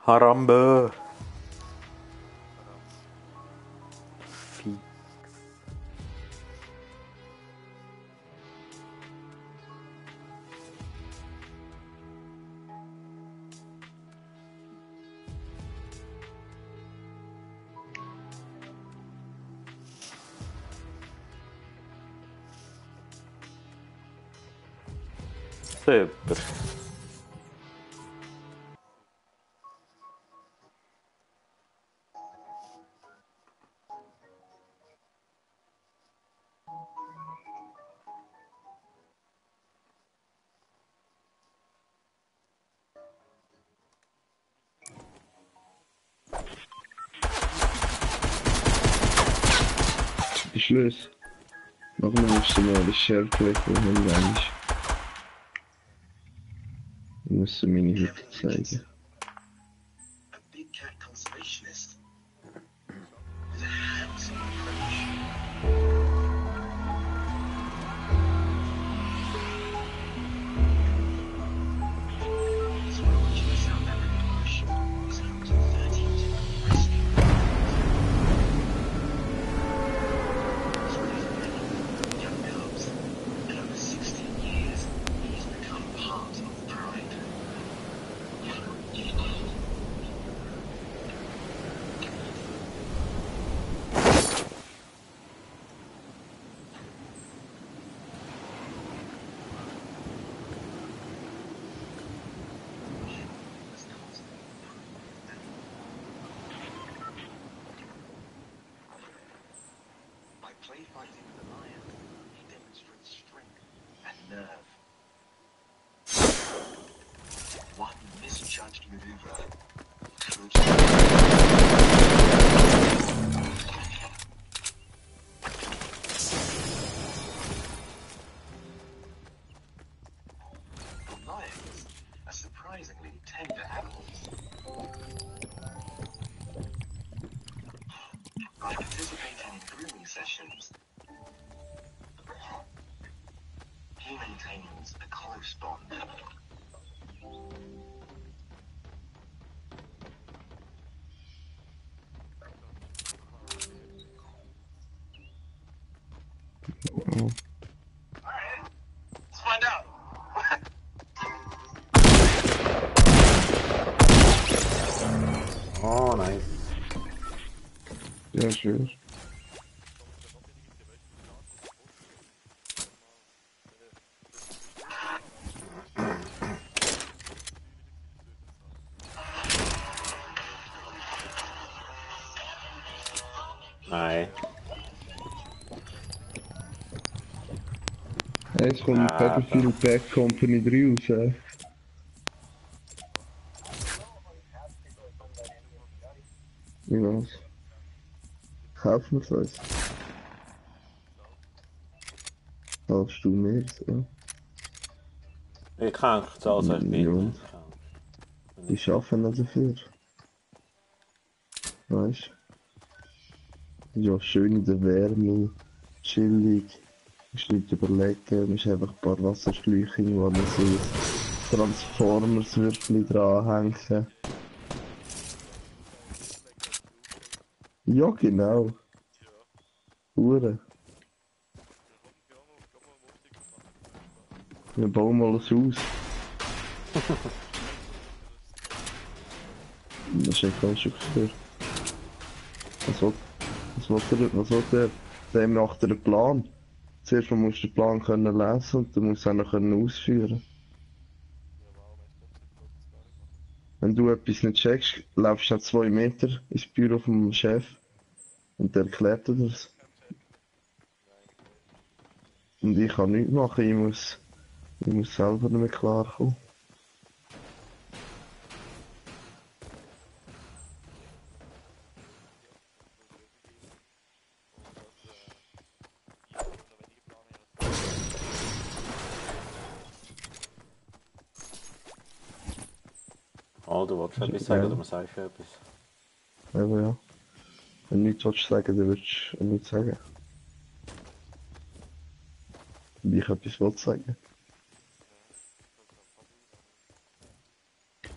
Harambe. Vieh. Super. Beschluss. Machen wir musst du mal das Share klicken, wenn du eigentlich. Ich muss dir meine Hütte zeigen. A big cat conservationist with a hands-on approach. His ranch in the South African bush is home to 13 different rescue he's raised many young cubs, and over 16 years, he's become part of the pride. By play fighting with the lion, he demonstrates strength and nerve. One misjudged maneuver could. Lions are surprisingly tender animals. By participating in grooming sessions, he maintains a close bond. Oh. Alright, let's find out. Oh, nice. Ja, schön. Nein. Jetzt kommt Ah, Battlefield Bad Company 3 raus. Wie was? Kaufen wir es uns. Kaufst du mehr? So. ich kann zahle so Ja, und? Die schaffen das dafür. Weißt du? Ja, schön in der Wärme, chillig. Musst nicht überlegen, musst einfach ein paar Wasserschläuche irgendwo an so Transformers-Würfel dranhängen. Ja, genau. Hure. Wir bauen mal ein Haus. Das ist ja ganz schön für. Was will der? Dem macht er einen Plan. Zuerst mal musst du den Plan können lesen und dann musst du auch noch können ausführen. Wenn du etwas nicht checkst, laufst du 2 Meter ins Büro vom Chef und der erklärt dir das. Und ich kann nichts machen, ich muss selber damit klarkommen. Oh, du wolltest etwas sagen oder man sagt schon etwas? Aber ja. Wenn du nichts willst sagen, dann würdest du nichts sagen. Wie ich etwas will sagen.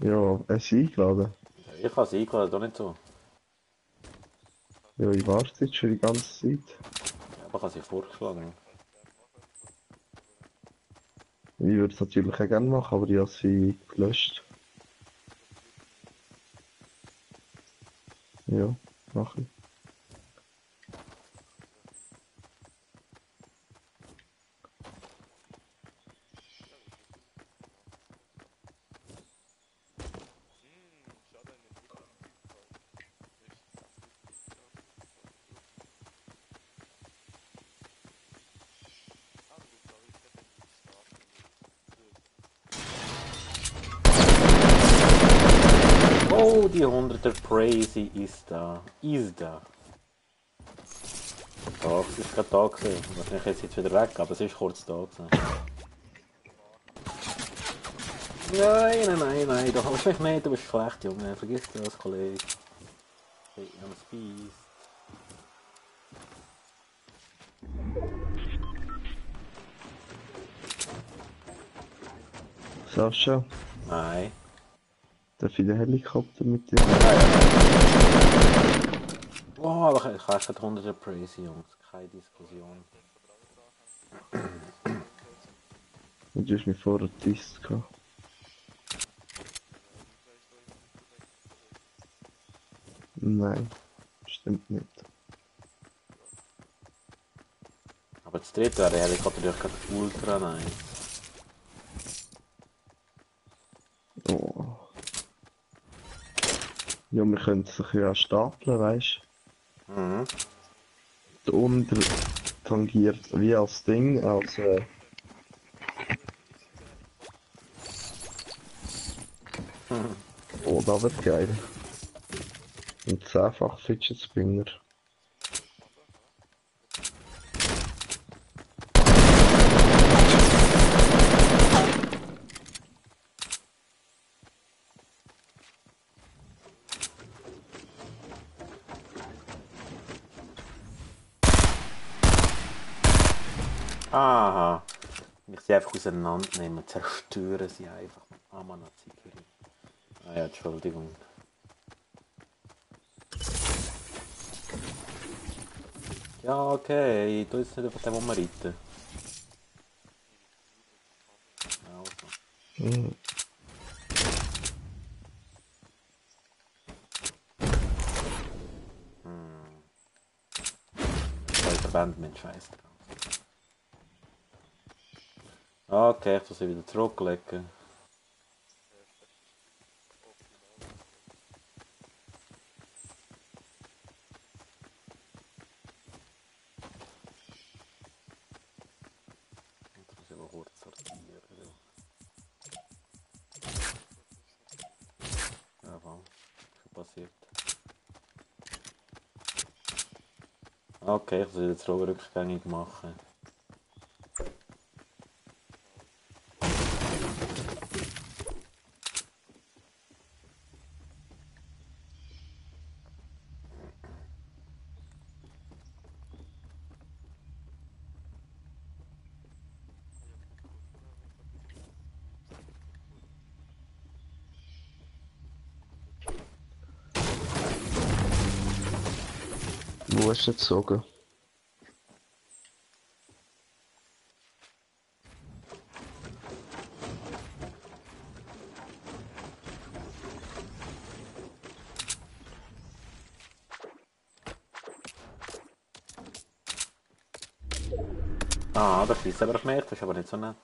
Ja, es ist eingeladen. Ich habe es eingeladen, doch nicht so. Ja, ich warte jetzt schon die ganze Zeit. Ja, aber ich habe sie vorgeschlagen. Ich würde es natürlich auch gerne machen, aber ich habe sie gelöscht. Ja, mache ich. Oh, die 100er Crazy ist da. Ist da. Da, es ist gerade da gewesen. Wahrscheinlich ist jetzt wieder weg, aber es ist kurz da gewesen. Nein, da hast du mich nicht, du bist schlecht, Junge. Vergiss das, Kollege. Hey, I'm a Beast. Sascha, Nein. darf ich den Helikopter mit dir? Oh, aber ich habe gerade 100er Crazy, Jungs. Keine Diskussion. Und du hast mich vorher getisst gehabt. Nein, stimmt nicht. Aber das dritte wäre Helikopter natürlich gerade ultra nice. Oh. Ja, wir können es ein bisschen stapeln, weißt Mhm. du? Der unter tangiert wie als Ding, als oh, das wird geil. Und 10-fach Fidget Spinner. Aha. Wenn ich sie einfach auseinandernehmen, zerstören sie einfach. Amanazikiri. Ah ja, Entschuldigung. Ja, okay, du jetzt nicht einfach den, wo wir reiten. Also. Mhm. Ich verwende meinen Scheiß drauf. Okay, ich muss sie wieder zurücklegen. Jetzt muss ich aber kurz sortieren. Ja, wow. Schon passiert. Okay, ich muss wieder zurück rückgängig machen. Wo hast du jetzt gezogen? Ah, da schießt aber auf mich, das ist aber nicht so nett.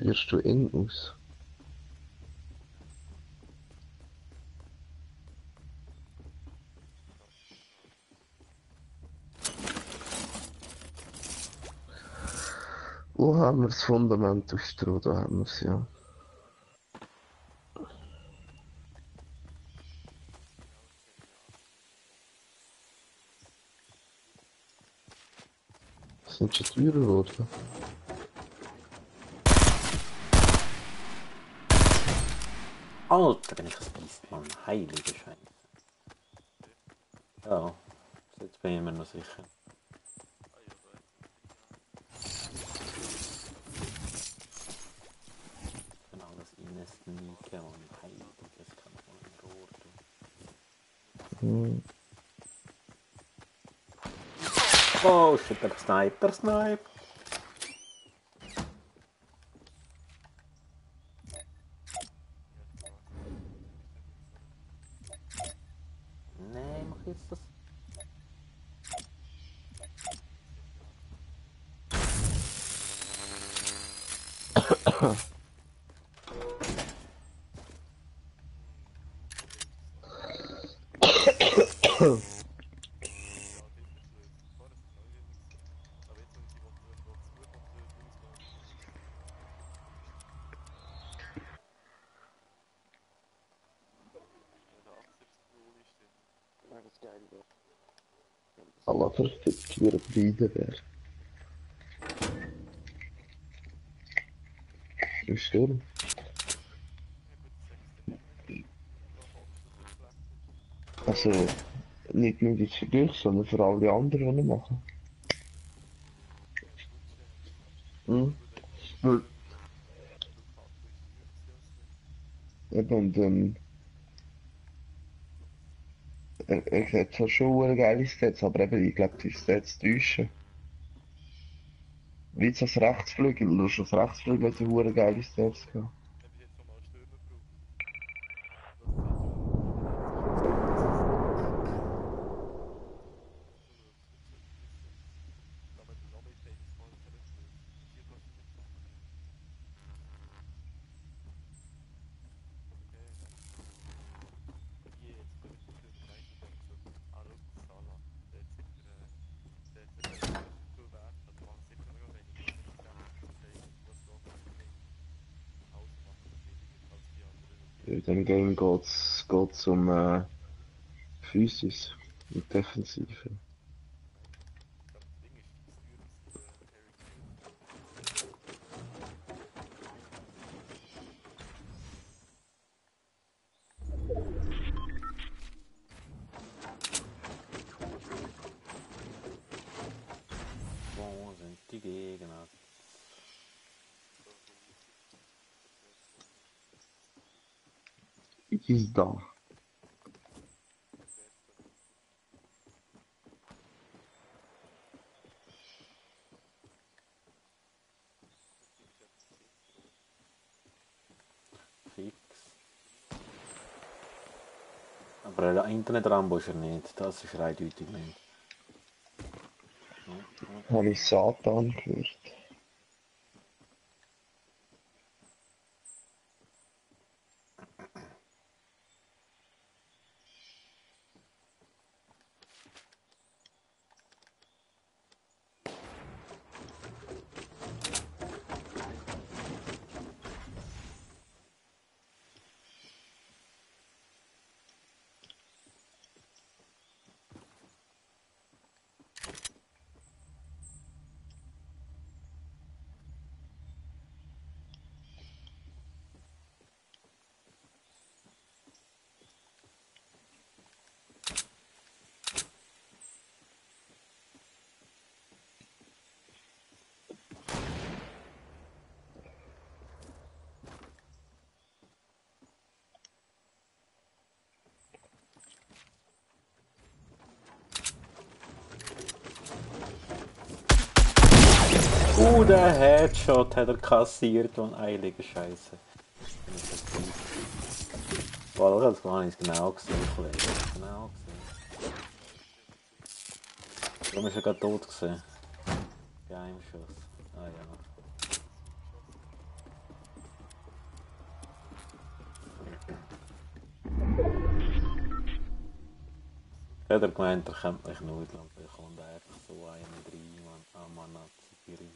Führst du ihn aus? Wo haben wir das Fundament aus Stroh? Da haben wir es ja. Sind schon teurer geworden? Alter, bin ich verpisst, Mann. Heilige Scheiße. Ja, jetzt bin ich mir noch sicher. Ich kann alles reinsneaken, Mann. Heiliges kann man im Rohr tun. Hm. Oh shit, der Sniper. Nee, mach jetzt das. Allah verfickt weer op Rieden weer. Een storm. Also, nicht nur die für dich, sondern für alle anderen, die machen. Hm? Weil, eben, und er hat zwar schon eine geile Stats, aber eben, ich glaube, die Stats täuschen. Wie jetzt als Rechtsflügel, du hast als Rechtsflügel hat er eine geile Stats gehabt. In dem Game geht's um Physis und Defensive. Wo sind die Gegner? Ist da. Fix. Aber ein Internet-Rambo ist er nicht, das ist eindeutig nicht. Habe ich Satan gehört. Der Headshot hat er kassiert und heilige Scheiße. Boah, das habe ich genau gesehen, Kollege. Genau gesehen. Warum ist er gerade tot gesehen? Geheimschuss. Ah ja. hätte gemeint, er könnte mich nudeln und dann kommt einfach so einen rein, Mann. Ah, Mann, Zigerin.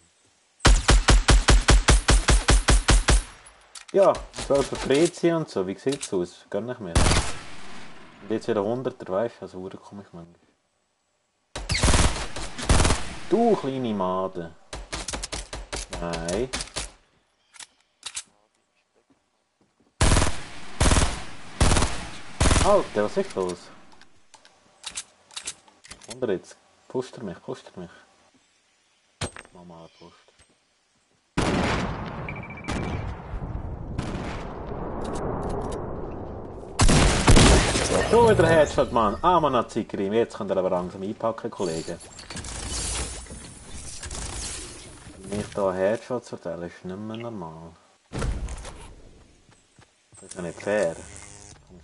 Ja, 12 Prezi und so, wie sieht's aus? Gönn ich mir. Und jetzt wieder 100er, weißt du, also Uhr komme ich manchmal. Du kleine Made. Nein. Alter, was ist los? Wunder jetzt. Pusht er mich, pusht er mich. Mama, pusht. Schon wieder Headshot, Mann. Ah, man hat Zickrim. Jetzt könnt ihr aber langsam einpacken, Kollegen. Mich hier Headshots verteilen ist nicht mehr normal. Das ist ja nicht fair.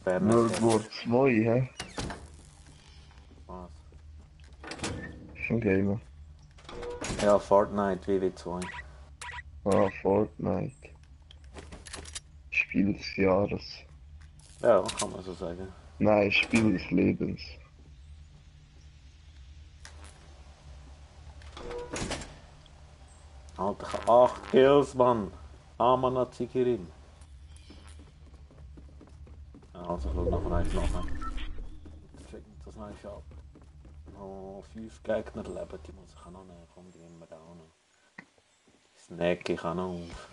Fair nicht World fair. War 2, hä? Was? Ist ein Gamer. Ja, Fortnite, WW2. Ah, Fortnite. Spiel des Jahres. Ja, kann man so sagen. Nein, Spiel des Lebens. Alter, ich habe 8 Kills, Mann. Ah, man hat Zickrim. Also, ich schaue nachher eins nachher. Checken das noch ab. Noch 5 Gegner leben, die muss ich auch noch nehmen. Komm, die nehmen wir auch noch. Snack ich auch noch auf.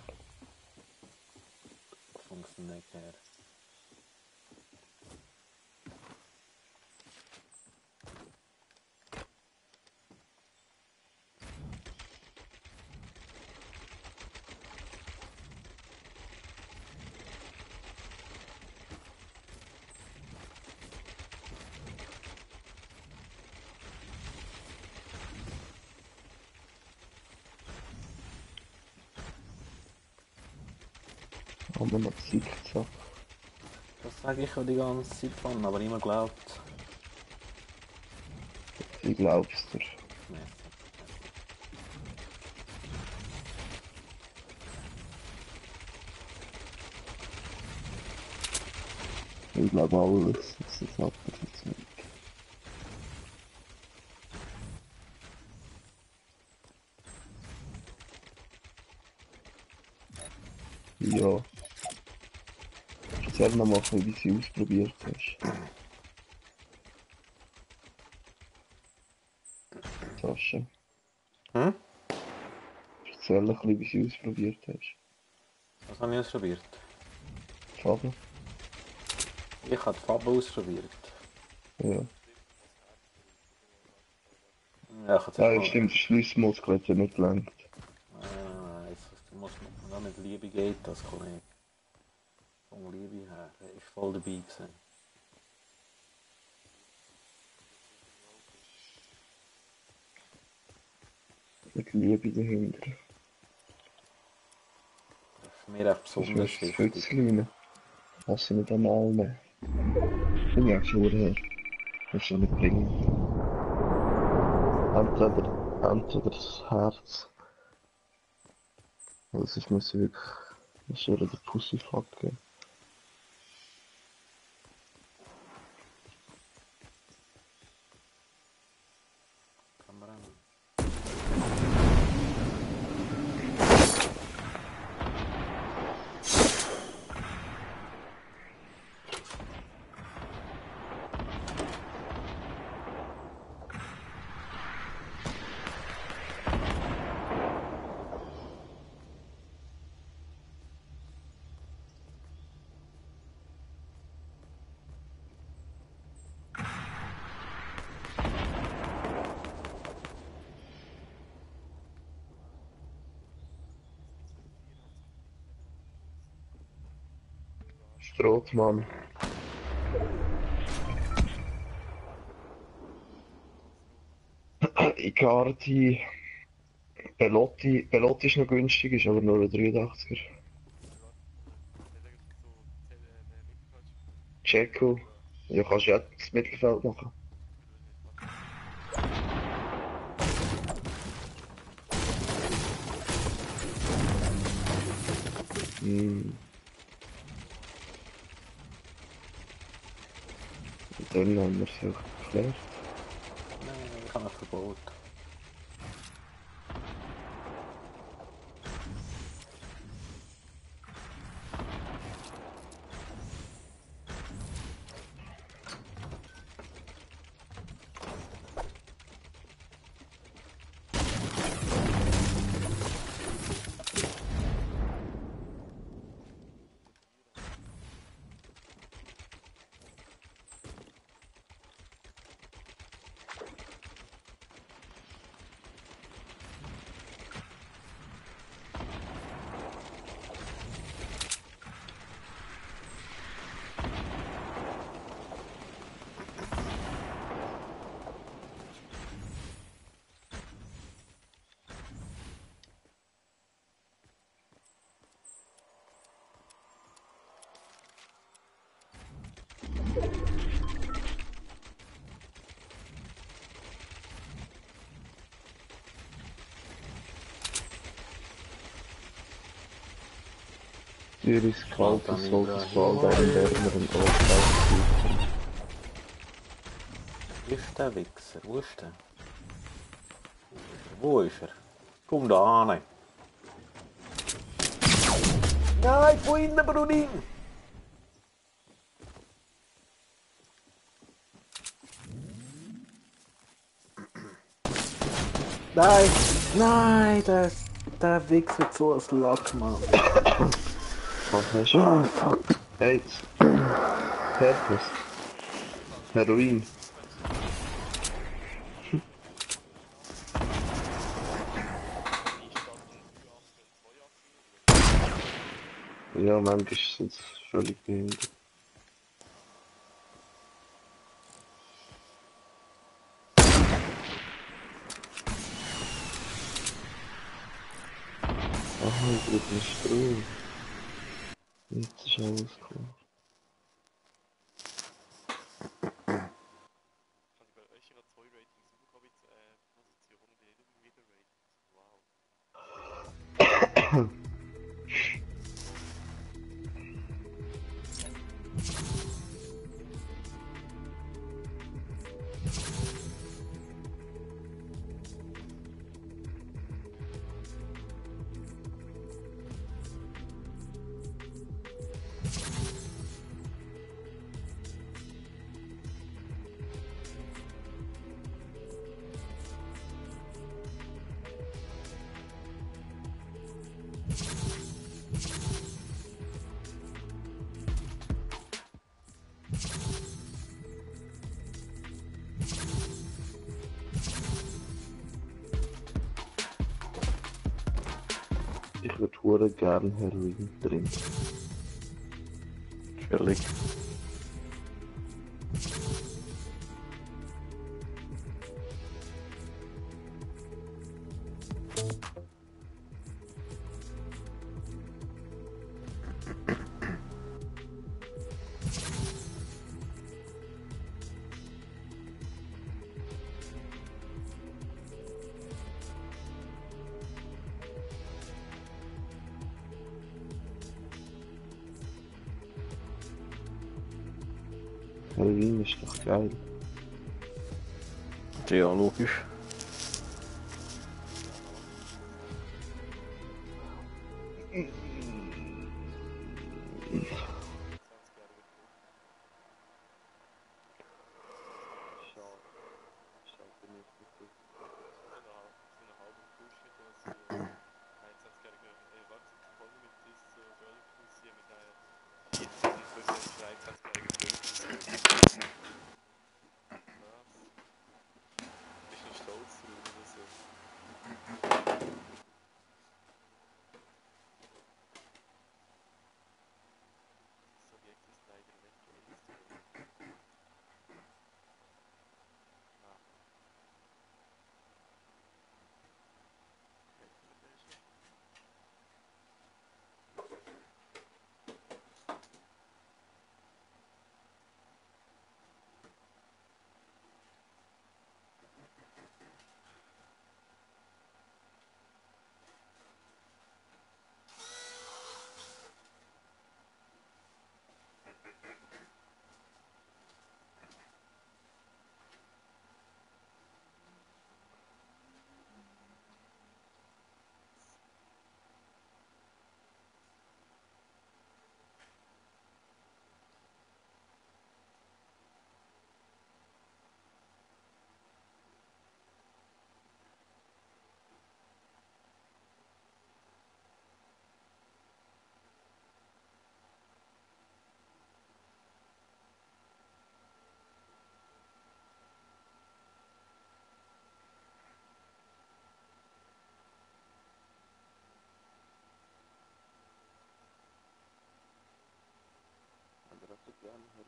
Vom Snack her. Aber noch Zickzack. Das sage ich ja die ganze Zeit von, aber immer glaubt. Wie glaubst du? Nee. Ich glaube alles, was das hat. Ja. Erzähl noch mal, wie sie ausprobiert hast. Sascha. Hm? Erzähl ein bisschen, wie sie ausprobiert hast. Was habe ich ausprobiert? Faber? Ich habe die Farbe ausprobiert. Ja. Ja, ich habe Ja, zuerst stimmt, der Schlussmuskel hat ja nicht gelangt. du musst noch mit Liebe geht das, Kollege. Von Liebe her, er ist voll dabei gewesen. Mit Liebe dahinter. Das ist mir echt Sonst besonders wärst du wichtig. Fützlein. Lass sie nicht einmal nehmen. Bin ja schon her. Kannst du nicht bringen. Entweder das Herz. Also ich muss wirklich... Was soll der Pussyfuck geben? Kann man auch. Strothmann. Icardi. Belotti ist noch günstig, ist aber nur ein 83er. Dzeko. Ja, kannst du ja das Mittelfeld machen. Hm. Und dann haben wir es auch geklärt. Boot. Tür ist kalt, Walter es sollte Ibrahimovic. bald einen wärmeren Ort aufsuchen. Wo ist der Wichser? Wo ist der? Wo ist er? Komm da an. Nein, von innen, Brunin! Nein! Nein, der Wichser hat so ein Lack, Mann. Was hast du? Oh, fuck. AIDS. Herpes. Heroin. Ja, manchmal sind es völlig behindert. Aha, ich bin nicht Strom. Jetzt ist alles klar. Kann ich bei euch ihrer 2 Ratings Position wieder Ratings. Wow. Ich würde hure gern Heroin trinken. Chillig. Heroin ist doch geil. Ja, logisch.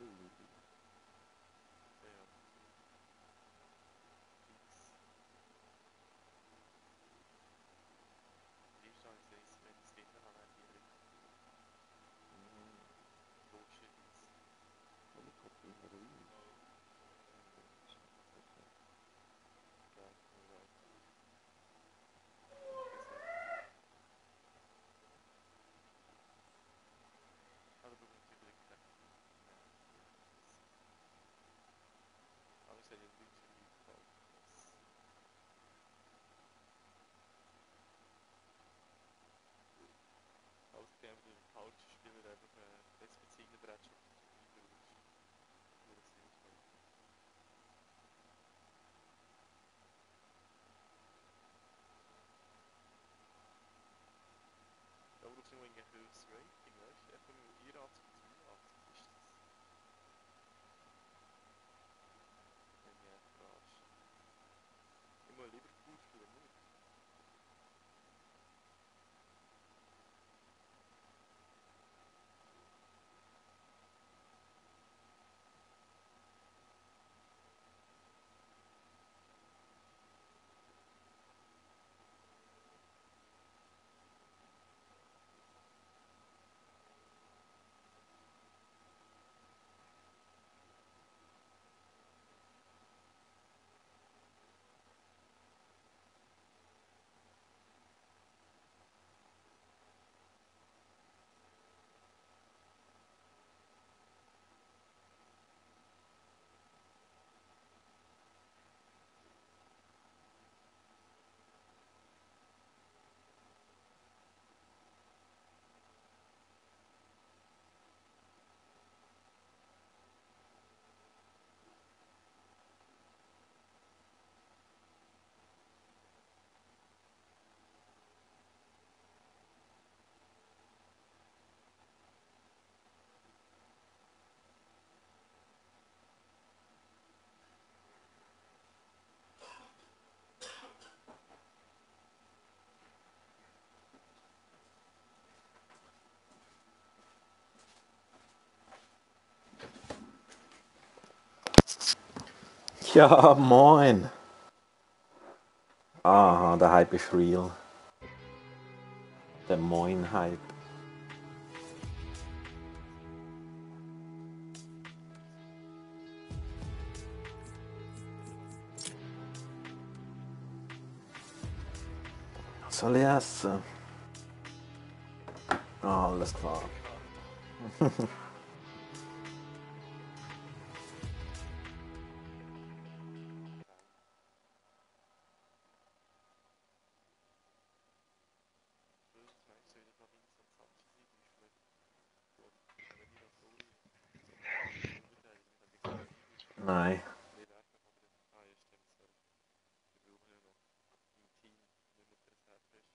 Ja. Fix. Dienstag sehe ich, wenn ich es hinten habe, die Richtung. Bullshit. Ja, alright. Also du musst wieder knacken. Aber ich hätte den Bildschirm nicht gekauft. Ausgegeben für den Couch-Spieler einfach das beziehende Brettspiel eingerutscht. Nur das nicht mehr. Da brauchst du nur ein höheres Rating, weißt du? Etwa mit 84 und 82 ist das. Wenn du mich fragst. Immer Liverpool-Spieler, nicht? Ja, moin. Aha, der Hype ist real. Der Moin-Hype. Was soll ich essen? Alles klar. Böses meinst du, wenn da Vincent Sanchez eingeführt wird? Wenn die das so Innenverteidigung hat, die Defensive. Nein. Nee, der hat noch aber den. Ah, ja, stimmt, sorry. Wir brauchen ja noch im Team, wenn man das hat, ist.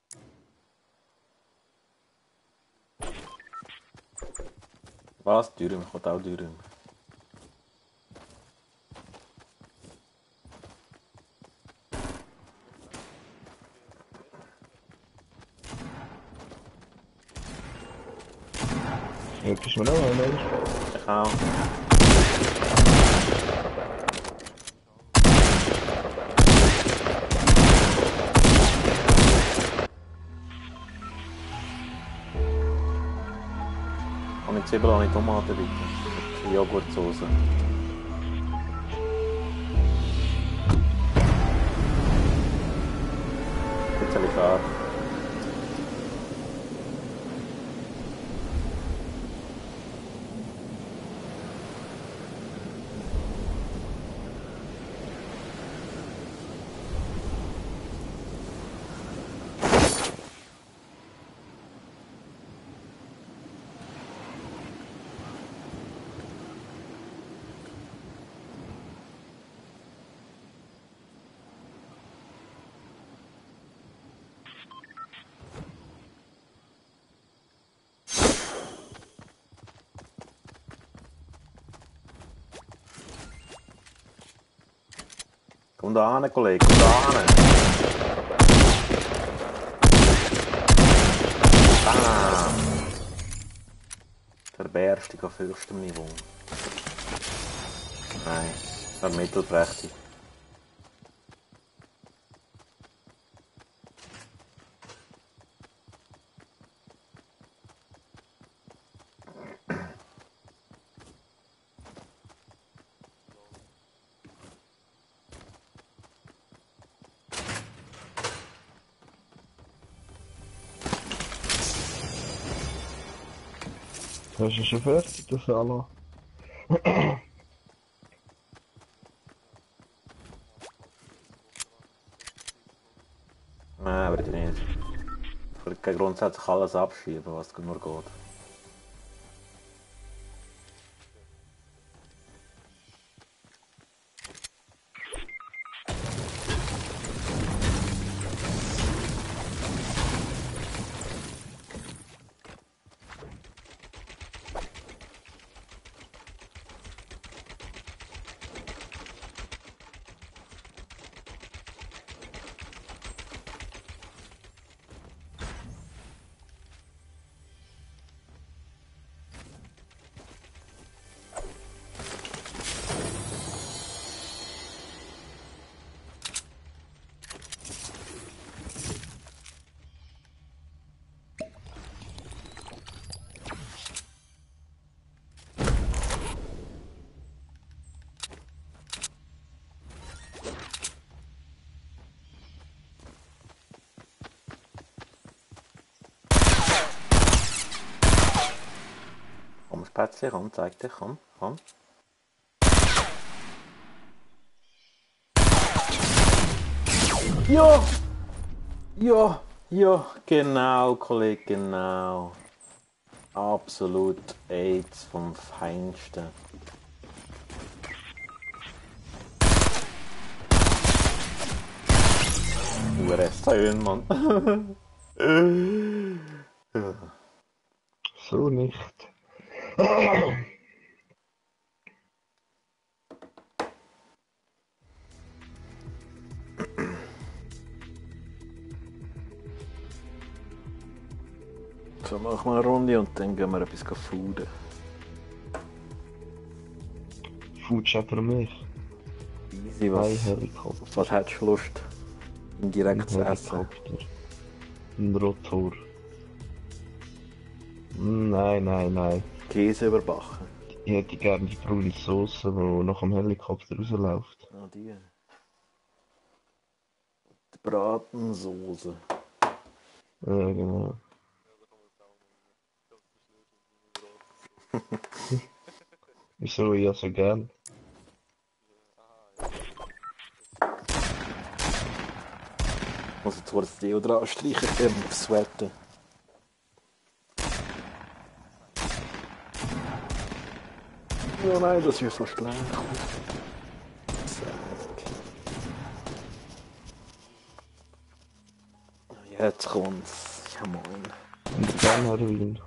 Was? Dürüm, kommt auch Dürüm. Ja, bist du mir noch einmal? Ich auch. Ohne Zwiebeln, ohne Tomaten bitte. Joghurtsoße. Bisschen Farbe. Komm da hin, Kollege, komm da hin. Bam! Der Bärste auf höchstem Niveau. Nice. Ein mittelprächtig. Hast du schon fertig, das Sala? Nein, würde ich nicht. Ich würde grundsätzlich alles abschieben, was nur geht. Komm, Spätzle, komm, zeig dich, komm, komm. Ja! Ja, ja, genau, Kollege, genau. Absolut AIDS vom Feinsten. Hure Mann. So nicht. So, machen wir eine Runde und dann gehen wir etwas fooden. Foodchat für mich. Easy, Ein was Helikopter. hättest du Lust? Direkt Ein zu essen? Helikopter. Ein Rotor. Nein, nein, nein. Käse überbacken. Ich hätte gerne die braune Soße, die nach dem Helikopter rausläuft. Ah, die. Die Bratensoße. Ja, genau. Wieso ich ja so gern? Ich muss jetzt das Deo dran streichen, im Sweaten. Oh nein, das ist fast leer. Jetzt kommt's. Ja moin. Und dann Heroin.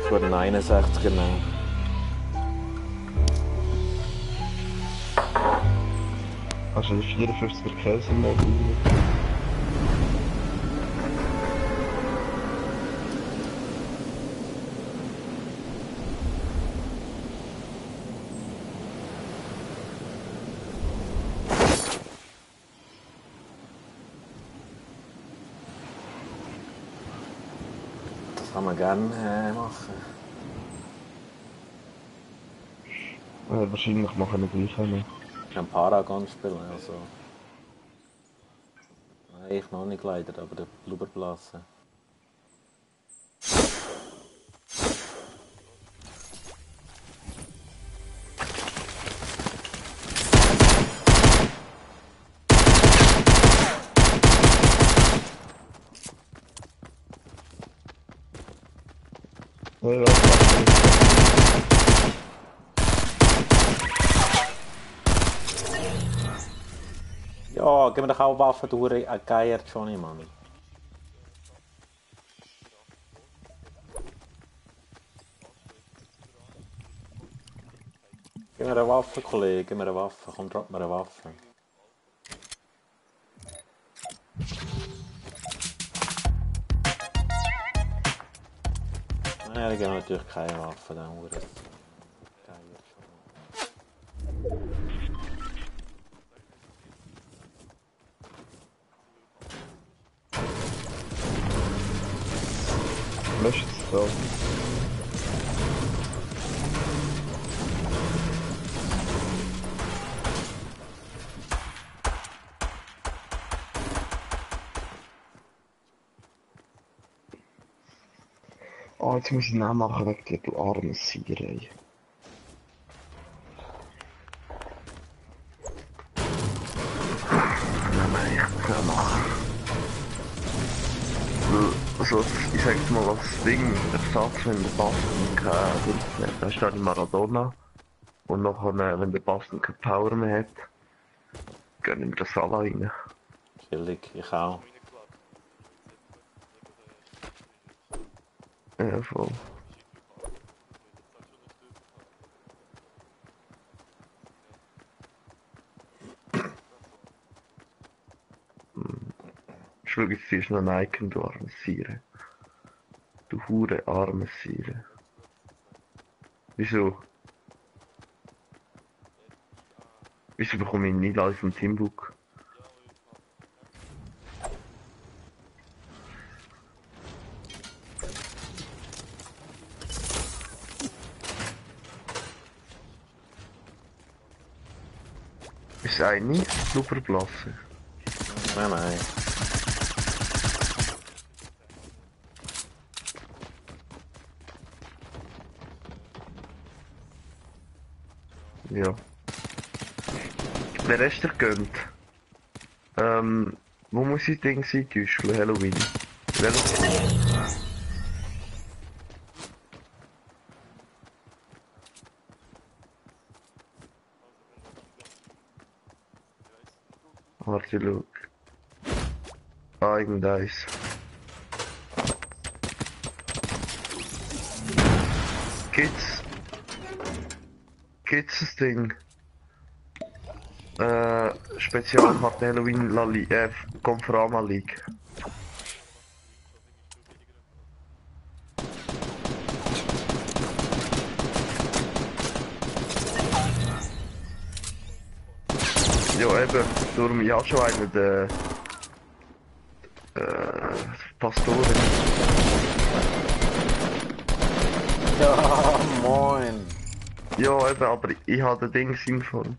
Ich wurde 69 genau. Also die 54er Käse mehr rein. Das kann man gerne machen. Wahrscheinlich machen wir gleich auch noch. Ich kann Paragon spielen, also. Nein, ich noch nicht leider, aber der Blubberblasen. Ja, ja, Ja, gib mir doch auch Waffen durch, ein Geier Johnny, Mann. Gib mir eine Waffe, Kollege, gib mir eine Waffe. Komm, drop mir eine Waffe. Ja, da geben wir natürlich keine Waffen, dann Uhr. Geil, Was ist jetzt da? Oh, jetzt muss ich nachmachen wegen dir, du armes Sier, ey. Nein, ich kann machen. Also, ich sag jetzt mal, das Ding, der Satz, wenn der Basten kein Ding mehr hat, da steht Maradona. Und nachher, wenn der Basten keine Power mehr hat, gehen wir das Salah rein. chillig, ich auch. Ja, voll. Ich schaue jetzt zuerst noch ein Icon, du armes Sier. Du hure armes Sier. Wieso? Wieso bekomme ich nicht alles im Teambook? Ist eine Schnupperblasse? Nein. Ja. Wer ist dir gönnt? Wo muss ich Ding sein, Güschel, Halloween? Welches? Warte, schau. Ah, irgendeins. Gibt's das Ding? Spezialkarte Halloween Conforama League. Ja, eben, darum, ich habe schon einen, der Pastoren. Ja, moin. Ja, eben, aber ich habe den Ding sinnvoll.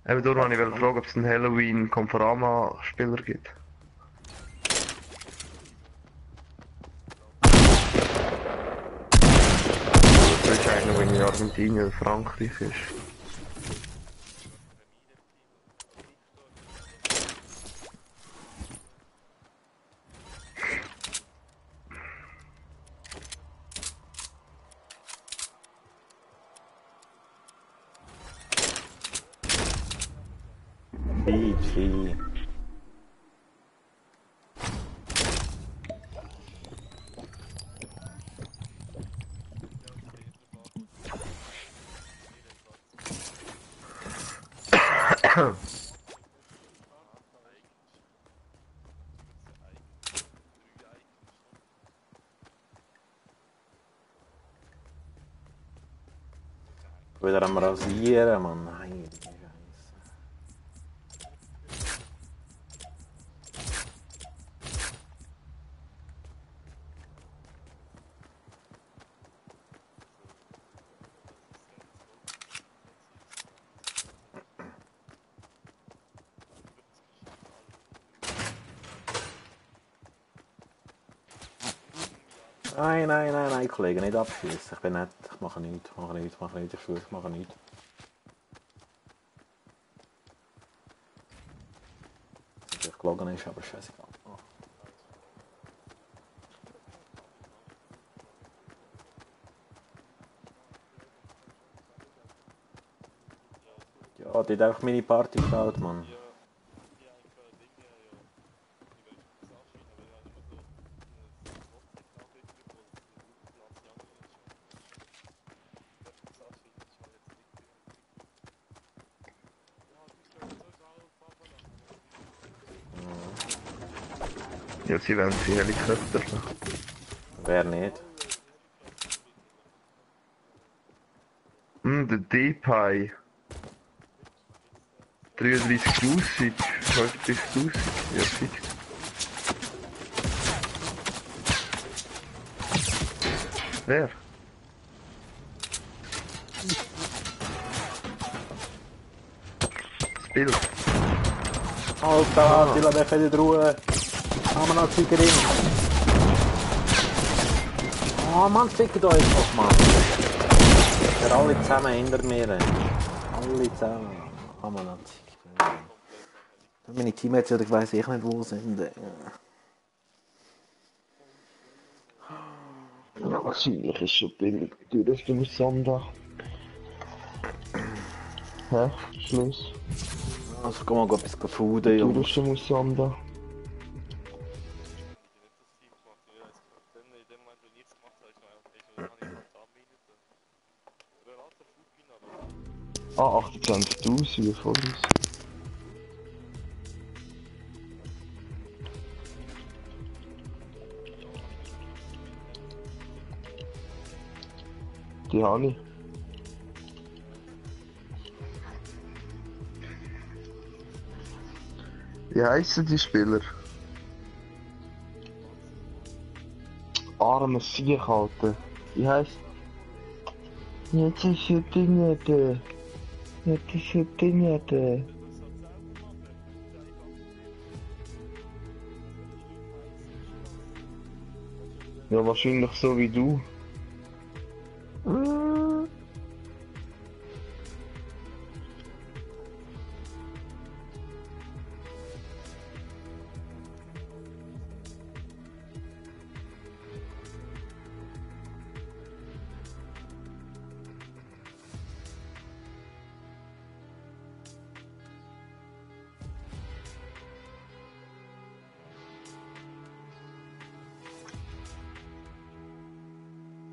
Eben darum wollte ich fragen, ob es einen Halloween Conforama-Spieler gibt. Das ist einer, der in Argentinien oder Frankreich ist. Peachy. Wieder am Rasieren, Mann. Nein, die Scheiße. Nein, Kollege, nicht abschießen. Ich bin nett. Ich mache nichts. Ich schwöre, ich mache nichts. Was natürlich gelogen ist, aber scheißegal. Oh. Ja, die hat einfach meine Party geschaut, Mann. Ja, sie wollen sie Helikopter. Wer nicht? Der D-Pie. 33.000. 50.000. Ja, fix. Wer? Das Bild. Alter, die lassen mich nicht in Ruhe. Haben wir noch Zeugerin? Oh Mann, fickt euch doch, Mann. Wir alle zusammen hinter mir. Alle zusammen. Haben wir noch Zeugerin. Meine Teammates, ich weiss nicht, wo sind. Ja, wahrscheinlich ist schon billig. Teuerst du Sonntag. Hä? Schluss. Also, komm mal etwas fooden, Jungs. Teuerst du Sonntag. Dann in dem Moment, wo ich nichts gemacht habe, ist mir okay, so habe ich noch da Minuten. Relativ gut bin, aber Ah, 28.000, wie voll ist. Die habe ich. Wie heissen die Spieler? Arme Sieg, Alter. Wie heisst? Jetzt ist ja Dinge da. Jetzt ist ja Dinge da. Ja, wahrscheinlich so wie du.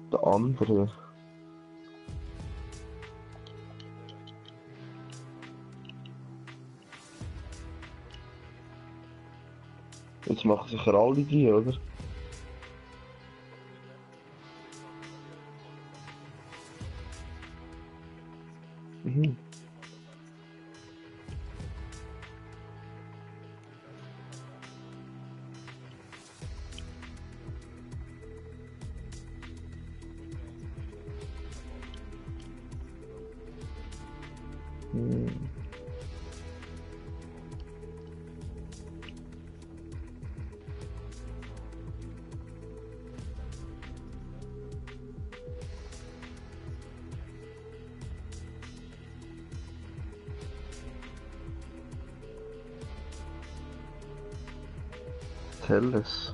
Der andere. Jetzt machen sicher alle die, oder? Mhm. Hm. Telles.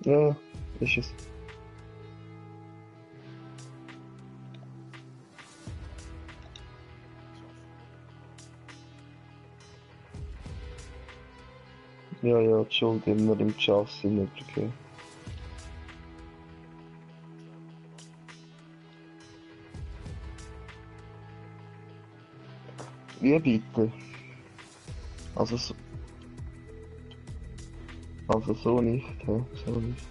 Ja, ist es. Ja, ja, Entschuldigung, wir im Chat sind nicht okay. Wie bitte? Also so, also so nicht, hä? So nicht.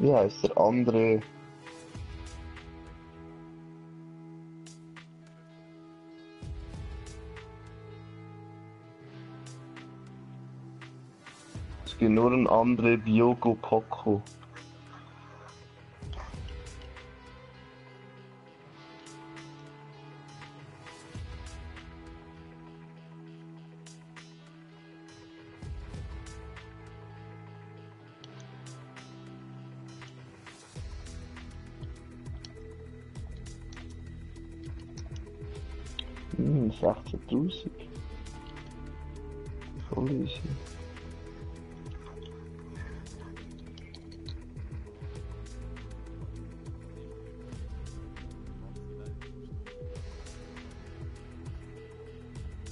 Wie heisst der andere? Es gibt nur einen anderen Byogo Koko. Hm, 16.000. Voll easy.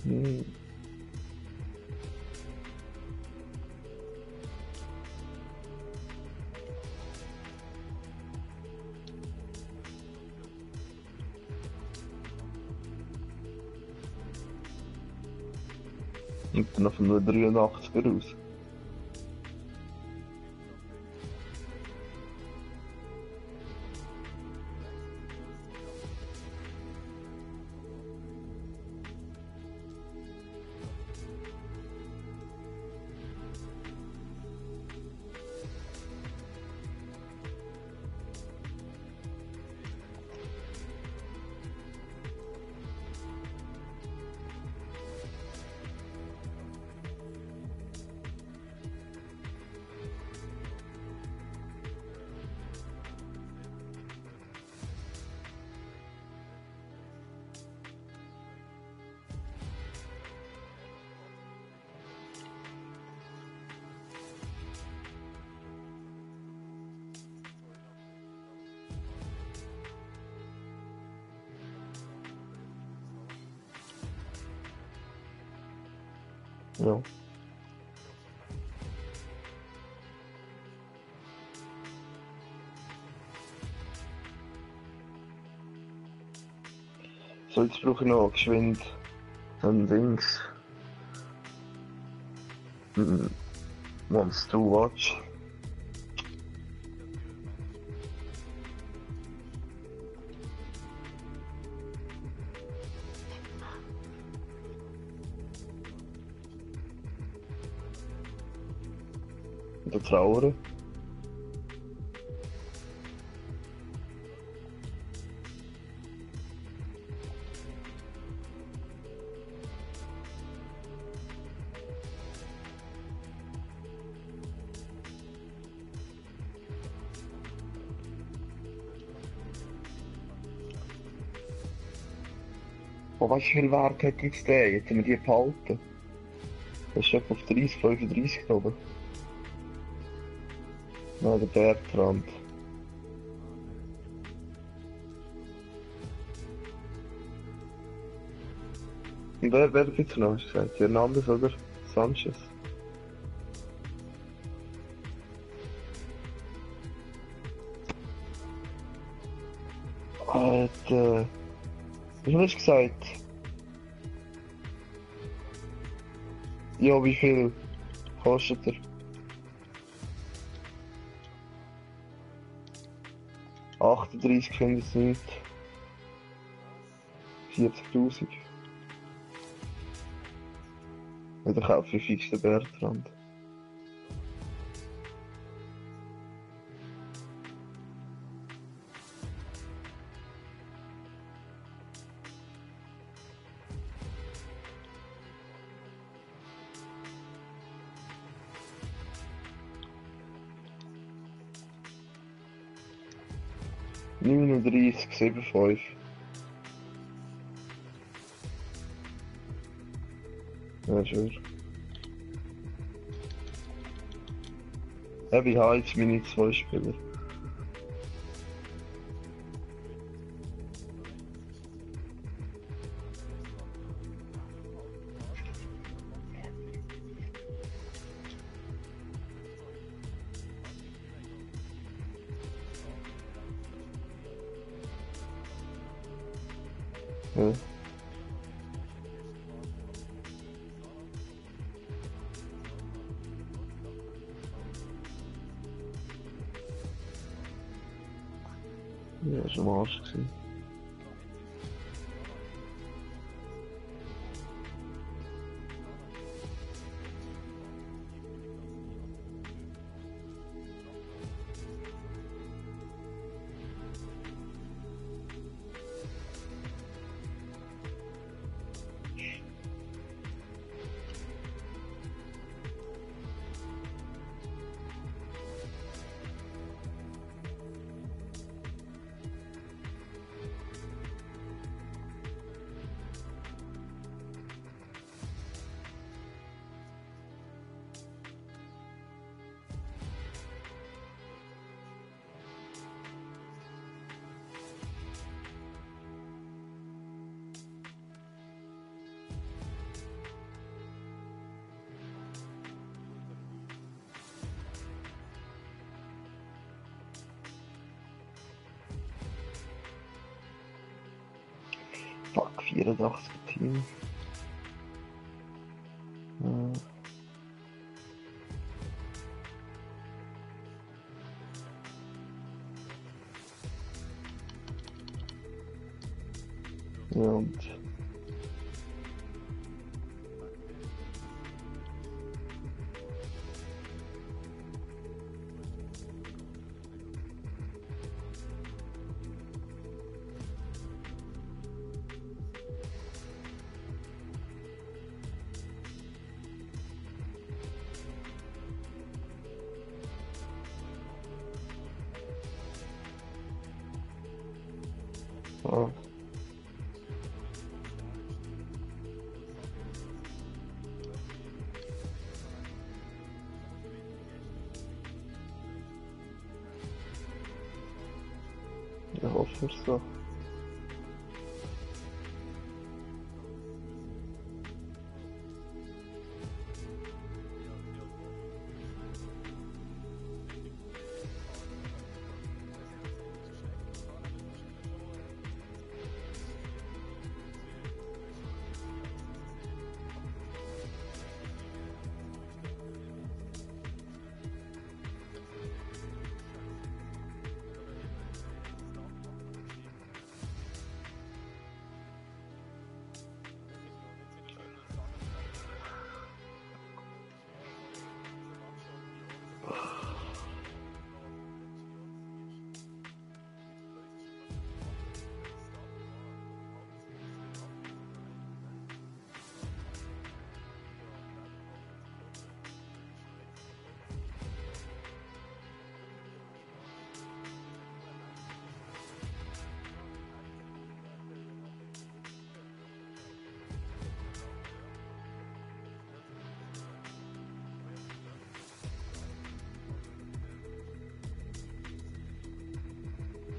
Hm. Und dann auf einem 83er aus. Ja. So, jetzt brauche ich noch geschwind ein Dings. Monster Watch. Der Trauer. Oh, weißt du, wie viel Wert hat jetzt der? Jetzt haben wir die behalten. Das ist etwa auf 30, 35 gehoben. Nein, der Bertrand. Und wer gibt's noch, hast du gesagt? Hernandez oder Sanchez? Alter. Was hast du gesagt? Ja, wie viel kostet er? 38 finde ich nicht. 40.000. Oder kaufe ich fix den Bertrand. Neununddreißig, 7,5. Ja, schon. Ja, ich habe jetzt meine 2 Spieler. Ja. Ja, ist am Arsch gewesen. Fuck, 84 Team. Ja, und ah, ja, hoffen wir's doch.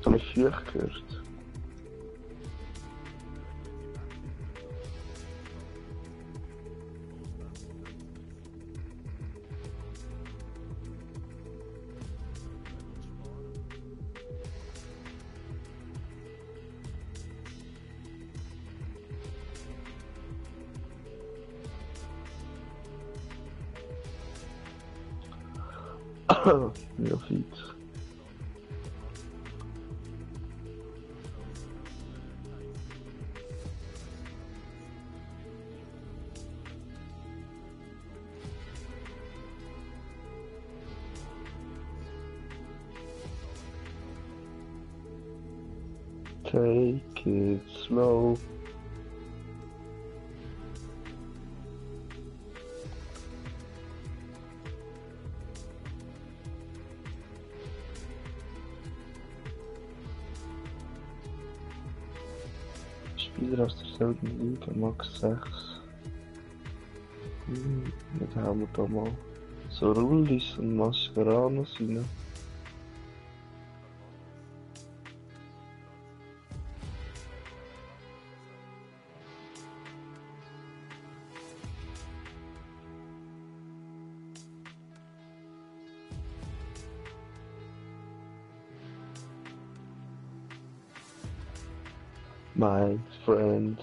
Habe ich Viech gehört? Ja, fit. Take it slow. Spieler aus derselben Liga, Max 6. Dann haben wir da mal so Rullis und Mascaranos rein. My friend.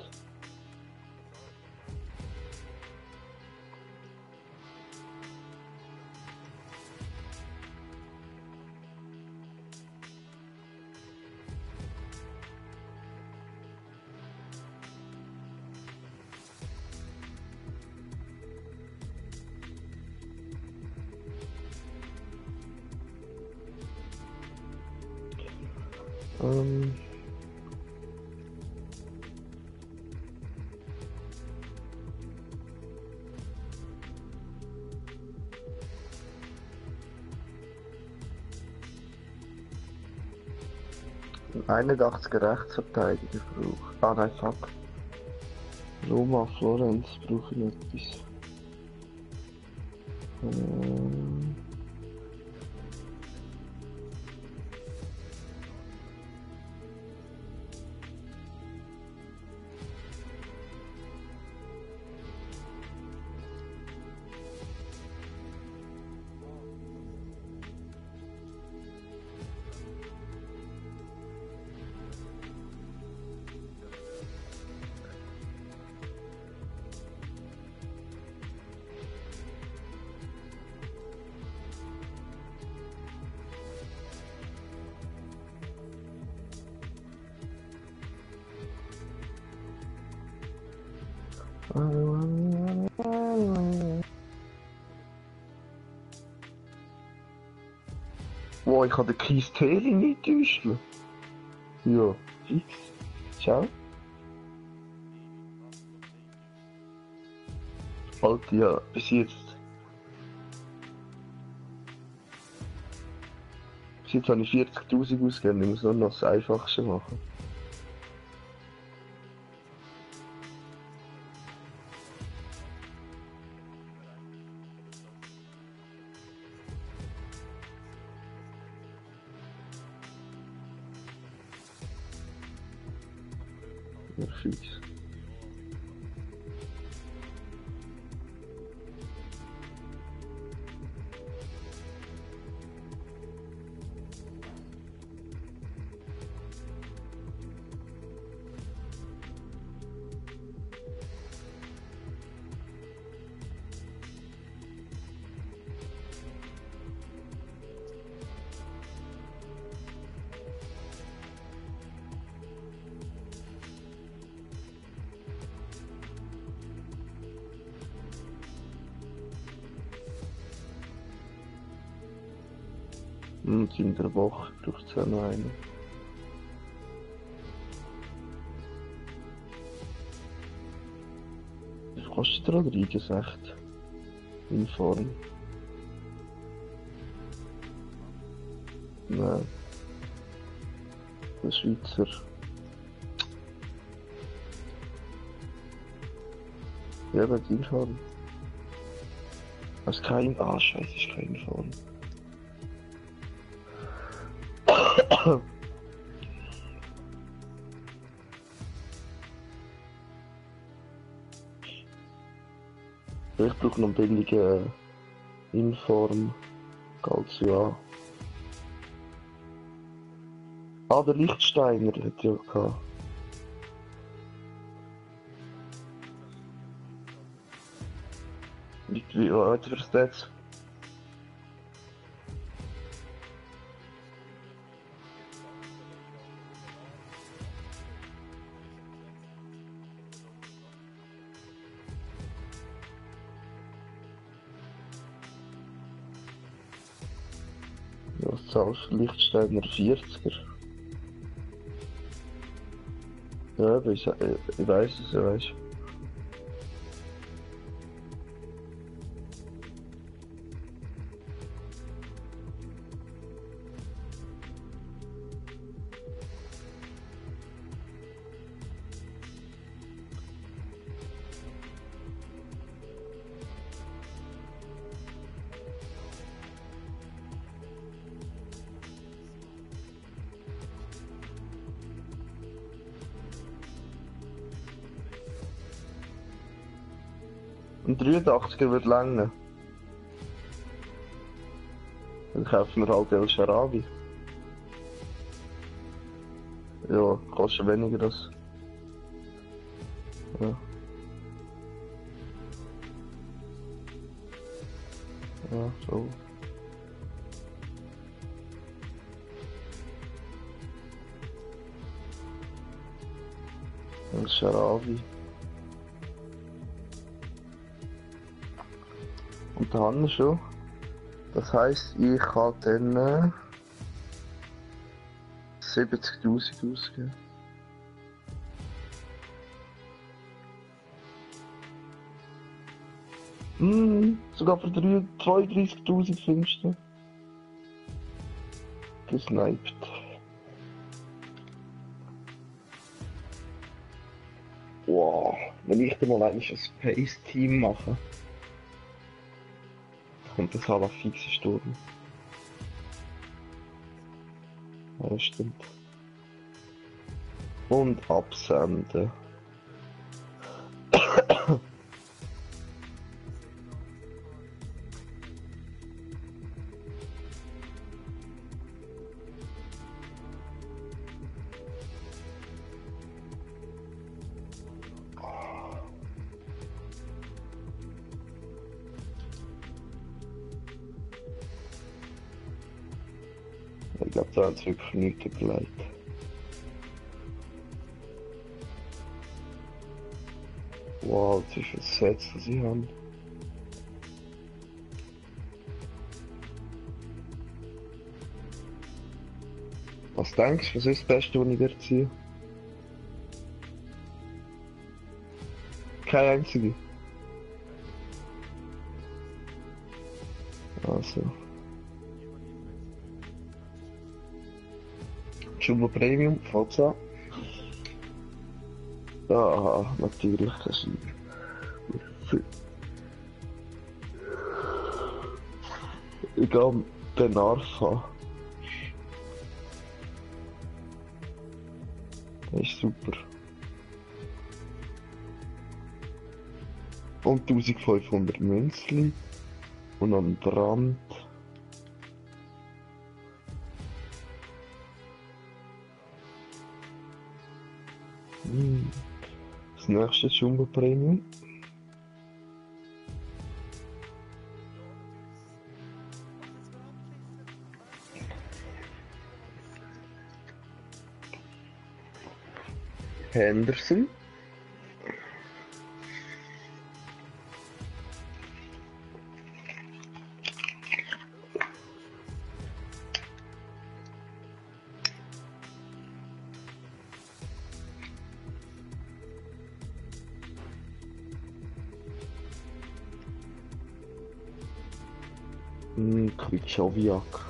Ähm. Ein 81er Rechtsverteidiger braucht. Ah nein, fuck. Roma, Florenz brauche ich etwas. Ähm. Wow, ich kann den Keith Taylor nicht täuschen. Ja, fix. Ciao. Alter, ja, bis jetzt. Bis jetzt habe ich 40.000 ausgegeben, ich muss nur noch das Einfachste machen. Ja, fix. Und in der Woche braucht es auch noch einen. Wie viel kostet der Rodriguez echt? In Form? Nein. Der Schweizer. Ja, bei in Form. Also kein. Ah, scheiße, ist kein Form. Ich brauche noch einen billigen Inform Calcio. Ah, der Lichtsteiner hat ja gehabt. Wie hat er das jetzt? Ja, was zahlst du für Lichtsteiner 40er? Ja, aber ich weiß es, ja, weißt. Ein 83er wird länger. Dann kaufen wir halt El Sharawi. Ja, kostet weniger das. Ja. Ja, so. El Sharawi. Und da haben wir schon. Das heisst, ich kann dann 70.000 ausgeben. Sogar für 32.000 findest du. Gesniped. Wow, wenn ich dir mal eigentlich ein Space-Team mache, kommt das halt auf fixe Sturm. Ja, das stimmt. Und absenden. Ich glaube, da haben sie wirklich nichts überlegt. Wow, das ist ein Set, das sie haben. Was denkst du, was ist das Beste, was ich dir ziehe? Keine einzige. Also. Jumbo Premium, Forza. Ja, natürlich keine Scheibe. Ich gehe den Arfa. Das ist super. Und 1500 Münzli. Und noch ein Brand. Das nächste Jumbo Premium. Henderson. Kwiczkowiak.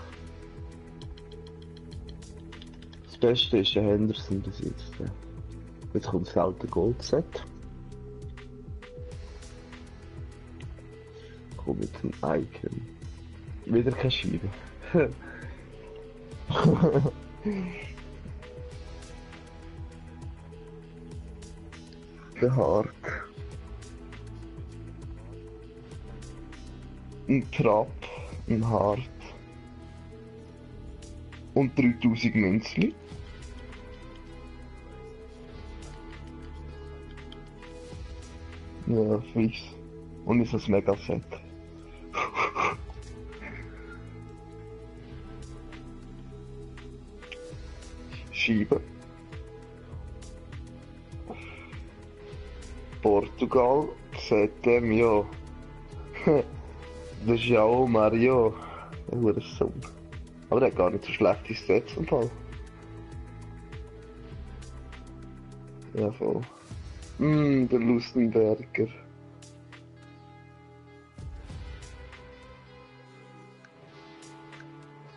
Das Beste ist der Henderson bis jetzt. Jetzt kommt das alte Goldset. Komm mit dem Icon. Wieder keine Scheibe. Behaart. Ein Trap, ein Hart. Und 3000 Münzli. Ja, fies. Und ist das Mega-Set. Scheibe. Portugal, ZM, ja. Das ist ja auch Mario. Ein Song. Aber der hat gar nicht so schlechte Sets im Fall. Ja, voll. Der Lustenberger.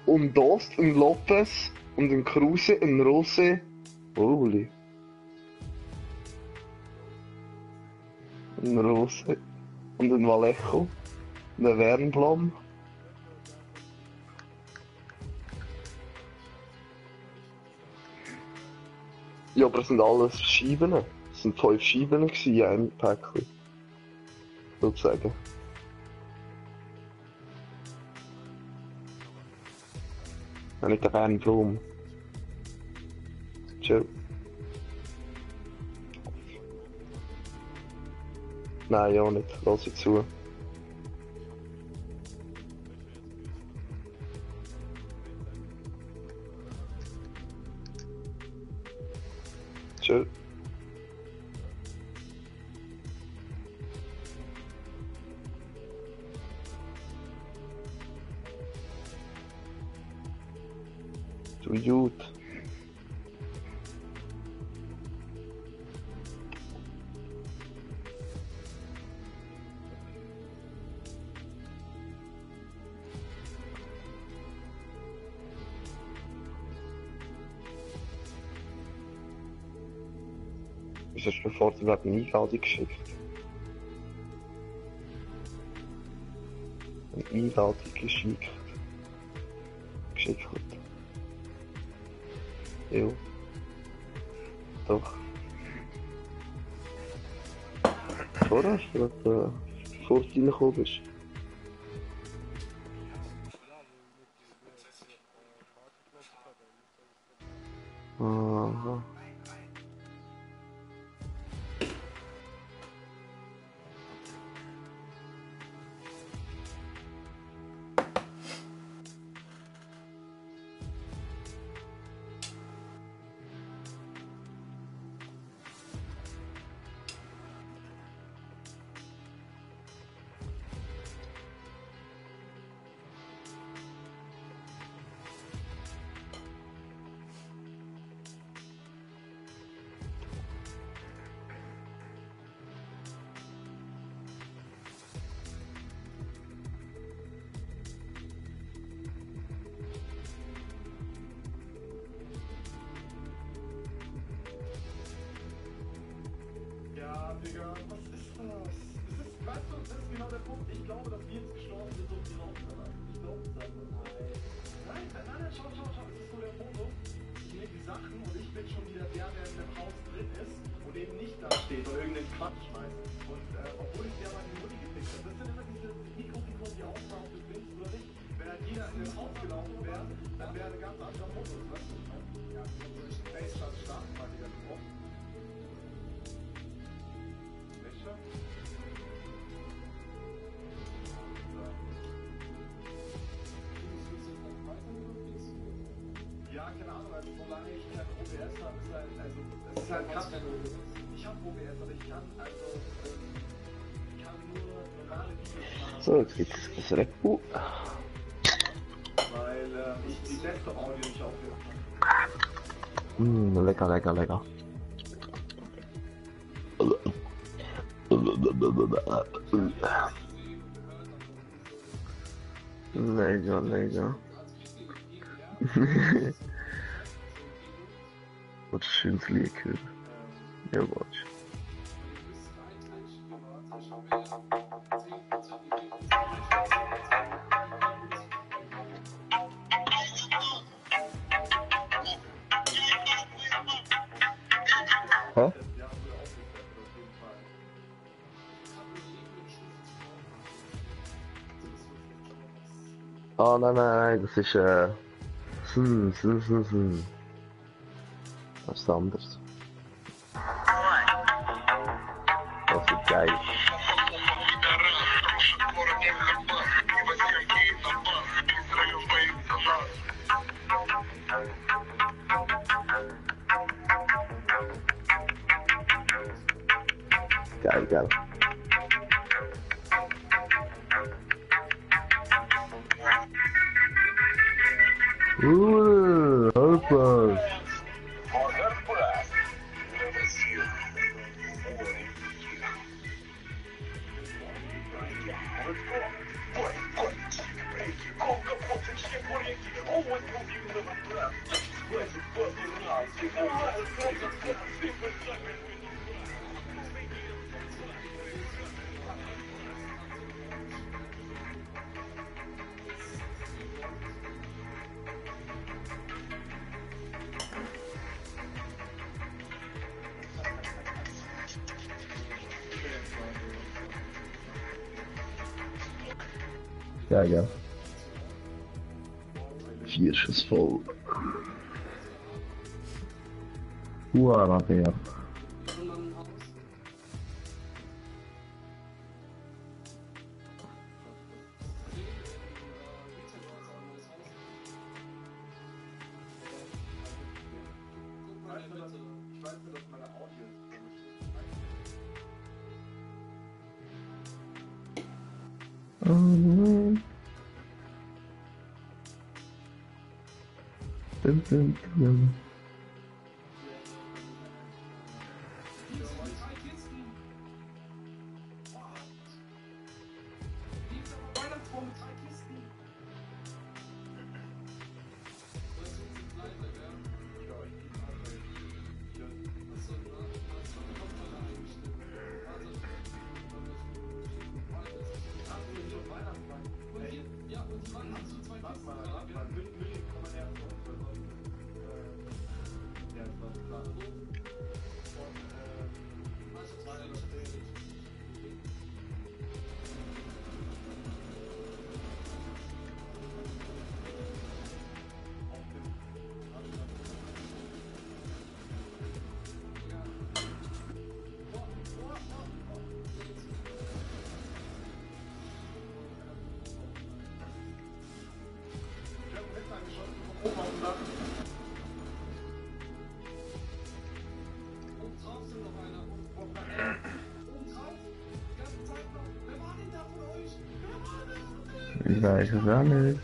Und Dost, ein Lopez und ein Kruse, ein Rose. Holy. Ein Rose und ein Vallejo. Und ein Wernblom. Ja, aber das sind alles Scheiben. Es sind 5 Scheiben in einem Päckchen. Sozusagen. Ja, nicht der Wernblom. Chill. Nein, ja nicht. Lass sie zu. Chill. Du gut. Was hast du mir vorher wegen einer Einladung geschickt? Eine Einladung geschickt. Jo. Doch. Vorher hast du gerade bevor du reingekommen bist. Aha. Ja, Digga, was ist das? Weißt du, das ist genau der Punkt. Ich glaube, dass wir jetzt gestorben sind und die rausverlassen. Ich glaube es einfach. Nein, schau. Es ist so der Foto. Ich nehme die Sachen und ich bin schon wieder der in dem Haus drin ist und eben nicht da steht und irgendeinen Quatsch schmeißt. Und obwohl ich der mal die Mutti gefickt habe, das sind immer diese Mikrofiguren, die ausmachen, ob du willst oder nicht. Wenn halt jeder in dem Haus gelaufen wäre, dann wäre eine ganz andere Modus, weißt du? Ja, Face-Shot starten mal wieder gebrochen. Ja, keine Ahnung, also solange ich kein OBS habe, ist halt, also, es ist halt krass. Ich habe OBS, aber ich kann, also, ich kann nur normale Videos machen. So, jetzt gibt es das Red Bull. Weil ich die Desktop-Audio nicht aufhören kann. Lecker. Lecker. Wat een schönes Lied hören. Ja, watch. Hä? Oh nein, das ist das ist anders. Das ist geil. Geil. Hoppa. Ja. 4 Schuss voll. Bär. Ich weiß nur, dass meine Audio Oh nein. Dum. Ich weiß es auch nicht.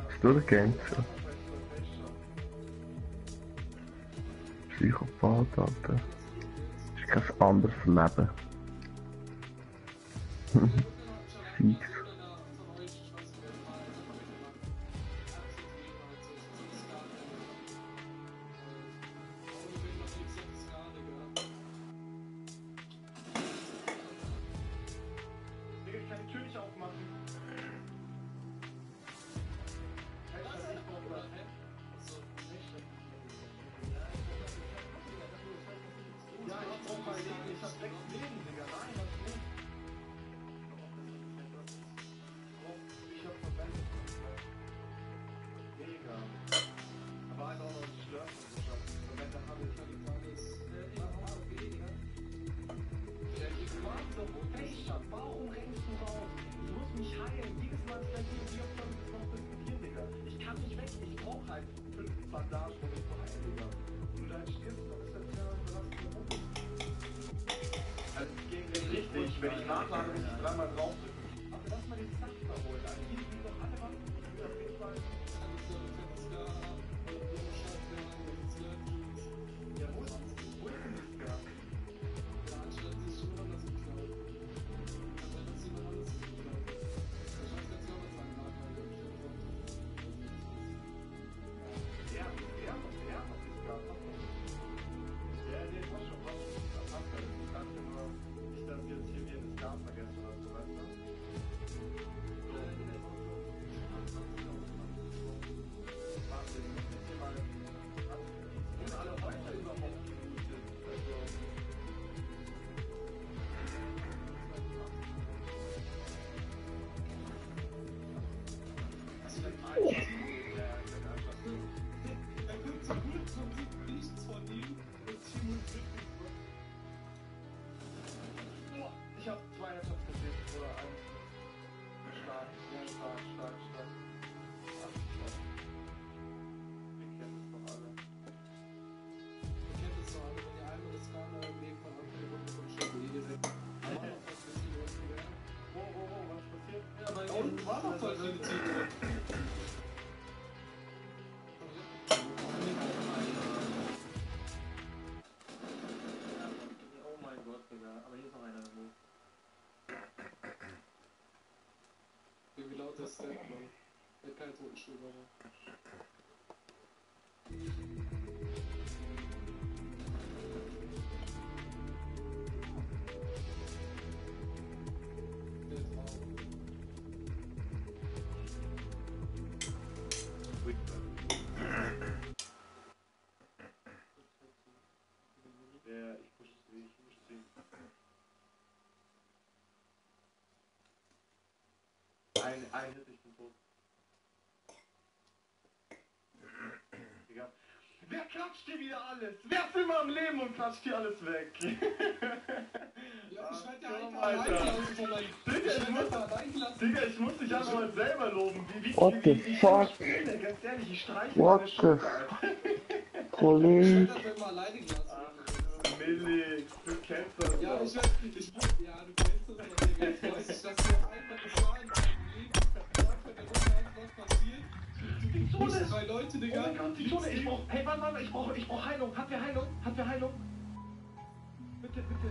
Hast du den Game schon? Psychopath, Alter. Ist kein anderes Leben. Fix. Digga, ich kann die Tür nicht aufmachen. Ja, ich brauch mal Leben. Ich hab 6 Leben, Digga. Nein, das nicht. Ich hab verwendet. Mega. Aber halt auch noch ein Stört und so schaffen. Und wenn der Handel kann ich alles. Ich mag so Rotation. Warum rennst du raus? Ich muss mich heilen. Jedes Mal ist wie oft soll ich das noch diskutieren, Digga? Ich kann nicht weg. Ich brauch halt 5 Bandagen, um mich zu heilen, Digga. Und dann stirbst du, ist das ja belastende Runde. Also gegen den richtig, wenn ich nachlade, muss ich dreimal draufdrücken. Aber lass mal den Saft da holen. Also die sind doch alle was. Auf jeden Fall. Ja, wo ist denn das Gas? Ich hab 2 Headshots gesehen, oder einen. Stark, sehr stark, stark, stark. Ach, stark. Wir kennen es doch alle. Ihr kennt es doch alle, wenn ihr einmal das Skala im Leben von Anfang der Runde von Chablis gesehen habt. Aber noch was wissen wir, was wir werden. Was ist passiert? Ja, bei Da unten mir war war noch noch was. voll viele Tiere. Oh mein Gott, Digga. Aber hier ist noch einer irgendwo. Wie laut ist der Mann? Der hat keinen Totenstuhl, aber. Ja, ich push sie, ich push sie. Ein Hit, ich bin tot. Digga. Wer klatscht hier wieder alles? Wer ist immer am Leben und klatscht hier alles weg? Ja, ich werde ja komm, einfach Alter. allein gelassen von meinem. Digga, ich muss, allein gelassen. Digga, ich muss dich einfach mal selber loben. What the fuck? Ich spiele, ganz ehrlich, ich streiche What meine the Schulter, Alter. Ich Kollege. werde das immer alleine gelassen. Ach, Milix, du kennst das Ja, doch. ja, du kennst das doch, Digga. Ich weiß nicht, dass dir einfach gefallen hat. Was passiert? Du Zone. 3 Leute, Oh Digga. mein Gott, die Zone, ich brauch, hey, warte, ich brauch Heilung. Hat wer Heilung? Hat wer Heilung? Bitte, bitte.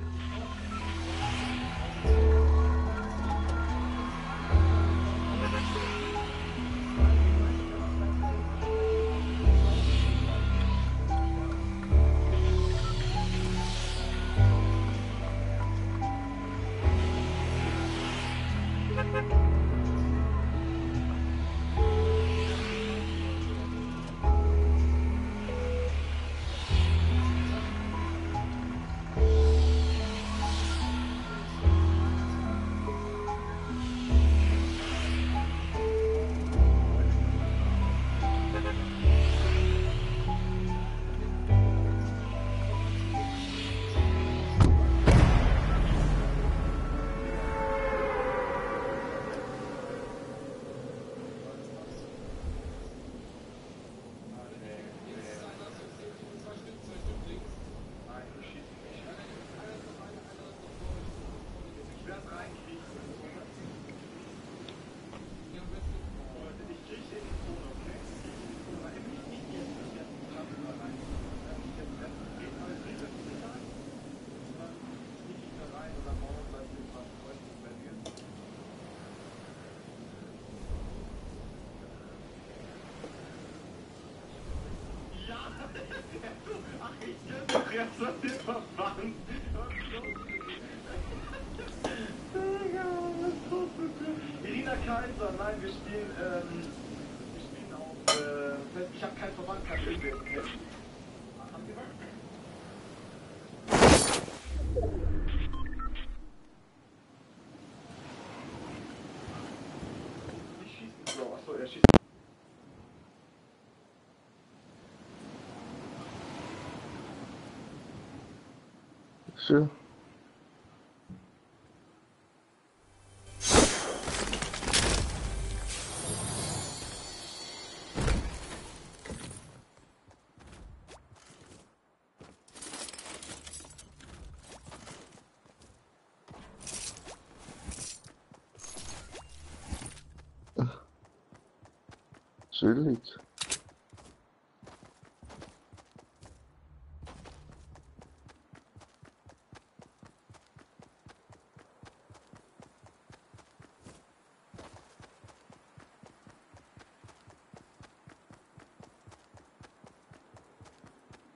Ach, ich kenn doch jetzt so den Verband. Irina Kaiser, nein, wir spielen auf, ich habe keinen Verband, kein irgendwer. Haben Sie was? Nicht schießen, so, achso, er schießt. Schön. Chillig.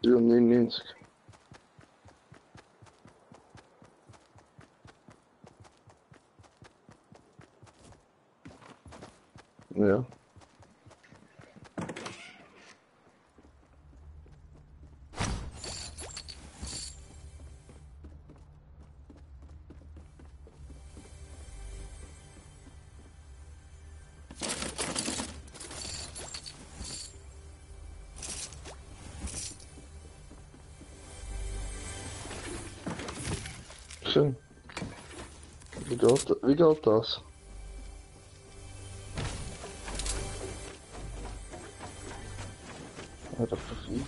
Ja, 99. Ja. Schön. Wie geht das? Ja, der Profit.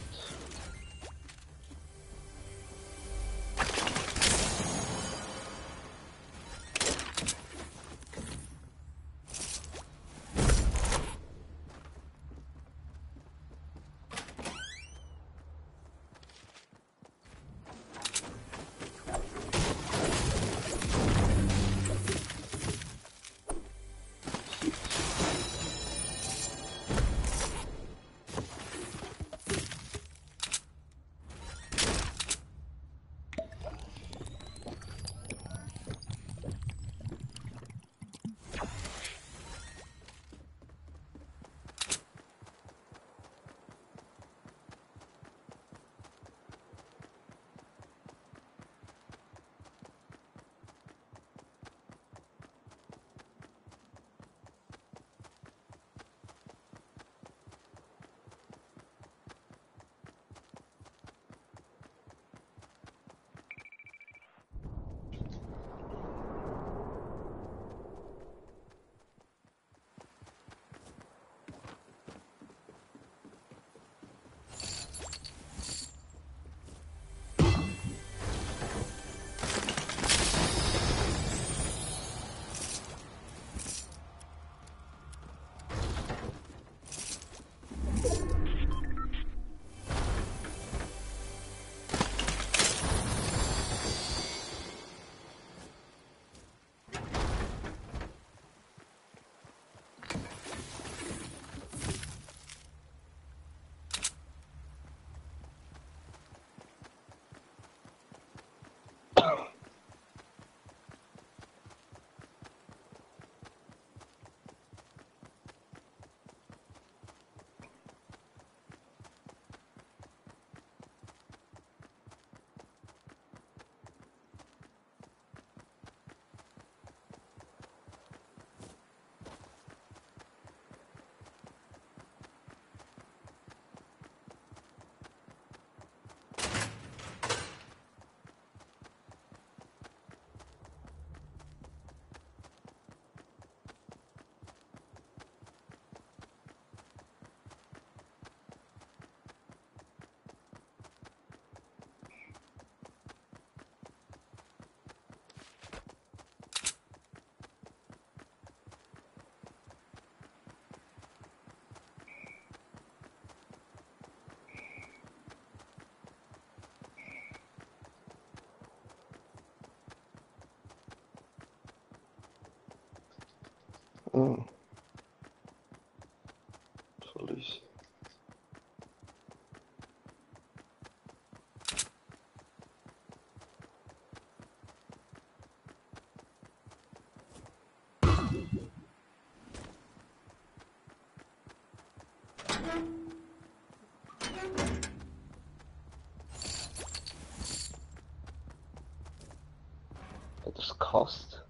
Hat er's gehasst?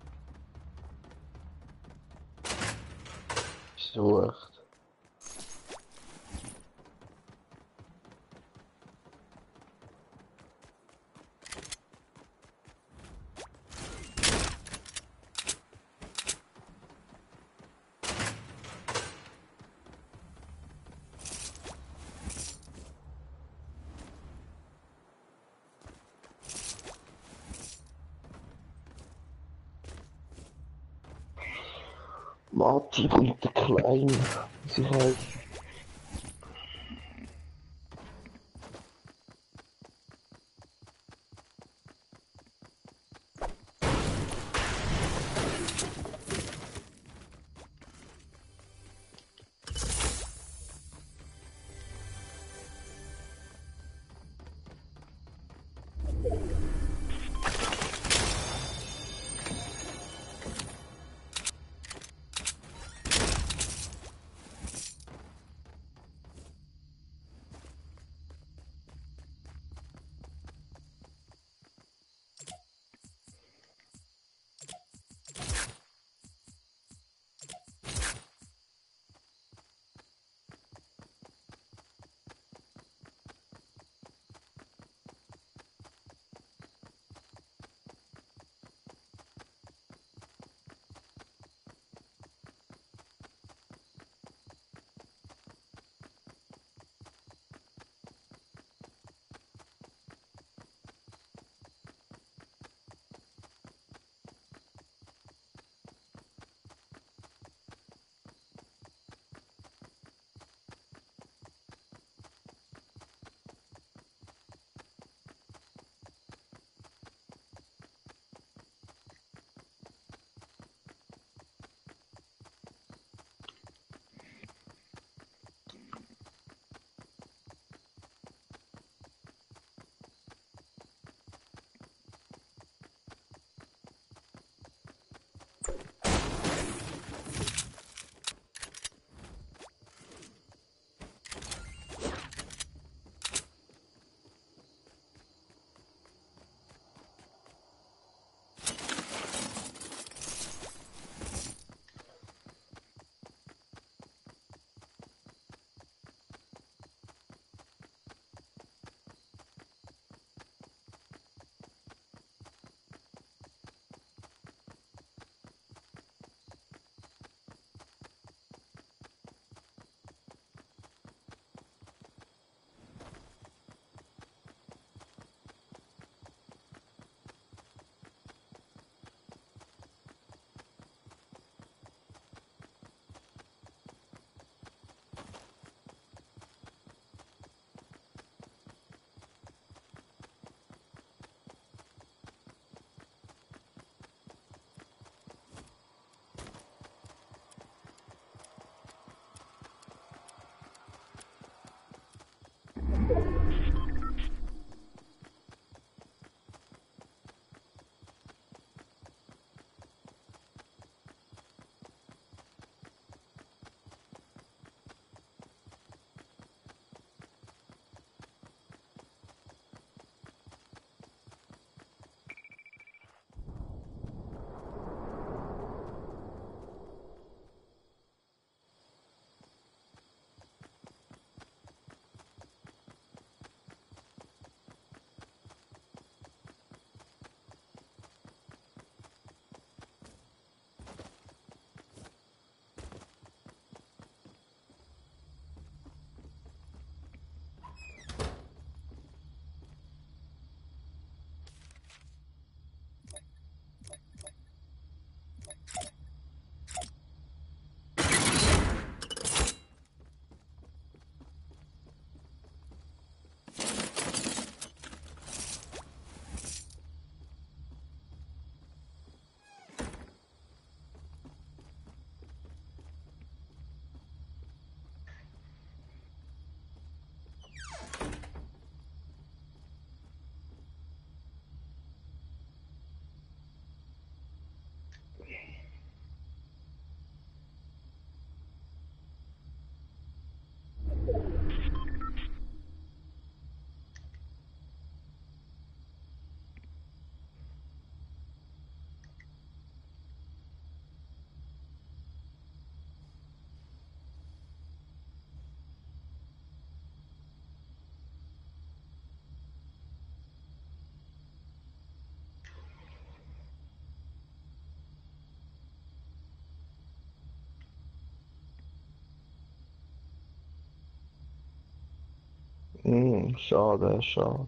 Wieso echt? Martin und der Kleine. Sie halt. Schade, schade.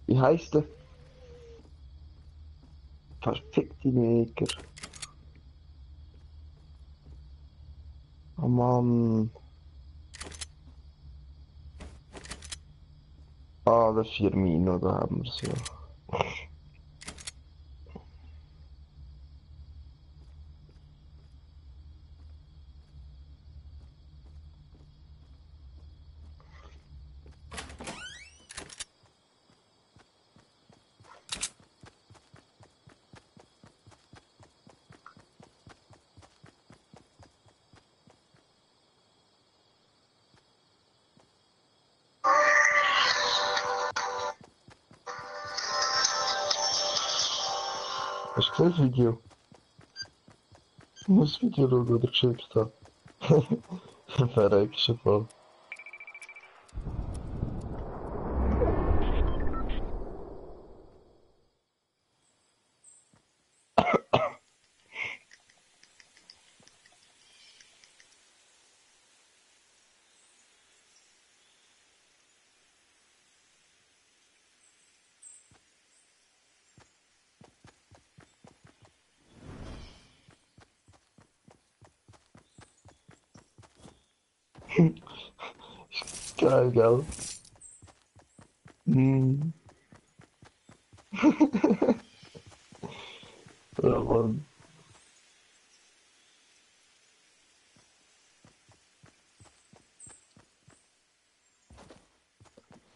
Wie heisst der? Verfickte Neger. Oh Mann. Ah, der Firmino, da haben wir's ja. Hast du gesehen das Video? Ich muss das Video schauen, das er geschickt hat. Verreckst du voll. Geil, gell? Hm. Ja, Mann.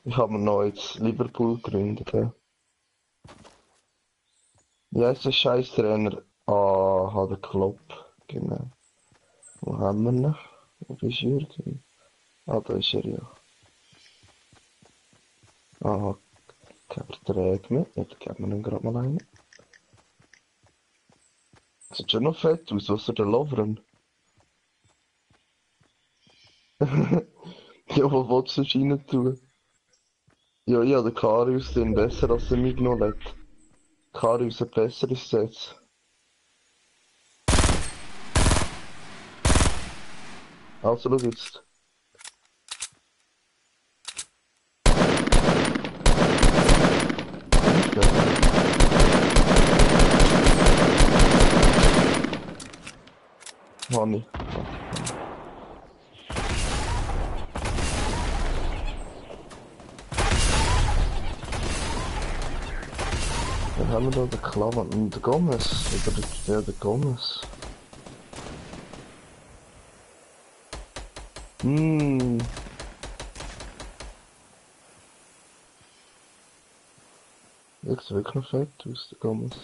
Ich habe mir noch jetzt Liverpool gegründet. Ja, ja ist der Scheiß-Trainer. Ah, hat der Klopp. Genau. Wo haben wir ihn? Wo ist Jürgen? Ah, da ist er ja. Aha, kein Vertrag mehr. Ja, da geben wir ihn gerade mal rein. Sieht schon noch fett aus, was er da Lovren. Ja, was willst du rein tun? Ja, ja, der Karius den besser als der Mignolet. Karius hat besseres Set. Also, schau jetzt. Honey. Dann haben wir da den Klavan und den Gomez. Oder der Gomez. Hm. Sieht wirklich noch fett aus, der Gomez.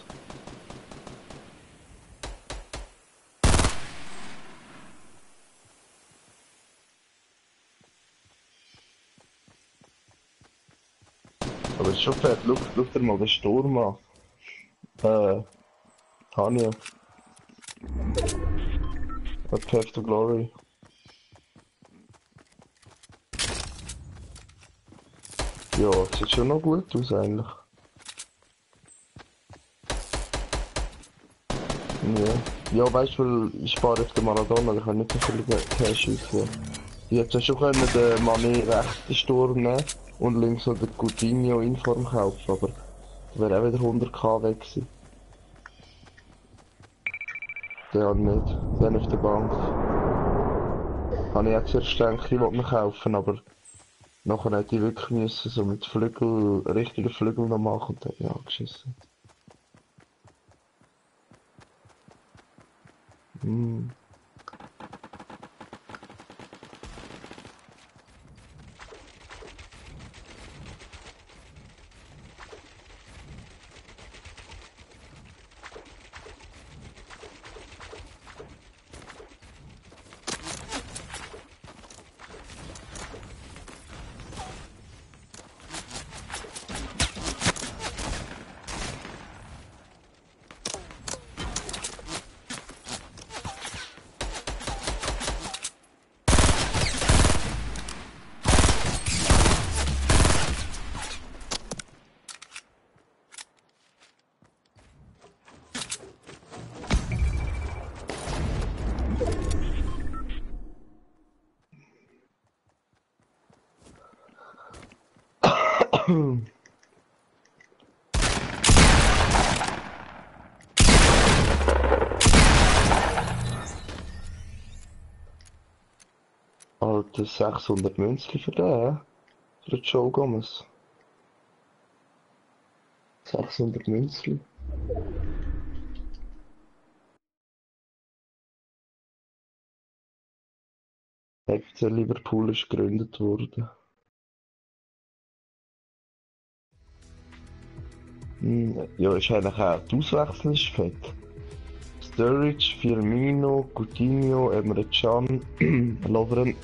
Aber es ist schon fett, schau dir mal den Sturm an. Hania. A Path to Glory. Ja, sieht schon noch gut aus eigentlich. Ja, ja weißt du, weil ich spare auf den Maradona, ich kann nicht so viel Cash ausgeben. Ich hätte ja schon können den Mané rechten Sturm nehmen und links noch den Coutinho Inform kaufen, aber da wäre auch wieder 100k weg gewesen. Den habe ich nicht, den auf der Bank. Habe ich jetzt erst gedacht, ich wollte mir kaufen, aber nachher hätte ich wirklich müssen so mit Flügel, richtigen Flügel noch machen und dann habe ich angeschissen. Hm. Alter, 600 Münzli für den, hä? Für den Joe Gomez. 600 Münzli. FC Liverpool ist gegründet worden. Ja, ist eigentlich auch die Auswechslung ist fett. Sturridge, Firmino, Coutinho, Emre Can, Lovren,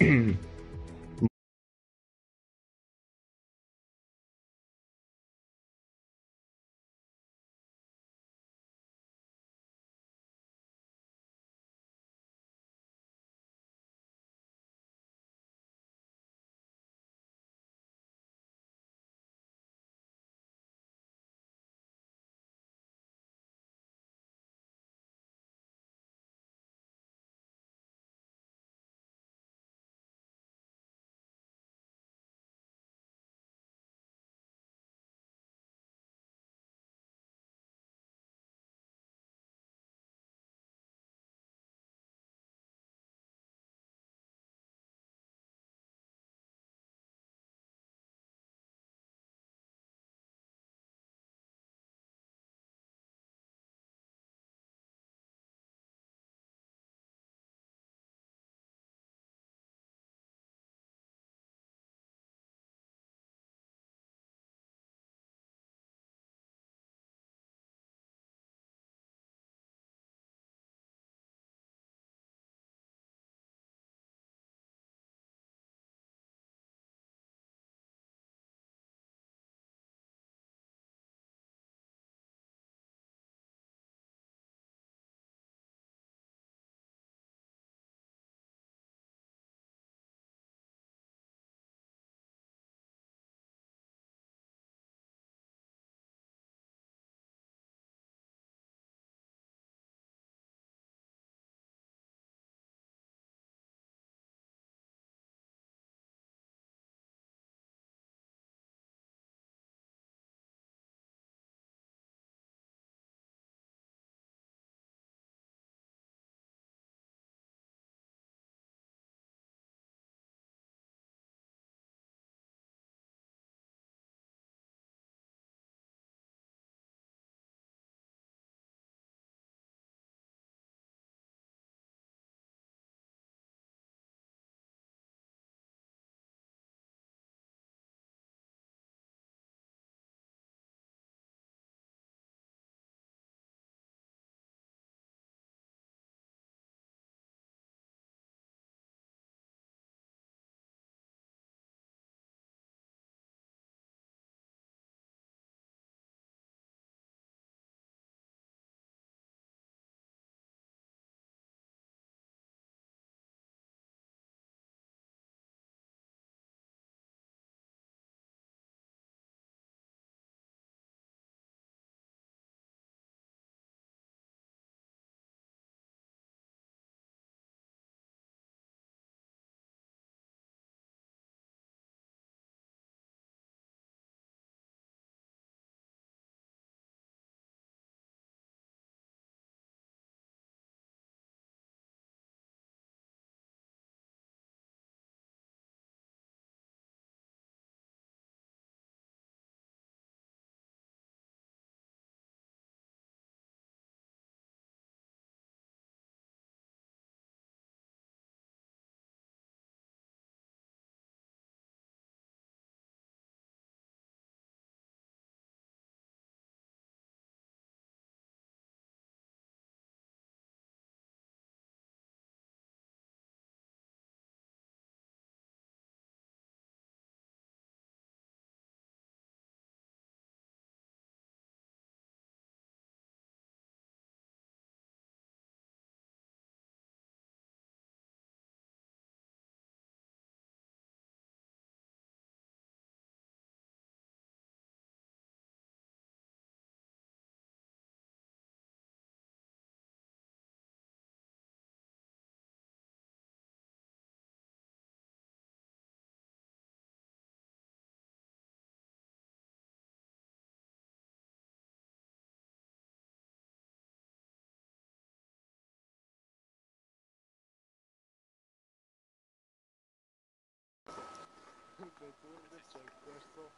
So viel ein Klassiker.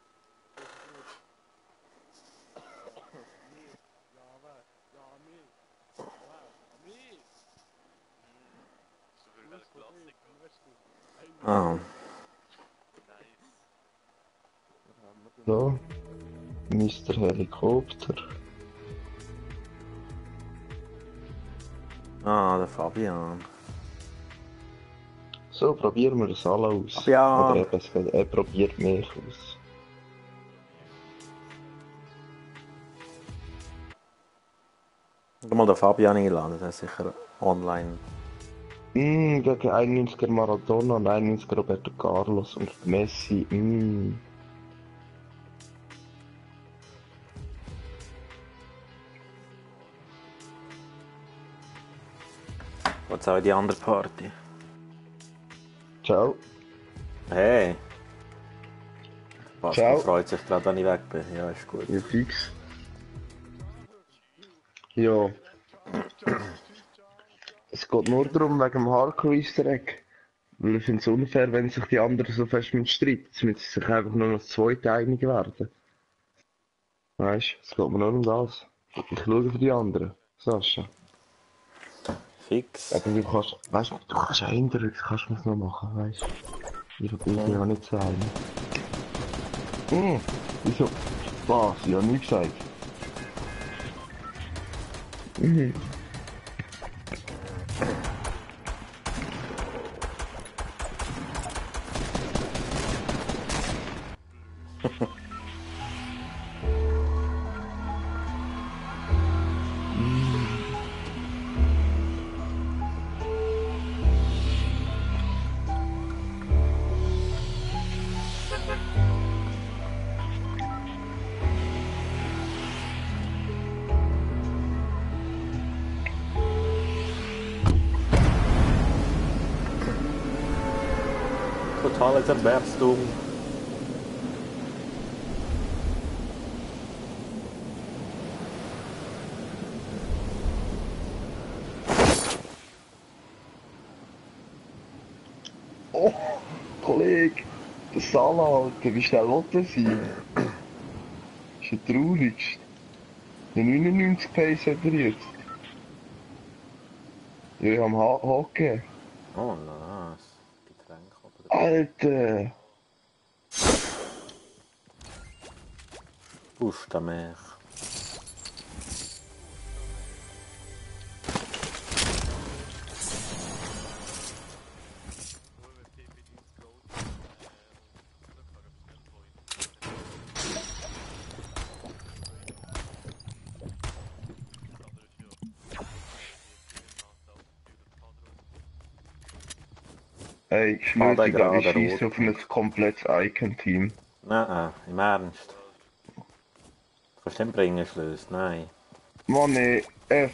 Ah, Nice. So, Mr. Helikopter. der Fabian. So, probieren wir das alle aus. Fabian. Oder eben, er probiert mich aus. Ich mal den Fabian einladen, der ist sicher online. Gegen 91er Maradona und 91er Roberto Carlos und Messi. Jetzt auch in die andere Party. Ciao. Hey! Pascal Ciao. freut sich gerade, wenn ich weg bin. Ja, ist gut. Ja, fix. Ja. Es geht nur darum, wegen dem Hardcore-Easter Egg. Weil ich finde es unfair, wenn sich die anderen so fest mit streiten. Jetzt müssen sie sich einfach nur noch das zweite einig werden. Weißt du, es geht mir nur um das. Ich schaue für die anderen. Sascha. Fix. Aber du kannst, weißt du, du kannst ja hindern, das kannst du es noch machen, weißt du. Ich bin ja nicht so einig. Wieso? Was? Ich hab nichts gesagt. Totales Erwerbstum. Oh, Kollege, der Salah, Alter, wie schnell will der sein? Ist ja traurig. Der 99 Pace hat er jetzt. Ja, am Hocken. Oh, nice. Getränk oder Alter! Pusta mich. Nur wenn TP ins Code und dann kann ich schnell vorhin. Das andere ist ja Ey, ich Ah, schwöre der dir, glaub, ich gerade schieße auf ein komplettes Icon-Team. Nein, im Ernst. Du kannst den bringen, Schlöss. Nein. Mann, ey,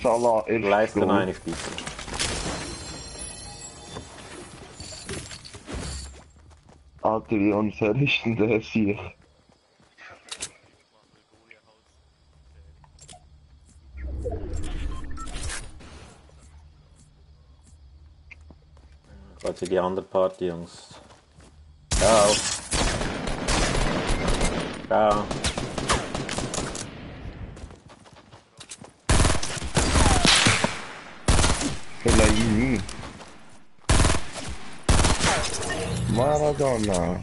Salah, Leiste noch Goal. eine bitte. Alter, wie unfair ist denn der sich? Geht in die andere Party, Jungs. Ciao. Ciao. Fellaini. Maradona.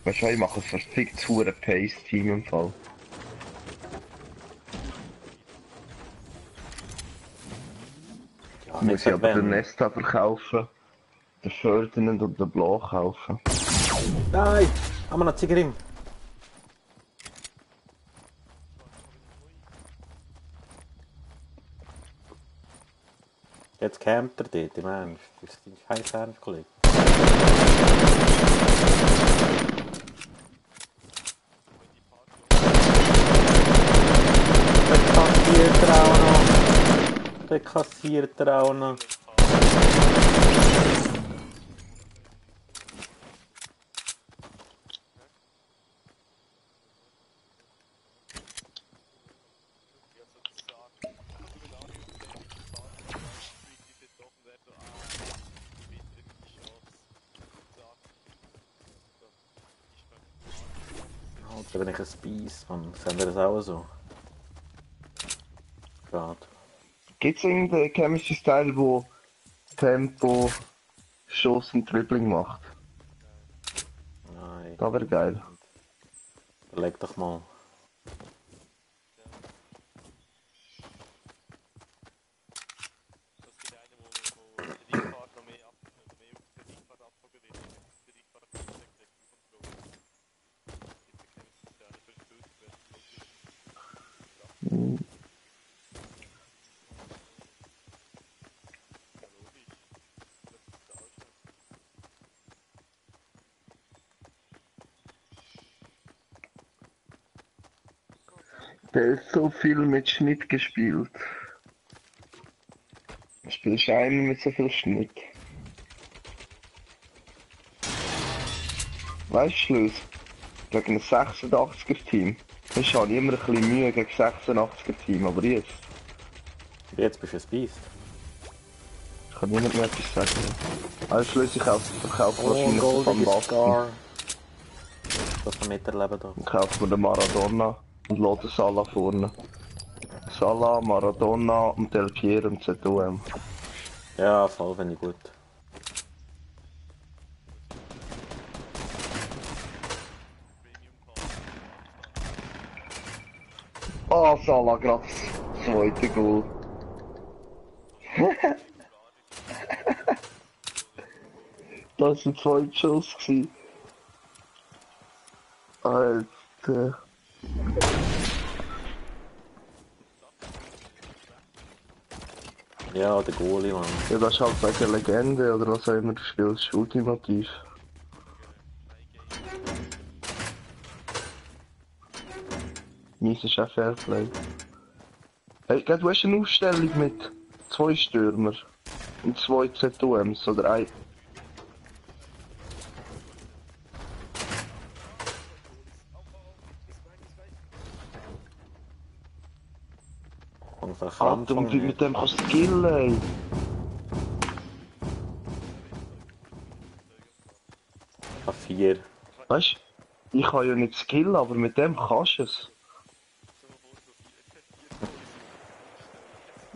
Weißt du, ich mache ein verficktes hure Pace-Team im Fall. Ja, Muss ich sag aber den wenn. Nesta verkaufen, den Ferdinand und den Blau kaufen. Nein! Haben wir noch Zigarim? Jetzt campt er dort, im Ernst. Das ist dein scheiß Ernst, Kollege. Der kassiert er auch noch. Der kassiert er auch noch. Jetzt bin ich ein Spieß, Mann. Seht ihr das auch so? Schade. Gibt's irgendeinen Chemistry Style, wo Tempo, Schuss und Dribbling macht? Nein. Das wäre geil. Leg doch mal. Das gibt einen, wo Kreditkarten noch mehr auf Kreditkarte abzogen wird. Kreditkarte abzogen Kontrolle. Gibt es keine Sterne für die Böse werden. Hm. Ja, logisch. Das ist der Alte. Der ist so viel mit Schnitt gespielt. Spielst du einen mit so viel Schnitt? Weißt du, Schluss? Gegen ein 86er-Team. Ich habe immer ein bisschen Mühe gegen 86er-Team, aber jetzt Jetzt bist du ein Spieß. kann niemand mehr etwas sagen. Also Schluss, ich verkaufe Oh, wahrscheinlich Goldig Van ist Basten. Scar. Das kann miterleben da. Und kaufe mir den Maradona und lasse den Salah vorne. Salah, Maradona und Del Piero und ZOM. Ja, voll, finde ich gut. Oh, Salah, gerade das zweite Goal. Das war ein zweiter Schuss. Alter. Ja, der Goalie, Mann. Ja, das ist halt wegen Legende oder was auch immer du spielst, ultimativ. Meins ist auch Fairplay. Hey, du hast eine Aufstellung mit 2 Stürmer und 2 ZOMs oder ein. Und Alter, verkrampfen und mit dem kannst du skillen, ey. A4. Weißt du, ich kann ja nicht skillen, aber mit dem kannst du es.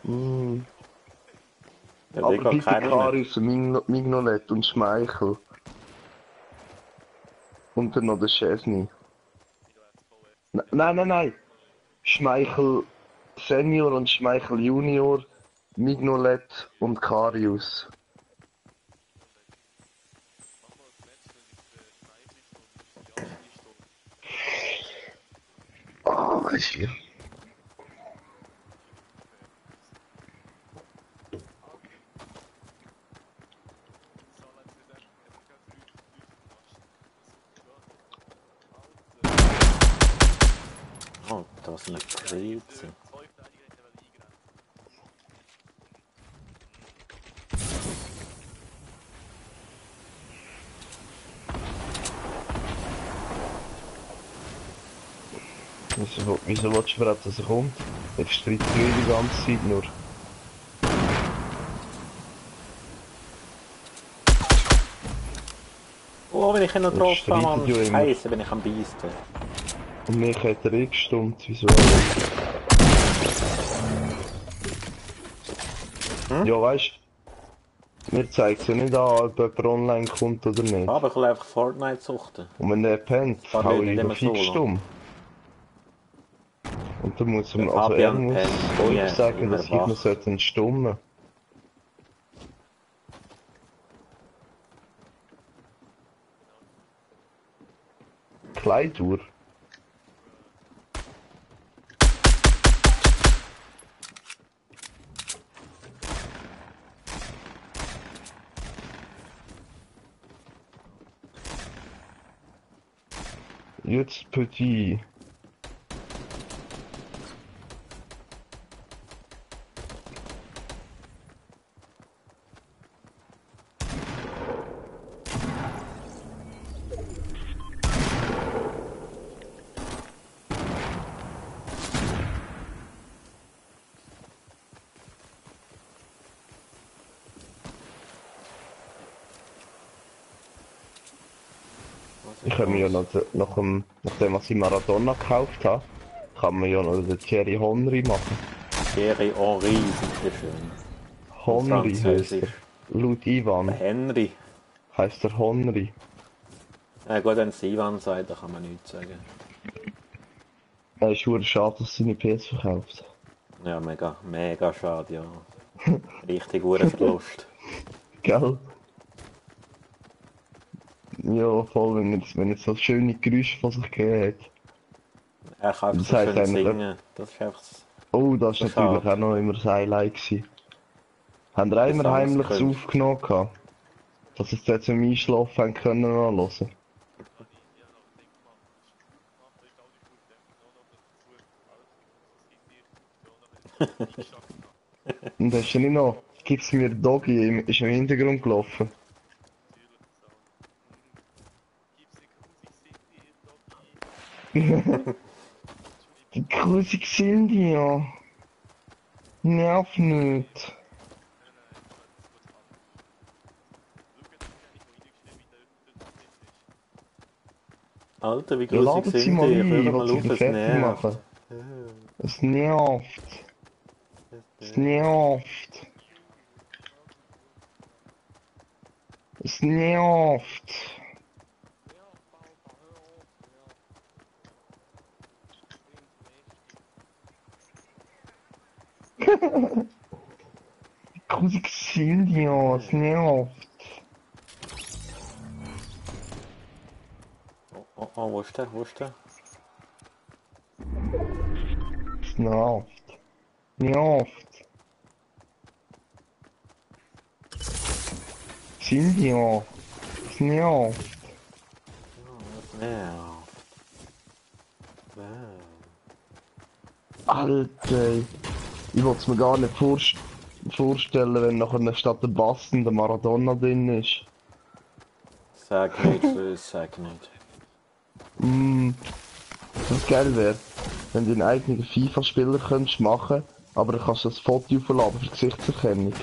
Mm. Ja, Aber der geht bitte keiner mehr. Karius, Mignolet und Schmeichel. Und dann noch der Chesney. Nein. Schmeichel Senior und Schmeichel Junior, Mignolet und Karius. Ah, weißt du. Oh, das ist eine Krise. Wieso willst du überhaupt, dass er kommt? Jetzt streitet er die ganze Zeit nur. Oh, wenn ich ihn noch Er getroffen streitet habe, ja Mann. immer. Scheiße, bin ich am Beisten. Und mich hat er gestummt, wieso? Ja, weißt du, mir zeigt es ja nicht an, ob jemand online kommt oder nicht. Aber ich will einfach Fortnite suchten. Und wenn der pennt, Paar hau Leute ich nicht ihn immer fix solo. stumm. Und dann muss Der man, also er Fabian muss pennt euch nie, sagen, immer dass ich ihn wach. sollte stummen. Kleidur. Jetzt Petit. Ich habe mir ja noch, nachdem was ich Maradona gekauft habe, kann man ja noch den Thierry Henry machen. Thierry Henry, bitteschön. Henry heisst Französisch. er. Laut Ivan Henry. heisst er Henry. Ja gut, wenn es Ivan sagt, dann kann man nichts sagen. Es ist verdammt schade, dass seine PS verkauft. Ja, mega schade, ja. Richtig guter Verlust. Gell? Ja, voll, wenn er so schöne Geräusche von sich gegeben hat. Er kann einfach Das so heisst schön eigentlich- singen. Das ist einfach... Oh, das war Das ist natürlich schade. auch noch immer das Highlight gewesen. Haben ihr einmal heimlich Gesangskünste. aufgenommen gehabt? Dass ihr es dort zum Einschlafen haben können anhören? Und hast du nicht noch, gib's mir Doggy, ist im Hintergrund gelaufen. Die grusig sind die ja. Nerv nicht. Alter, wie Ja, grusig ladet sie sind mal die? ein, Hör ich mal will sie auf, wieder es fertig nervt. machen. Es nervt. Es nervt. Es nervt. Wie grusig sind die ja, es nervt. Oh, wo ist der? Wo ist der? Es nervt. Nervt. Sind die ja. Es nervt. Es nervt. Wow. Alter, ich will es mir gar nicht vorstellen, wenn nachher statt der Basten der Maradona drin ist. Sag nicht, Süß, sag nicht. Was geil wäre, wenn du einen eigenen FIFA-Spieler könntest machen, aber dann kannst du das Foto aufladen für Gesichtserkennung.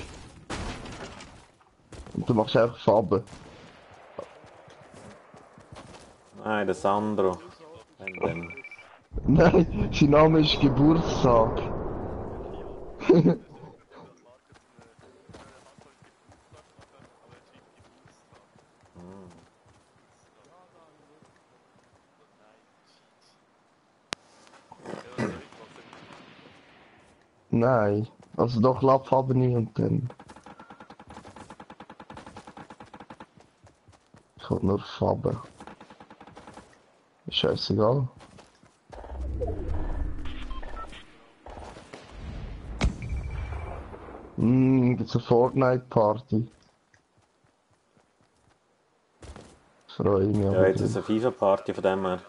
Und du machst einfach Farben. Nein, der Sandro. Wenn Nein, sein Name ist Geburtstag. Nein, also doch Lappfarben nie und dann. Ich will nur Farben. Ist scheißegal. Gibt's eine Fortnite-Party? Freue ich mich Ja, aber jetzt ist drauf. eine FIFA-Party von dem her.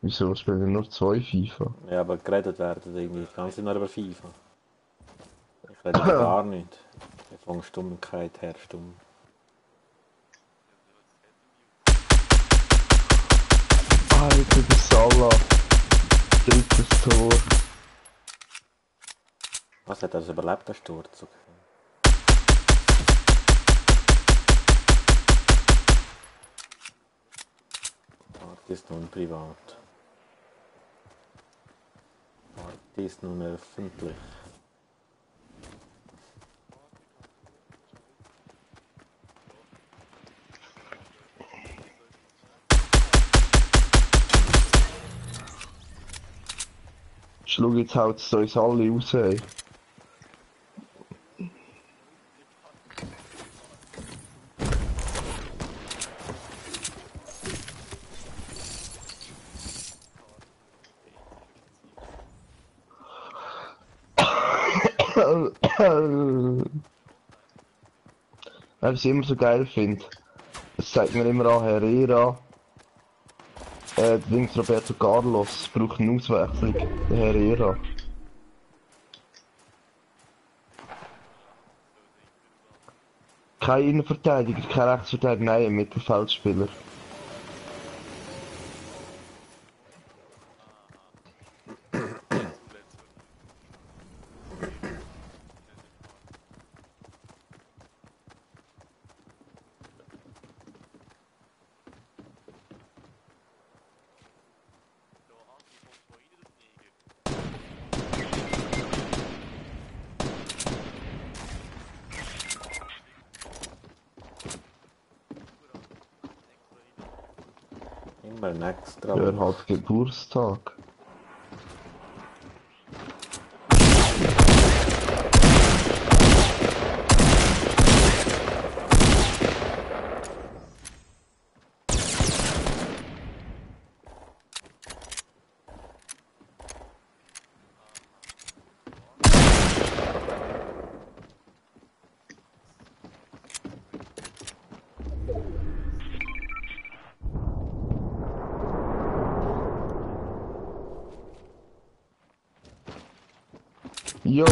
Wieso spielen nur 2 FIFA? Ja, aber geredet werden irgendwie ganz nur über FIFA. Ich rede gar nicht. Von Stummigkeit her stumm. Alter, der Salah. Drittes Tor. Was hat er das überlebt, der Sturz? Okay. Party ist nun privat. Party ist nun öffentlich. Schau, jetzt haut es uns alle raus, ey. Was ich immer so geil finde, es zeigt mir immer an Herrera, links Roberto Carlos braucht eine Auswechslung, der Herrera. Kein Innenverteidiger, kein Rechtsverteidiger, nein, ein Mittelfeldspieler. Immer ein extra. Er hat Geburtstag. Jo,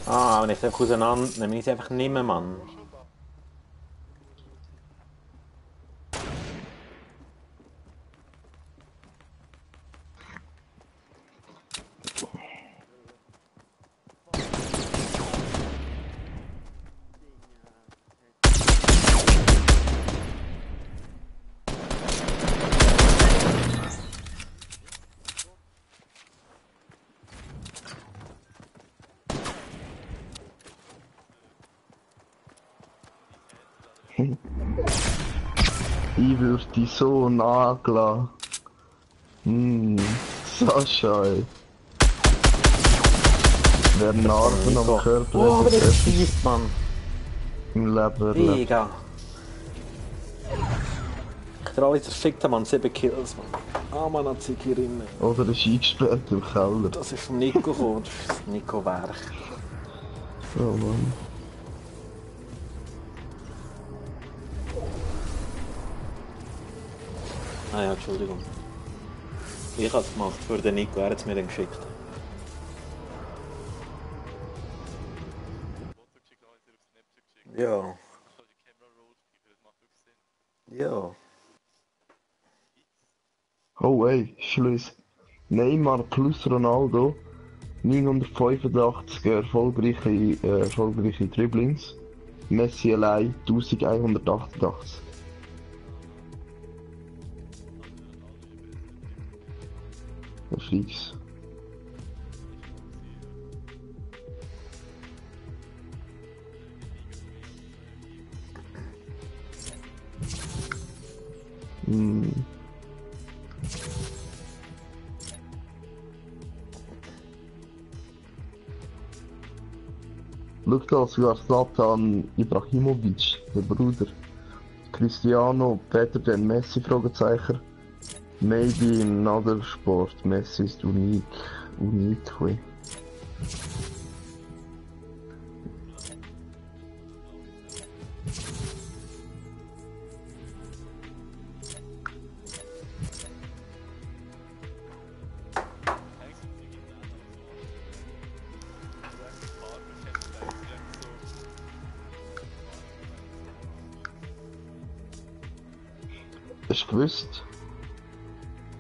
Ah, wenn ich es einfach auseinander nehme, ich es einfach nicht mehr, Mann. ich würde dich so nageln. Sascha, ey. Wer Narben am Körper Oh, hat, aber ist das etwas schießt, Mann. im Leben erlebt. Mega. Ich traue jetzt fickte Mann, 7 Kills, Mann. Ah, Mann, hat sich hier drin. Oder ist eingesperrt im Keller. Das ist vom Nico gekommen, das ist das Nico-Werk. Oh Mann. Ah ja, Entschuldigung. Ich habe es gemacht für den Nico, er hat es mir dann geschickt. Ja. Ja. Oh ey, Schluss. Neymar plus Ronaldo. 985 erfolgreiche Dribblings. Messi allein 1188. Der Fix. Schau da, sogar Zlatan Ibrahimovic, der Bruder. Cristiano, better than Messi, Fragezeichen. Maybe in another sport, Messi ist unique. Unique. Hast du gewusst?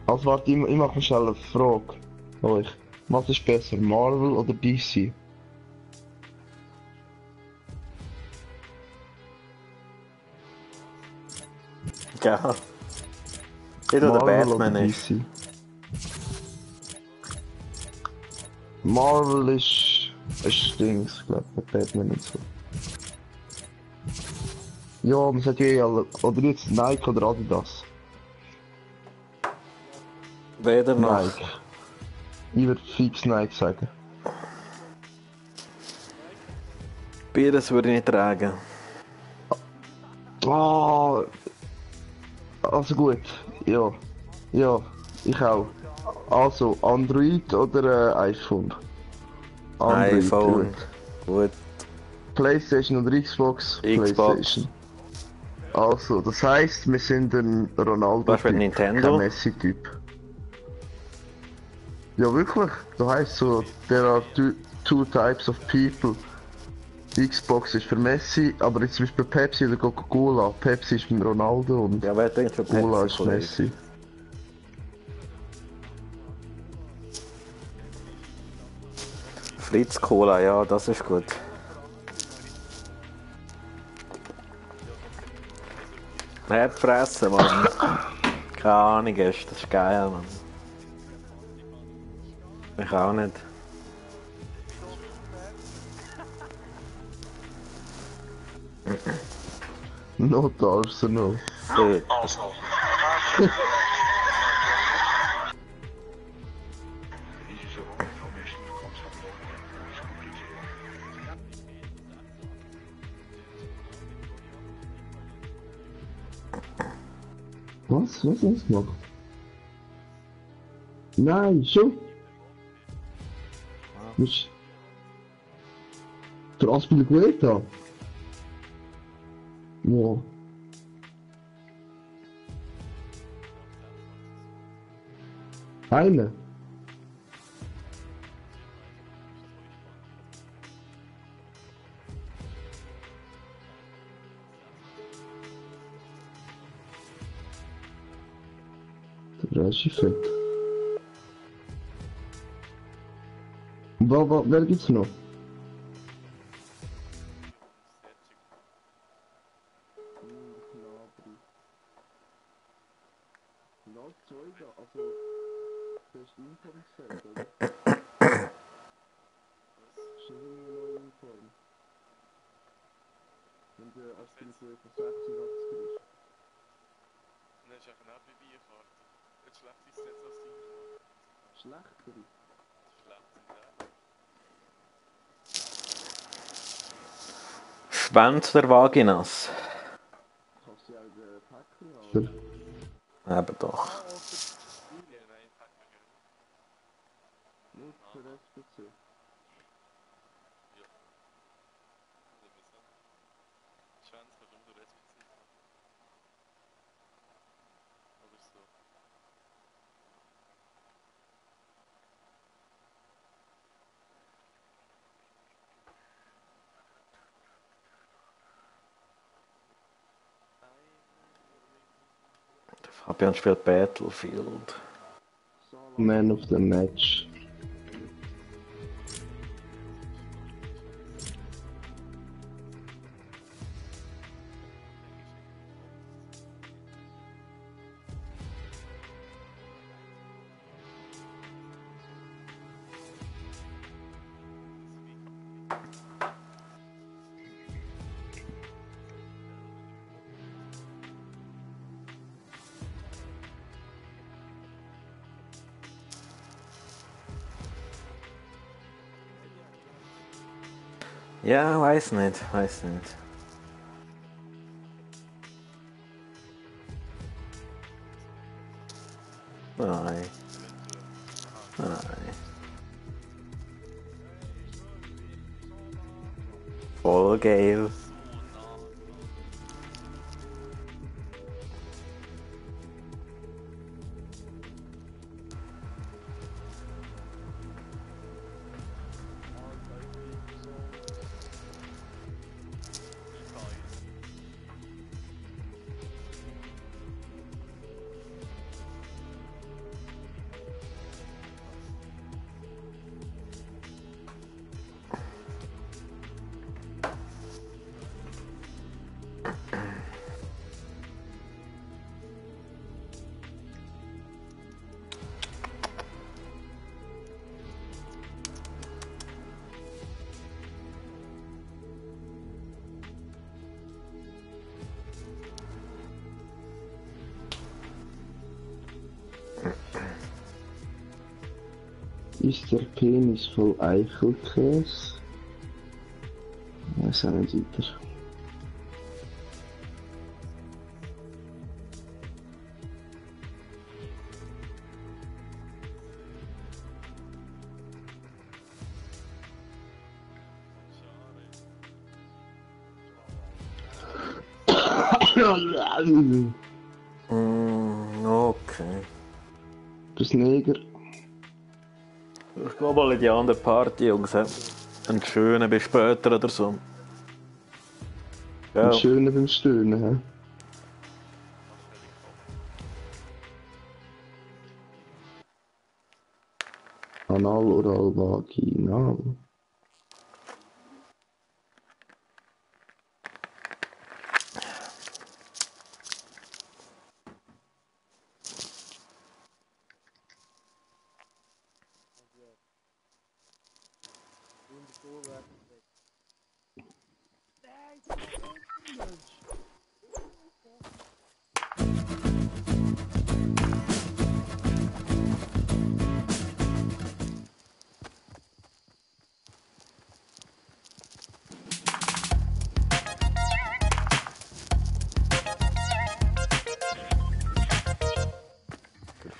Also warte, ich mache mir schnell eine Frage. Euch. Was ist besser, Marvel oder DC? Ja. Jeder der Marvel Batman oder ist. DC? Marvel ist Dings, glaube ich, Batman und so. Ja, man sagt eh alle, oder jetzt Nike oder Adidas? Weder noch. Nike. Ich würde fix Nike sagen. Beides würde ich nicht tragen. Ah, also gut, ja, ich auch. Also Android oder iPhone? Android, iPhone. gut. Gut. PlayStation oder Xbox? Xbox. PlayStation. Also, das heißt, wir sind ein Ronaldo-Typ, Was für Nintendo? kein Messi-Typ. Ja, wirklich. Das heißt so, there are two types of people. Xbox ist für Messi, aber jetzt zum Beispiel Pepsi oder Coca-Cola. Pepsi ist mit Ronaldo und Ja, wer denkt für Cola Pepsi, ist Kollege? Messi. Fritz Cola, ja, das ist gut. Hart fressen, Mann. Keine Ahnung, das ist geil, Mann. Ich auch nicht. Not Arsenal. Dort. Arsenal. Diese Information becomes available is completely Was gemacht? Nein, schon? Was? Der Aspilicueta? Wo? Eine? Der ist fett. Wer gibt's noch? Ne, ist einfach nicht wie Bier-Karte. Jetzt schlecht ist es jetzt als Team. Schlechter? Schlecht sind ja. Schwänze der Vaginas. Kannst du ja den Päckchen haben? Eben doch. Ja, nein, Packer, gell. Nur für SPC. Ja. Also, wir sind. Schwänze kannst du nur durch SPC haben. Oder so. Fabian spielt Battlefield. Man of the Match. Ja, weiß nicht. Nein. Voll geil. Ist der Penis voll Eichelkäse? Weiß auch nicht weiter. Okay. Das Neger. Ich gehe mal in die andere Party, Jungs. Einen schönen bis später oder so. Ein Ja. schöner beim Stöhnen, hä? Anal, oral, vaginal.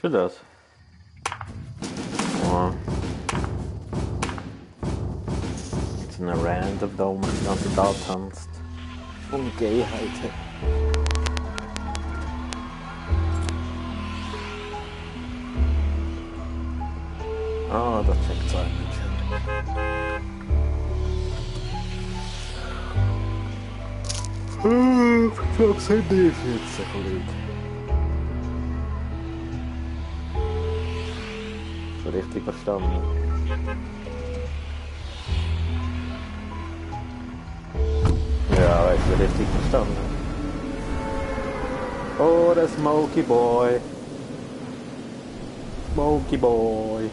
Für das? Oh. So eine Random da, wo man die ganze Tag tanzt. Und Gayheit hat. Ah, das checkt es eigentlich schon. Ich hab's Handy jetzt, Kollege. Schon richtig verstanden. Ja, weißt du, richtig verstanden. Oh, der Smokey Boy. Smokey Boy.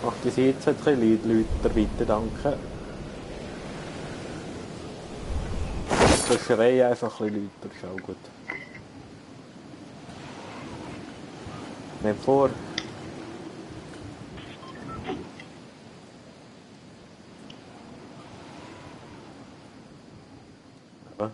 Ach, die Sitz hat ein bisschen lauter, bitte, danke. Der Schrei einfach ein bisschen lauter, ist auch gut. Nimm vor. Ja.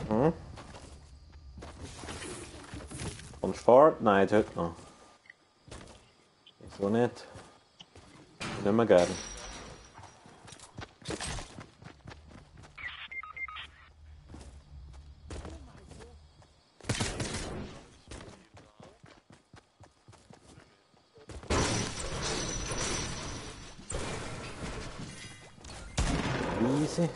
Hm? Und Fortnite heute noch. Wieso nicht? Nicht mehr gern. Easy.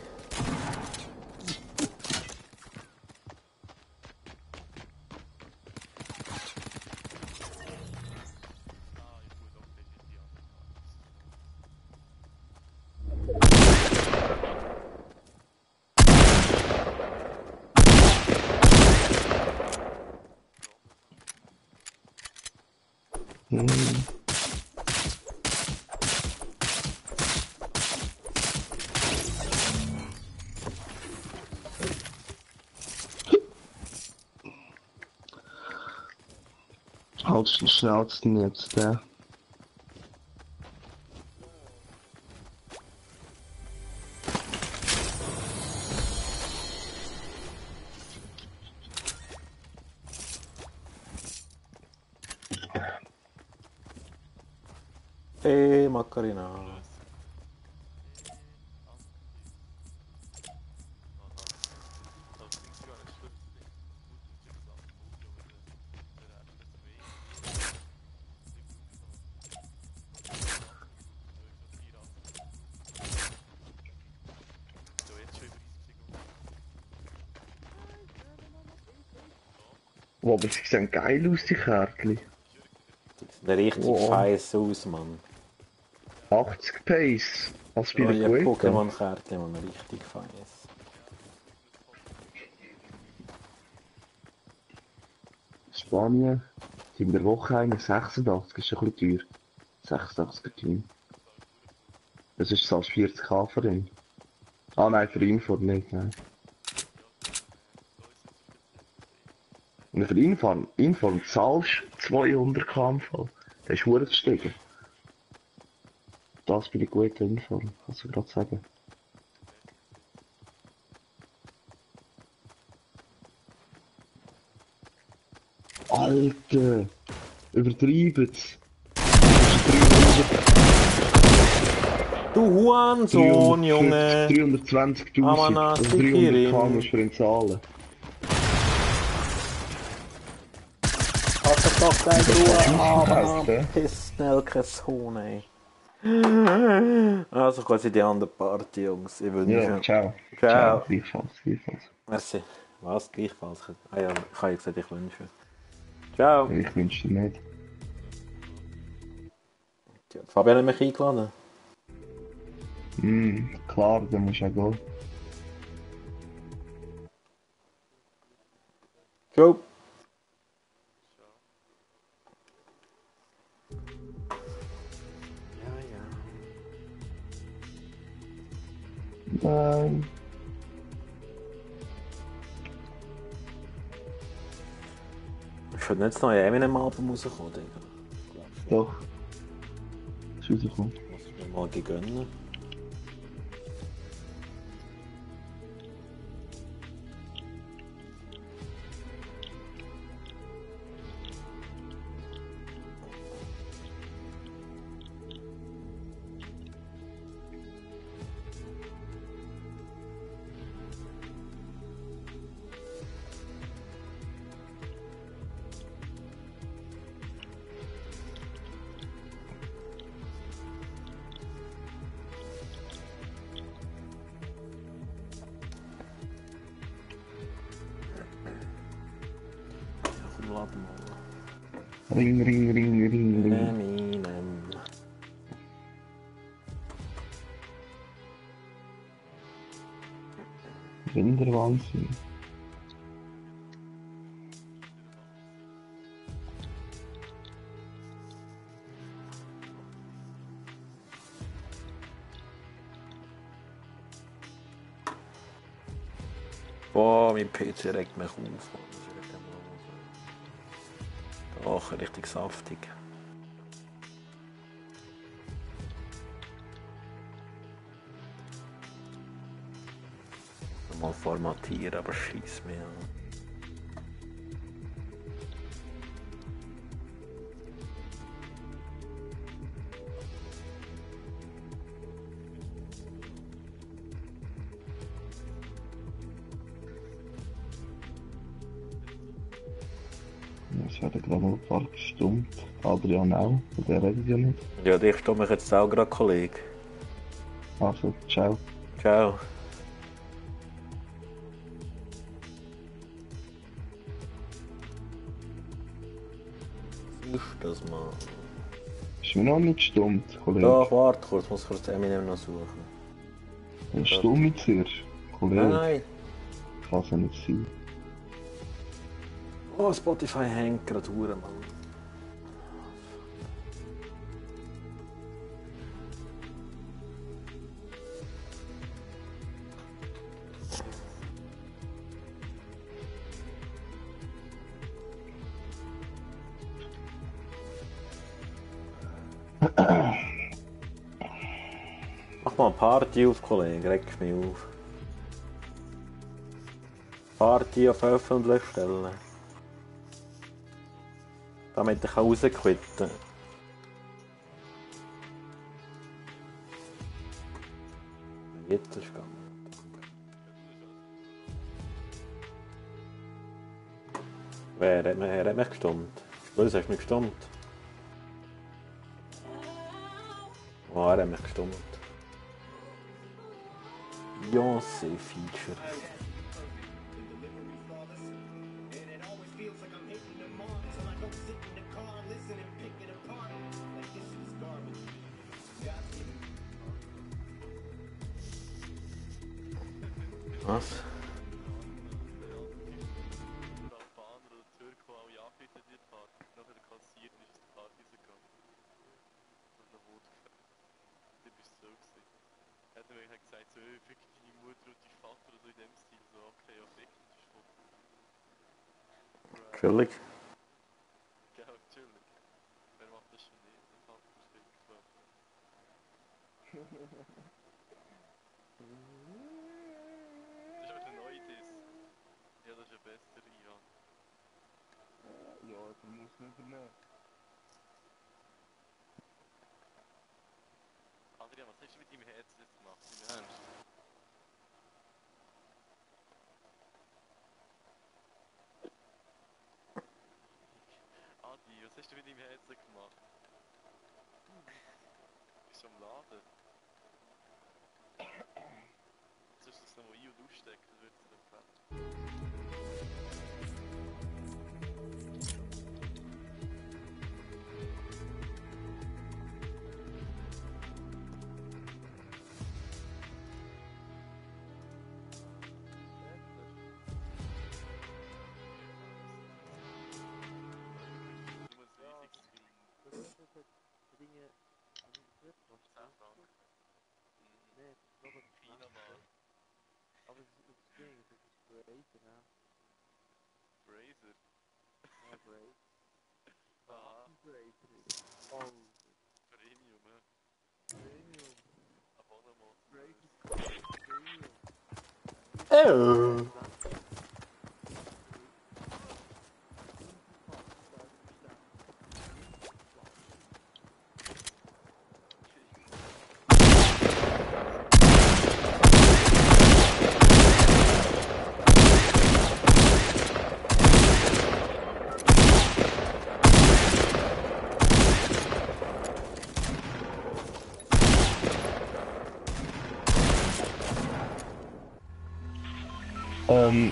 Halt die Schnauze jetzt, der. Hey, Macarena. Oh, aber sie sehen geil aus, die Kärtchen. Das sieht richtig Oh. scheiße aus, Mann. 80 Pace. Als bei Oh, der ja, Quake. Pokémon-Karte, man richtig fein ist. Spanien. In der Woche 86, ist ein bisschen teuer. 86 per Team. Das ist so als 40k für ihn. Ah nein, für ihn vor nicht, nein. Und für Inform zahlst 200k im Fall. Das ist verdammt gestiegen. Das bin ich gut Inform, kannst du gerade sagen. Alter! Übertreibt's! Du Hurensohn, Junge! 320.000, Amana, also Sikirin. 300k musst du für ihn zahlen. Hast du doch dein Das Ruhe, ist aber ausverkauft, ja? Pissnelke-Sohn, ey. Also quasi die andere Party, Jungs. Ich wünsche. Ja, ciao. Ciao. Gleichfalls, gleichfalls. Merci. Was? Gleichfalls? Ah ja, ich habe ja gesagt, ich wünsche. Ciao. Ich wünsche dir nicht. Ja, Fabian hat mich eingeladen. Klar, dann musst du auch gehen. Ciao. Ja, ja. Nein. Ist heute nicht das neue Eminem-Album rausgekommen, Digga? Doch. ist rausgekommen. Muss ich mir mal gönnen. Komm, laden mal. Ring, ring, ring, ring, ring. Eminem. Rinderwahnsinn. Boah, mein PC regt mich auf. Mann. Das ist echt immer so. Doch, richtig saftig. Mal formatieren, aber scheiß mir an. Es werden gerade noch ein paar gestummt. Adrian auch, von der redet ja nicht. Ja, dich stumme ich jetzt auch gerade, Kollege. Also, ciao. Ciao. Was ist das, Mann? Ist mir noch nicht gestummt, Kollege. Doch, warte kurz, muss kurz Eminem noch suchen. Stumm jetzt zuerst, Kollege. Nein! Kann es ja nicht sein. Oh, Spotify hängt gerade Mann. Mach mal eine Party auf, Kollege, reg mich auf. Party auf öffentlich stellen. Damit ich rausquitten kann. Jetzt ist es gegangen. Wer hat mich gestummt? Los, hast du mich gestummt? Oh, er hat mich gestummt. Beyoncé Feature. Was? Albaner oder Türken, die alle angerufen haben, die Party. Nachher der Kassier ist aus der Party rausgegangen. Und nach Hause gefällt. Du bist so gewesen. Er hat mir gesagt, so, fick deine Mutter und dein Vater oder so in dem Stil. So, okay, ja, fick dich, das ist voll. Chillig. Genau, chillig. Wer macht das schon nicht? Der Vater bestimmt klar. Das ist auch eine neue Diss. Ja, das ist ein besser, ja. Ja, du musst nicht übernehmen. Adrian, was hast du mit deinem Herz jetzt gemacht? Im Ernst? Adi, was hast du mit deinem Herz gemacht? Bist du am Laden? Sollst du das nochmal ein- und ausstecken, dann wird es dann fertig. Nur ein riesiges Film. 10 Franken. China mal. Brazer. Aha. Premium, hä? Oh.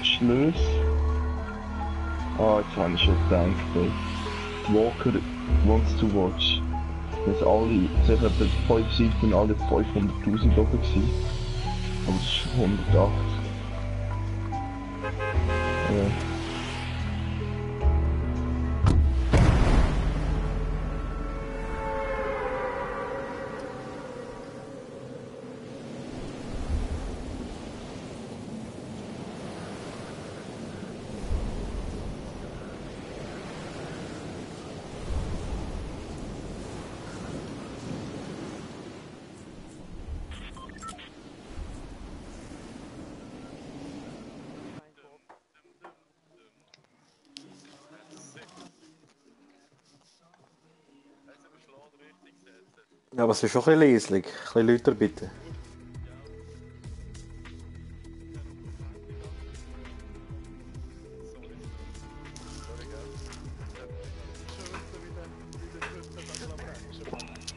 Schlöss. Ah, jetzt habe ich schon gedacht, ey. Walker wants to watch. Das alle, sicher etwa 5 Seiten, alle 500.000 oben gewesen. Aber es ist 180. Ja. Also beschlagen richtig setzen. Ja, aber es ist schon ein bisschen leislich. Ein bisschen lauter bitte. Sorry, gell? Schon wissen, wie der Küste da Menschen macht.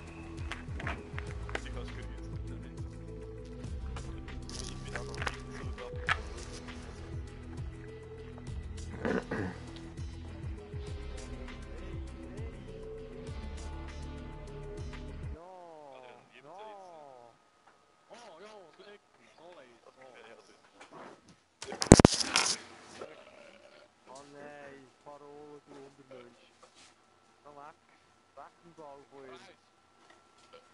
Sie kannst grüßen. Ich bin auch noch nicht so da. Oh nein, Parole, du Untermensch. Komm weg. Weg den Ball von ihm.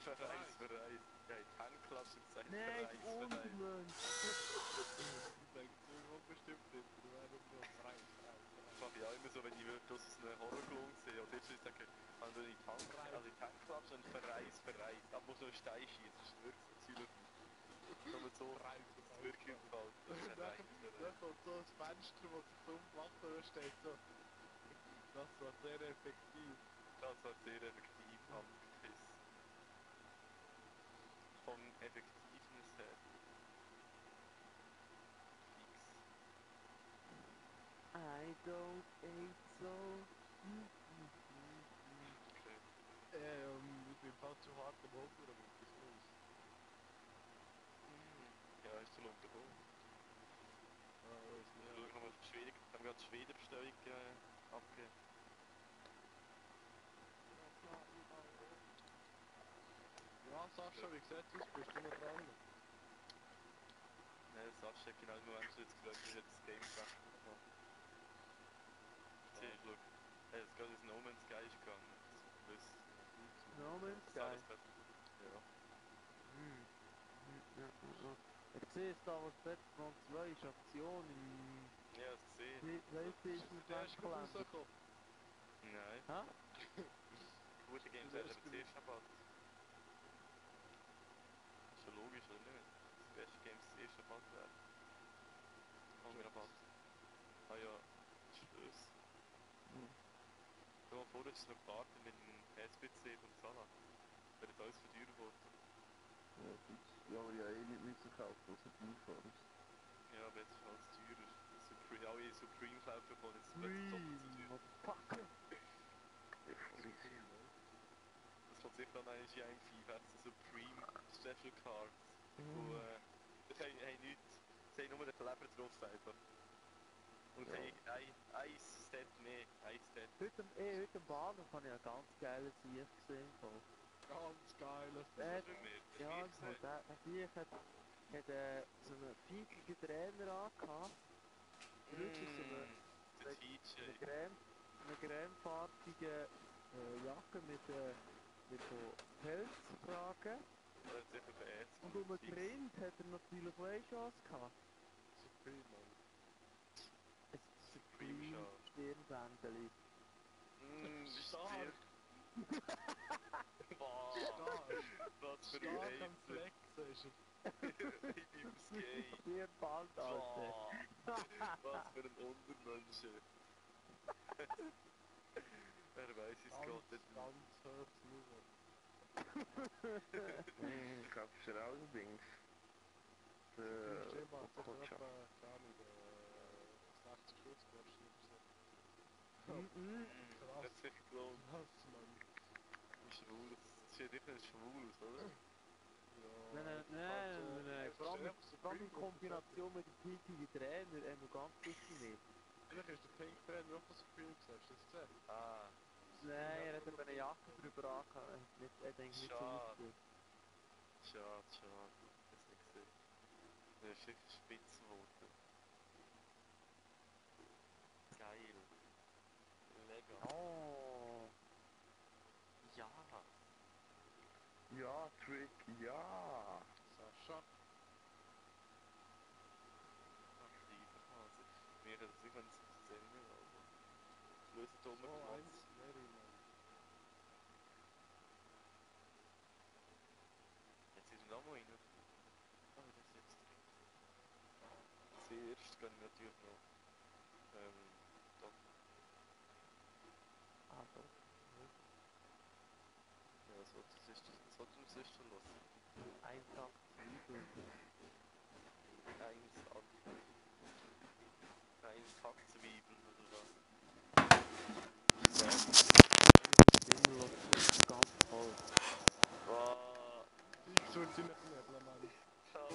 Verreis. Ja, in Handklasse gesagt, Nein, Verreis. du Untermensch. Ich denke, du bestimmt nicht. Du wärst nur Verreis. Das mache ich auch immer so, wenn ich wirklich aus einer Horrorklon sehe. Oder jetzt sage ich, wenn du in die Handklappe und Verreis. Da muss noch ein Stein schießen. Das ist wirklich ziemlich. Nur so, das ist wirklich gefällt. Verreis. Da kommt so ein Fenster, wo sich dumm gemacht hat, da steht so. Das war sehr effektiv. Das war sehr effektiv, Handkiss. Von Effektivness her. Fix. I don't hate so. Okay. Ich bin fast zu hart im Hof oder was ist los? Ja, ist zu untergegangen. Ist Ja, schau, haben wir gerade die Schwedenbestellung abgegeben. Ja, Sascha, wie sieht's aus? Bist du noch dran? Nein, Sascha hat genau im Moment jetzt gesagt, ich hätte das Game Pass gemacht. Sieh, schau. Er hat gerade das No Man's Sky ist gegangen. Das No Man's ist Sky. alles grad. Ja. Ich sehe es da, was Batman 2 ist Aktion im Ja, hast du gesehen? PlayStation Der ist gut Kalender. rausgekommen. Nein. Hä? Gute Games Das hat ist aber zuerst Rabatt. Ist schon logisch, oder nicht? Das beste Games zuerst Rabatt werden. Ohne Rabatt. Ah ja, Schluss. Stell dir mal vor, das ist noch Partner mit dem SBC von Salah. Wäre jetzt alles verteuert worden. Ja, aber ja eh nicht müssen kaufen, was du aufhörst. Ja, aber jetzt ist alles teurer. Alle Supreme kaufen wollen, jetzt ist es doppelt so teuer. Motherfucker. Das kommt sicher dann eigentlich in einem FIFA, so Supreme Special Cards. Wo, das haben nichts, sie haben nur den Kleber drauf einfach. Und sie haben ein Set mehr, ein Set. Heute am Bahnhof habe ich einen ganz geilen Sieg gesehen. Ganz geiles Ja, der Sieg hat so einen feigigen Trainer angehabt. Wirklich so Der TJ. eine cremefarbige Jacke mit so Pelzkragen. Der hat sicher beätzt. Und um den Grind hat er natürlich auch eine Chance gehabt. Supreme, Mann. Ein Supreme Chance. Stirnbändeli. Stark. Boah, Stark. was für ein Stark am Hater. Flexen ist er. Ich bin's gay. Ihr Band, Alter. Boah. Was für ein Untermensch. Er weiss, es geht nicht. Ganz hoch Niveau. Glaubst du allerdings? Jemand hat Coach. etwa, keine Ahnung, 60 Schuss gekostet oder so. Hat sich gelohnt. Krass, Mann. Ein Schwules. Das sieht nicht ein Schwules, oder? Ja. Vor allem in Kombination mit dem pinkigen Trainer, noch ganz sicher nicht. Vielleicht ist der Pink Trainer auch so viel gesagt, hast du das gesehen? Ah. Nein, er hat eben eine Jacke drüber angehabt. Er hat eigentlich nicht so Schade. ausgesehen. Schade. Das nicht gesehen. Der ist sicher spitz geworden. Geil. Mega. Oh. Ja. Ja, Trick, ja! Sascha. Mir hat es nicht ganz gesehen, aber löst So dummer eins, Platz. very nice. Jetzt ist er noch mal rein. Ah, das jetzt. Zuerst gehen wir natürlich noch da. Ah, doch. Ja, so zum Sister lassen. Ein Tag Zwiebeln. Ein Tackzwiebeln oder was? Sinnlos und ganz voll. Wow. Ich soll sie nicht nebeln, Mann. Schau.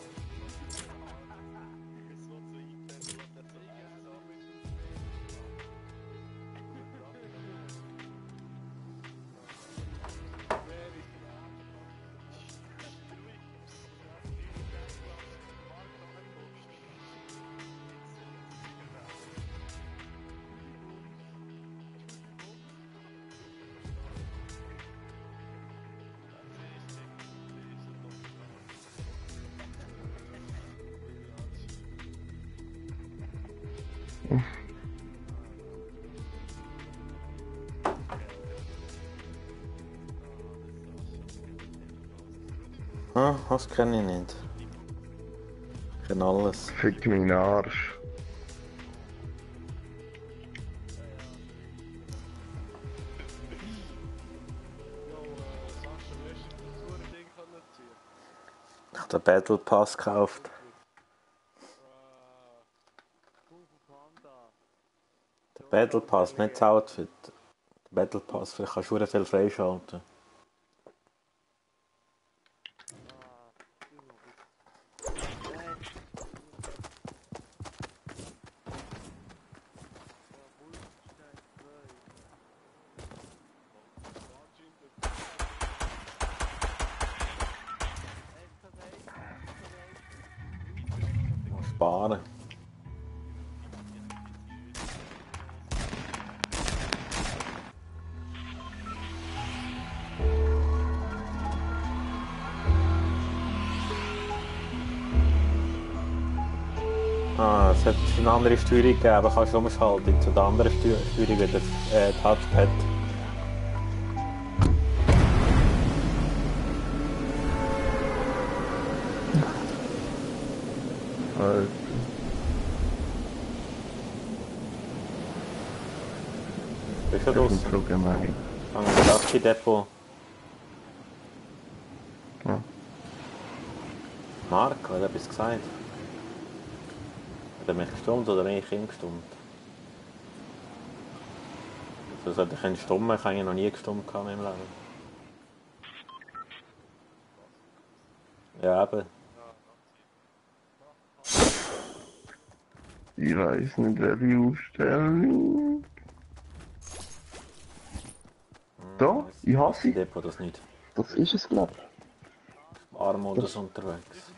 Es wird so eingepennt, was der Zwiebeln so Ah, das kenne ich nicht. Ich kenne alles. Fick meinen Arsch. Sascha, wie hast du das Ding können ziehen? Ich habe den Battle Pass gekauft. Kung Fu Panda. Der Battle Pass, nicht das Outfit. Der Battle Pass, vielleicht kannst du viel freischalten. Sparen. Ah, es hat eine andere Steuerung gegeben, kannst du umschalten zu der anderen Steuerung wieder, Touchpad. Alter. Bist du Das ist draussen? so gemein. An dem Lucky-Depot. Ja. Marc, hat er etwas gesagt? Hat er mich gestummt oder ich ihn gestummt? Also sollte ich ihn stummen, ich habe ihn noch nie gestummt in meinem Leben. Ja, eben. Ich weiss nicht, welche Ausstellung. Da, ich hasse sie. Depot das nicht. Das ist es, glaub ich. Armodus unterwegs.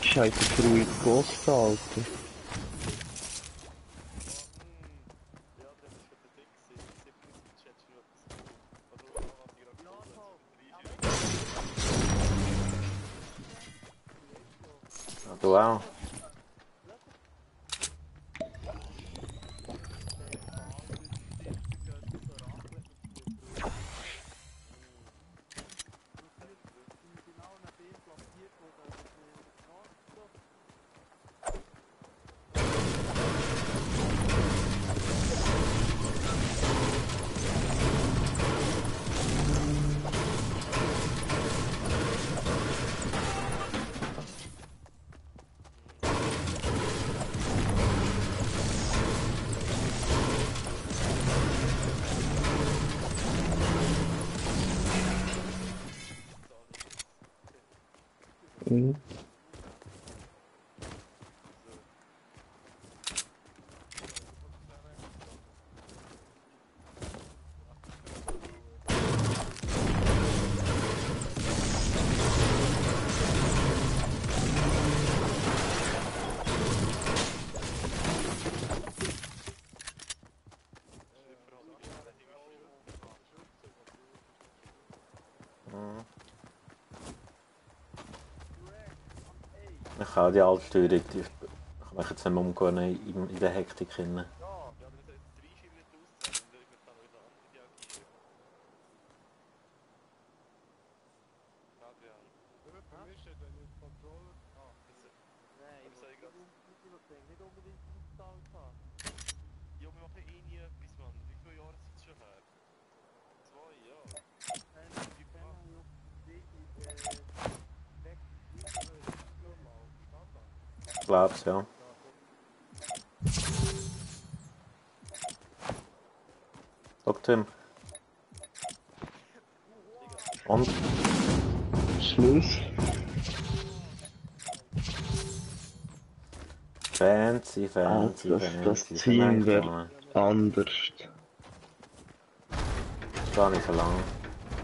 Scheiße, Fruit Ghost, Alter. Ja, du auch. Mhm. Mhm. Ich habe die Altsteuerung, die ich mache jetzt nicht mehr umgehen in der Hektik hin. Ja, aber das hat 3-4 Minuten auszählen und dann kann noch wieder andere reagieren. Adrian. Für mich steht ein Controller. Ah, Nein, Aber ich sag ich grad, nicht unbedingt ausgezahlt haben. ja, wir machen eh nie etwas, Mann. Wie viele Jahre sind es schon her? 2, ja. Ich kenne noch weg, normal, Standard. Ich glaube es, ja. Sag Tim. Und? Schluss. Fancy, fancy, Das fancy. Team wird Gar anders. nicht so lang.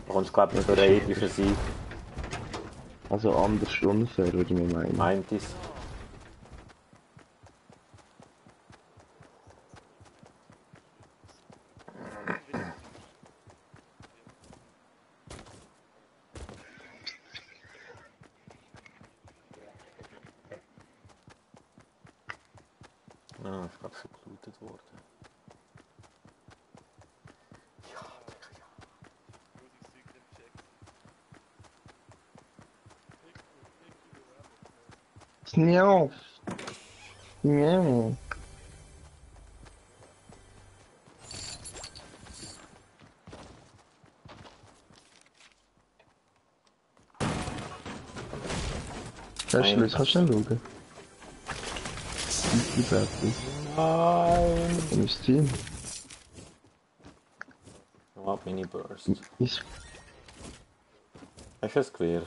Du kommst, glaube ich, für einen epischen Sieg. Also anders unfair, würde ich mal meinen. Meint es. Ja, ist gerade schon gelootet worden. Ja, Digga, ja. Musikzeug nicht gecheckt. Snjau. Snjau. Hast du Schluss? Kannst du nicht schauen? Die Battle. Nein! Und das Team. Oh, Mini Burst. Ist Hast du ein Gewehr?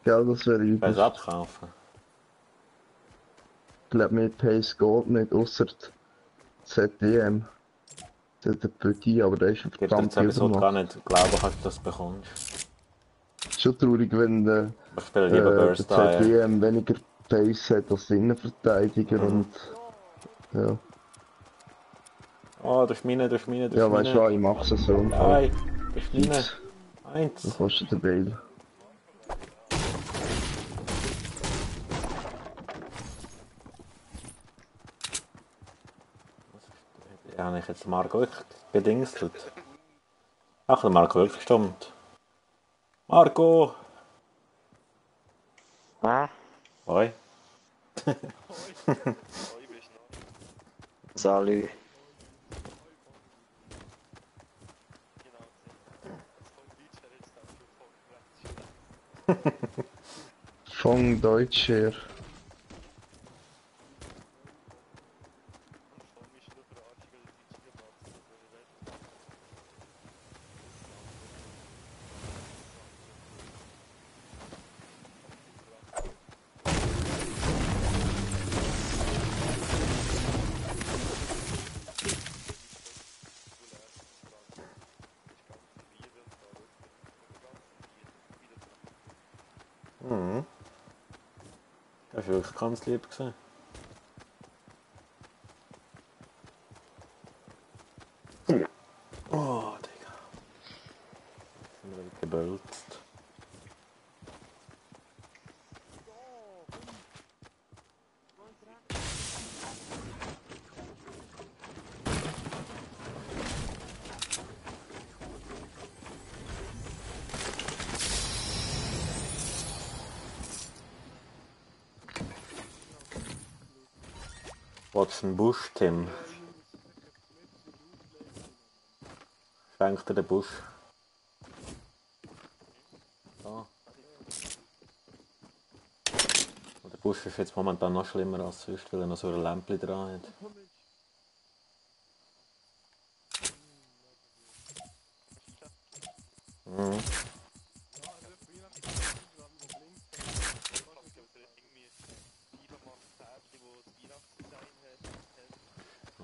gell, das wäre Kannst du übel. abkaufen? Ich glaube, mit Pace geht nicht, ausser ZDM. Der Petit, aber der ist Ich gebe dir verdammt jetzt etwas, was du gar übermacht. nicht glauben kannst, dass du das bekommst. Schon traurig, wenn der, Ich spiele lieber der Burst an, ja. ZDM weniger Pace hat als der Innenverteidiger und ja. Oh, das ist meine, das ist meine, das Ja, ist weißt du meine. was, ich mach's so im Fall. Nein, das ist meine. Fix. Eins. Dann kostet der Bale. Ja, habe ich jetzt Marco wirklich gedingselt. Ach, der Marco wirklich gestimmt. Marco! Ah, Hoi. Oh, ich bist noch. salut. Genau, das kommt Deutsch, jetzt dann für Podcast. Von Deutsch her. Und vor mir ist nur verarscht, weil die Deutsche gemacht haben, das wäre recht. Mhm. Das war wirklich ganz lieb gewesen. Oh, Digga. Sind wir gebölzt. Watson Busch, Tim. Schenkt dir den Busch. So. Und der Busch ist jetzt momentan noch schlimmer als sonst, weil er noch so ein Lämpchen dran hat. Mhm.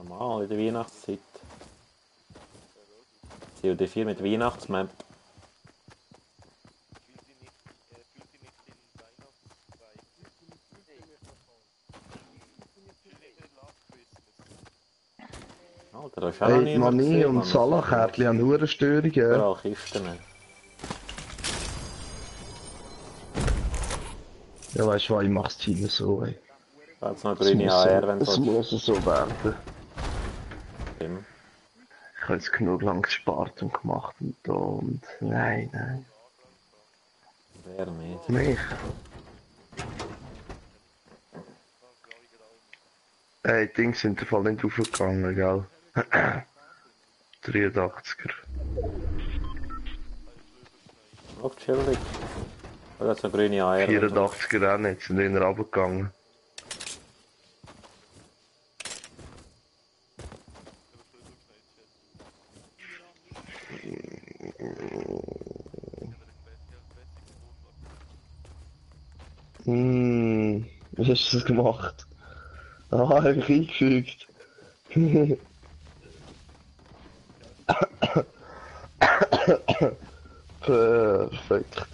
Normal, in der Weihnachtszeit. COD4 mit Weihnachtsmap. Fühlt sie nicht den Weihnachtsvibe? Fühlt nicht den Love Christmas? Alter, da ist auch noch Hey, niemand Mani gesehen, und Mann. Salakärtli haben hure Störungen. Überall Kisten. Ja, weißt du was, ich mach's Team so, ey. Da hat's noch Es grüne muss AR, so, wenn es es muss so werden. stimmt. Ich habe jetzt genug lang gespart und gemacht und da und... Nein. Wer nicht? Mich. Ey, die Dings sind im Fall nicht aufgegangen, gell? 83er. Auch chillig. Da hat's noch grüne AR. 84er auch nicht, sind eher runtergegangen. Wie hast du das gemacht? Ah, hab ich eingefügt. Perfekt.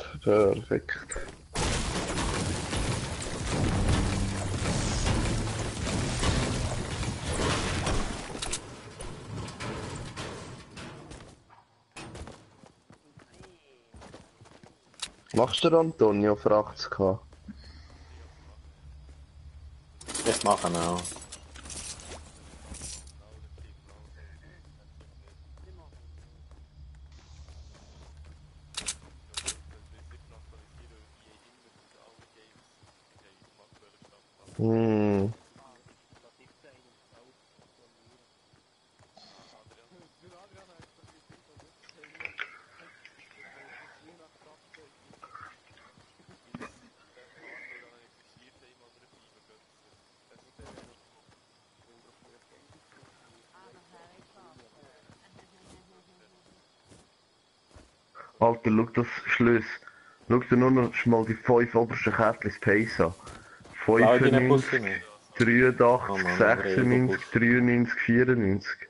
Machst du Antonio für 80k? Das machen wir auch. Alter, schau das Schluss. Schau dir nur noch mal die 5 obersten Kärtchen Pace an. Blau in den Bus 95, rein. 83, Oh Mann, 96, 93, 94.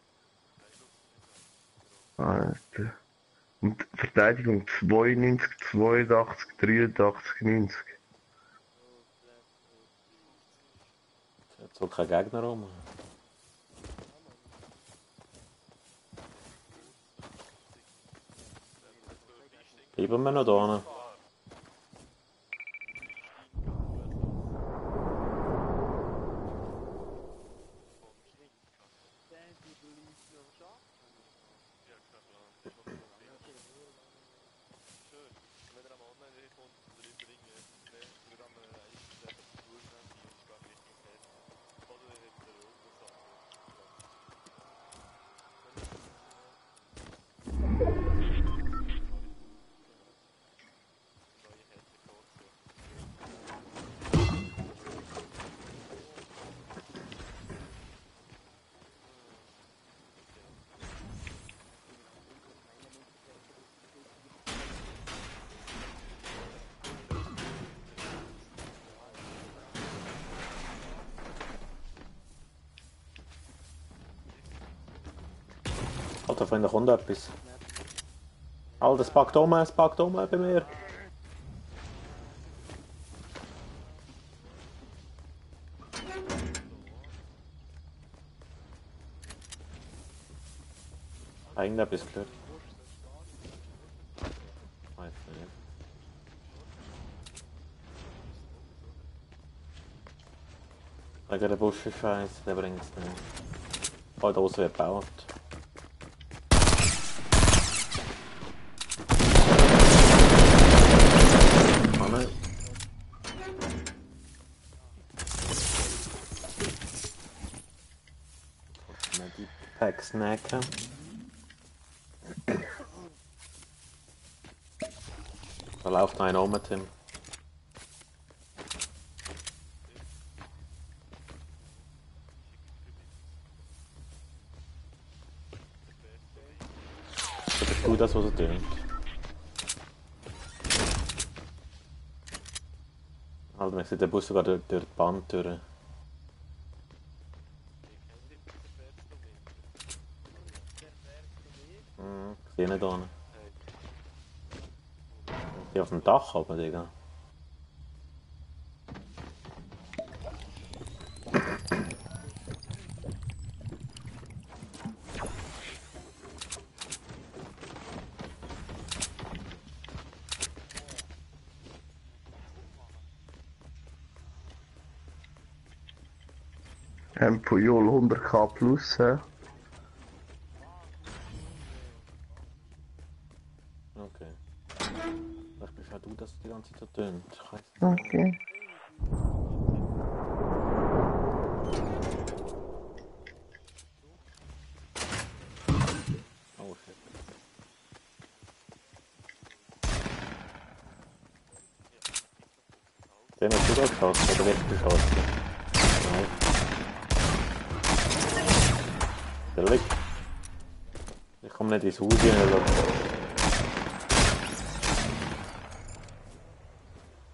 Alter. Und Verteidigung 92, 82, 83, 90. Jetzt so kein Gegner rum. Bleiben wir noch da. Alter, Freunde, kommt etwas. Alter, es packt um bei mir. Irgendetwas gehört. Weiß nicht. Wegen der Busch ist scheiße, der bringt es nicht. Oh, da außen wird gebaut. Die Pack snacken. Da läuft noch einer um, Tim. Das ist gut, das was er tönt. Alter, wir sehen den Bus sogar durch die Band durch. sehe nicht ohne. Hey, Ich bin auf dem Dach oben, Digga. Puyol 100k plus, hä? Okay. Vielleicht bist auch du, dass es die ganze Zeit so tönt. Ich weiss nicht. Okay. Oh shit. Den hast du da geschossen, oder wird geschossen? Nein. Der liegt. Ich komme nicht ins Haus rein, oder?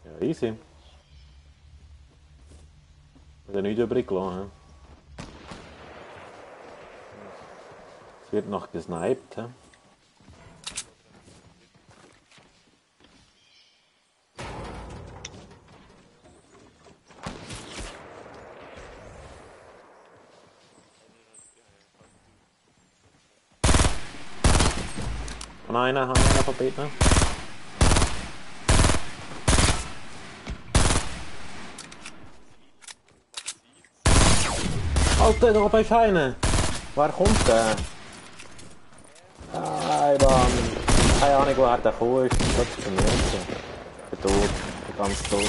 Ja, easy. Ich habe nichts übrig gelassen. Es wird noch gesniped. He? Nein, haben wir einen verbeten. Alter, da oben ist einer. Wer kommt der? Nein, Mann. Keine Ahnung, woher der gekommen ist. Das ist der Nächste. Der tot. Der ganz tot.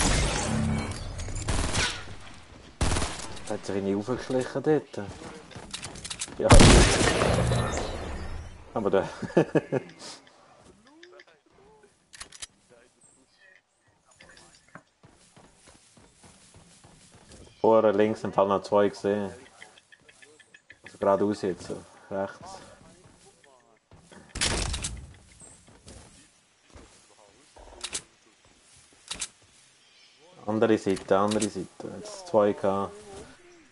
Der hat sich irgendwie aufgeschlichen dort. Ja. Aber der... Vorher links im Fall noch zwei gesehen. Also geradeaus jetzt, so rechts. Andere Seite, andere Seite. Jetzt zwei gehabt.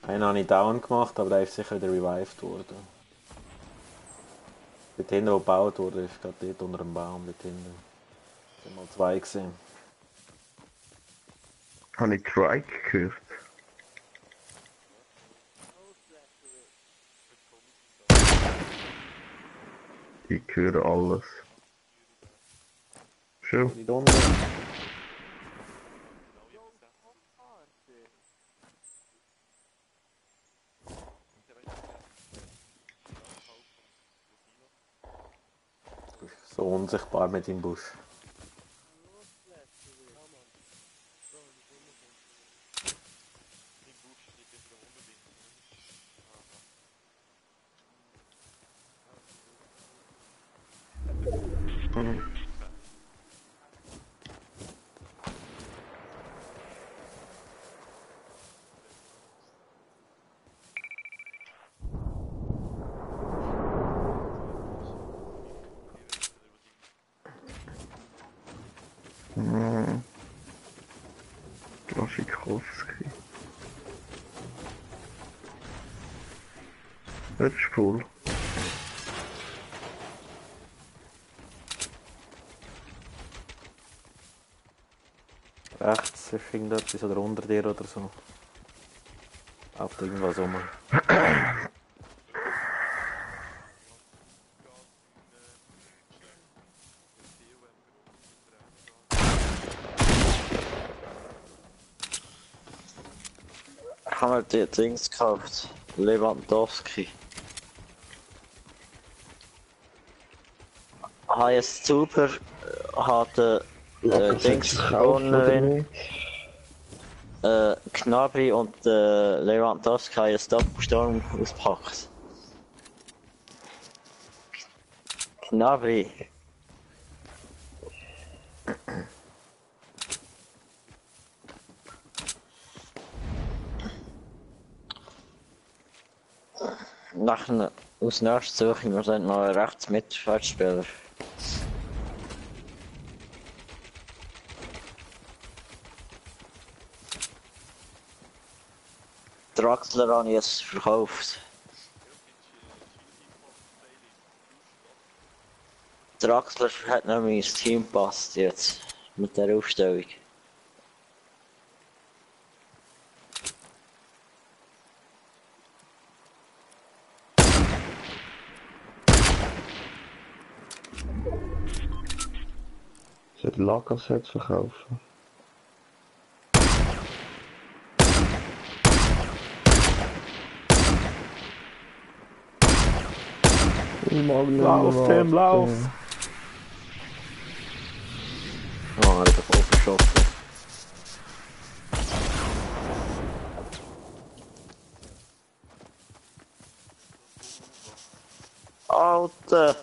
Einen habe ich down gemacht, aber der ist sicher wieder revived worden. Dort hinten, wo gebaut wurde, ist gerade dort unter dem Baum, dort hinten. Ich habe mal zwei gesehen. Habe ich Trike gehört? Ich höre alles. Schön. Die Runde. Du bist so unsichtbar mit dem Busch. Blaschikowski. Das ist cool. Rechts ist irgendetwas oder unter dir oder so. Auf irgendwas rum. Ich habe mir die Dings gekauft. Lewandowski. HS Super hat Dings gewonnen. Gnabry und Lewandowski haben einen Doppelsturm ausgepackt. Gnabry. Nachher aus nächstes suche ich mir dann noch einen Rechtsmittelfeldspieler. Draxler habe ich jetzt verkauft. Der Axel hat nämlich ins Team gepasst jetzt. Mit der Aufstellung. Sollte Lagerset verkaufen. Ich mag nicht Lauf, mehr Tim, lauf! warten. Oh, er hat er voll verschossen. Alter!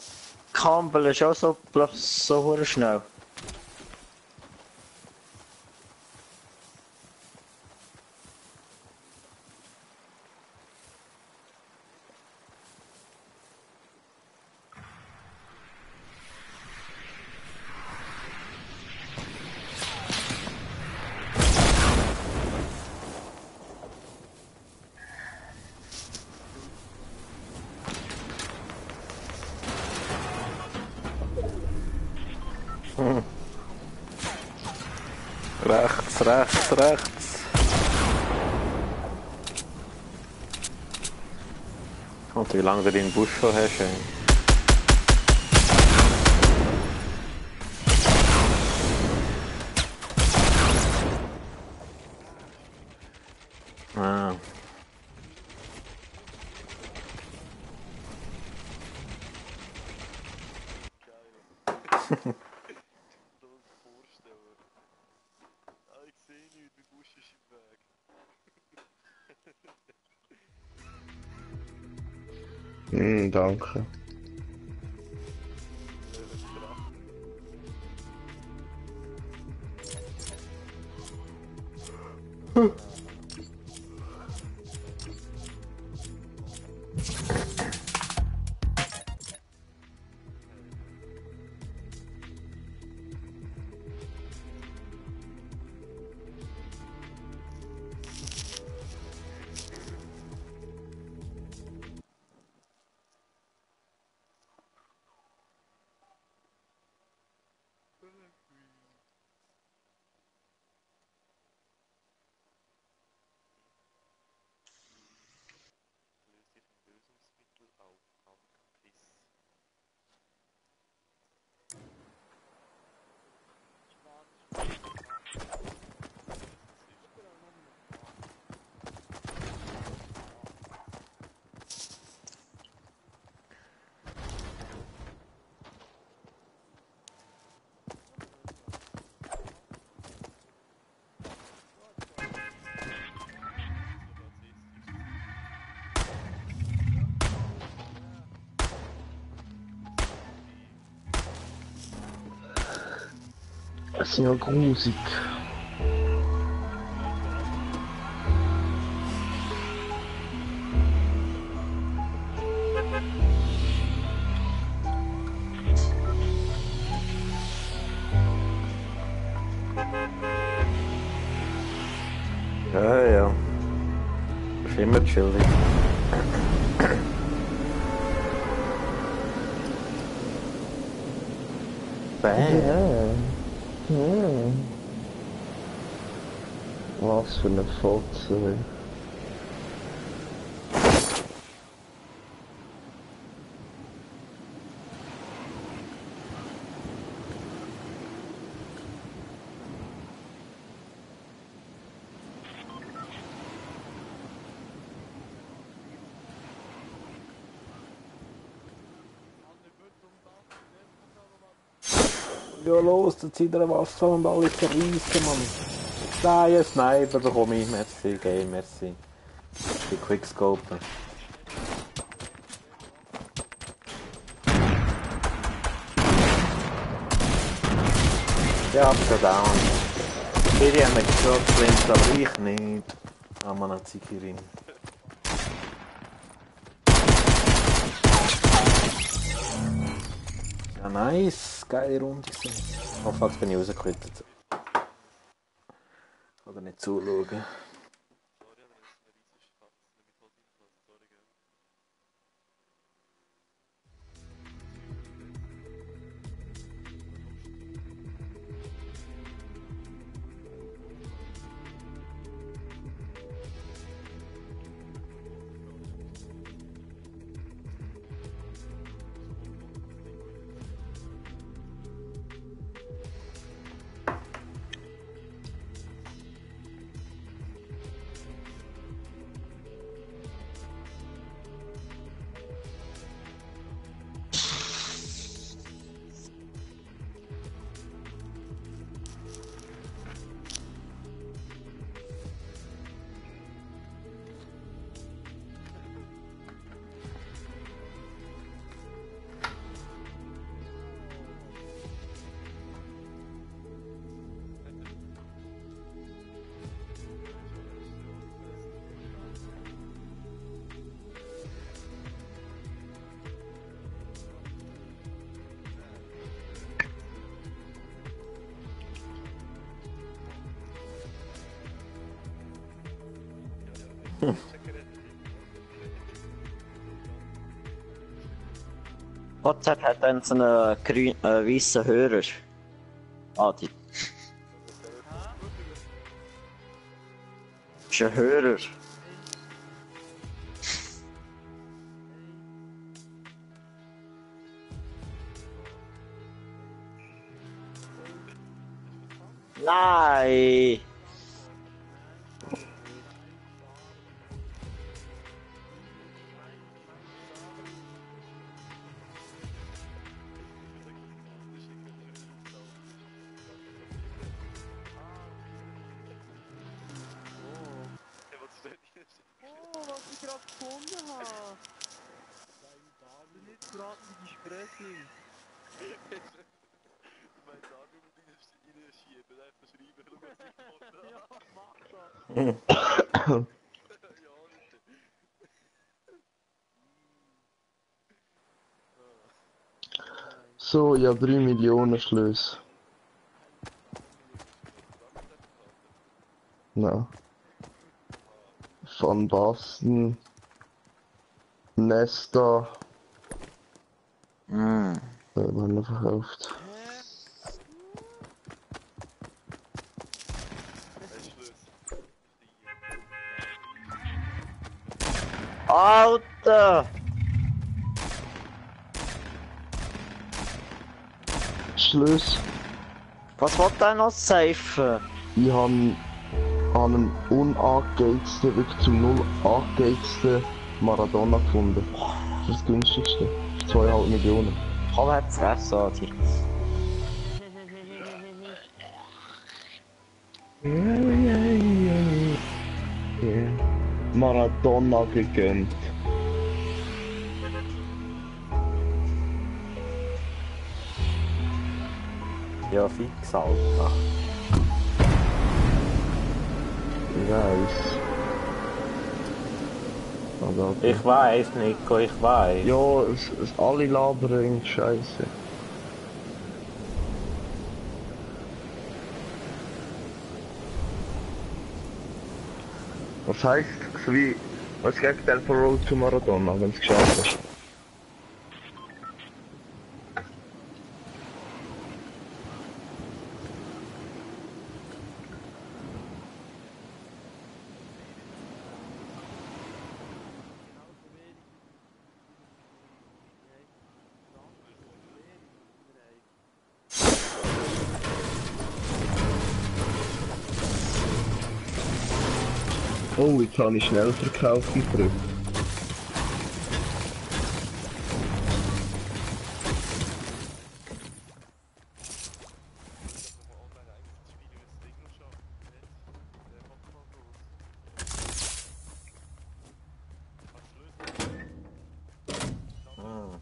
Campbell ist auch so schnell. Rechts, rechts, rechts. Und wie lange du den Busch schon hast, ey. Ah. Vorstellen. Ah, ich sehe nichts, der Busch ist im Weg. Danke. Löslich Lösungsmittel auf Ankerpiss. Das ist ja grusig. Ja, ja. Ist immer chillig. Bam. Was für eine Fotze. Ja, los, der zieht er Wasser und alle zerreißen, Mann. Nein, ein Sniper bekomme ich. Merci, Game, merci. Die Quickscoper. Ja, ich bin down. Die haben mich geschossen, aber ich nicht. Ah, man hat Zikirin. Ja, nice. Geile Runde gewesen. Ich hoffe, jetzt bin ich rausgequittet. Oder nicht zuschauen. Sorry, aber das ist ein riesiger Schatz. Damit halt Infos, sorry, gell. WhatsApp hat dann so einen weißen Hörer. Adi. Ist ein Hörer. Nein! Ja, was ist denn jetzt? Oh, was ich gerade gefunden habe. Das ist nicht gerade ein Gespräch. Mein Datum reinschieben, einfach schreiben, schau, was ich gefunden habe. Ja, mach das. Ja, nicht. So, ja, 3 Millionen Schlüsse. Na. Van Basten. Nesta. Werden verkauft. Alter! Schlüsse. Was wollt ihr noch safen? Ich habe einen unangeheizten, wirklich zum null angeheizten Maradona gefunden. Das ist das günstigste. 2,5 Millionen. Komm, halt Fresse, Adi. Yeah. Maradona gegönnt. Ja, fix, Alter. Ich weiss. Aber Ich weiß, Nico, ich weiß. ja, alle labern irgendwie Scheiße. Was heisst, so wie, was Gegenteil von Road to Maradona, wenn es geschafft ist? Oh, jetzt habe ich schnell verkauft gedrückt.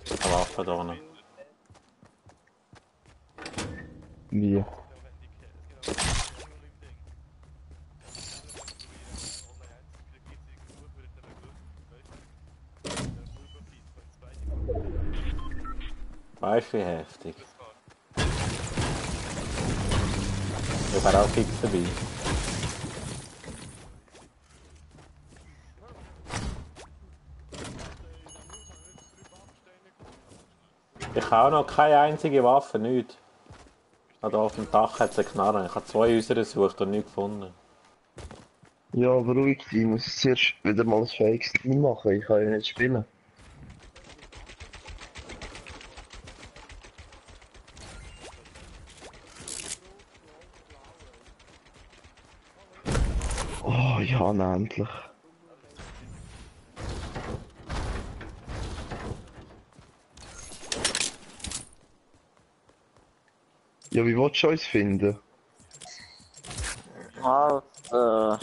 Eine Waffe da unten. Wie? Weißt du, wie heftig? Ich wäre auch fix dabei. Ich habe auch noch keine einzige Waffe, nichts. Da auf dem Dach hat es eine Knarre. Ich habe 2 Häuser gesucht und nichts gefunden. Ja, beruhig dich, ich muss zuerst wieder mal ein fähiges Team machen, ich kann ja nicht spielen. Oh ja, na, endlich. Ja, wie willst du uns finden? Alter.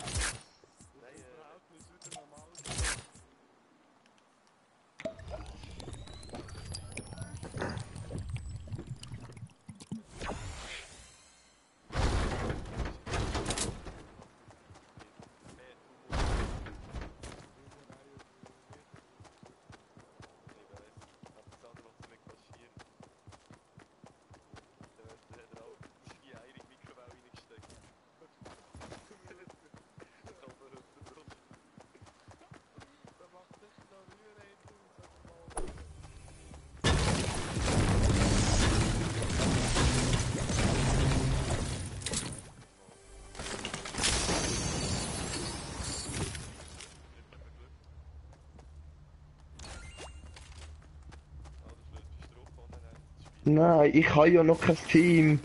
Nein, ich habe ja noch kein Team.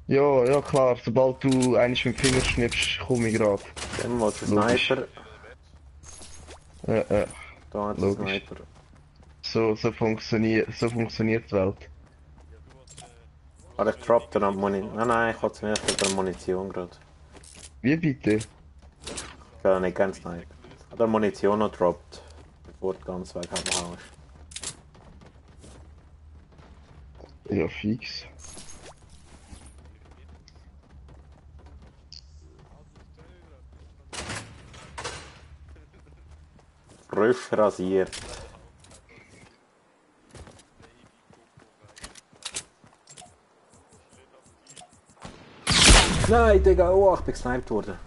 Ja, ja klar, sobald du eines mit dem Finger schnippst, komme ich grad. Dann mal der Logisch. Sniper. Da hat der Logisch. Sniper. So funktioniert die Welt. Aber ich droppe dann an Munition. Nein, ich habe zuerst mit der Munition gerade. Wie bitte? Ich will nicht ganz Sniper. Oder Munition noch droppt. Bevor du ganz weg abhaust. Ja, fix. Frisch rasiert. Nein, Digga, oh, ich bin gesniped worden.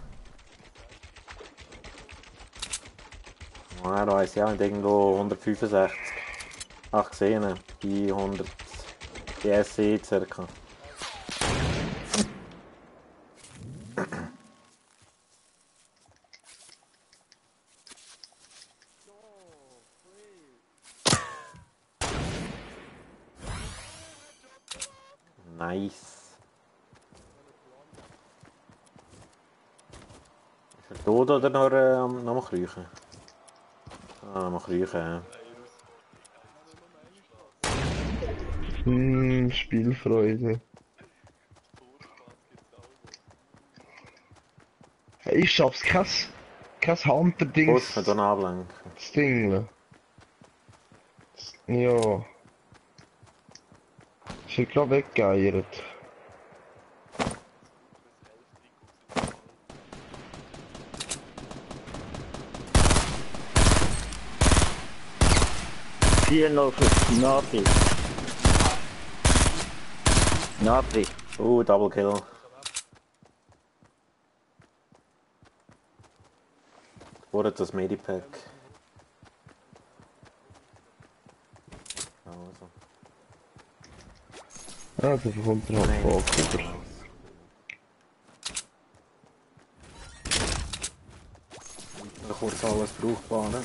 Ja, da weiss ich auch nicht, irgendwo 165. Ach, gesehen, bei 100. Die SE circa. Nice. Ist er tot oder noch am Kriechen? Ah, am Kriechen, ja. Spielfreude. Ich schaff's kein Hunter-Dings. Muss man dann ablenken. Das Ding. Ja. Ich bin gerade weggeiert. Vier noch für Navi. Navi. Double Kill. Wurde das Medipack. Also. Also bekommt er halt Bock. Kurz alles brauchbar, ne?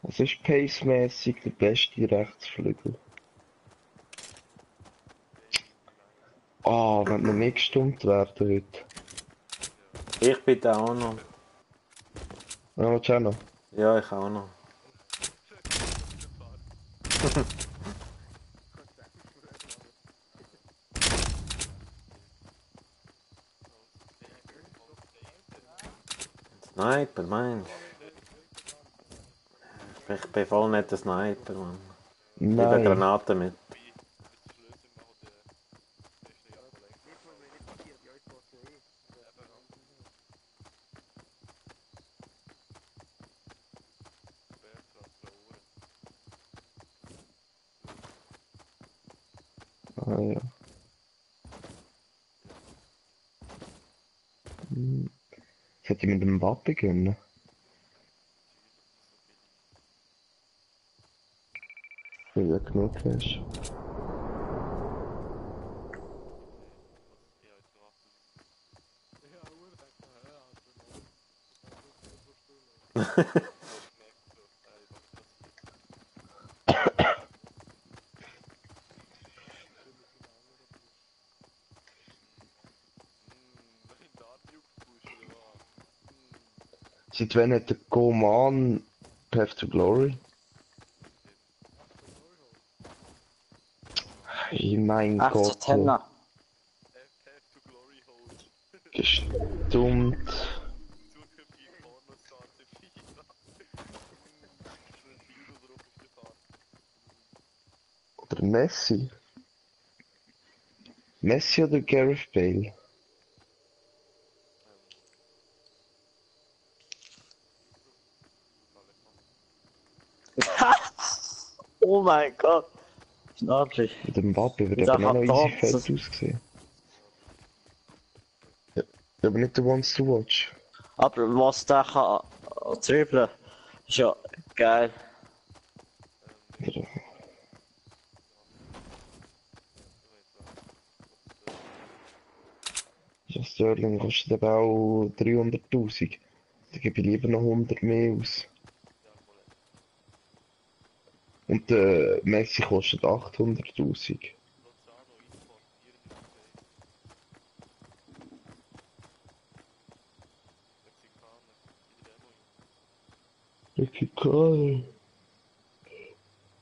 Es ist pacemäßig der beste Rechtsflügel. Ah, wenn wir nicht gestummt werden heute. Ich bitte auch noch. Ja, willst du auch noch? Ja, ich auch noch. Sniper, meinst du? Ich bin voll nicht der Sniper, Mann. Ich habe Nein. Granaten mit. Ah ja. Das hätte ich mit dem Wappen können. Weil du ja genug hast. Seit wann hat der Goman Path to Glory? Hey, mein Gott. 18er. Gestummt. Oder Messi? Messi oder Gareth Bale? Oh mein Gott. Nadri. Mit dem Mbappe wird Der aber auch noch hat easy das- fett ausgesehen. Ja, aber nicht der Ones to Watch. Aber was der kann dribbeln, ist ja geil. Der, ja, Sterling kostet aber auch 300'000. Da gebe ich lieber noch 100 mehr aus. Und der Messi kostet 800'000. Mexikaner.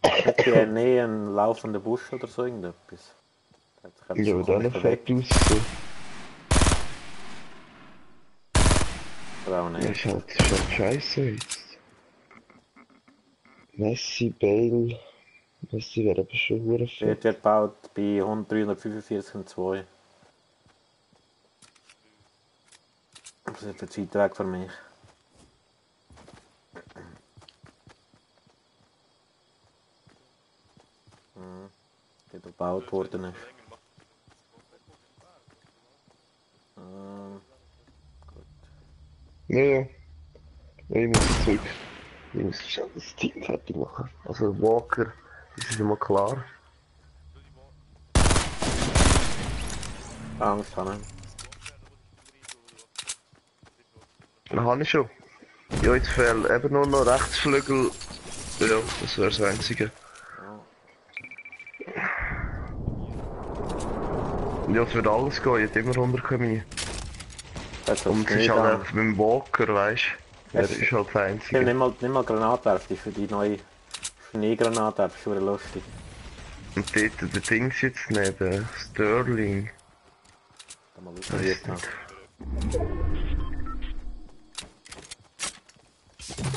Hat die Nähe einen laufenden Busch oder so irgendetwas? Ja, aber der noch fett ausgesehen. Oder auch Ja, nicht. ist halt scheiße jetzt. Messi, Bale. Messi wäre aber schon hure Dort fett. wird gebaut bei 345,2. Das ist jetzt weit weg für mich. Der gebaut worden ist. Ja, ja. Ja, ich muss zurück. Ich muss schnell das Team fertig machen. Also Walker, das ist immer klar. Angst haben. Den habe ich schon. Ja, jetzt fehlt eben nur noch Rechtsflügel. Ja, das wäre das Einzige. Ja, es wird alles gehen, ich hätte immer 100 Chemie. Und es ist halt einfach mit dem Walker, weißt du? Er ist halt der Ich will Einzige. nicht mal Granate werfen, für die neue Schneegranate, das ist schon lustig. Und dort der Dings jetzt neben, Sterling. Da mal Weiss ausprobiert nicht. haben.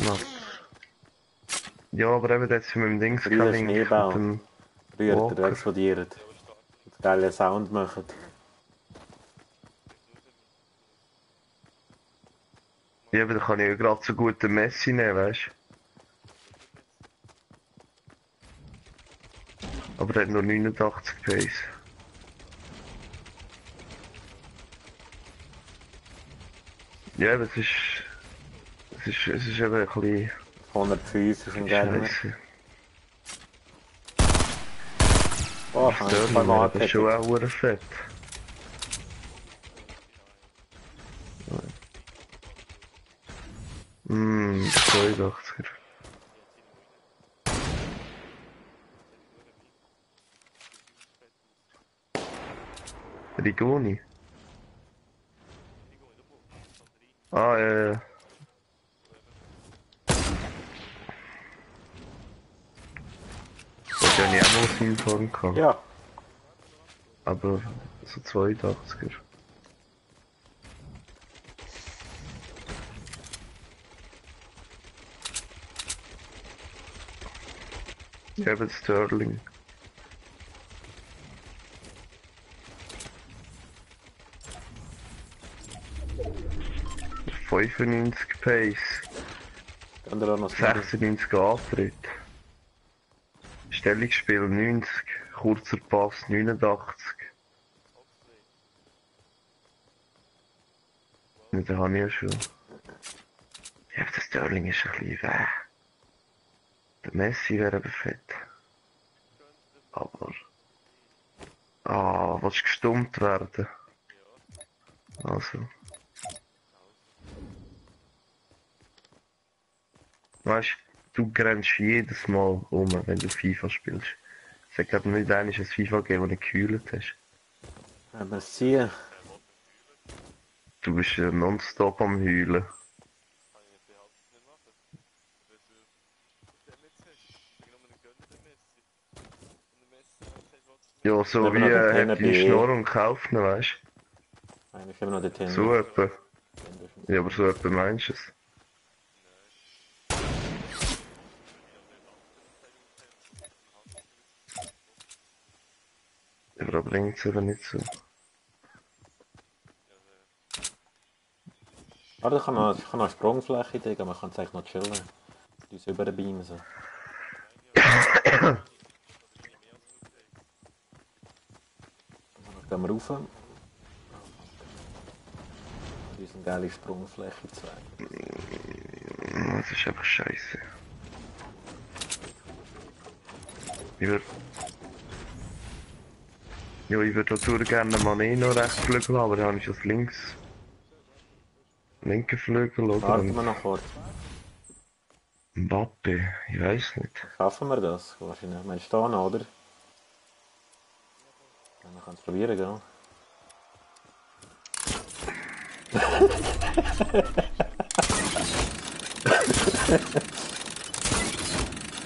Na. Ja, aber eben jetzt mit dem Dings Früher kein Link Schneeball. mit dem Früher der Walker. explodiert. Und geile Sound machen. Ja, aber da kann ich ja gerade so gut den Messi nehmen, weißt du? Aber der hat nur 89 Pace. Ja, aber es ist eben ein bisschen 105 ist ein geiler. scheiße. Oh, kann ich Sterling zwei wäre Mal aber schon auch verdammt fett. Hm, 82er. Rigoni. Ah, ja, ja. Da hätte ich auch mal hinfahren können. Ja, Aber so 82er. Ja, aber Sterling. – 95 Pace, dann der auch noch das 96 Antritt, Stellungsspiel 90, kurzer Pass 89. Ja, den habe ich ja schon. Ja, aber der Sterling ist ein bisschen weh. Der Messi wäre aber fett. Aber... Ah, willst du gestummt werden? Also... Weißt du, du grenzt jedes Mal um, wenn du FIFA spielst. Es hat glaube nicht einmal ein FIFA gegeben, wo du gekühlt hast. haben wir es ziehen. Du bist nonstop am Heulen. Ja, so Wenn wie wir noch den die TNB Schnorr und kaufen, weißt Eigentlich immer noch den du? Tennis. So etwa. Ja, aber so etwa meinst du es? Ja, aber da bringt es eben nicht so. Aber ich kann noch eine Sprungfläche, Digga, man kann es eigentlich noch chillen. Die uns überbeamen so. Gehen wir rauf. Unsere geile Sprungfläche zu wählen. Das ist einfach scheiße. Ich würde... Ja, ich würde natürlich gerne Maneno Rechtsflügel haben, aber dann habe ich das linke Flügel oder... Warten wir noch kurz. Mbappe, ich weiß nicht. Schaffen wir das? Wahrscheinlich. Meinst du da noch, oder? Ja, dann kannst du es probieren, gell?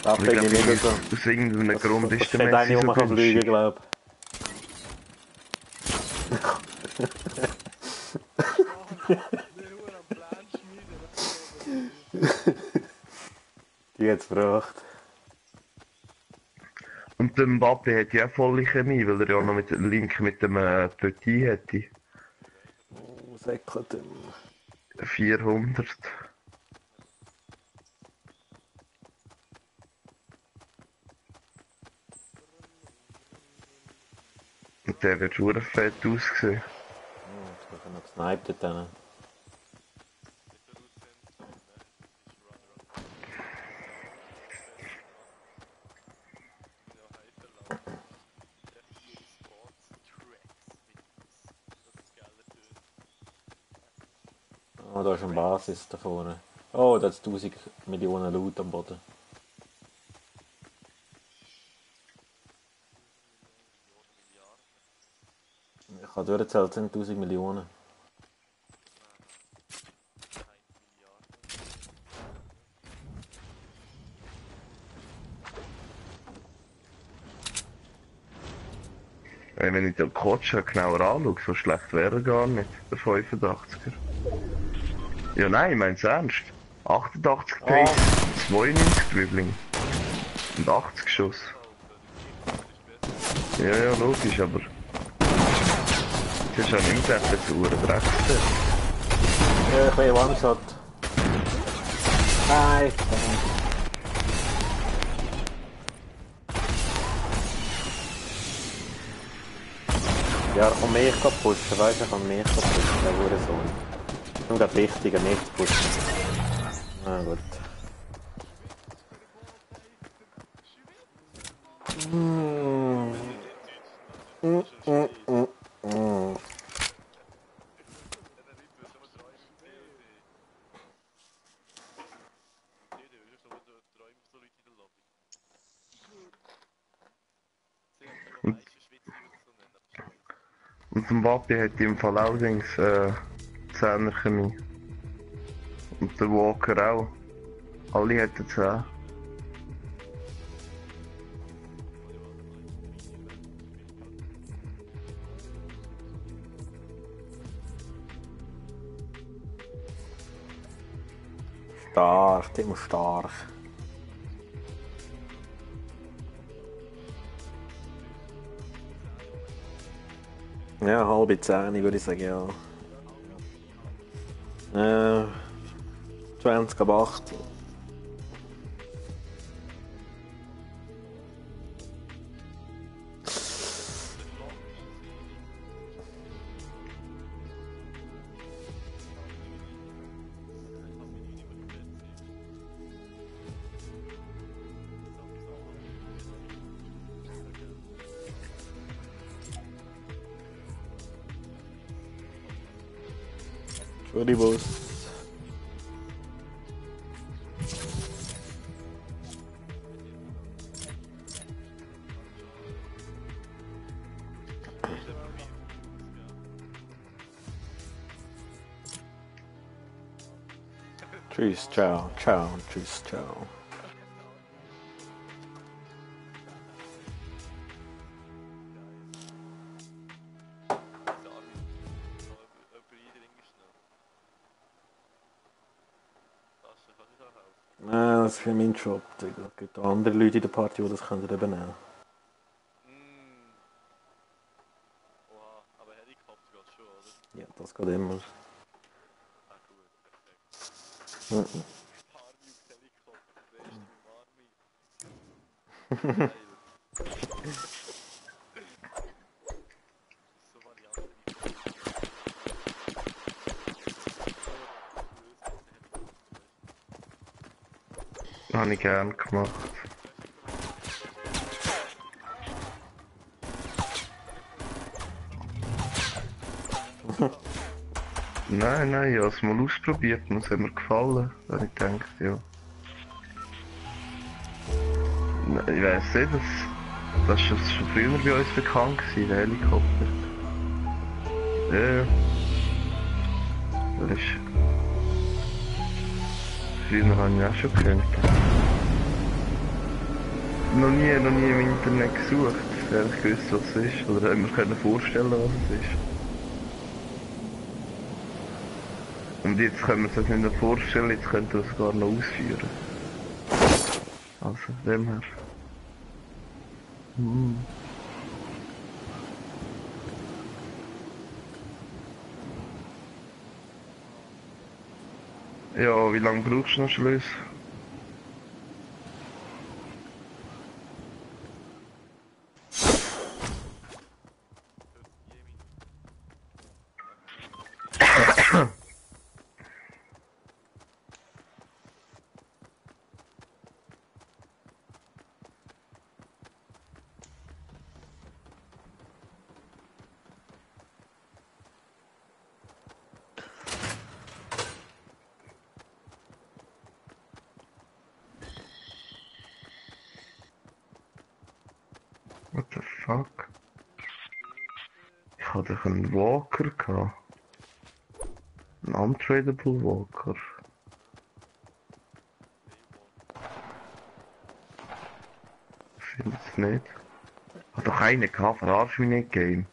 Das finde ich nicht so. Aus irgendeinem Grund ist der Messi so eine, wo man fliegen günstig. kann, glaube Die hat's gebracht. Und der Mbappe hat ja auch volle Chemie, weil er ja noch mit dem Link mit dem Petit hätte. Oh, säckelt ihm. 400. Und der wird schon fett aussehen. Ich habe noch gesniped dort hinten. Oh, da ist eine Basis da vorne. Oh, da hat 1000 Millionen Loot am Boden. Ich habe durchgezählt, es sind 1000 Millionen. Wenn ich den Kotscha genauer anschaue, so schlecht wäre er gar nicht, der 85er. Ja nein, ich mein's ernst. 88 Pace, 92 Dribbling und 80 Schuss. Ja, ja, logisch, aber... Das ist ja nicht mehr der Uhr-Dreckste. Ja, ich will One-Shot. Nein! Ja, er kann mich pushen, weißt du, er kann mich pushen, der Hurensohn. Nur gerade wichtiger, nicht pushen. Na gut. Und der Mbappe hat im Fall allerdings 10er Chemie. Und der Walker auch. Alle hätten 10. Stark, immer stark. Ja, halbe 10 würde ich sagen, ja. 20 ab 8. Entschuldigung. Tschüss, ciao, ciao, tschüss, ciao. Nein, das ist für meinen Job. Es gibt auch andere Leute in der Party, die das übernehmen können. Oha, aber Helikopter geht schon, oder? Ja, das geht immer. Ah gut, perfekt. Mhm. Army und Helikopter, best im Army. Geil. So habe ich gern gemacht. Nein, ich habe es mal ausprobiert und es hat mir gefallen. Da habe ich gedacht, ja. Nein, ich weiss nicht, das ist schon früher bei uns bekannt gewesen, der Helikopter. Ja. Das ist... Früher habe ich auch schon gehört. Noch nie im Internet gesucht. Ich gewusst, was es ist. Oder hätte mir können vorstellen, was es ist. Und jetzt können wir es uns nicht mehr vorstellen, jetzt könnten wir es gar noch ausführen. Also, dem her. Ja, wie lange brauchst du noch Schluss? What the fuck? Ich hatte doch einen Walker gehabt. Ein untradable Walker. Ich finde es nicht. Ich hatte doch einen gehabt, verarsch mich nicht, Game.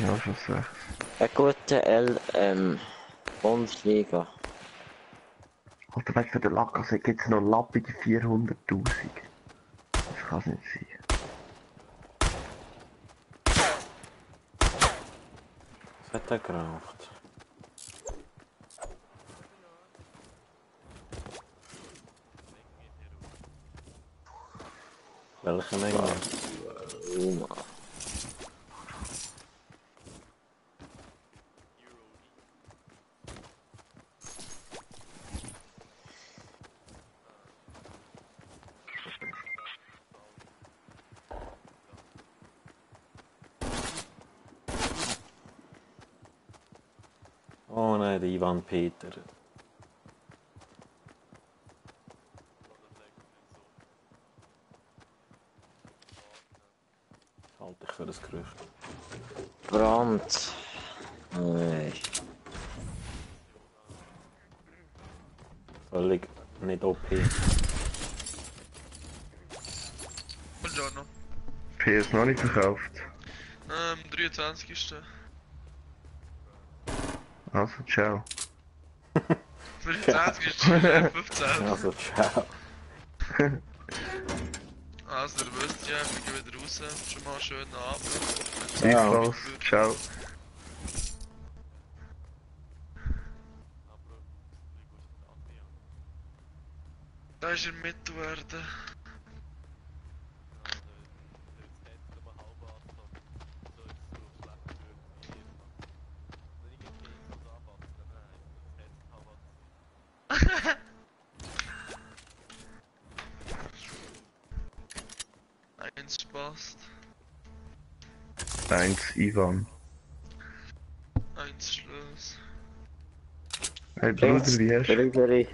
Ja, schon 6. Eine gute Bundesliga. Alter, weißt du, für den Lackase gibt es noch lappige 400'000. Das kann es nicht sein. Was hat er geraucht? Welche Menge? Oh nein, der Ivan Peter. Halte ich für das Gerücht. Brand. Nein. Völlig nicht OP. Buongiorno. PS noch nicht verkauft. 23. Also, ciao. 23. 15. Also, ciao. Also, ihr wisst ja, wir gehen wieder raus. Schon mal einen schönen Abend. Ebenfalls, ciao. Da ist er Mittelerde. Eins passt. 1 Ivan. Eins Schluss. Hey Bruder, wie hast du? Brügeri.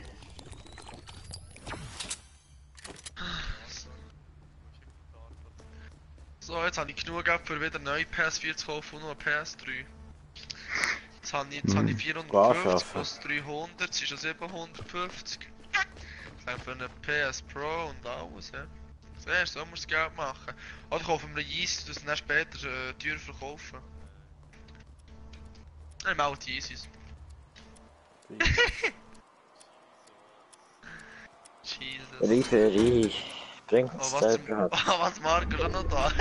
So, jetzt habe ich genug gehabt, für wieder neue PS4 zu kaufen und noch eine PS3. Jetzt habe ich Geh 450 arbeiten. plus 300, das ist ja 750. Das für eine PS Pro und alles, ja. Siehst du, so musst du Geld machen. Oder kaufen wir einen Yeezy, das dann später teuer verkaufen. Nein, mal die Yeezys. Jesus. Referee. Bringt Oh, es was, selber. was Marco schon noch da?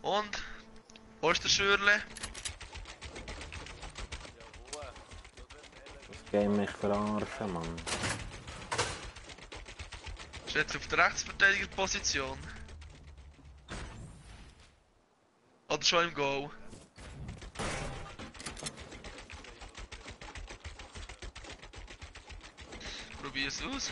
Und? Wo ist der Schürle? Das Game mich verarschen, Mann. Ist jetzt auf der Rechtsverteidigerposition? Oder schon im Goal? Probier's aus.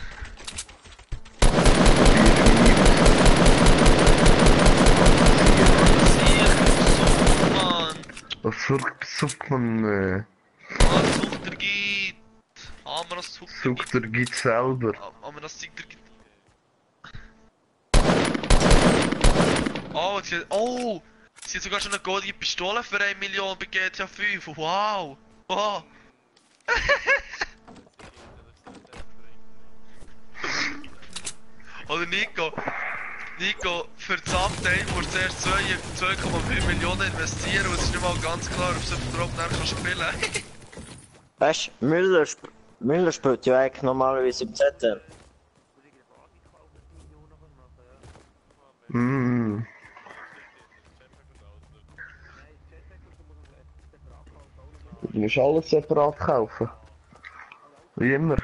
Mann! Was sucht man? Was sucht der Git? Aber das sucht der Sucht der Git selber. Aber das sucht der Git. Oh, sie hat sogar schon eine goldige Pistole für 1 Million bei GTA 5. Wow! Wow! Oder Nico, für das Update musst du zuerst 2,5 Millionen investieren und es ist nicht mal ganz klar, ob du überhaupt nachher spielen kannst. Weißt du, Müller spielt ja eigentlich normalerweise im ZM. Du musst alles separat kaufen. Wie immer.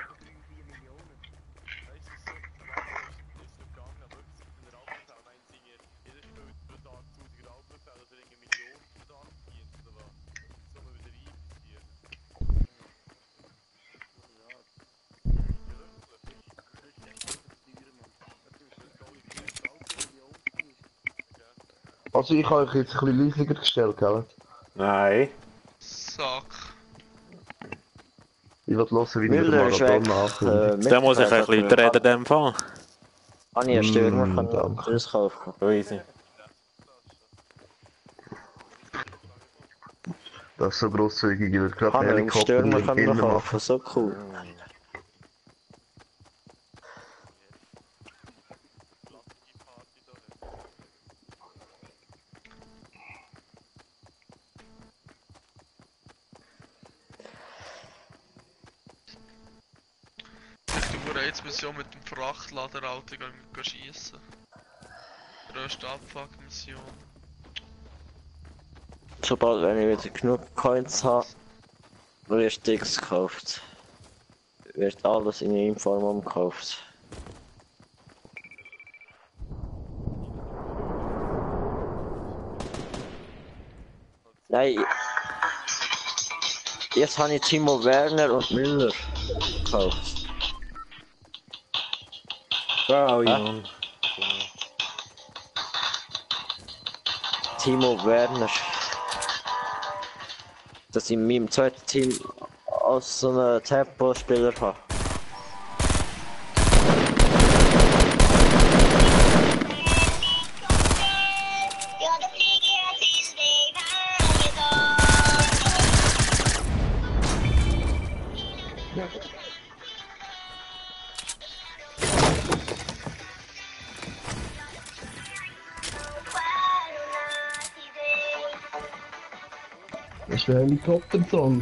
Also ich habe euch jetzt ein bisschen leisiger gestellt, gell? Nein. Sack. Ich will hören, wie der Müller ist Marathon weg. nachkommt. Da muss ich ein bisschen reden in dem Fall. Habe ich einen Stürmer kann danke. ich kaufen. Easy. Das ist so grosszügig, ich würde gerade Kann ich einen Helikopter Stürmer kann innen ich machen. kaufen, so cool. Die Raid-Mission mit dem Frachtlader, Alter, gehen schiessen. Größte Abfuck-Mission. Sobald wenn ich wieder genug Coins habe, wird Dings gekauft. Wird alles in einer Form umgekauft. Nein. Jetzt habe ich Timo Werner und Müller gekauft. Ciao, Jan. Timo Werner. Dass ich in meinem zweiten Team als so einen Tempo-Spieler habe. Das ist der Helikopter-Song.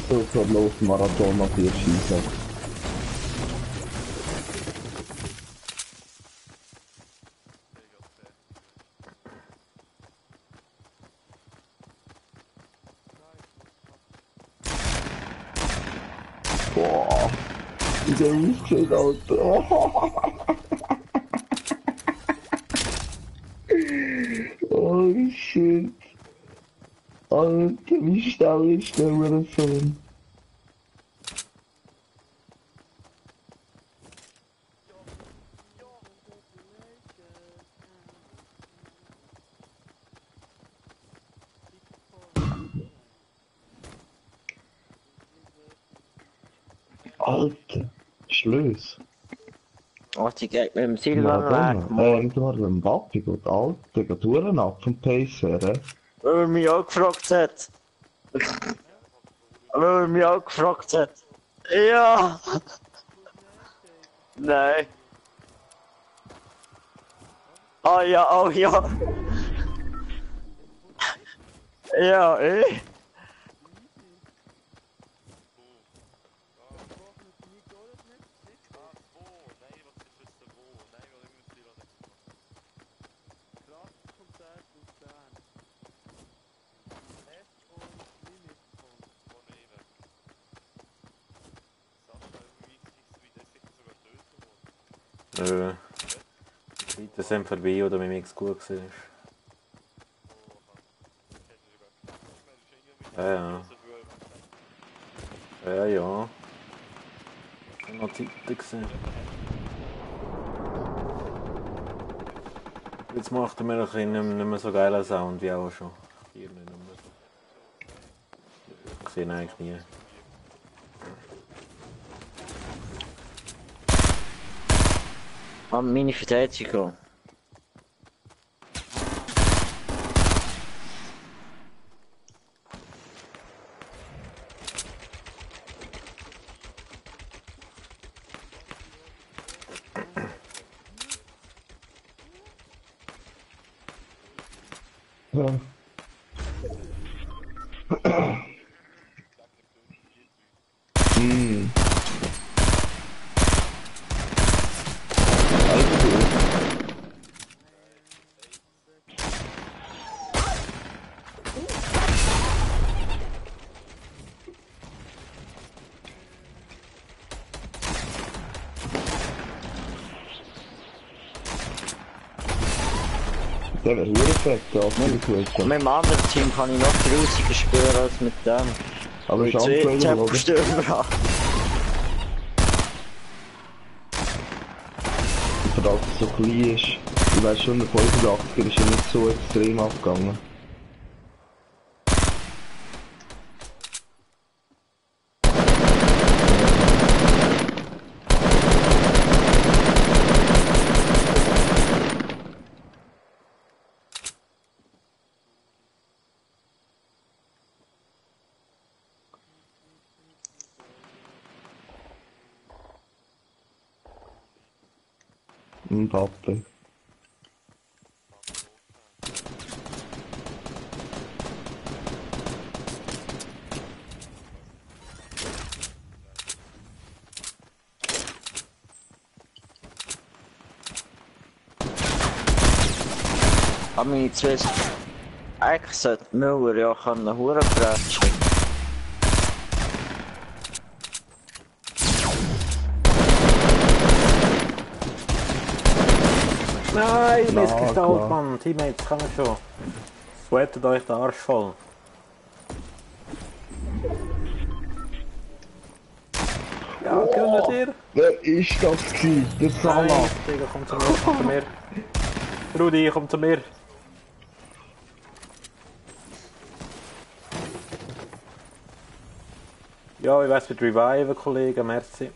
So, geht los, Marathon nach 4 Schießen. Boah, wie der aussieht, Alter. Oh shit. Alter, wie schnell ist der Marathon? Alter, Schlöss. Oh, die geht mit dem Silvan weg, Nicht nur beim Papi, gut, Alter, geht Touren ab vom Pace her, weil er mich auch gefragt hat. Weil er mich auch gefragt hat. Ja! Nein. Ah ja, oh ja. Ja, Nö. Die Zeiten sind vorbei, oder wie es gut war. Ja. Ja. Das waren noch Zeiten gewesen. Jetzt macht er mir ein bisschen nicht mehr so geilen Sound wie auch schon. Hier nicht mehr. Ich sehe ihn eigentlich nie. an meine Verteidigung. Ja. Hm. Der wäre fett, ja. Mit dem anderen Team kann ich noch grusiger spielen als mit dem. Aber ich Stürmer habe. Verdammt, so klein ist. Ich weiss schon, der 85er ist ja nicht so extrem abgegangen. Mbappe. Aber meine zwei... Eigentlich sollte Müller ja können Huren bretschen. Nein, missgestaut, Mann. Teammates, kann man schon. Sweatet euch den Arsch voll. Ja, gönnt ihr? Wer ist das gewesen? Der Salah. Nein, Digga, komm zu mir. Rudi, komm zu mir. Ja, ich weiß mit Reviven, Kollegen. Merci.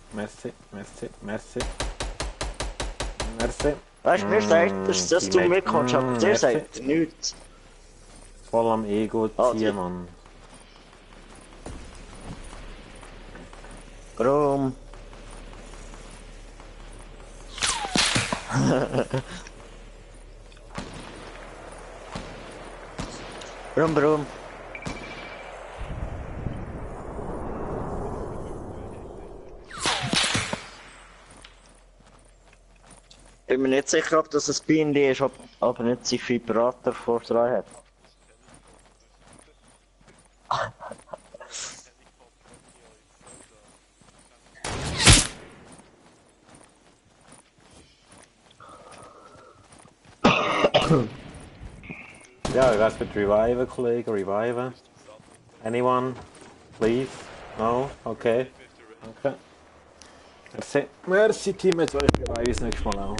Weißt du, mir sagt, dass du mitkommst, aber der sagt nichts. Voll am Ego ziehen, Mann. Warum? Warum? Ich bin mir nicht sicher, ob das ein Bienenli ist, aber nicht sein Vibrator vor dran hat. Ja, ich weiß mit Reviven, Kollegen, Reviven. Anyone? Please? No? Okay. Danke. Merci, Team, jetzt euch Revive das nächste Mal auch.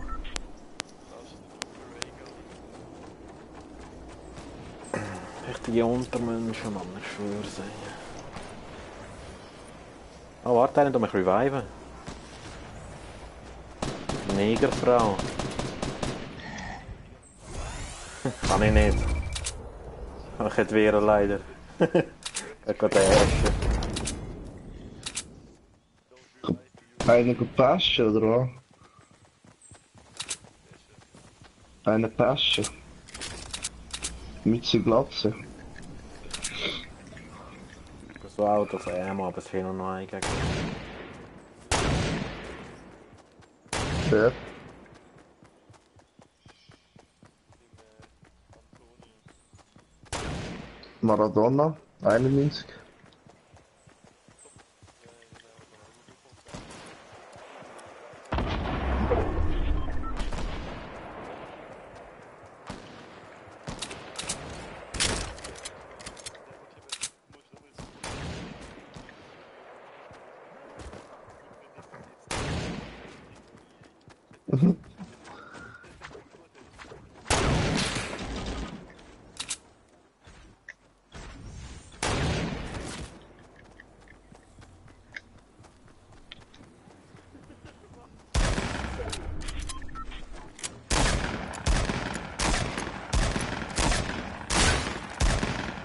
Richtige Untermenschen, Mann, ich schwör's. Oh, warte, einen mich reviven. Negerfrau. Kann ich nicht. Ich hätte Vera leider. Er geht der Erste. Einer gepasst, oder was? Einer passt. Mit seinem Glatzen. So Auto von ihm, aber es fehlt noch ein gegen. Wer? Maradona, 91.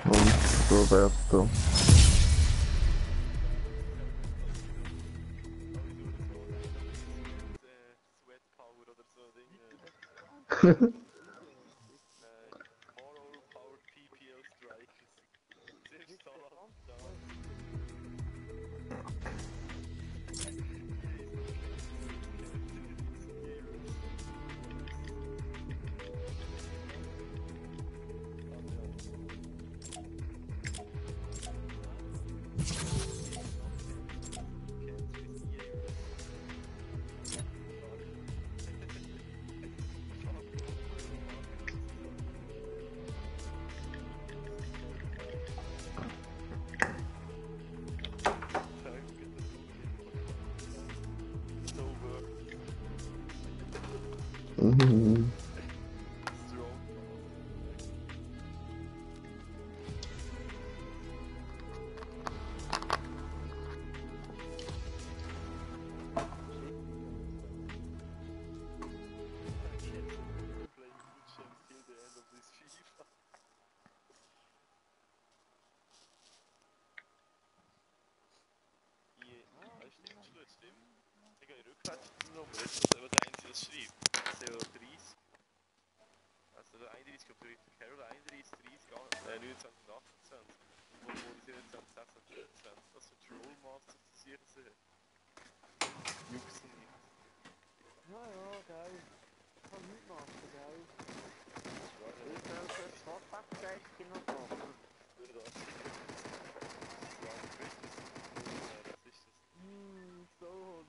Und Roberto. Sweat Power oder so Dinge. 4 Powered PPL Strikers. Zuerst Salat, dann. Mhm. Ich gehe rückwärts Nummer, ist das aber der Einzige, das schreibt. CO 30. Also der 31 auf der Carol 31, 30, 29, 28. Und wo die 27, 26, 25. Das sind Trollmaster zu sicher sehen. Jucksen nicht. Ja, ja, geil. Ich kann nichts machen, geil. Ich will das Sportbackgeist noch machen. Würde das. Ja, Christus. Was ist das? So.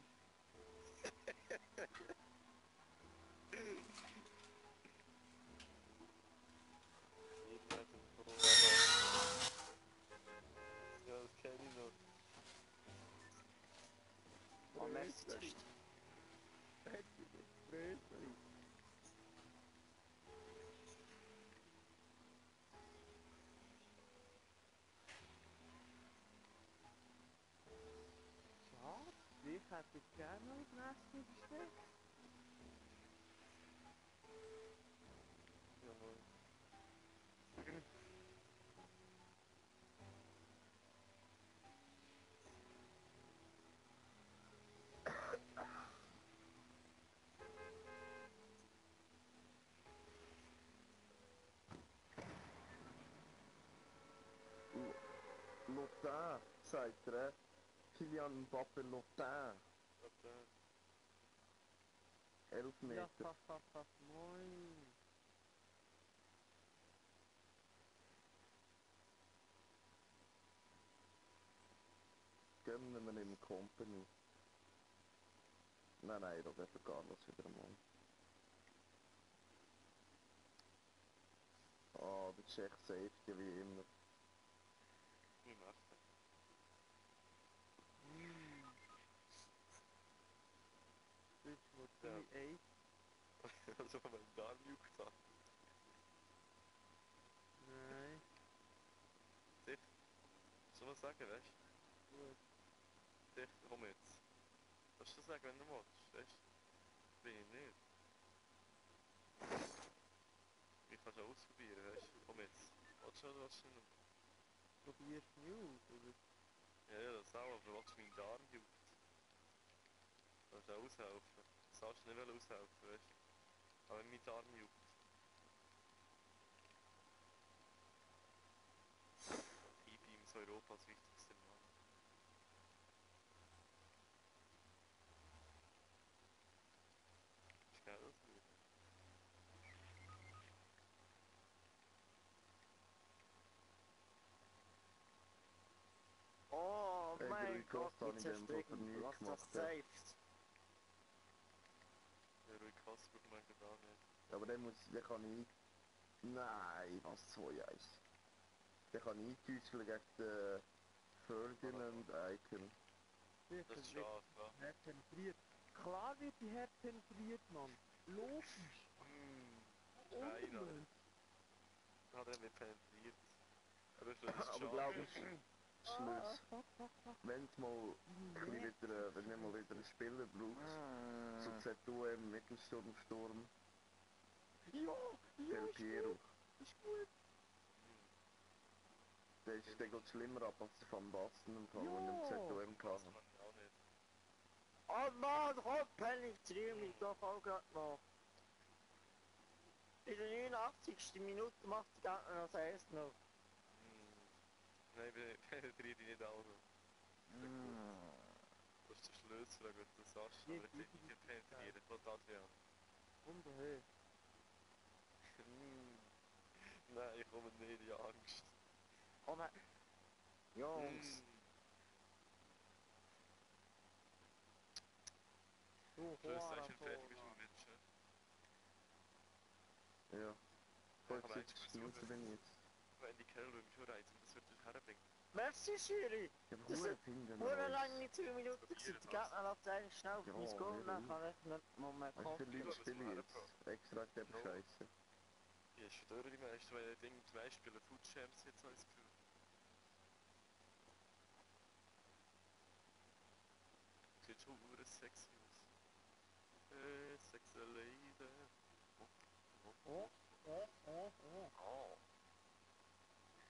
Ja, das kenne ich noch. Am Messi. Schade, ich hätte gerne noch das Messi gesteckt. Jawohl. Lotin, sagt er. Kylian Mbappé Lotin. 11 Ja, Meter. moin. Gönnen wir im Company. Nein, Roberto Carlos wieder mal. Oh, der Czech Safety wie immer. Wie macht er? Switch wo Ja. 3-8. Also wenn man im Darm juckt hat. Nein. Sicher. Soll man sagen, weißt du? Gut. Dicht, komm jetzt. Kannst du sagen, wenn du willst? Weißt du? Bin ich nicht. Ich kann es ausprobieren, weißt du? Komm jetzt. Willst du oder willst du nicht? Probierst du mich aus, oder? Ja, das auch, aber willst du meinen Darm juckt? Kannst du auch aushelfen? Du sollst nicht aushelfen, weißt du? Aber mein Darm juckt. E-Beam ist Europas wichtigster Mann. Ist geil, das gut. Oh Hey, mein Rui Gott, Costa habe jetzt ich hast dem du Fall nie was das gemacht. Ja. saved. Der Rui Costa braucht man gar nicht. Aber der kann ich... Nein, was 2-1. Der kann ich eintäuschen gegen den Ferdinand Icon. Das ist schade, ja. Hart penetriert. Klar wird die hart penetriert, Mann. Logisch. Nein, Ungewohnt. hat er nicht penetriert. Aber das ist Aber schade. glaub ich, Schluss. Wenn du mal wieder, wenn du mal wieder einen Spieler brauchst, so ZUM, Mittelsturm, Ja, Del Piero, ist gut. der geht schlimmer ab als der Van Basten im Fall, wenn du im ZUM Das kann. kann ich auch nicht. Oh Mann, komm, penetrier mich doch auch grad noch. In der 89. Minute macht der Gegner das erst noch. Nein, penetriere dich nicht auch noch. Das ist der Schlüssel, wenn du das sagst, aber ich bin nicht penetriert, von Adrian. Wunderhöhe. Nein, ich komme nicht in Angst. Komm, Jungs. Du, Schluss, Huara, ich bin fertig mit dem Menschen. Ja. Aber 75 Minuten bin ich jetzt. Wenn die Kerl mich schon reizen, das wird dich herbringen. Merci, Schiri. Ich hab Das Huren sind finden. nur lange 2 Minuten gewesen. Der Gegner läuft eigentlich schnell auf Ja, mein Goal und dann wirklich. kann ich nicht mal mehr Was für kommen. Leute spiele ich jetzt? Extra der Scheiße. Ja, ich störe die meisten, weil ich denke, die meisten spielen Food Champs jetzt als Gefühl. Sieht schon sexy aus. Sexy Lady. Oh.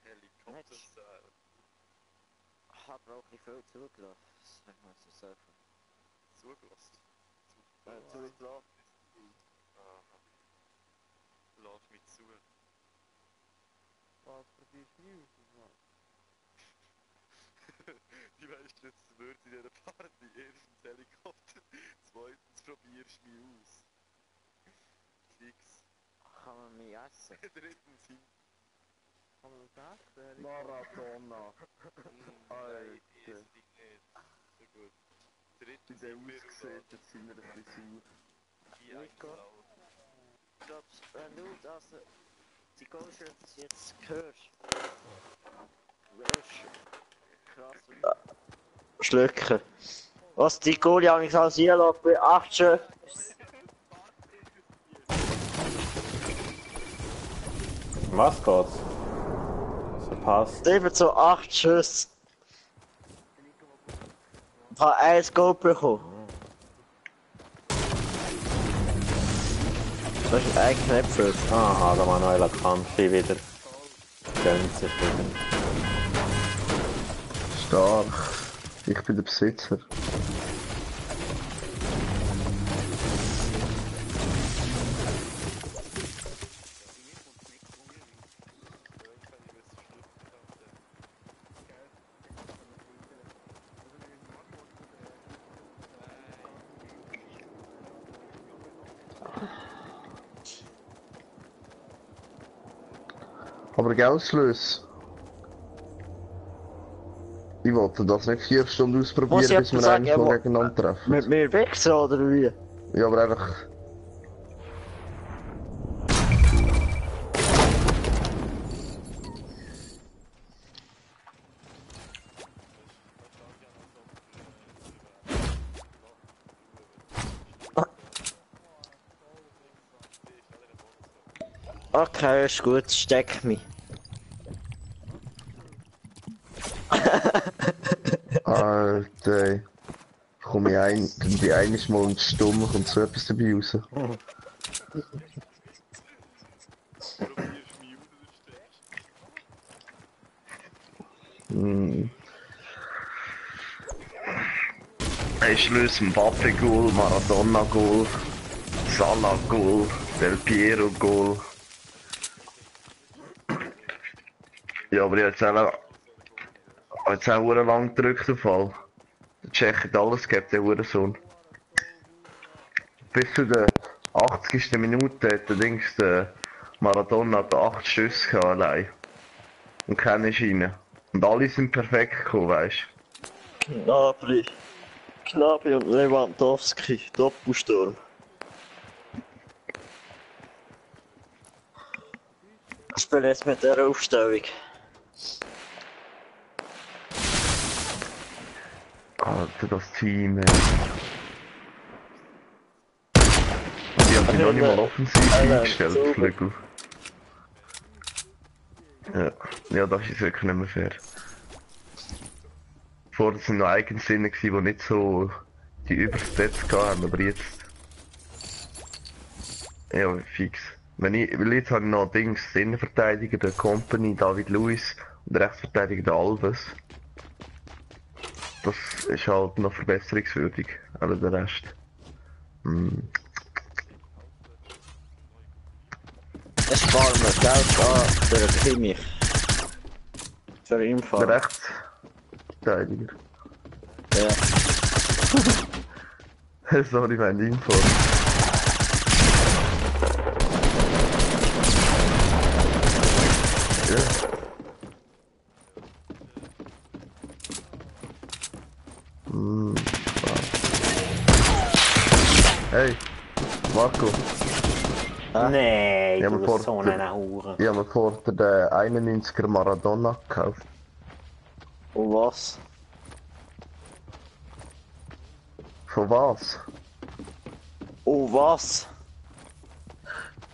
Helikopter-Style. Ich habe auch ein bisschen zugelassen. Sag mal so selber. Zugelassen. Zugelassen. Aha. Lass mich zu. Was probierst du mich aus, Mann? Die meisten letzten Wörter in dieser Party. Erstens Helikopter, zweitens probierst du mich aus. Klicks. Kann man mich essen? Drittens hin. Kann man das essen? Maradona. Nein, Alter. ich esse dich nicht. So gut. Wie Drittens der in aussieht mit seiner Frisur. Wie ein Nico. Sau. Ich glaube, wenn du das, die Go-Shirts jetzt hörst, wirst krass. Schlücken. Was die Goalie eigentlich alles hier lässt bei 8 Schüssen. Was geht's? Verpasst. 7 zu 8 Schüsse. Ich habe 1 Goal bekommen. Das ist ein Knöpfel. Aha, der Manuela Kampfi wieder. Gönnt sich wieder. Stark. Ich bin der Besitzer. Aber Geldschluss. Ich wollte das nicht 4 Stunden ausprobieren, Muss ich bis wir etwas eigentlich sagen, mal gegeneinander treffen. Mit mir wechseln oder wie? Ja, aber einfach... Okay, ist gut, steck mich. Alter. die einiges Mal ins Stumme, kommt so etwas dabei raus. Ich löse Mbappe-Goal, Maradona-Goal, Salah-Goal, Del Piero-Goal. Ja, aber ich habe jetzt auch lang gedrückt auf Fall. Der Tschech hat alles gehabt, der Hurensohn. Bis zu der 80. Minute hat der Maradona 8 Schüsse gehabt allein. Und keine Schiene. Und alle sind perfekt gekommen, weißt du. Gnabry und Lewandowski, Doppelsturm. Ich spiele jetzt mit der Aufstellung. Alter, das Team, ey. Die haben sich noch nicht mal offensiv eingestellt, Flügel. Ja, das ist wirklich nicht mehr fair. Vorher sind noch Eigensinne gewesen, die nicht so die Überstats hatten, aber jetzt... Ja, fix. Weil jetzt habe ich noch Dings, Innenverteidiger, der Company, David Luiz und Rechtsverteidiger, der Alves. Das ist halt noch verbesserungswürdig, aber der Rest... Ich spare mir Geld an für den Kimmich. Für ihn fahren. Der Rechtsverteidiger. Ja. Sorry, mein Info. Ja. Hey, Marco. Nee, Ja, du aber bist so eine Hure. Ich habe mir vorher den 91er Maradona gekauft. Und was? Von was? Oh was?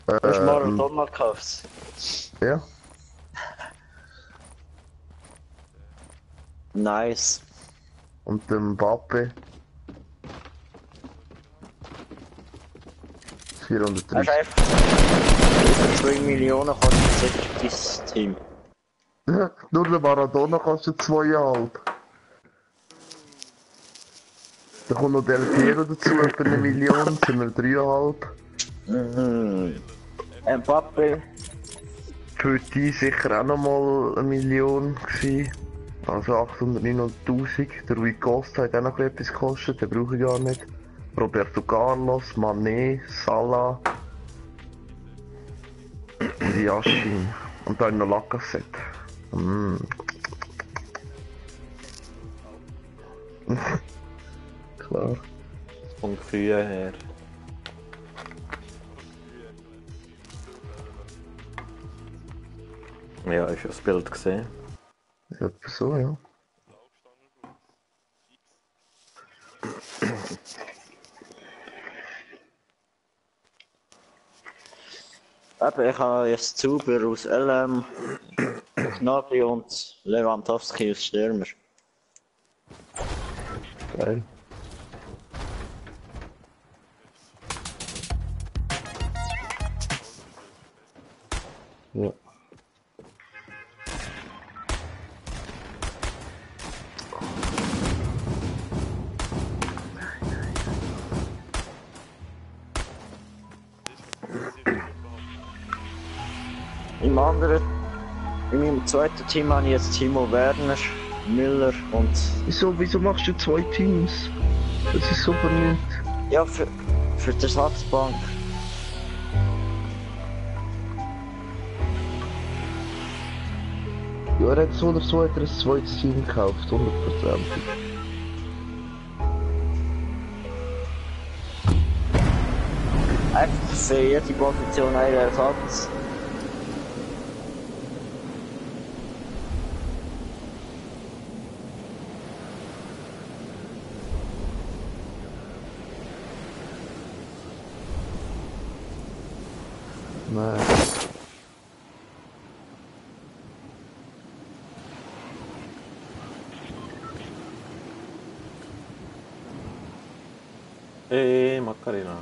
Du hast Maradona gekauft? Ja. Nice. Und den Mbappe. 430. Das ist einfach... Über 2 Millionen kostet sicher dein Team. Nur der Maradona kostet 2,5. Da kommt noch Del Piero dazu, etwa 1 Million, sind wir 3,5. Mbappe. Für die sicher auch nochmal 1 Million gewesen. Also 800.000. Der Rui Costa hat auch noch etwas gekostet, den brauche ich gar nicht. Roberto Carlos, Mané, Salah. Und Yashin. Und dann noch Lacazette. Klar. Vom Gefühl her. Ja, ich habe das Bild gesehen. Ja, so, ja. Eben, ich habe jetzt Zuber aus LM, Gnabry und Lewandowski als Stürmer. Geil. Ja. In meinem zweiten Team habe ich jetzt Timo Werner, Müller und... Wieso machst du 2 Teams? Das ist so vernünftig. Ja, für die Ersatzbank. Ja, er hat so oder so ein zweites Team gekauft, 100%. Einfach für jede Position einen Ersatz. Nein. Macarena.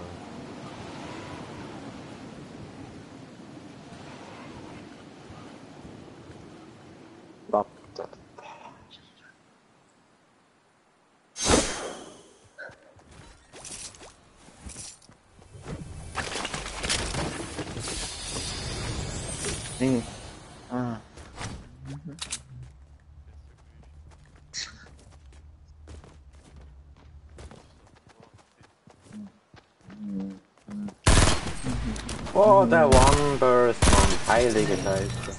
Oh, der One-Burst, Mann. Heilige Scheiße.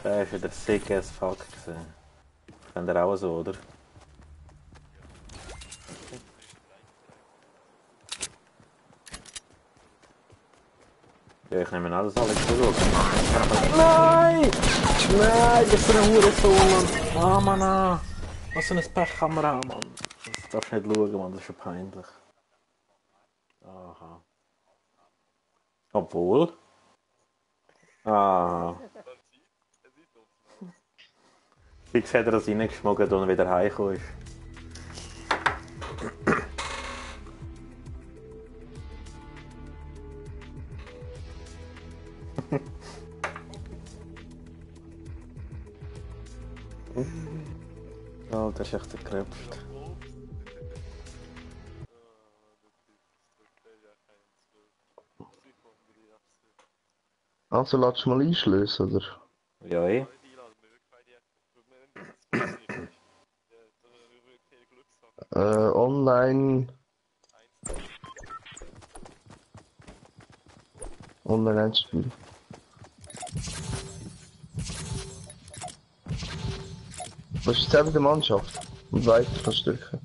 Der ist wieder sick as fuck gewesen. Kennt ihr auch so, oder? Ja, ich nehme alles zurück. Nein! Nein, das ist ein Hurensohn, Mann. Ah, Mann, ah. Was für ein Pech haben wir auch, Mann. Das darfst du nicht schauen, Mann. Das ist schon peinlich. Aha. Obwohl. Ah. Fix hat er das reingeschmuggelt und wieder heimgekommen ist. Oh, das ist echt gekröpft. Also, lass mal einschließen, oder? Ja, eh. Online. Online-Spiel. Was ist jetzt eben die Mannschaft? Und weiter kannst du drücken.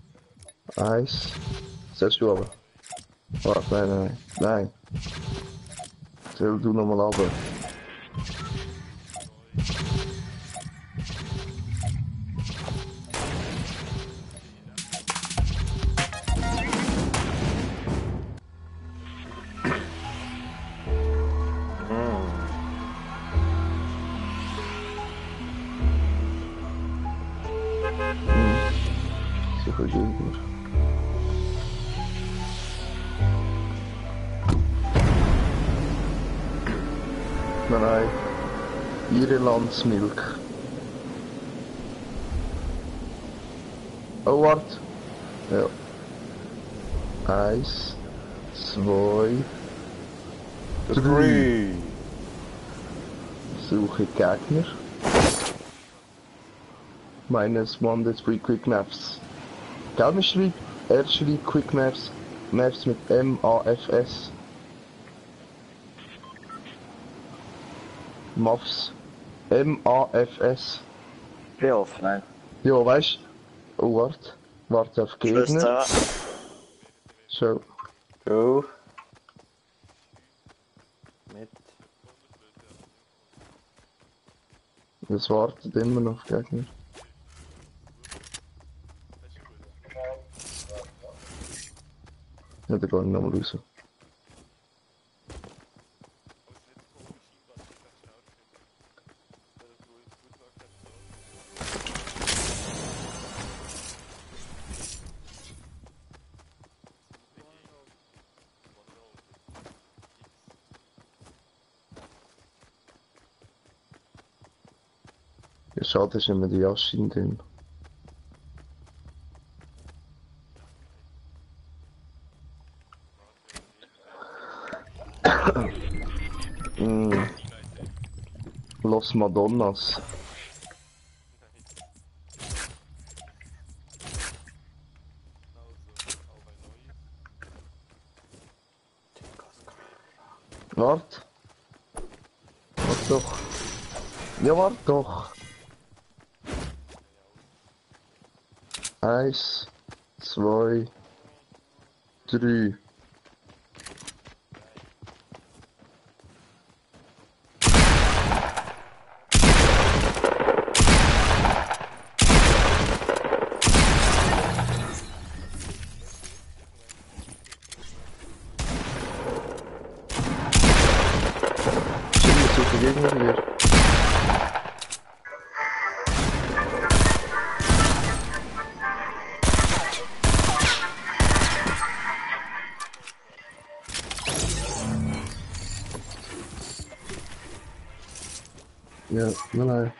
1. Sollst du aber? Warte, nein. Zähl du nochmal runter. Sicher Gegner. Nein. Irlandsmilch. Oh, warte. Ja. 1, 2, 3. Suche Gegner. Minus 1, that's 3 Quick Maps. Gell, er schreibt Quick Maps. Maps mit M-A-F-S. Maps. M-A-F-S. Bin offline. Ja, weißt du? Oh, warte auf Gegner. So. Go. Mit. Das wartet immer noch auf Gegner. Ja, da gehe ich nochmal raus. Ja, schade, ist nicht mehr die Yaschin drin. Los Madonnas. Wart. Wart doch. Ja, wart doch. 1, 2, 3. Gegner hier. Ja, nein.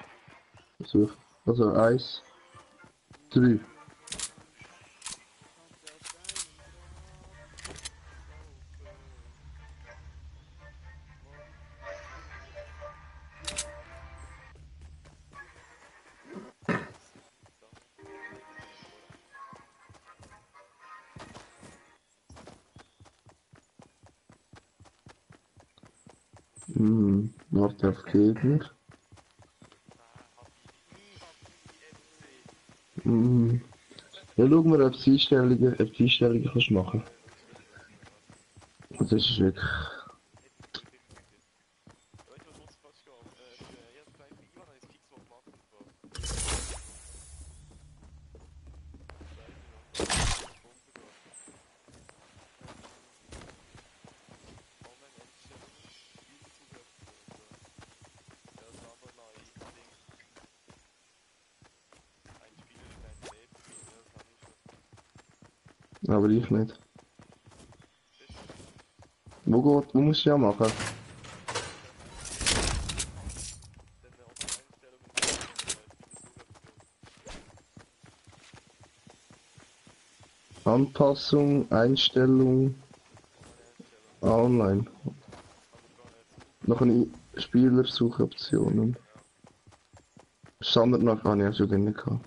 Versuch. Also 1, 3. Warte auf Gegner. Ja, schau mal, ob die Einstellungen kannst machen. Das ist wirklich... Weißt du, was uns fast geht? Ich hab gleich bei Ivan ein Fix gemacht. Aber ich nicht. Wo musst du ja machen? Anpassung, Einstellung, online. Noch eine Spielersuchoptionen. Standard noch habe ich also drin gehabt.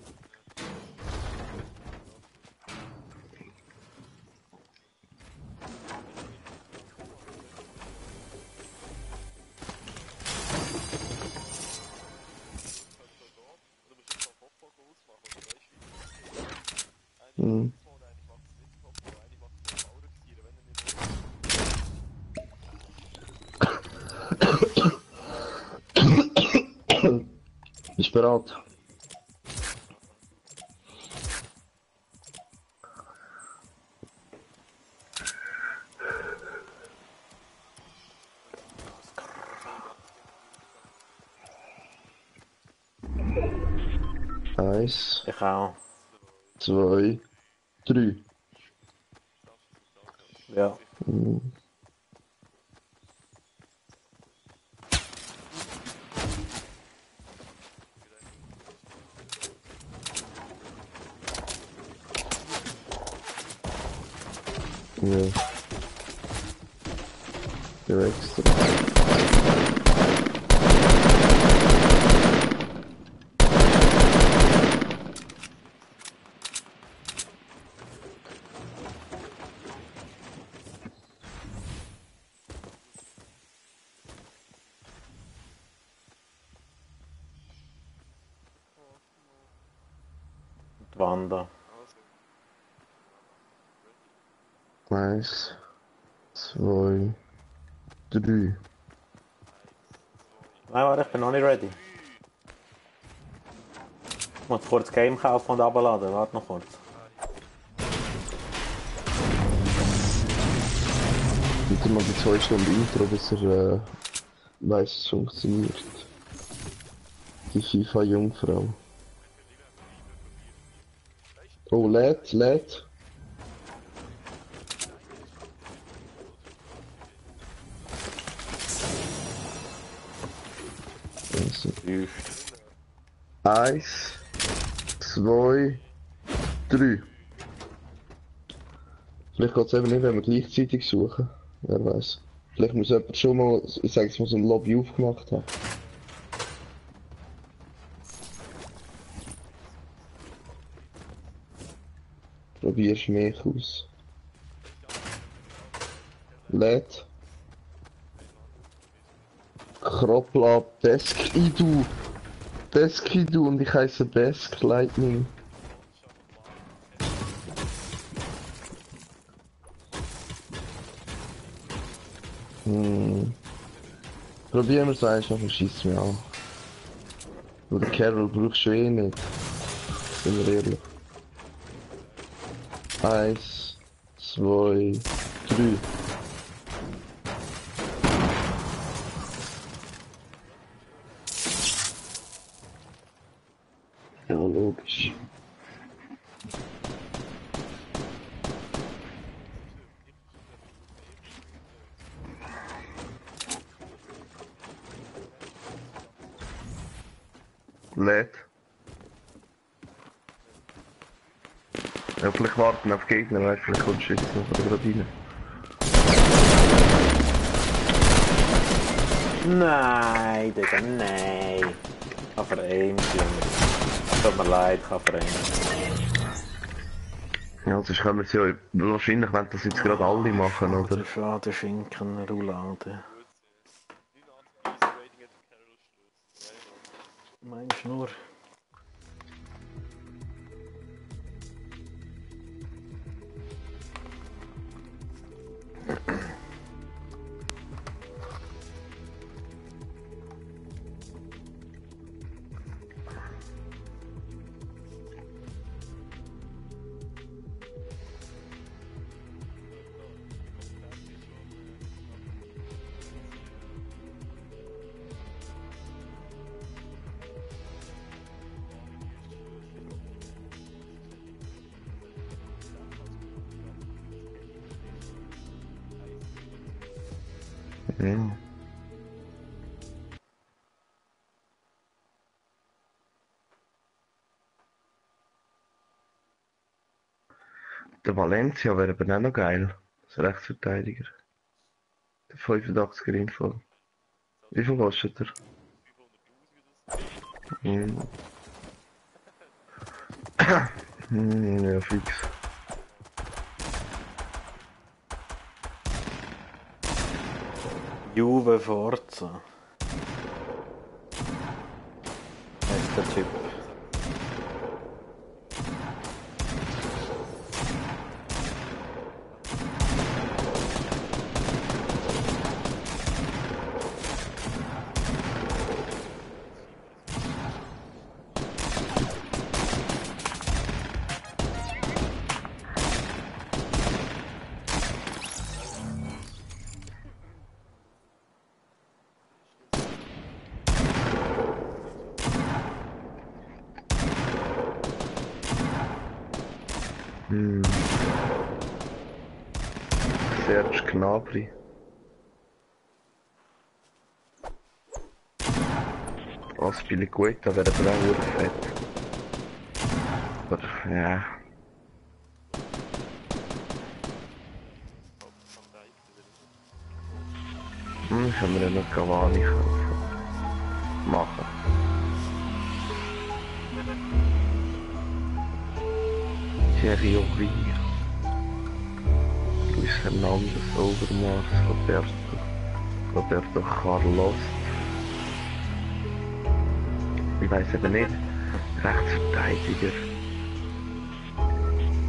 Bist du bereit? Eins, Ich auch. 2, 3. Ja. Ja. Der extra. Die Wanda. 1, 2, 3. Nein, warte, ich bin noch nicht ready. Ich muss kurz das Game kaufen und abladen. Warte noch kurz. Bitte mal die 2 Stunden Intro, bis er weiss, es funktioniert. Die FIFA-Jungfrau. Oh, lädt. Just. 1, 2, 3. Vielleicht geht es eben nicht, wenn wir gleichzeitig suchen. Wer weiß. Vielleicht muss jemand schon mal, ich sage es mal, so ein Lobby aufgemacht haben. Probierst mich aus. Lädt. Kroppel ab, Desk-Idu und ich heiße Desk Lightning. Probieren wir es einfach und schießt mich an. Oder Carol brauchst du eh nicht. Sind wir ehrlich. 1, 2, 3. Ja, logisch. lädt. Ja, vielleicht warten auf Gegner, weißt, vielleicht kommt Schütze oder gerade rein. Nein, Digga, nein. Ich habe veraimt, Junge. Tut mir leid, ich habe veraimt. Ja, sonst können wir es ja wahrscheinlich, wenn das jetzt gerade alle machen, oder? Schade, Schinken, Roulade. Meinst du nur? Ja. Der Valencia wäre aber auch noch geil. Als Rechtsverteidiger. Der 85er Info. Wie viel kostet er? Ja, fix. Juve Forza. Das ist der Typ. Serge Gnabry. Aspilicueta wäre aber auch fett. Aber ja. Können wir ja noch Cavani kaufen. Machen. Thierry Henry. Luis Hernandez, Overmars, Roberto Carlos. Ich weiß eben nicht. Rechtsverteidiger.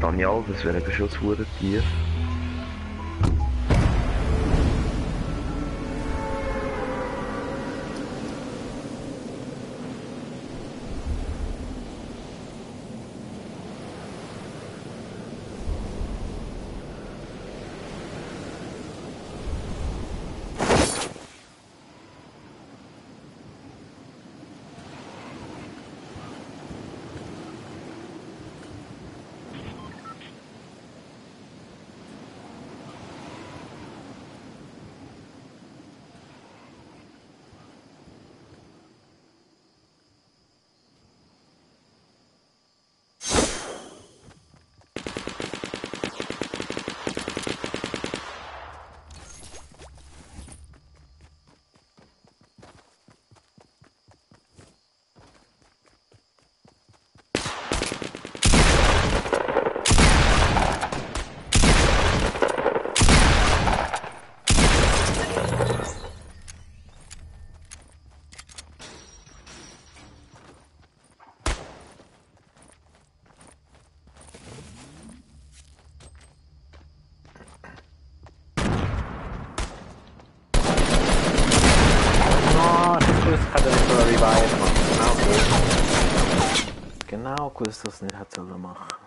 Dani Alves wäre eben schon das Hurentier. Genau gewusst, dass es nicht hätte machen sollen.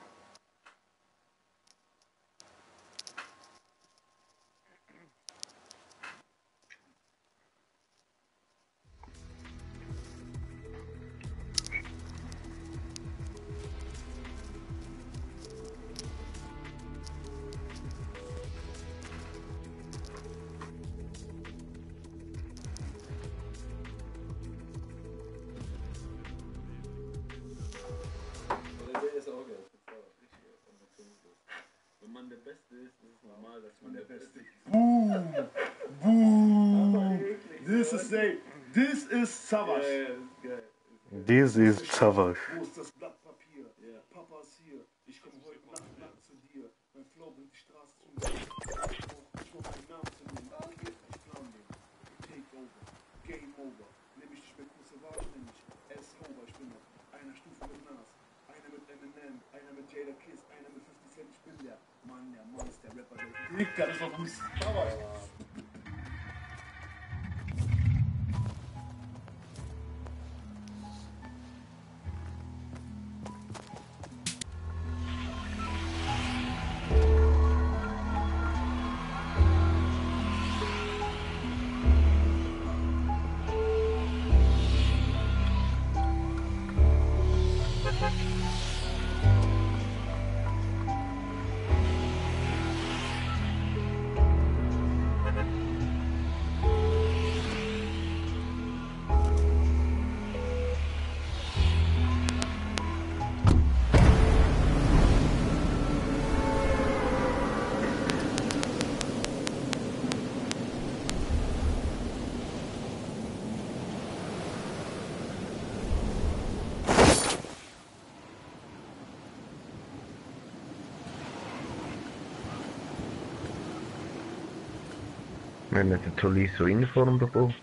Mann der Beste ist, ist es normal, dass man der Beste ist. Boom! Boom! This is safe. This is Savage. Ja, das ist geil. This is Savage. Wo ist das Blatt Papier? Papa ist hier. Ich komme heute Nacht zu dir. Mein Flow bringt die Straße zu mir. Ich brauch einen Namen zu nehmen. Okay, ich plan den. Take over. Game over. Nimm ich nicht mehr Kuh Savage, nenn ich S-Hover. Ich bin noch einer Stufe mit Nas. Einer mit Eminem. Einer mit Jada Kiss. Einer mit 50 Cent. Ich bin der Mann, der Monster, Rapper, der Dicker. Das war von Savage. Wir haben den Tolisso Uniform bekommen.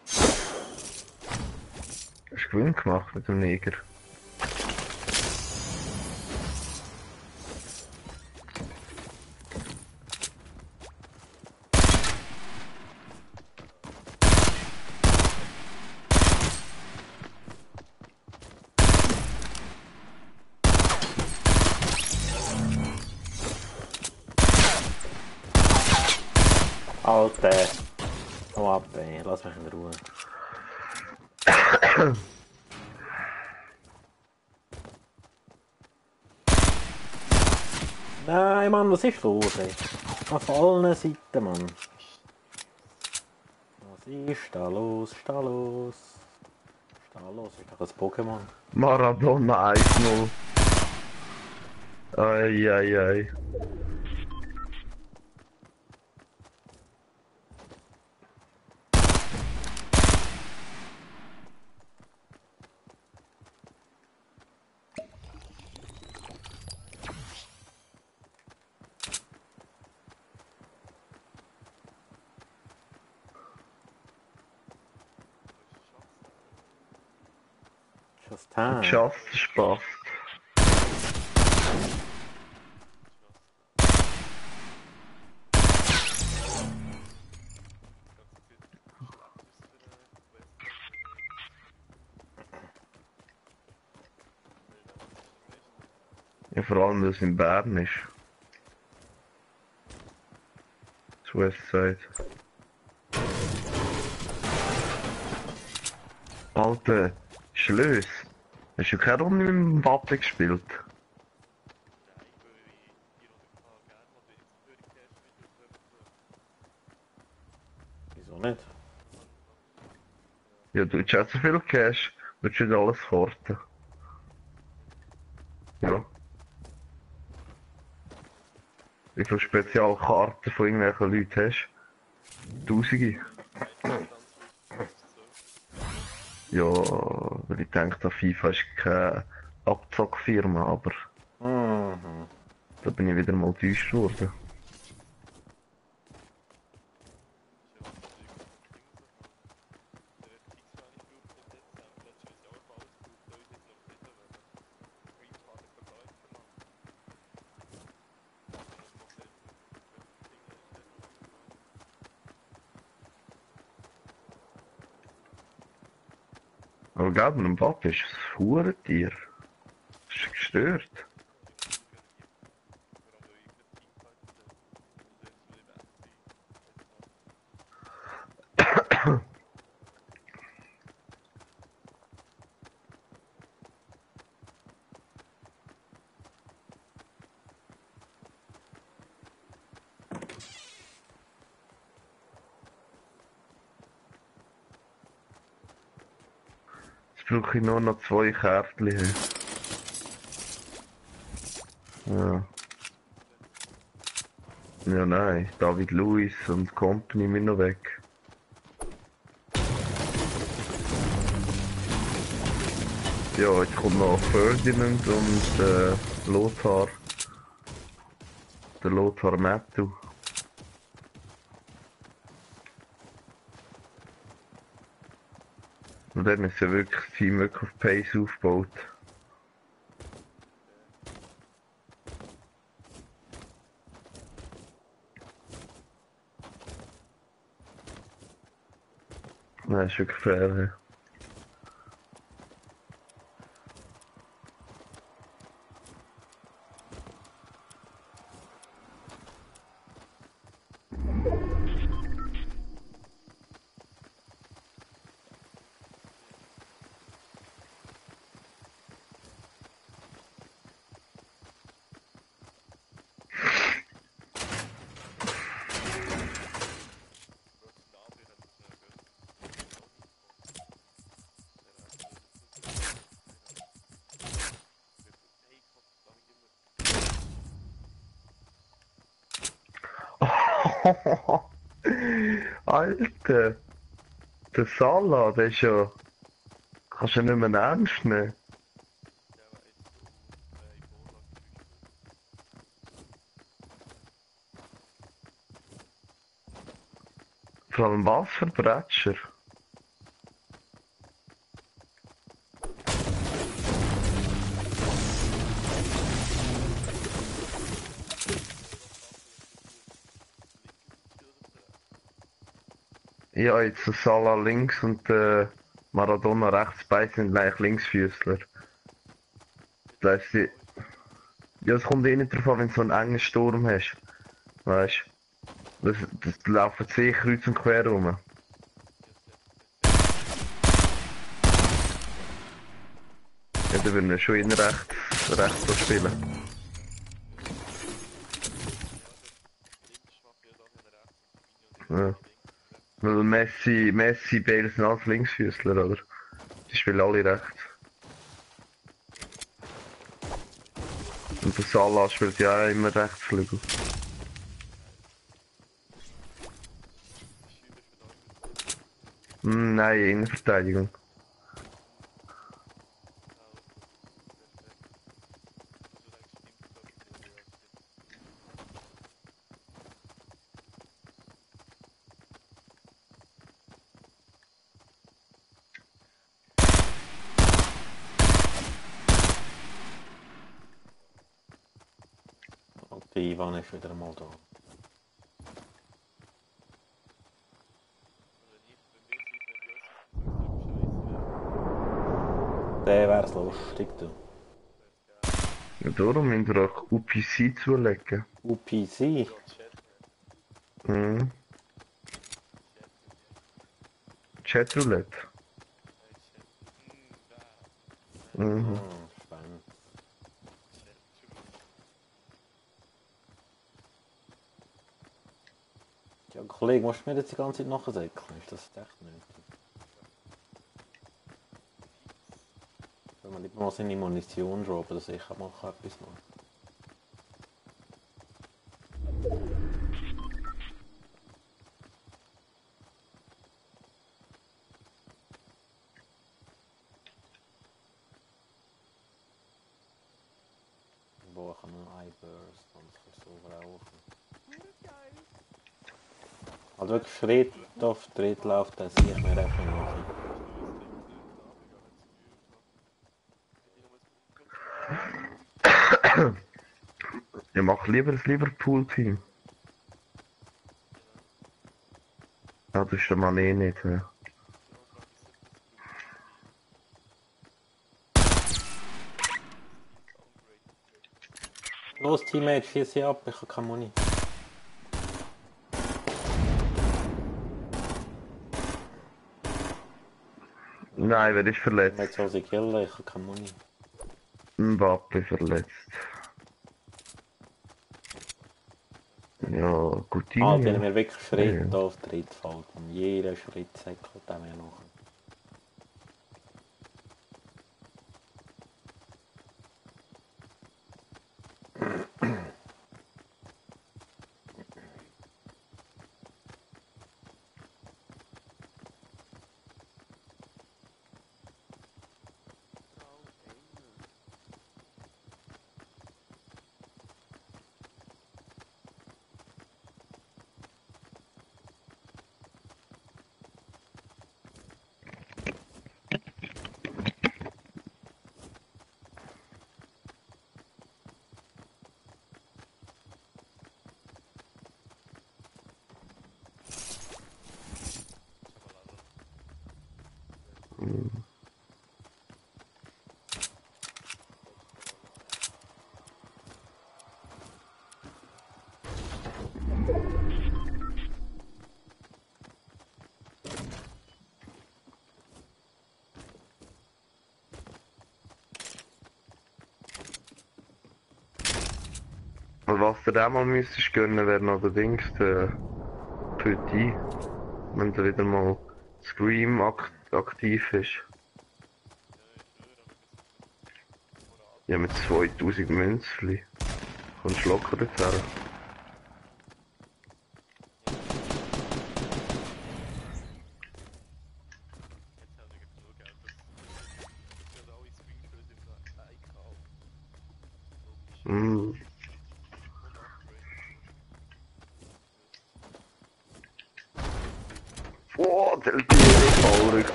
Hast du Gewinn gemacht mit dem Neger? Alter. Hau ab, ey. Lass mich in Ruhe. Nein, Mann, was ist los, ey? Auf allen Seiten, Mann. Was ist da los? Ist da los? Ist da los? Ist doch ein Pokémon. Maradona 1-0. Eieiei. Just time. Just Spaß. Ja, vor allem, dass es in Bern ist. Das Westside. Alter, Schlöss. Hast du keine Runde mit dem Wappen gespielt? Wieso nicht? Ja, du hast auch so viel Cash, du hast nicht alles horten. Ja. Wie viele Spezialkarten von irgendwelchen Leuten hast du? Tausende. Ja, weil ich denke, da FIFA ist keine Abzockfirma, aber da bin ich wieder mal enttäuscht worden. Aber glaub mir, ein Wappen ist ein Hurentier. Das ist gestört. brauche ich nur noch 2 Kärtchen. Ja. Ja, nein. David Lewis und Company sind noch weg. Ja, jetzt kommt noch Ferdinand und Lothar. Der Lothar Matthew. Und dann ist ja wirklich das Team wirklich auf Pace aufgebaut. Nein, ist wirklich fair. Alter, der Salah, der ist ja... Kannst du ja nicht mehr ernst nehmen. Vor allem was für Bretscher? Ja, jetzt der Salah links und Maradona rechts, beide sind eigentlich Linksfüßler. Das heisst, ja, es kommt eh nicht drauf an, wenn du so einen engen Sturm hast. Weißt du? Das laufen 10 kreuz und quer rum. Ja, dann würden wir schon in rechts so spielen. Ja. Weil Messi, Bale sind alles Linksfüßler, oder? Die spielen alle rechts. Und der Salah spielt ja auch immer Rechtsflügel. Nein, Innenverteidigung. Und der Ivan ist wieder mal da. Der wär's lustig, du. Ja, darum müsst ihr auch UPC zulegen. UPC? Mhm. Chatroulette. Mhm. Spannend. Ja, Kollege, musst du mir jetzt die ganze Zeit nachsäckeln? Ist das echt nötig? Wenn man nicht mal seine Munition droppen, dass ich kann machen etwas noch. Wo ich einen Eyeburst und ich kann so laufen. Also wirklich Schritt auf Schritt läuft, dann sehe ich mir einfach noch. Ich mache lieber das Liverpool-Team. Ja, das ist der Mann eh nicht. Ja. Los, Teammate, schieß sie ab, ich habe keine Muni. Nein, wer ist verletzt? Jetzt soll sie killen, ich habe keine Muni. Mbappe verletzt. Ja, Coutinho. Alter, wenn mir wirklich Schritt Ja. auf Tritt fällt, und jeder Schritt säckelt er mir noch. Und was du auch mal müsstest gönnen, wäre noch der Dings, der für dich. Wenn da wieder mal Scream aktiv ist. Ja, mit 2000 Münzli. Kommst du locker dorthin. Mm. Oh, der Tiere traurig.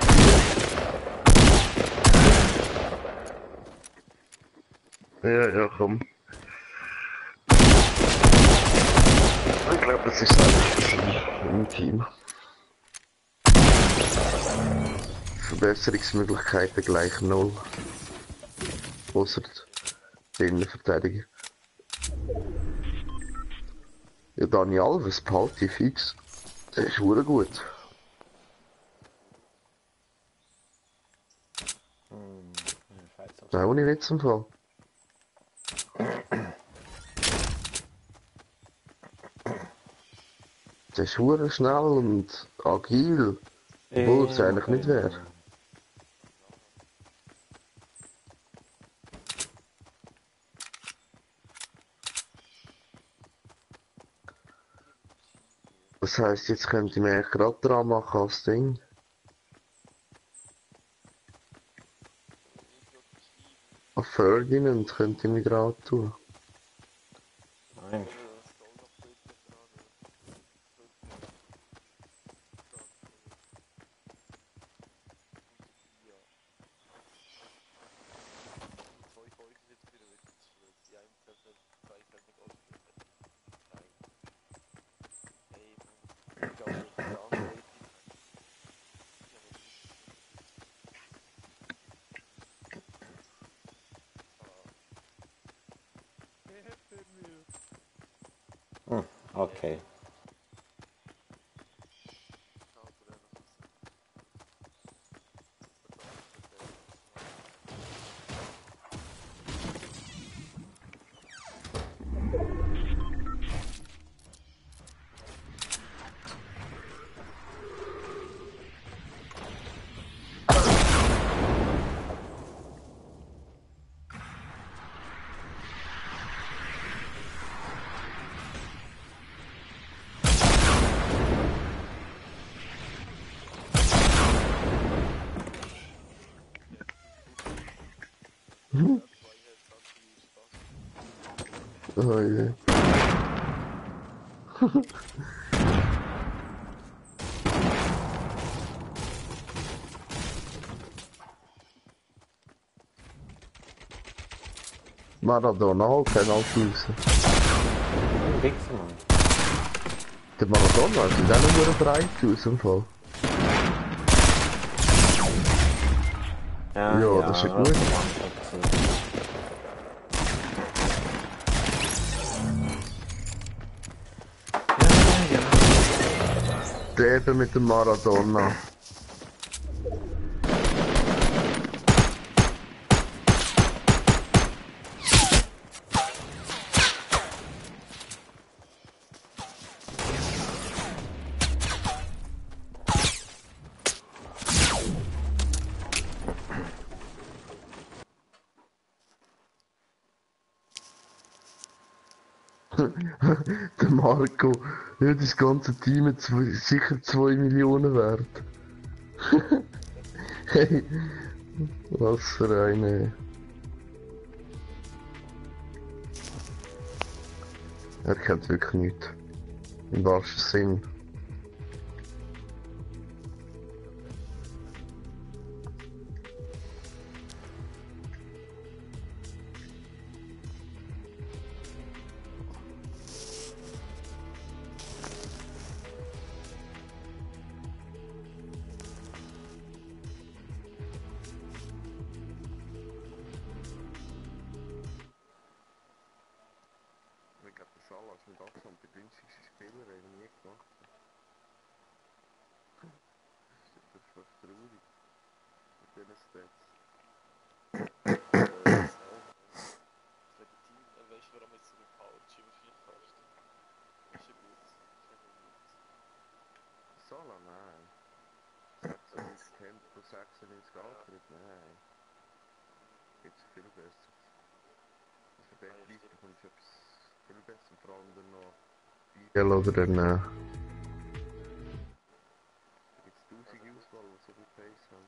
Ja, komm. Ich glaube, das ist einfach im Team. Verbesserungsmöglichkeiten gleich 0. Ausser die Innenverteidiger. Ja, Dani Alves, Palti, fix. Der ist verdammt gut. Nein, ohne Witz im Fall. Der ist verdammt schnell und agil. Obwohl es eigentlich nicht wäre. Das heisst, jetzt könnte ich mir gerade dran machen als Ding. Auf Ferdinand könnte ich mich dran tun. Nein. Okay. Oh je. Maradona holt Penalty raus. Wichser, Mann. Der Maradona sieht auch nur breit aus im Fall. Ja, das ist ja gut. Der eben mit dem Maradona. Der Marco, ja, das ganze Team hat sicher 2 Millionen wert. Hey, was für eine. Er kennt wirklich nichts. Im wahrsten Sinn. Ich glaube, das alles mit Abstand der günstigste Spieler, den ich nie gemacht habe. gealtert? Nein. Jetzt viel besser. Also für den Preis bekommst du etwas viel besser und vor allem dann noch Biel oder dann gibt es 1000 Auswahl, die so viel Pace haben.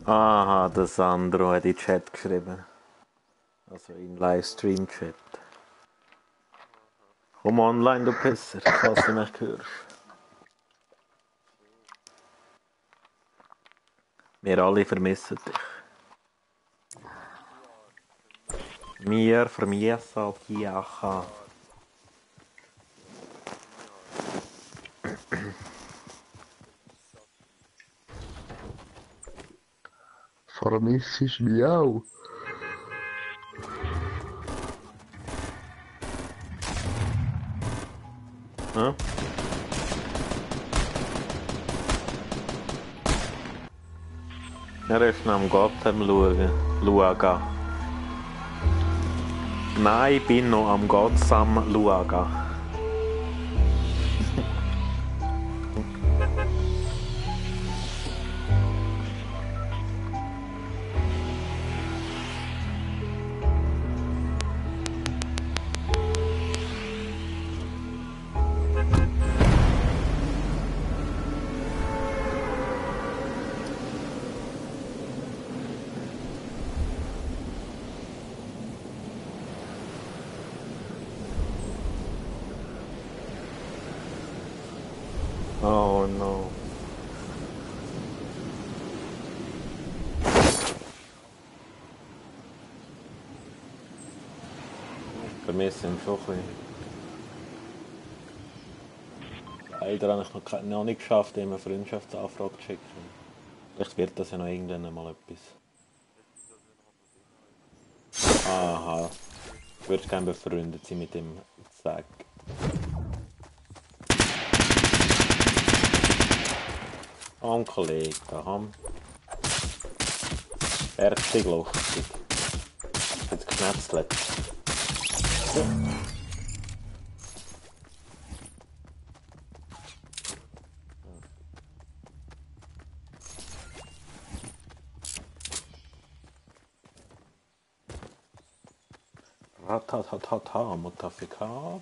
Aha, der Sandro hat in den Chat geschrieben. Also in Livestream-Chat. Komm online, du Pisser, falls du mich hörst. Wir alle vermissen dich. Wir vermissen dich auch. Vermisst ich mich auch. Hm? Er ist noch am Gotham schauen. Nein, ich bin noch am Gotham schauen. Oh no. Ich vermisse ihn schon ein bisschen. Leider habe ich noch nicht geschafft, ihm eine Freundschaftsanfrage zu schicken. Vielleicht wird das ja noch irgendwann mal etwas. Aha. Ich würde gerne befreundet sein mit dem Zack. Ein Kollege, fertig lustig. Jetzt geschnetzelt. Ratatatata, Mutafika.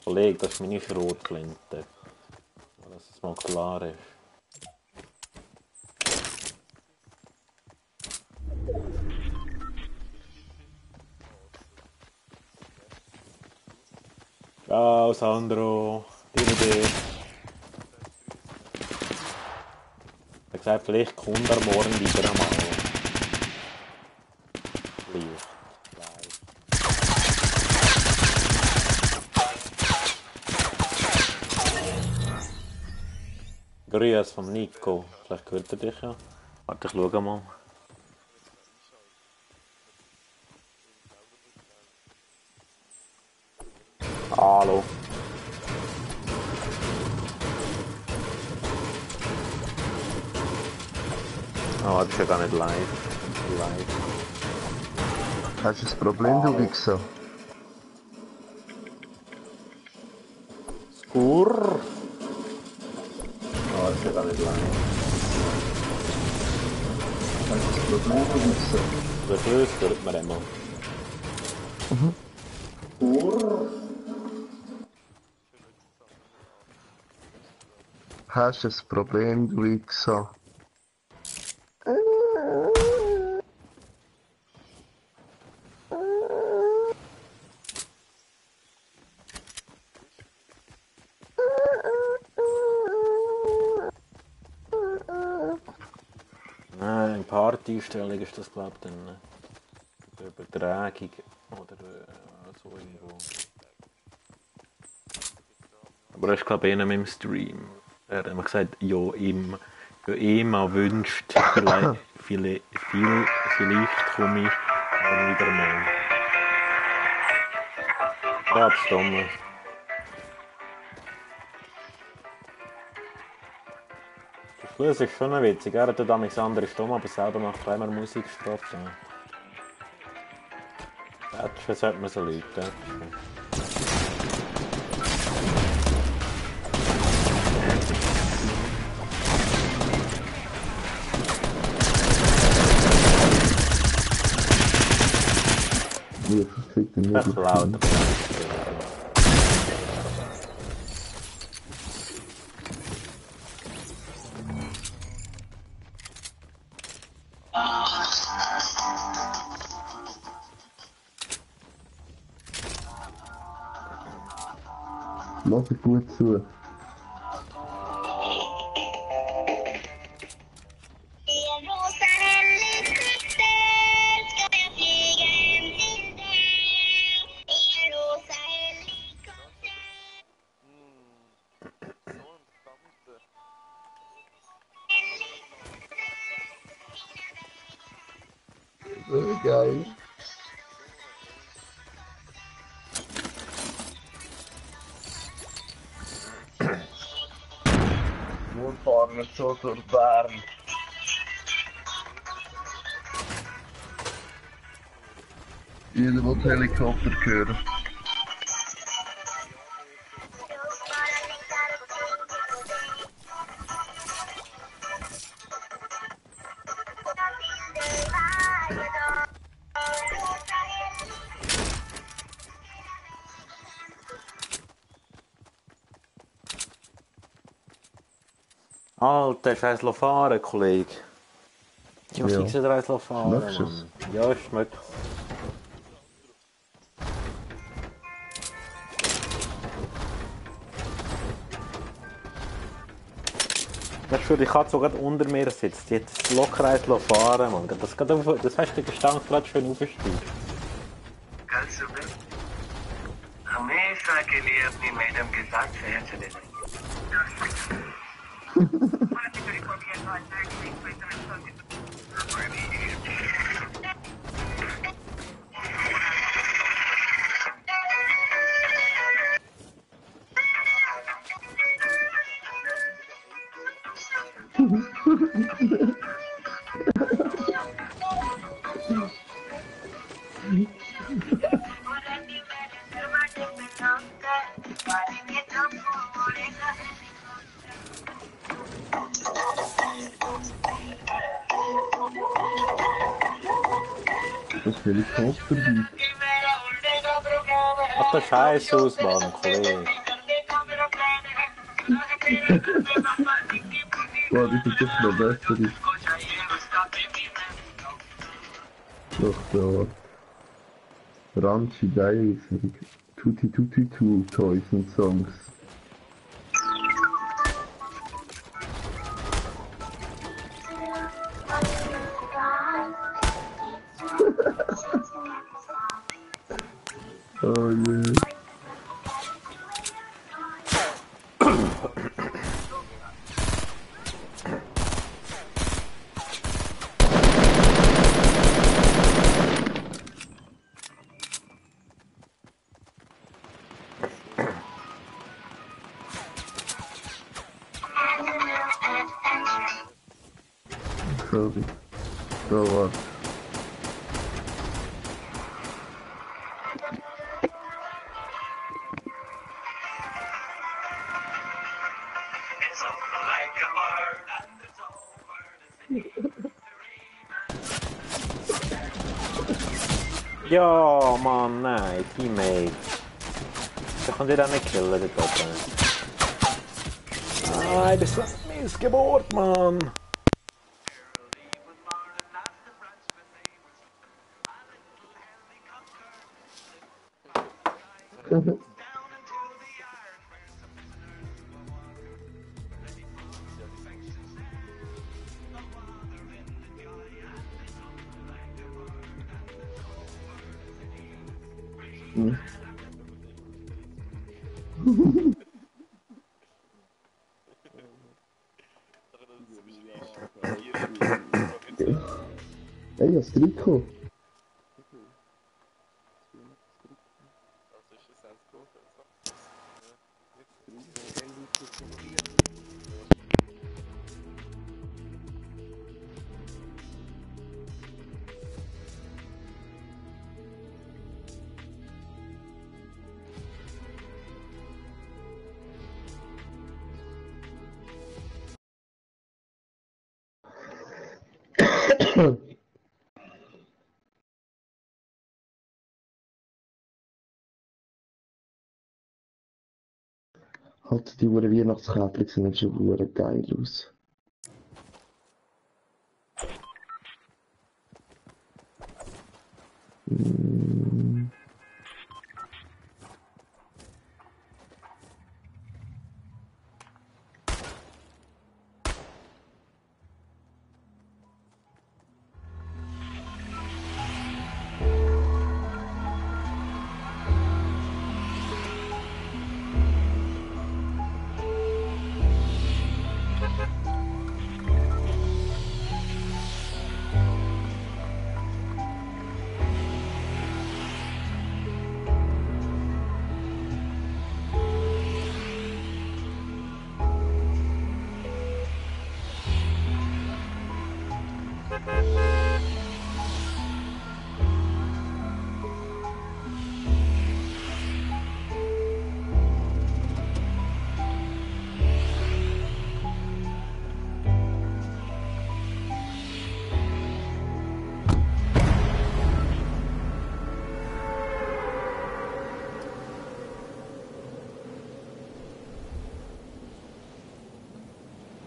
Kollege, das ist meine Schrotflinte. Dass es mal klar ist. Ciao Sandro, dir. Er hat gesagt, vielleicht kommt er morgen wieder einmal. Vielleicht. Grüß vom Nico. Vielleicht hört er dich ja. Warte, ich schau mal. Hallo. Oh, das ist ja gar nicht live. Hast du ein Problem, du Wichser? Skur. Oh, das ist ja gar nicht live. Hast du ein Problem, du Wichser? Das hört man immer. Hast du ein Problem, du Wichser? Party-Einstellung ist das, glaube ich, dann Übertragung oder so irgendwo. Aber das ist, glaube ich, einer mit dem Stream. Er hat immer gesagt, ja, ihm wünscht, vielleicht komme ich wieder mal. Ja, das Dumme. Das ist schon witzig. Er hat damals andere Stimme, aber selber macht immer Musikstrafe. Das sollte man so Leute. Das ist laut. Lass es gut zu. Geil. Wir fahren jetzt so durch Bern. Jeder will Helikopter hören. Alter, scheiß fahren, Kollege. Ja, Ja. ich sehe dir fahren, Möchtest du Mann. Ja, schmeckt. Ich würde die Katze sogar unter mir sitzt. Die hat das locker eins fahren, Mann. Das hast du gestanden gerade schön aufgestiegen. कल सुबह हमेशा के लिए अपनी मैडम के साथ शहर चले जाएंगे Das Helikopter. Ach, der Scheiß aus, Mann, Kollege. Boah, die sind doch noch besser. Doch, so. Ranchi Diaries. Tutti Tutti Two Toys und Songs. Oh yeah. Sorry. So was. Ja, Mann, nein, Teammate. Ich kann dich auch nicht killen, dort oben. Nein, das ist Missgeburt, Mann. Doch das zu beschreiben. Ey, das Trikot. Also ist das eins gut oder so? Halt, die Weihnachtskäppchen sehen schon verdammt geil aus. Mm.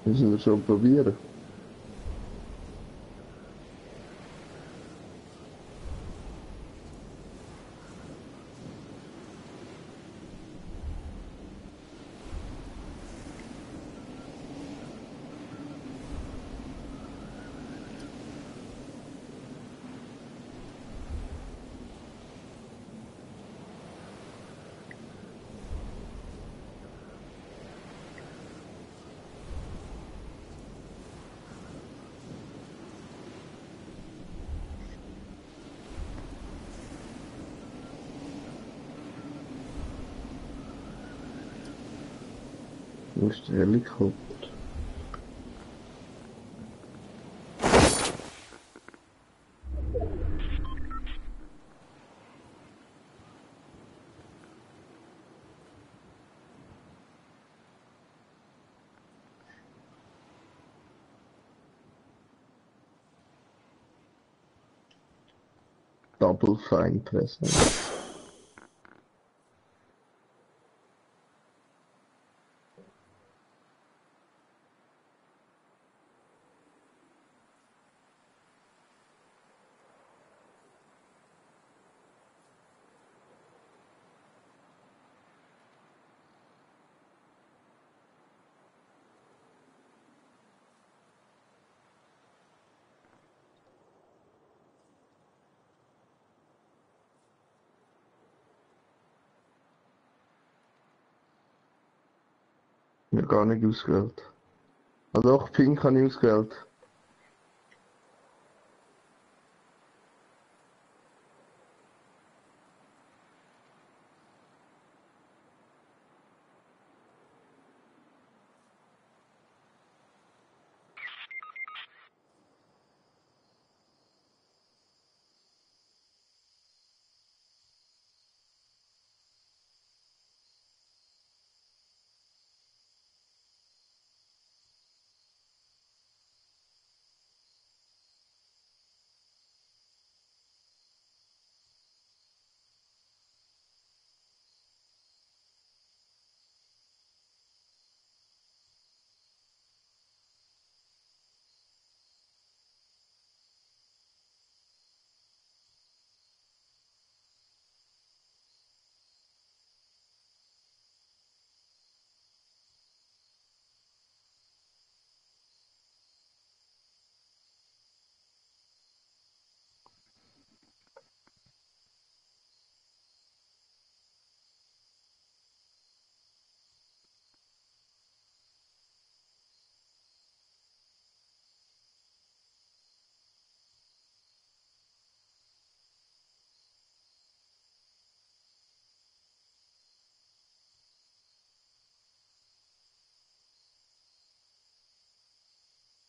Müssen wir schon probieren. Wo ist der Helikopter? Double Fine Press. Ja, gar nicht ausgewählt. Ah doch, Pink habe ich ausgewählt.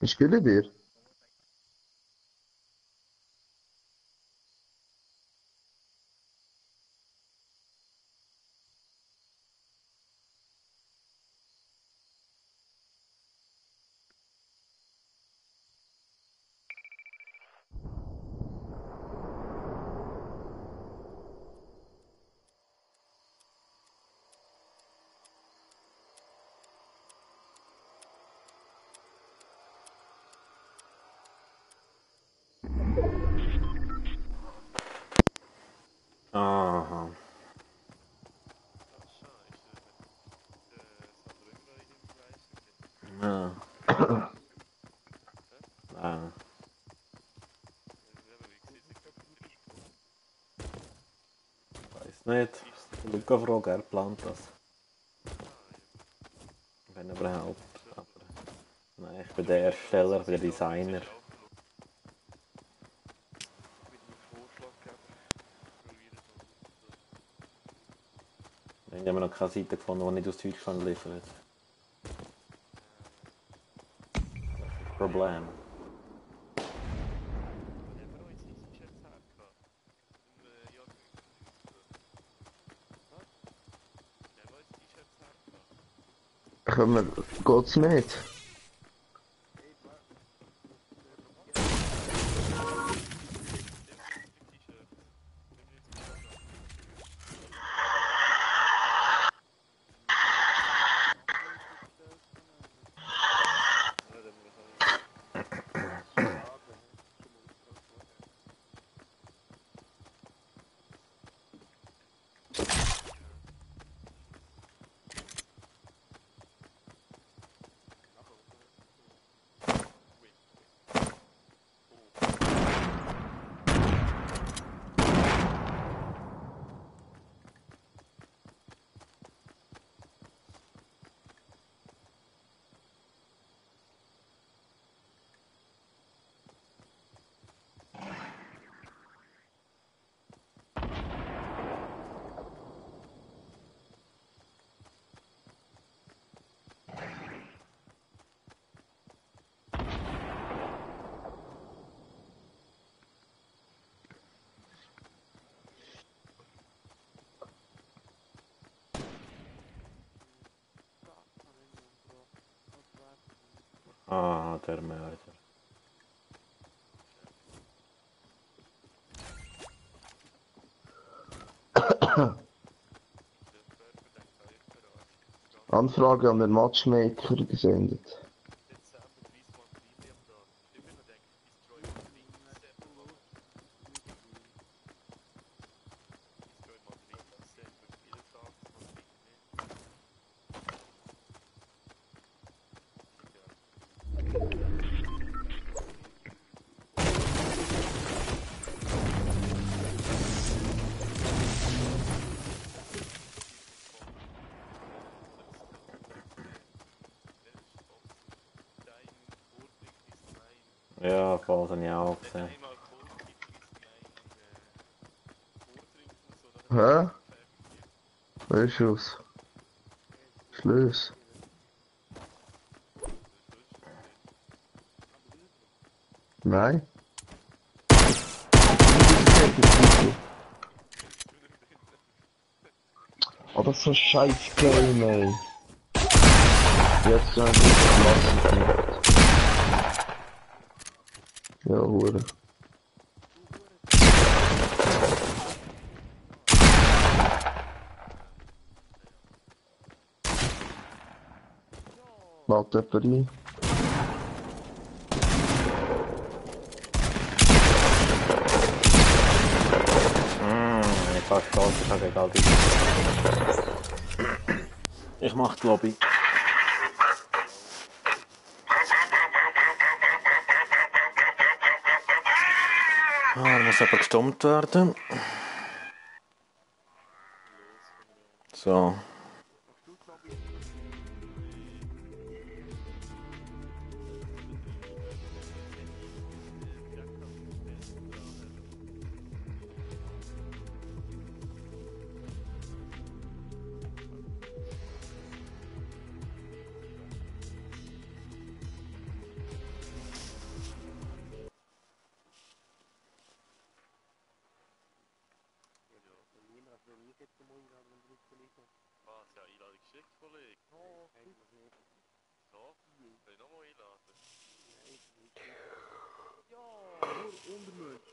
Ich spiele dir. Aha. Ja. Ah. Weiß nicht. Luca fragen, er plant das. Wenn überhaupt. Aber nein, ich bin der Ersteller, der Designer. Wir haben noch keine Seite gefunden, die nicht aus Deutschland liefert. Das ist das Problem. Können wir... Geht's nicht? Ah, der Mörder. Anfrage an den Matchmaker gesendet. Ja, voll, das habe ich auch gesehen. Hä? Wer ist es? Schluss. Nein? Oh, das ist so scheiß Game, ey. Jetzt so ein bisschen Klasse gemacht. Ja, Hure. Warte, jemand rein. Ich fast stolz, ich habe egal wie. Ich mach die Lobby. Ah, da muss aber gestummt werden. So. Soll ich nochmal einladen? Ja, Untermensch.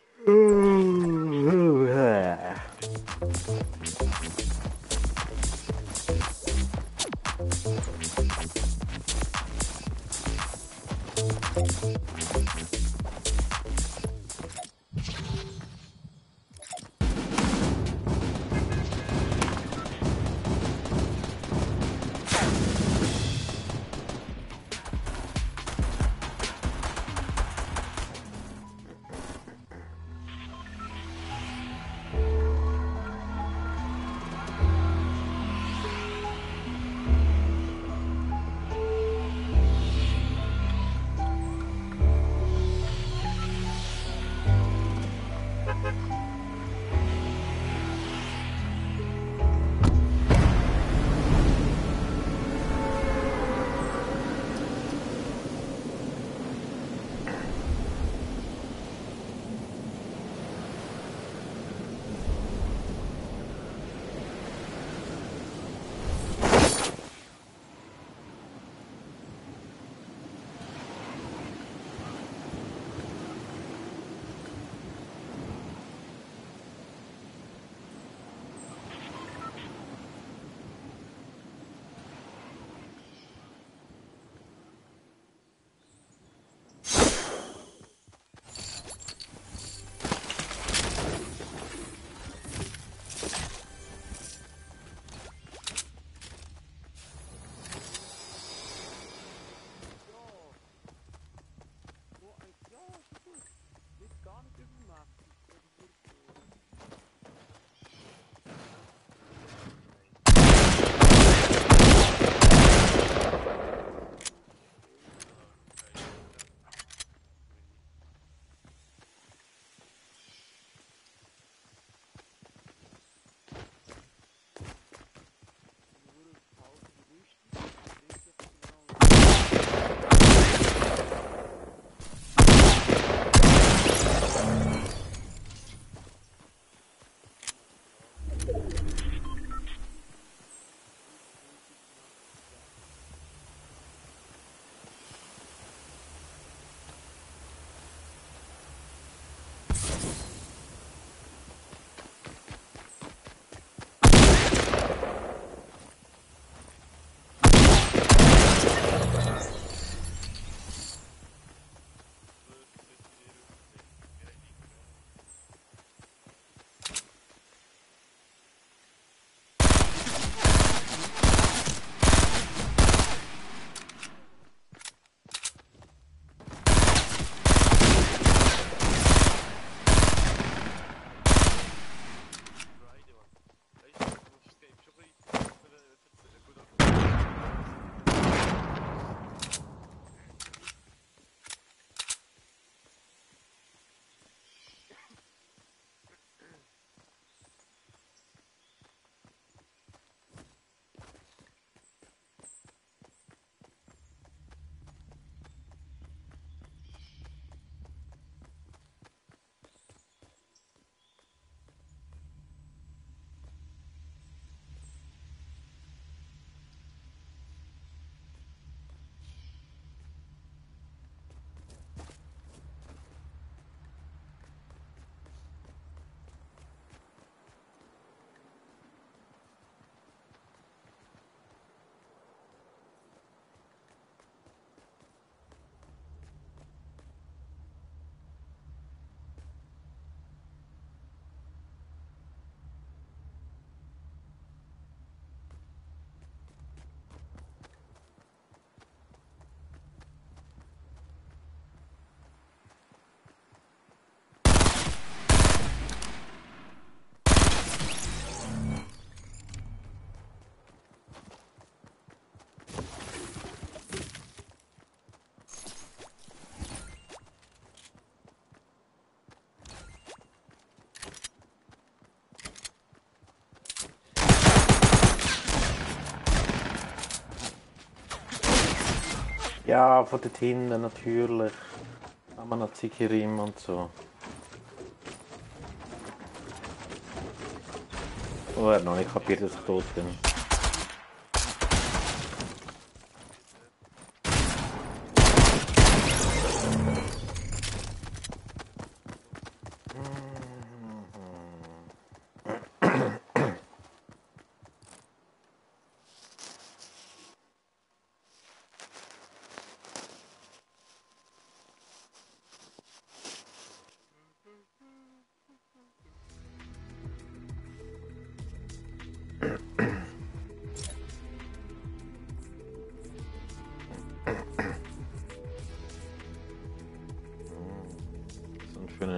Ja, von dort hinten natürlich. Haben wir noch Zikirim und so. Oh, er hat noch nicht kapiert, dass ich tot bin.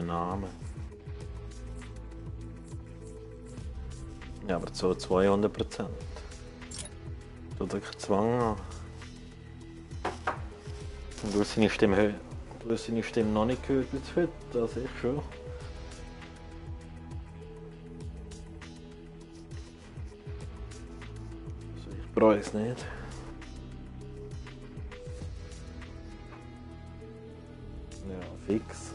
Namen. Ja, aber zu 200%. Du wirklich Zwang an. Und du hast seine Stimme noch nicht gehört bis heute, das ich schon. Also ich bereue es nicht. Ja, fix.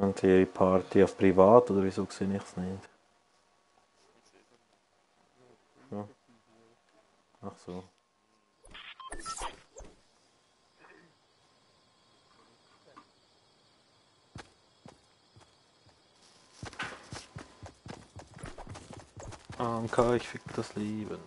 Und die Party auf privat, oder wieso sehe ich es nicht? Ja. Ach so. Anka, ich fick das Leben.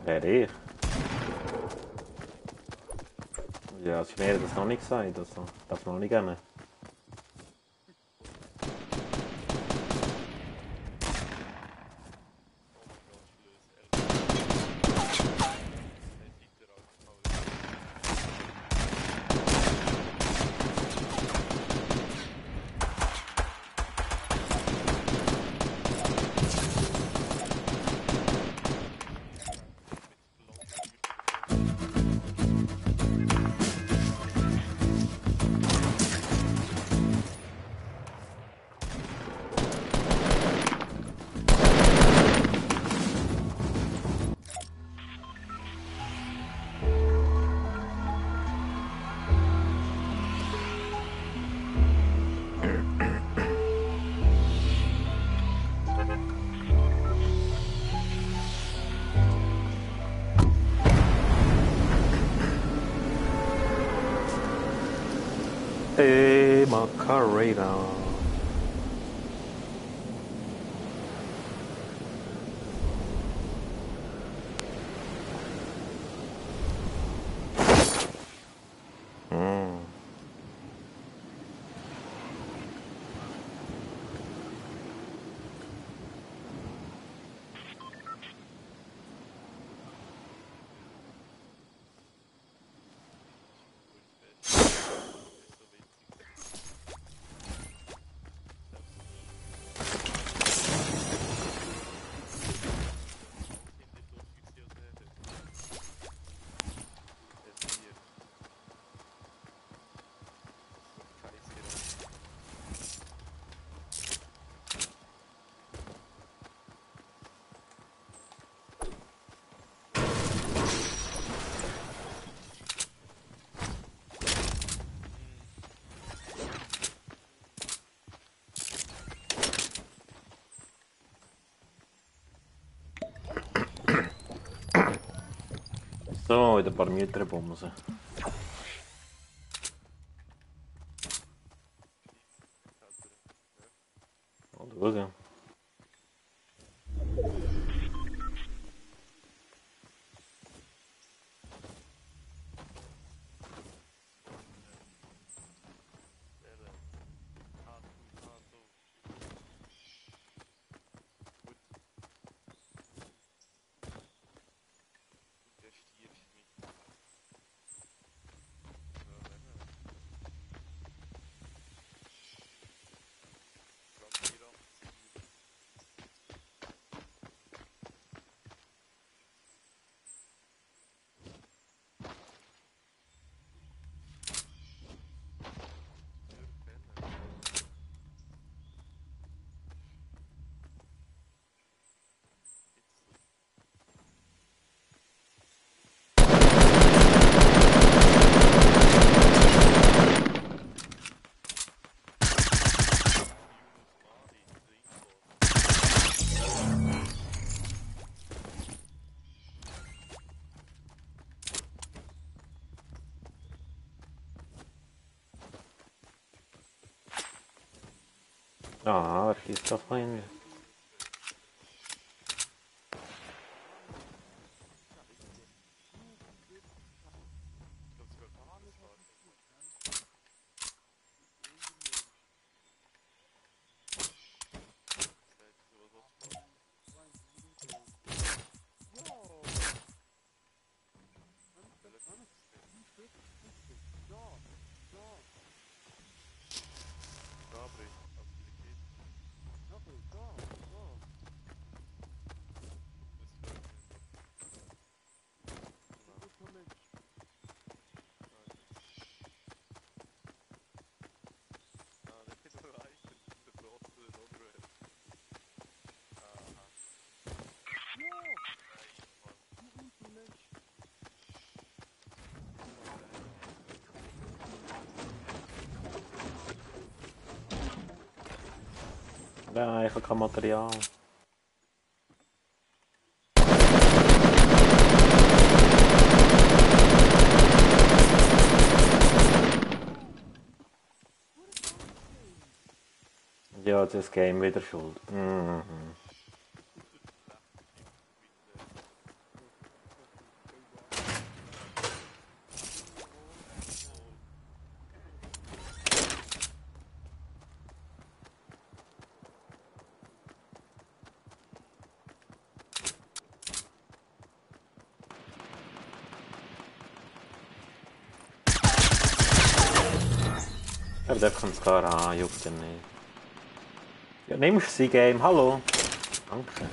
Wer ich? Ja, sie werden das noch nicht gesagt, also darf noch nicht geben. Hey, Macarena. So, wieder ein paar Meter bumsen. Mal schauen. Ah, wer ist das rein? Ja, ich habe kein Material. Ja, das Game wieder schuld. Mhm. Er hat einfach einen Scar an, juckt ihn nicht. Ja, nimmst du sie Game, hallo? Danke.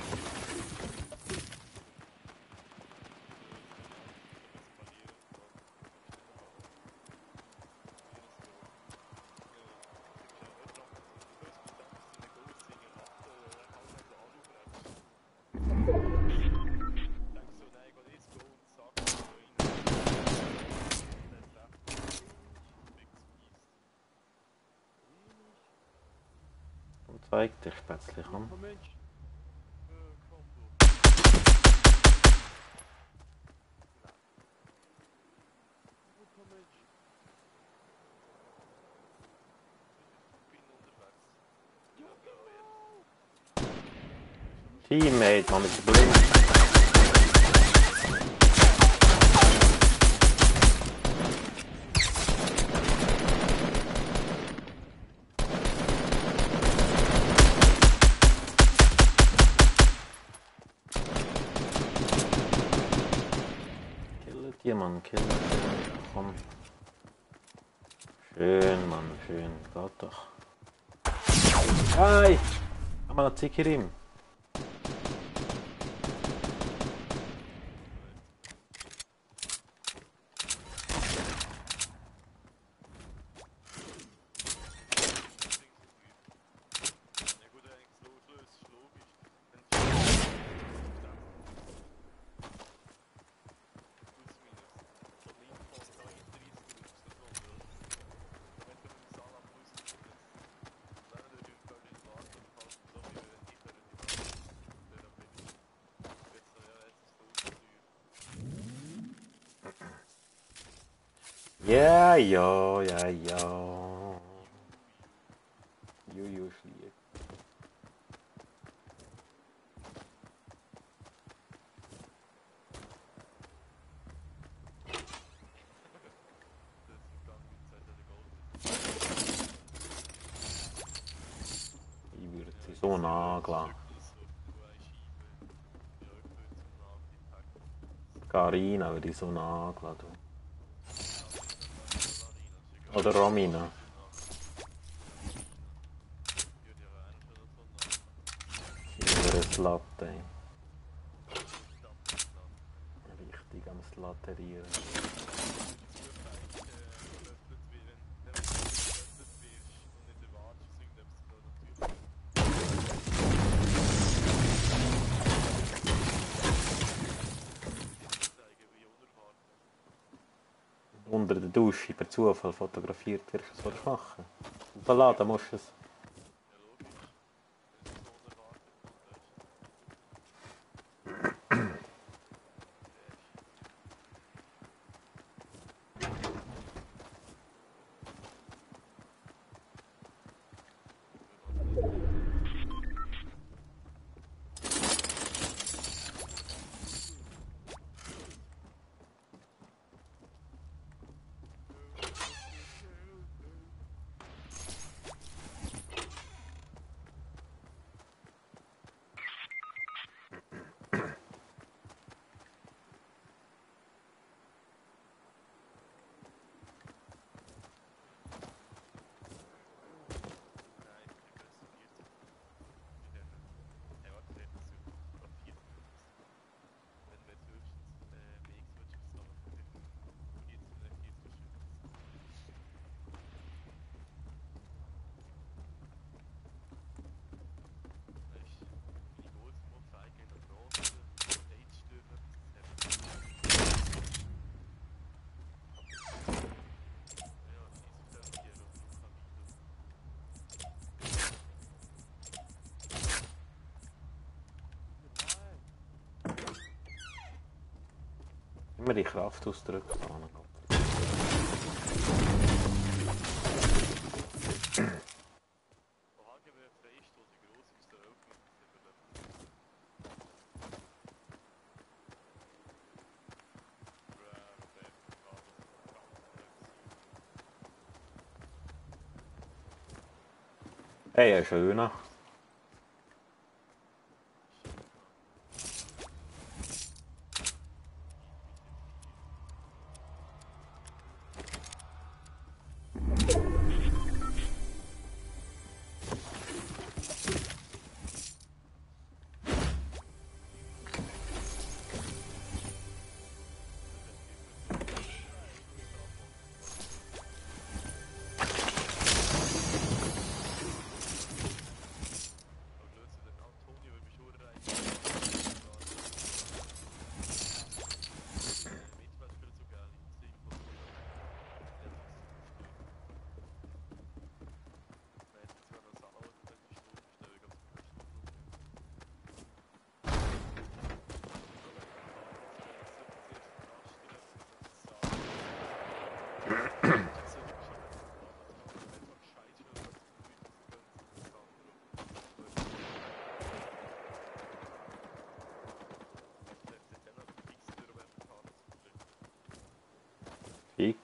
Und zeig dich, Spätzli, komm. Teammate, man, mit der Blind. Killet die, Mann, killet die. Komm. Schön, Mann, schön. Geht doch. Hey! Haben wir noch Zikirim? Ja, ja, ja, ja. Juju, schlieb. Ich würde sie so nageln. Carina würde ich so nageln. Oder Romina. Über ein Latte. Richtig am Slatterieren. Unter der Dusche per Zufall fotografiert wirst, was sollst du machen? Beladen musst du es. mir die Kraft ausdrücken. Oh Gott. Hey, ein schöner. X.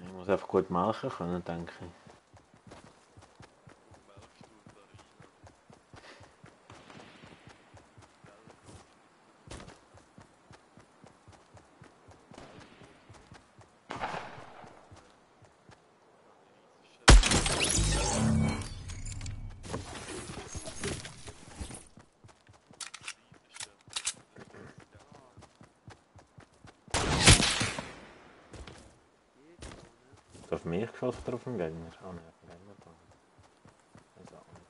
Ich muss einfach gut melken können, denke ich. Auf mich geschossen oder auf den Gegner? Ah, nein, auf den Gegner da. Weiß auch nicht.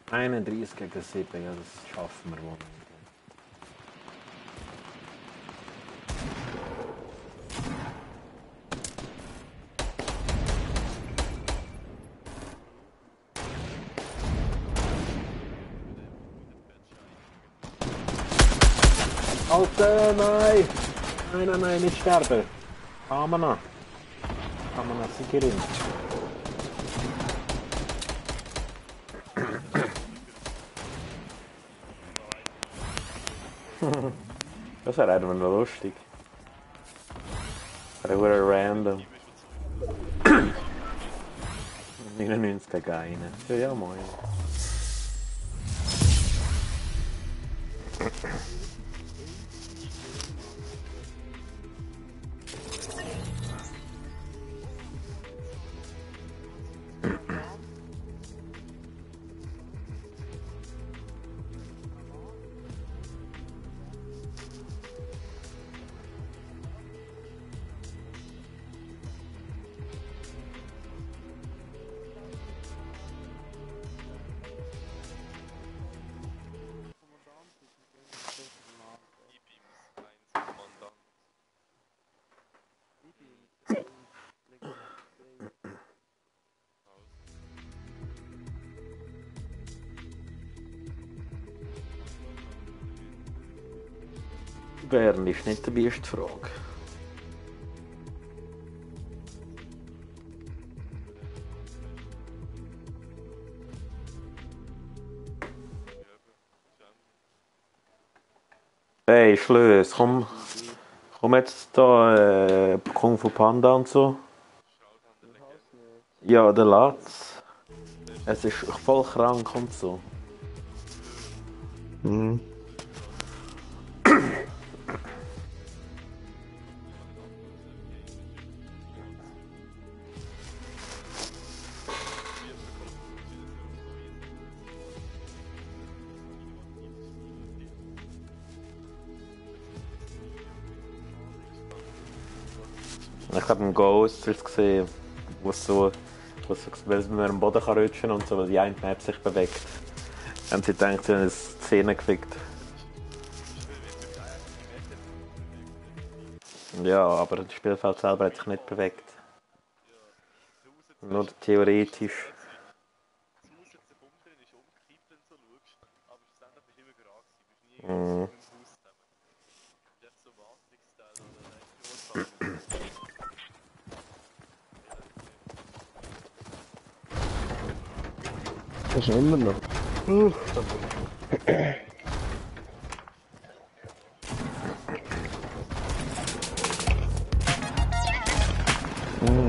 – 31 gegen 7, ja, das schaffen wir wohl nicht. Alter, nein! Nein, nein, nein, nicht sterben! Amana! Amana, Siegerin! Das wäre einfach nur lustig. Das wäre random. 99 gegen 1. Ja, ja, moin. Bern ist nicht die beste Frage. Hey, Schlös, komm jetzt da, Kung Fu Panda und so. Ja, der Latz. Es ist voll krank und so. Mhm. Ich habe einen Ghost gesehen, weil man am Boden kann rutschen und so, weil die eine Map sich bewegt. Haben sie gedacht, sie haben eine Szene gefickt. Ja, aber das Spielfeld selber hat sich nicht bewegt. Nur theoretisch. Mhm. Das ist immer noch.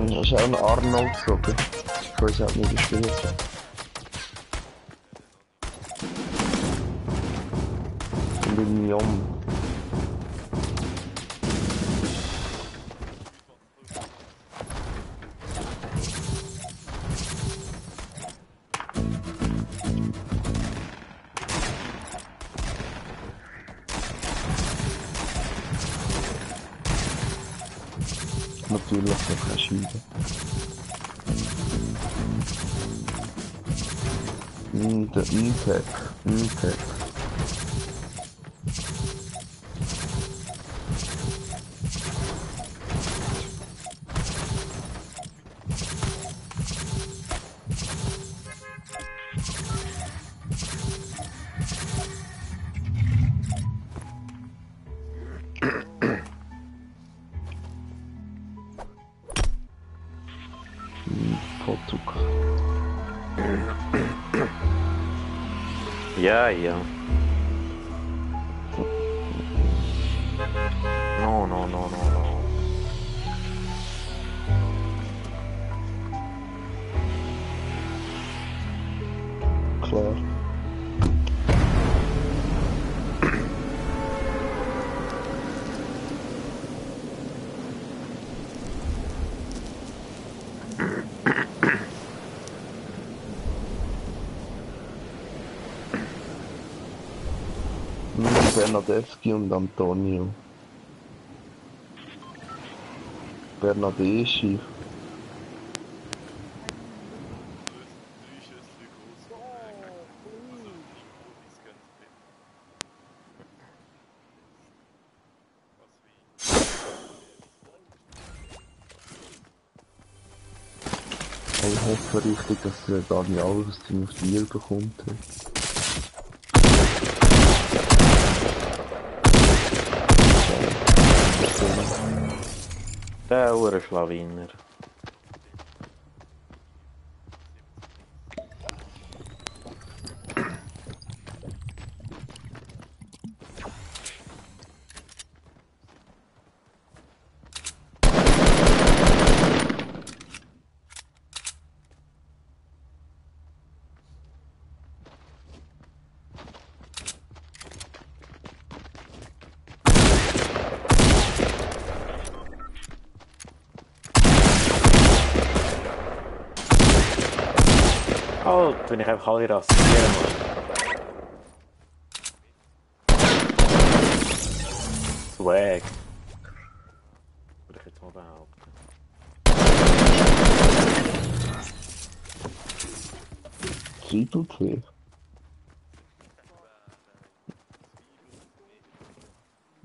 Das ist auch ein Arnold gezogen. Ich weiß auch nicht gespielt. Und ein Jom. Natürlich noch keine Scheibe. Der Impact. Ja. No. Klar. Bernadeschi und Antonio. Bernadeschi. Ich hoffe richtig, dass der Daniel Alves den auf die bekommt. Der Uhrenschlawiner. Oh, bin ich einfach alle rasieren, Mann. Swag. Würde ich jetzt mal behaupten. Zwiebeltee.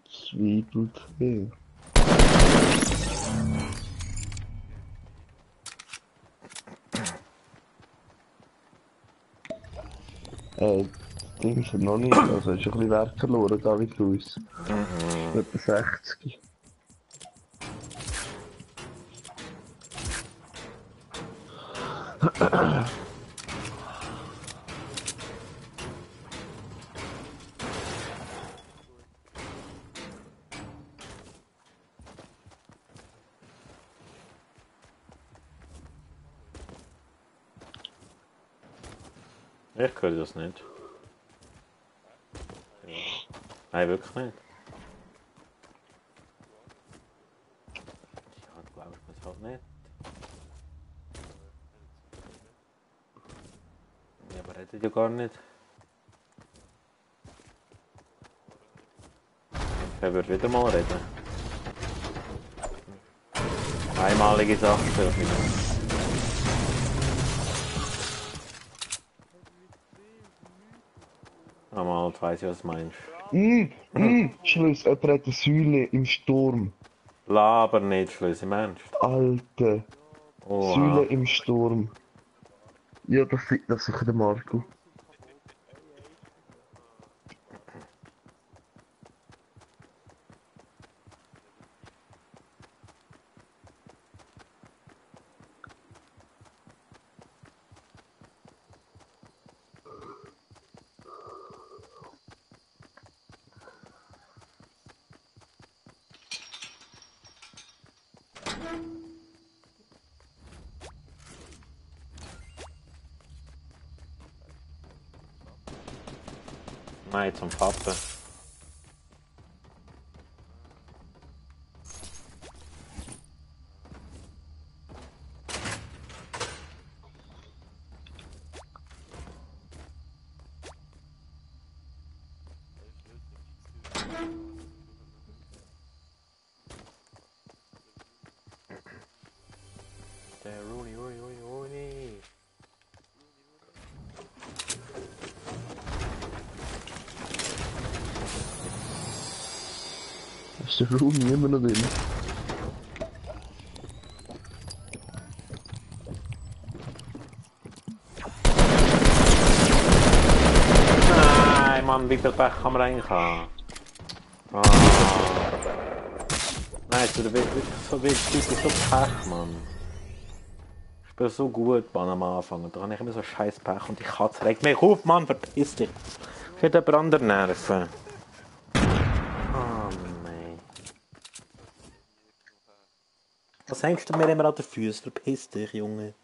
Zwiebeltee. Das Ding ist noch nicht, also ist ein bisschen Wert verloren, David Luiz. Etwa 60. Ich höre das nicht. Ja. Nein, wirklich nicht. Ja, glaube ich mir halt nicht. Ja, aber redet ja gar nicht. Ich würde wieder mal reden. Einmalige Sache für mich. Einmal, jetzt weiss ich, was du meinst. Schluss, jemand hat eine Säule im Sturm. Laber nicht, Schluss, im Ernst. Alter. Oha. Säule im Sturm. Ja, das sieht das sicher der Marco. Nein, zum Pappen. Der Rooney. Ist der Rooney immer noch drin? Nein, Mann, wie viel Pech kann man eigentlich haben? Ah. Nein, es wird wirklich so wichtig, so Pech, Mann. Ich spiele so gut, Mann, am Anfang. Und da habe ich immer so scheiß Pech und die Katze regt mich auf, Mann, verpiss dich. Ich hätte jemand anderen nerven. Oh nein. Was hängst du mir immer an den Füßen? Verpiss dich, Junge.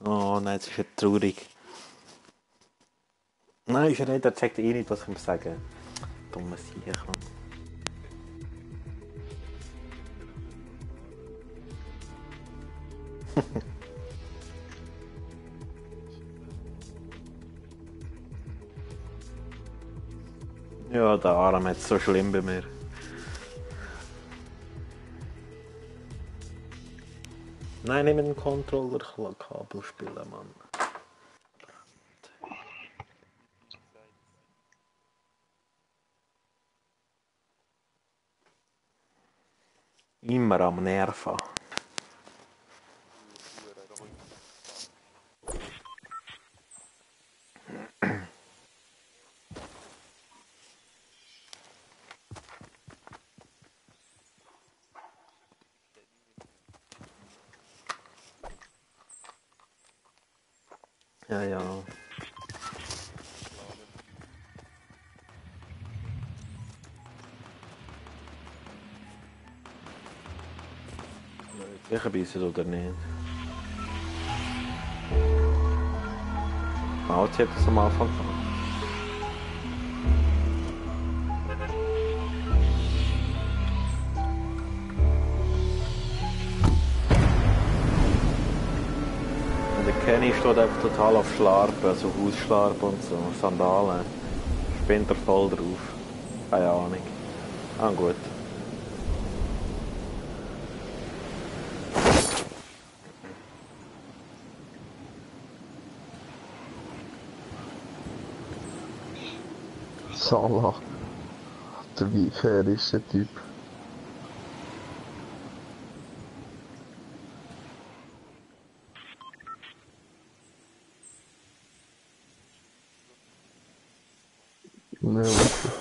Oh nein, das ist ja traurig. Nein, ist ja nicht, er checkt eh nicht, was ich ihm sage. Dummer Sieg, Mann. Ja, der Arm hat es so schlimm bei mir. Nein, nicht mit dem Controller, ich will Kabel spielen, Mann. Immer am Nerven. Ja, ja. Sicher bisschen oder nicht? Auto hat das am Anfang gemacht. Der Kenny steht einfach total auf Schlarpen, also Hausschlarpen und so, Sandalen. Spinnt er voll drauf. Keine Ahnung. Ah, gut. Salah. Wie fair ist der Typ? Ne, warte.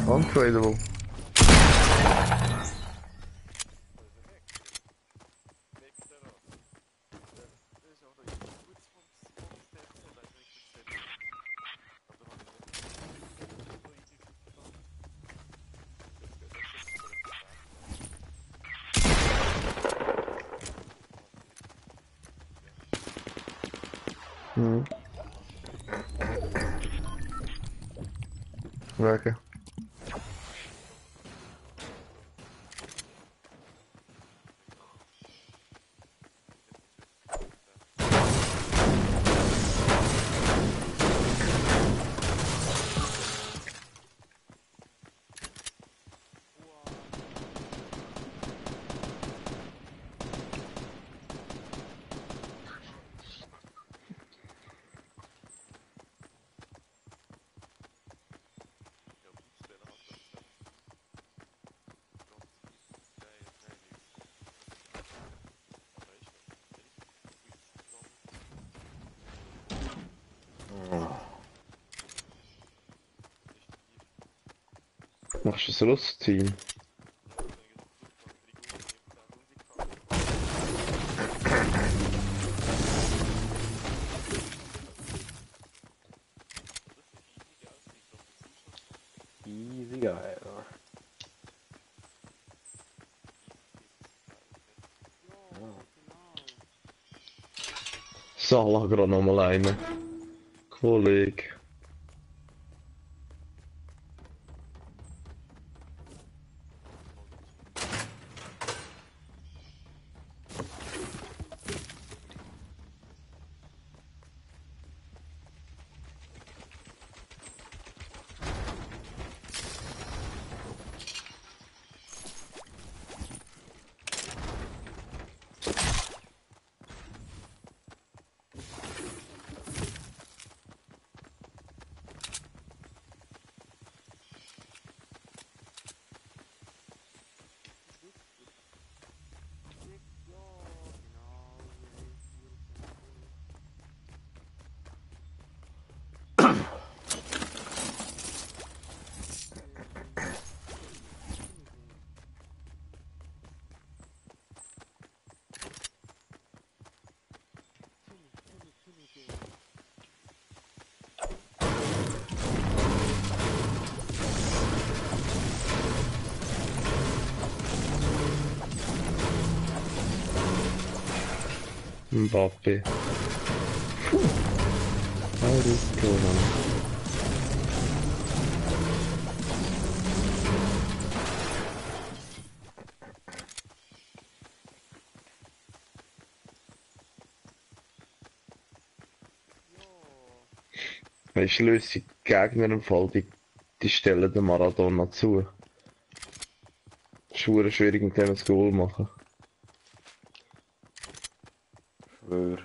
Untradable. Mhm. Wegen. Machst du das Russ-Team? Easy geil. Salah gerade nochmal eine. Kollege. Mbappé. Alles klar. Weißt du, löse die Gegner im Fall, die stellen den Maradona zu. Schwere schwierig mit dem ein Goal machen. Schwör.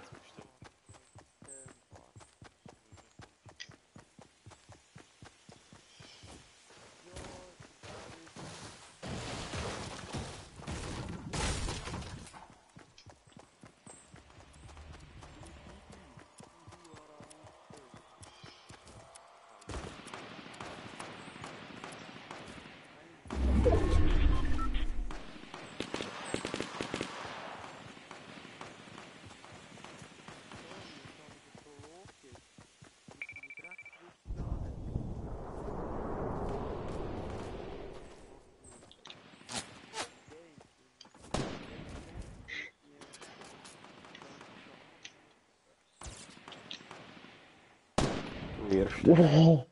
Oh,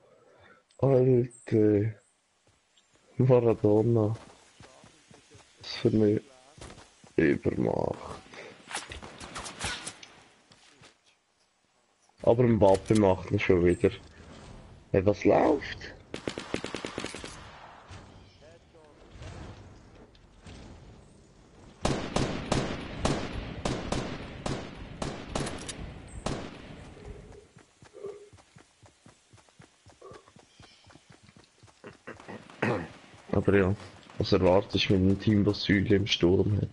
Alter. Maradona. Was für eine Übermacht. Aber Mbappé macht ihn schon wieder. Hey, was läuft? Aber ja, was erwartest du mit einem Team, das Säule im Sturm hat?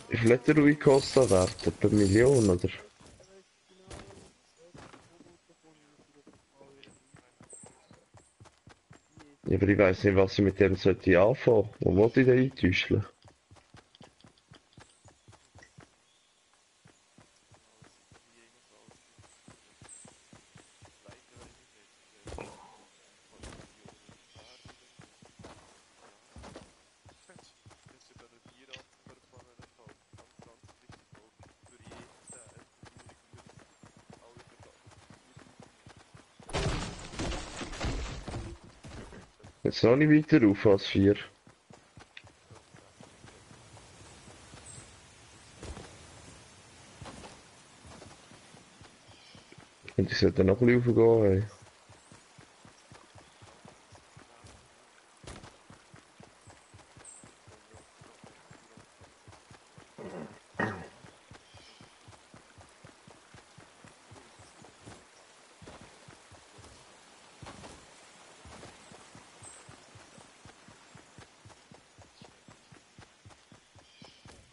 Wie viel hat der Rui Costa wert? Etwa 1 Million, oder? Ja, aber ich weiss nicht, was ich mit dem sollte anfangen. Wo wollte ich den eintäuschen? Jetzt noch nicht weiter auf als 4. Und ich sollte noch ein bisschen raufgehen, ey.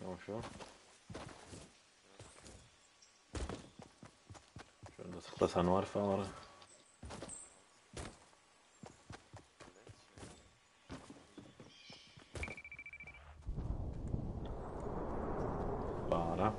Oh, schon. Schön, dass ich das auch noch erfahren. Warte.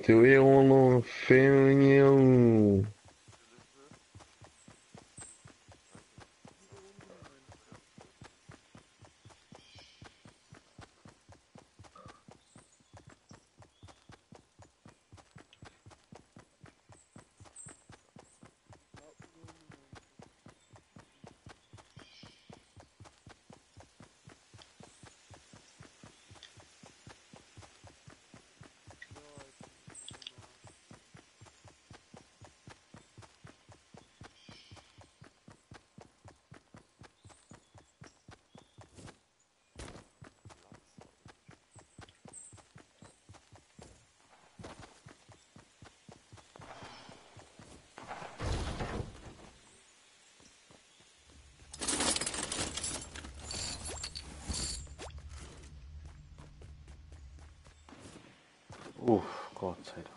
Do you wanna feel you? Gott sei Dank.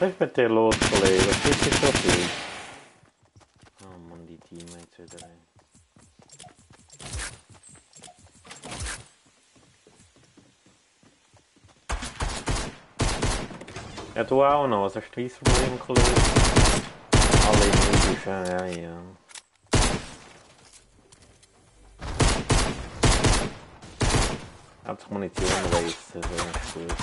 Was ist mit dir los, Kollege? Was ist dir so viel? Oh Mann, die Teammates wieder. Ey. Ja, du auch noch. Was hast du das Problem, Kollege? Alle in ja. Hauptsache Munition weissen, so ist gut.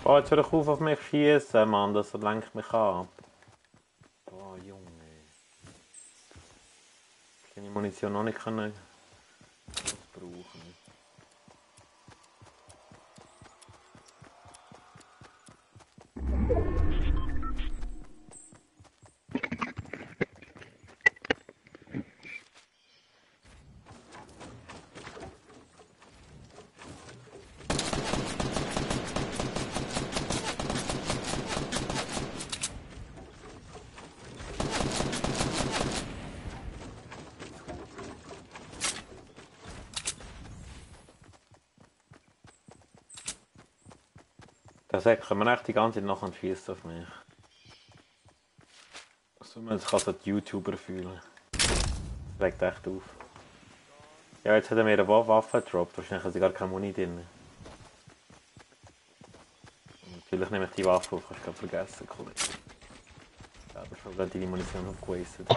Oh, jetzt hör doch auf mich schießen, Mann, das lenkt mich ab. Boah, Junge. Ich kann die Munition noch nicht brauchen. Das kann man echt die ganze Zeit noch schießen auf mich. So, man kann so die YouTuber fühlen. Das regt echt auf. Ja, jetzt hat er mir eine Waffe gedroppt, wahrscheinlich hat sie gar keine Muni drin. Vielleicht nehme ich die Waffe auf, kannst du vergessen, Kollege. Aber schon gerade die Munition abgewastet.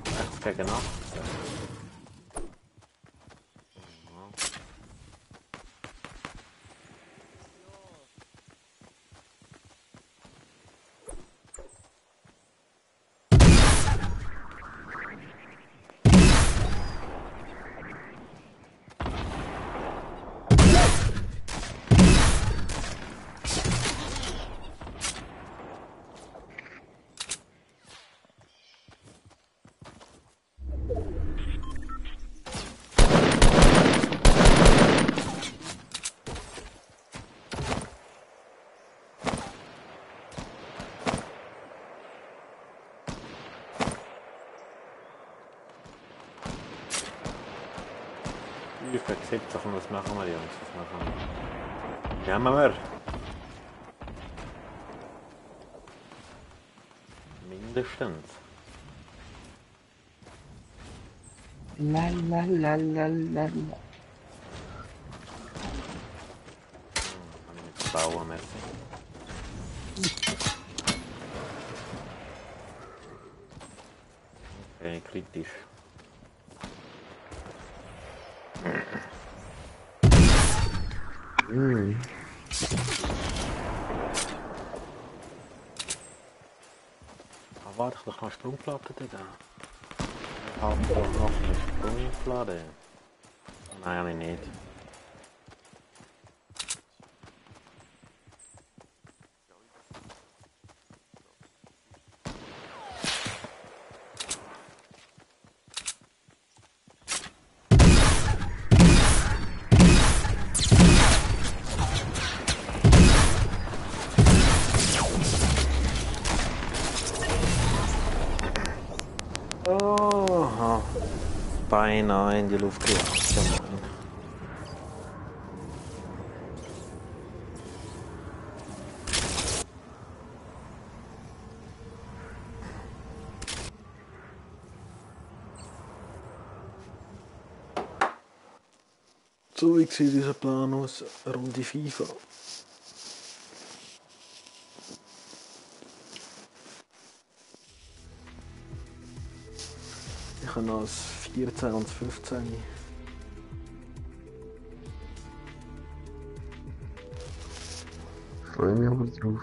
Echt gegen 18. Ich verzichte, was machen wir, Jungs? Was machen wir? Ja, wir. Mindestens. Lalalala. Kann ich mit bauen messen? Okay, kritisch. Warte ich doch noch Sprungplatte da. Ich habe doch noch eine Sprungplatte. Nein, habe ich nicht. Oh, beinahe in die Luft gejagt. Ja, Mann. So wie sieht unser Plan aus, Runde FIFA. Ich habe noch 14 und 15. freue mich aber drauf.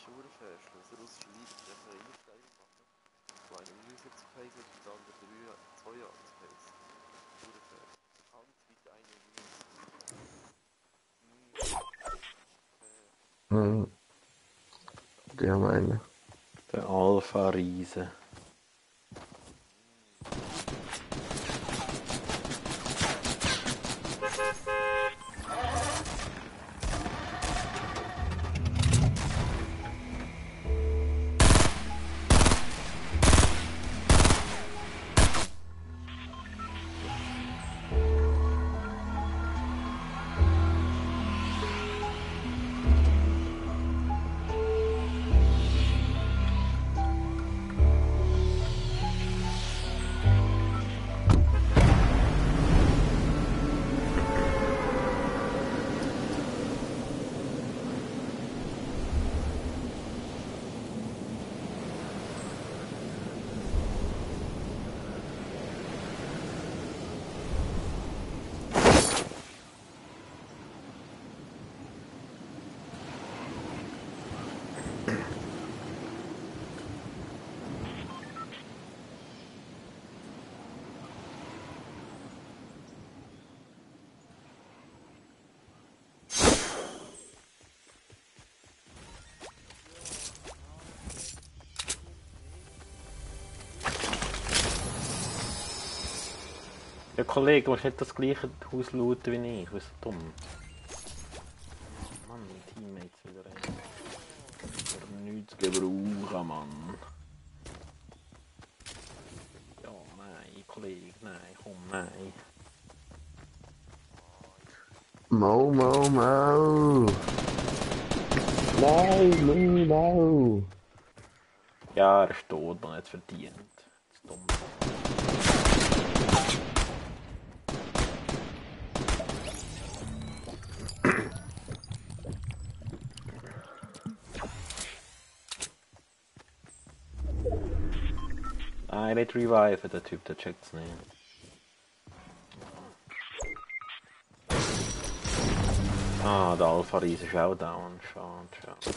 Schurfest, also russische Lieder, die können Einstellung machen. So eine Music Space und dann der 2 Jahre Space. Schurfest. Ganz weit eine Der meine. Der Alpha-Riese. Ja, Kollege, du musst nicht das gleiche Haus looten wie ich, du bist so dumm. Mann, mein Teammates wieder rein. Für nichts gebrauchen, Mann. Ja, nein, Kollege, nein, komm, nein. Mau, mau, mau! Nein, mau! Ja, er ist tot, man hat es verdient. Das ist dumm. Nein, nicht reviven, der Typ, der checkt's nicht. Ah, der Alpha-Riese ist auch down. Schade, schade.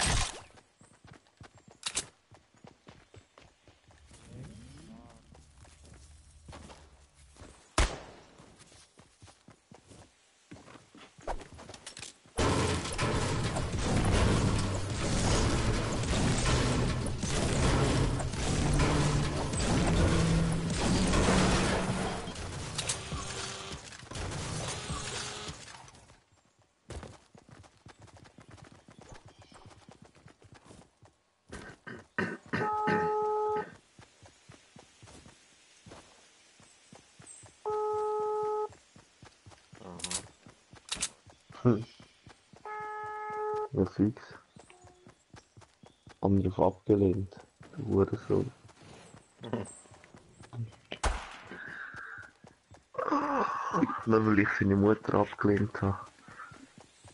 Ja, fix. Andere abgelehnt. Du Hurensohn. Nur weil ich seine Mutter abgelehnt habe.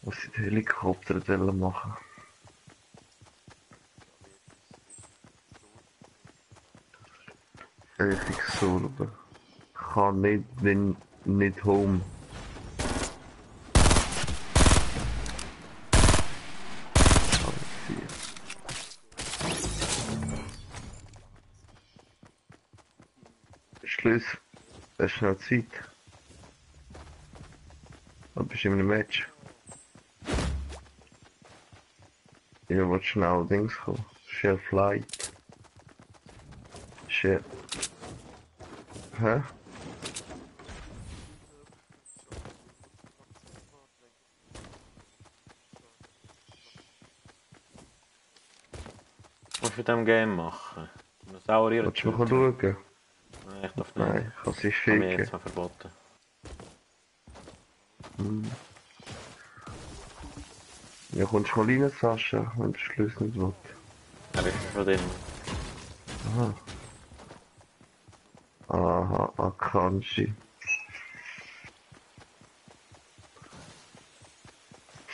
Was sie den Helikopter machen. Richtig so, aber ich kann nicht, wenn nicht home. Schluss. Das ist noch Zeit. Du bist in einem Match. Ich will schnell Dings kommen. Share Flight. Share. Hä? Was musst du mit dem Game machen? Dinosaurier Willst du mal schauen? Nein, ich darf Nein, nicht. ich kann sie Ich habe mir ficken. jetzt mal verboten. Ja, kommst du mal rein, Sascha, wenn du den Schlüssel nicht willst. Er ist von denen. Aha, Akanji.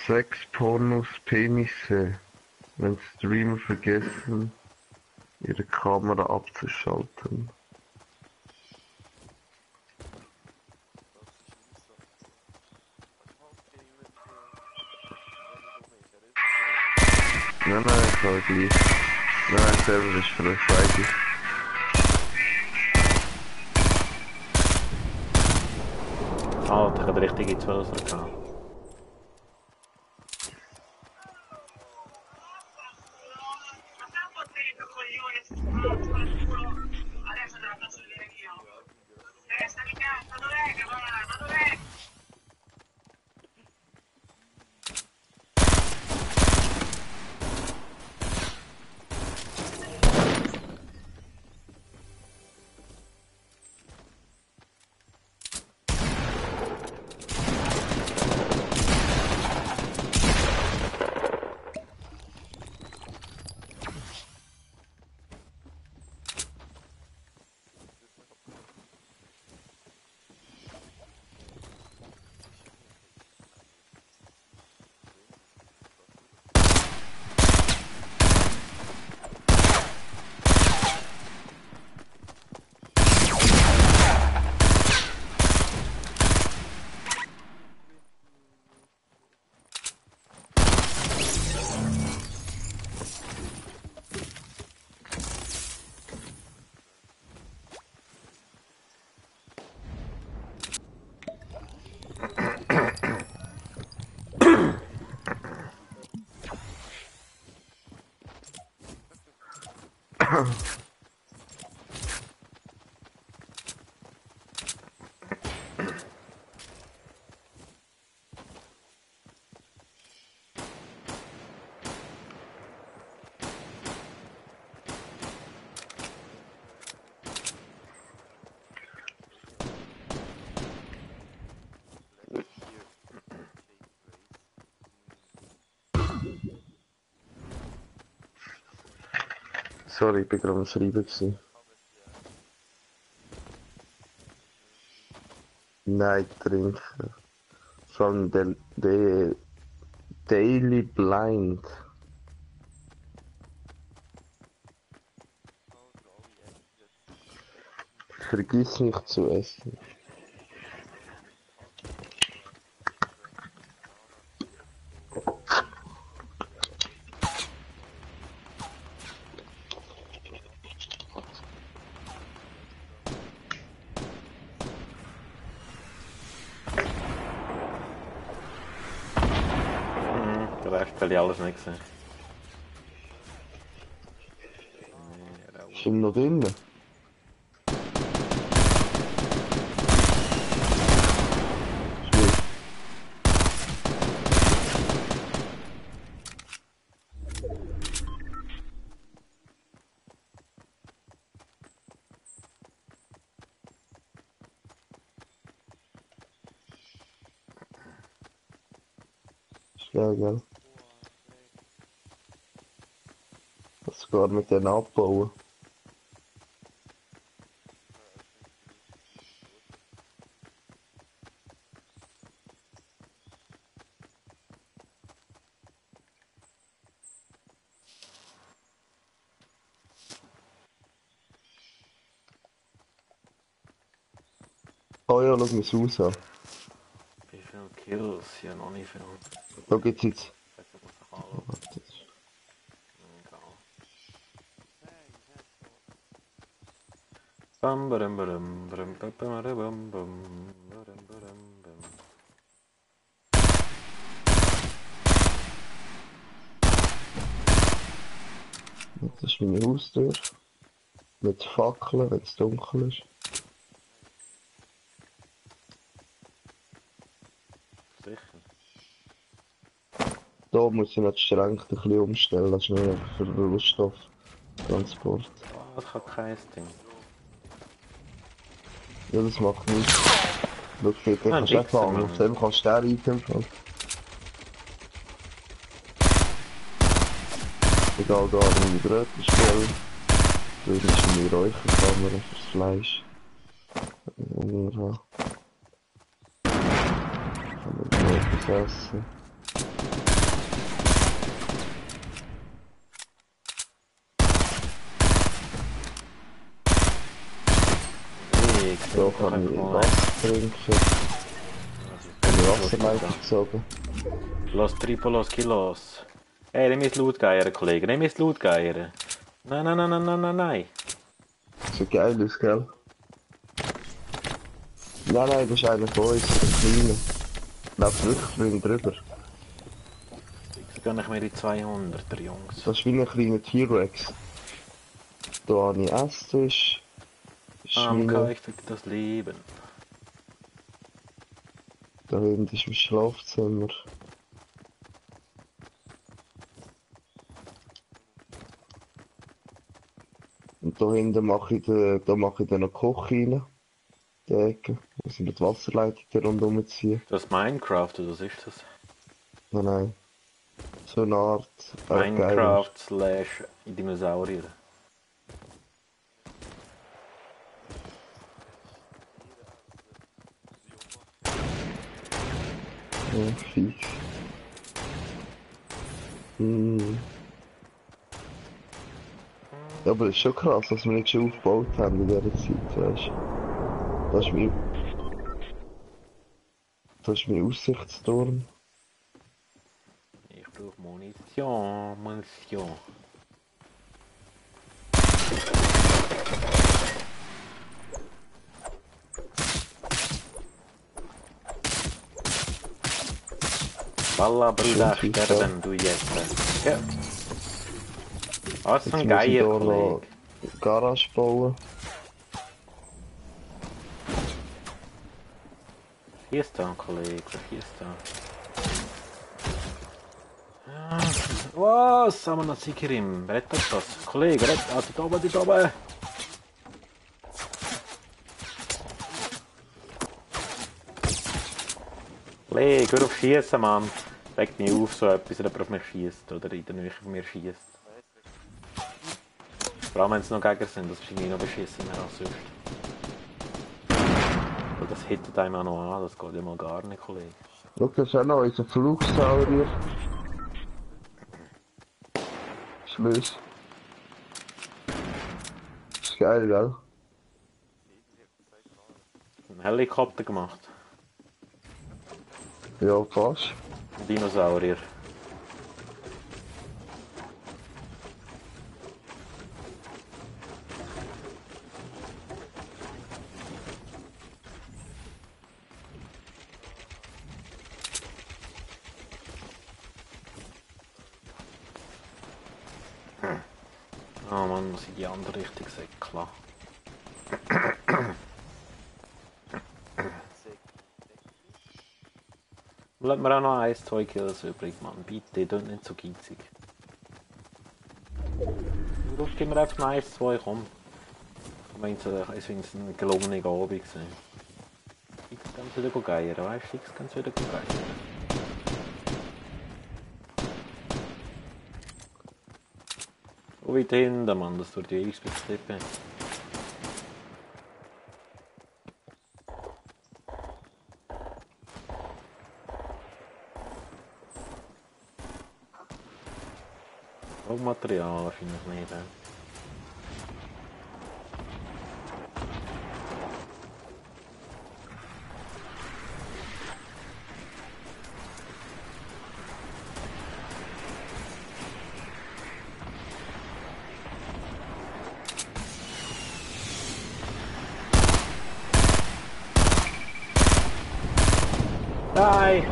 6 Pornos Penisse, wenn Streamer vergessen, ihre Kamera abzuschalten. Nein, ich kann gleich. Nein, selber ist für euch beide. Alter, ich hatte richtige 12er gehabt. Sorry, ich bin gerade am Schreiben gewesen. Nein, trinken. Vor allem der Daily Blind. Vergiss nicht zu essen. Den Rest will ich alles nicht sehen. Ist ihm noch drinnen? Ja, gell. Das sogar mit denen abbauen. Oh ja, schau mir Haus an. Wie viele Kills? Ja, noch nicht viel. Da gibt's jetzt. Jetzt muss ich anschauen. Egal. Bam, badam, badam, badam, badam, badam, bam, badam, badam, bam. Das ist meine Haustür. Mit Fackeln, wenn es dunkel ist. Sicher. Da muss ich noch die Schränke ein bisschen umstellen, das ist nur für Rohstofftransport. Oh, ich habe kein Ding. Ja, das macht nichts. Schau, dort Ah, kannst du Wichser, fangen. Mann. Auf dem kannst du den Item fangen. Egal, da haben wir Brötchen. Dort ist eine Räucherkammer fürs Fleisch. Kann man etwas essen. Ich Da trinke doch kann einfach ich mal Wasser trinken. Eine Wasserleitung gezogen. Los Tripolos Kilos. Ey, nimm jetzt Loot geiern, Kollege. Nimm jetzt Loot geiern. Nein, nein, nein, nein, nein, nein, nein. So geil ist, gell? Nein, nein, das ist einer von uns, der Kleine. Läuft wirklich drin drüber. Jetzt gönne ich mir die 200er, Jungs. Das ist wie ein kleiner T-Rex. Da habe ich Esstisch. Schweine. Ich das Leben. Da hinten ist mein Schlafzimmer. Und da hinten mache ich dann eine Koch rein. Die Ecke. Da sind die Wasserleitung da rundherum ziehen. Das ist Minecraft, oder was ist das? Nein, nein. So eine Art. Minecraft slash Dinosaurier. Ja, fix. Ja, aber es ist schon krass, dass wir nicht schon aufgebaut haben in dieser Zeit, weißt du. Das ist mein Aussichtsturm. Ich brauche Munition. Walla, Bruder, sterben du jetzt. Ja. Was für ein Geier, Kollege. Garage bauen. Schieß da, Kollege, schieß da. Ja. Was? Haben wir noch Sikerim? Rettet das? Kollege, rettet. Also, da oben, da oben. Kollege, hör auf schießen, Mann. Regt mich auf, so etwas, wenn jemand auf mich schießt oder in der Nähe von mir schießt. Vor allem, wenn es noch Gegner sind, das ist irgendwie noch beschissener als sonst. Und das hittet einem auch noch an, das geht ja mal gar nicht, Kollege. Schau, das ist auch noch unser Flugsaurier. Schluss. Das ist geil, gell? Ein Helikopter gemacht. Ja, fast. Ein Dinosaurier. Oh Mann, muss ich die andere Richtung säckeln. Bleibt mir auch noch 1-2 Kills übrig, Mann. Bitte, tut nicht so geizig. Ruf, gib mir einfach noch 1-2, komm. Ich finde es eine gelungene Abend gewesen. Fix ganz wieder geiern, weißt du? Fix ganz wieder geiern. So weit hinten, Mann, das tut die ewig bis Klippe. Material wahrscheinlich nicht. Nein!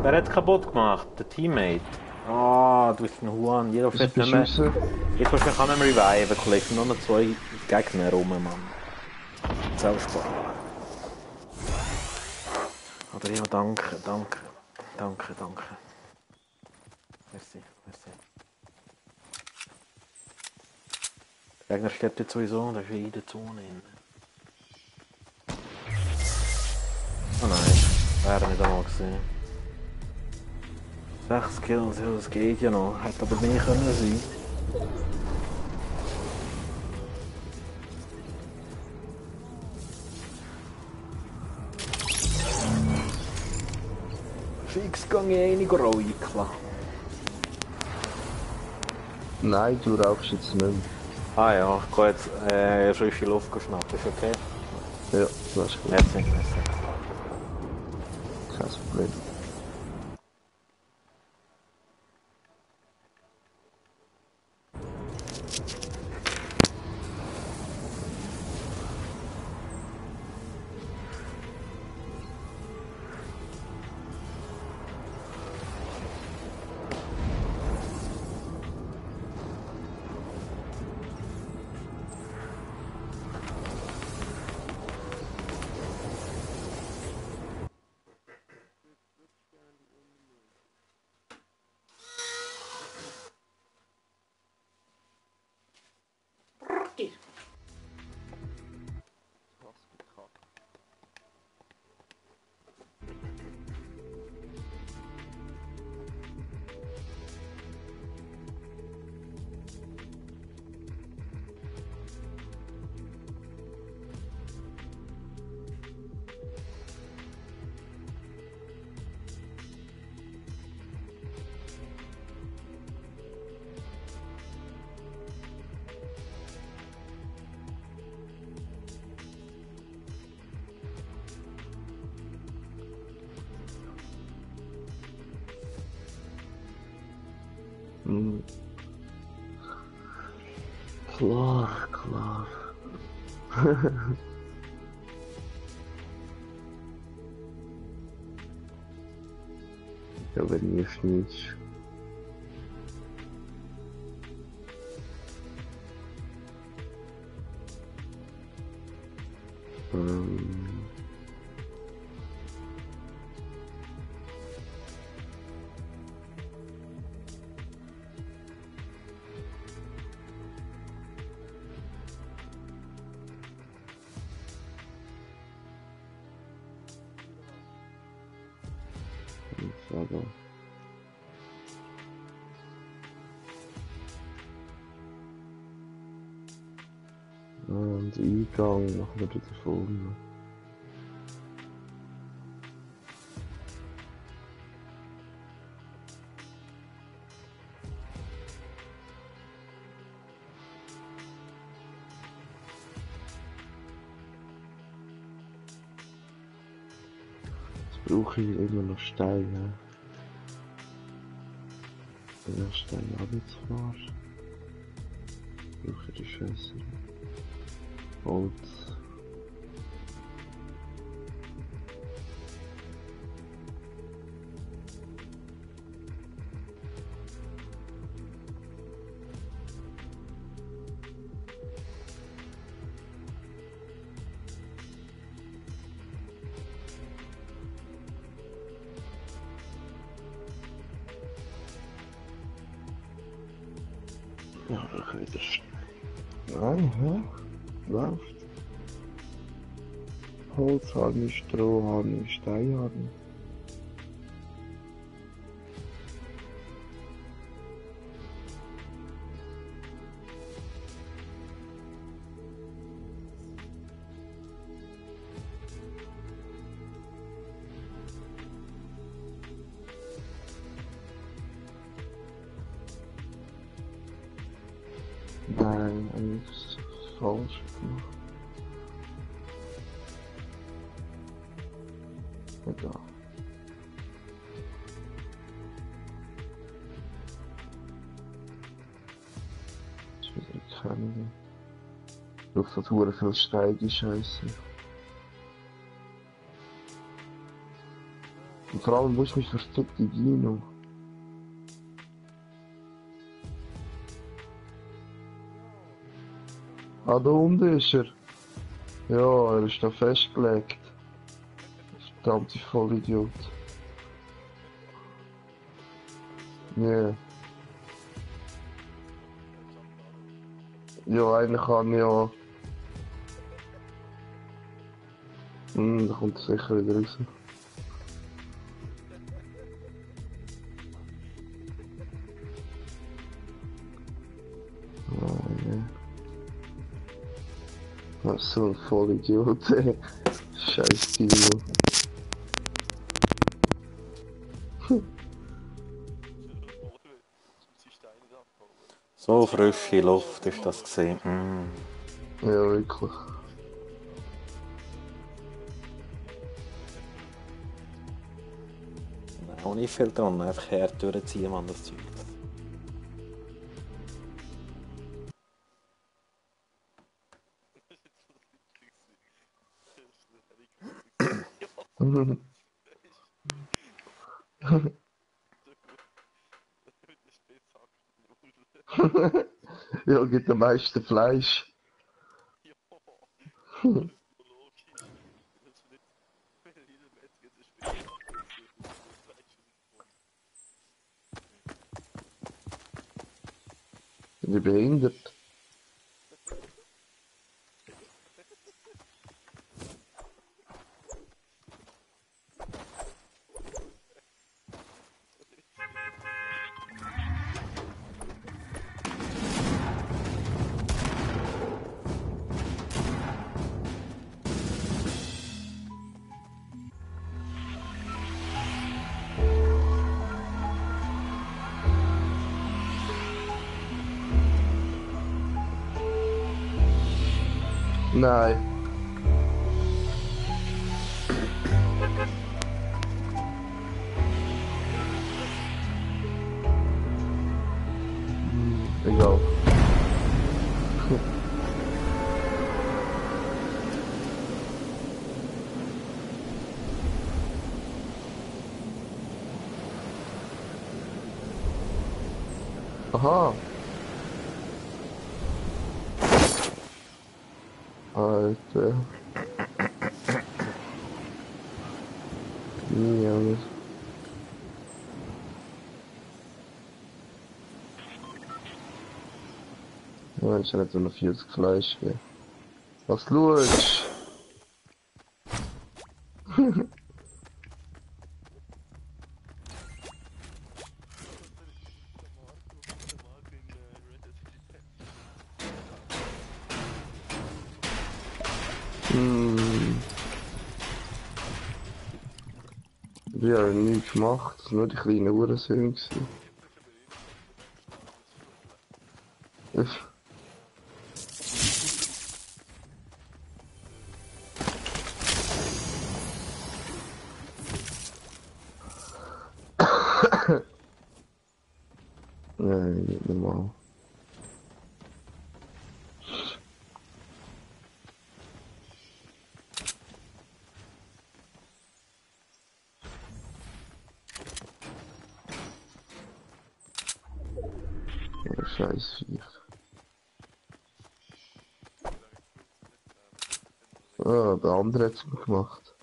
Wer hat kaputt gemacht? Der Teammate. Ah, du bist ein Huan. Jeder auf jetzt nicht mehr. Jetzt kannst du mich auch nicht mehr reviven, Kollege. Nur noch 2 Gegner rum, Mann. Sau Spaß. Aber ja, danke. Merci. Der Gegner stirbt jetzt sowieso, der ist in der Zone. Wäre nicht einmal gesehen. 6 Kills, ja, das geht ja noch. Hätte aber mehr können sein. Fix gehe ich einige Rollen. Nein, du rauchst jetzt nicht mehr. Ah ja, ich gehe jetzt frische Luft schnappen, ist okay? Ja, das ist gut. Merci. Kein Problem. Hm. Klar, klar. Ja, wenn ihr nicht. Aber und Eingang machen wir wieder vorne. Jetzt brauche ich immer noch Steine. Wenn ich Steine runterfahre, brauche ich die Scheiße. Holz. Ja, da kann ich das. Nein, hä? Läuft. Holz habe ich, Stroh habe ich, Stein habe ich. Nein, eigentlich falsch gemacht. Egal. Das ist wieder keine. Auf so Touren viel Steine, Scheiße. Und vor allem, wo ist mich versteckt in Dino? Ah, da unten ist er. Ja, er ist da festgelegt. Verdammte Vollidiot. Nee. Ja, einer kann ja. Da kommt er sicher wieder raus. So ein Vollidiot, ey. Scheiß Timo. So frische Luft ist das gesehen. Ja, wirklich. Auch nicht viel dran, einfach her durchziehen, man, das Zeug. Ja, gibt am meisten Fleisch. Bin ich behindert? Nein. Egal. Aha. Alter. Nie anders. Ja, ich hätte so noch 40 Fleisch. Ja. Was schaust? Ich habe nichts gemacht, das war nur die kleinen Hurensöhne. Nein, nicht normal. Ja, scheiß Viech. Ah, der andere hat es mir gemacht.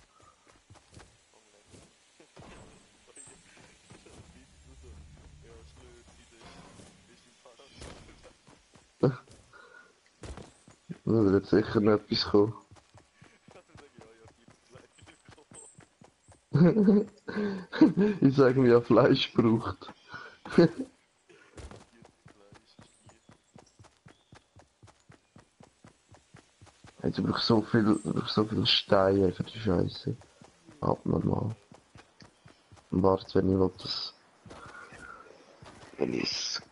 Da wird sicher noch etwas kommen. Ich sage mir, ja, Fleisch braucht. Hey, du brauchst so viel Steine für die Scheiße. Abnormal. Und warte, wenn ich will, das. Wenn ich das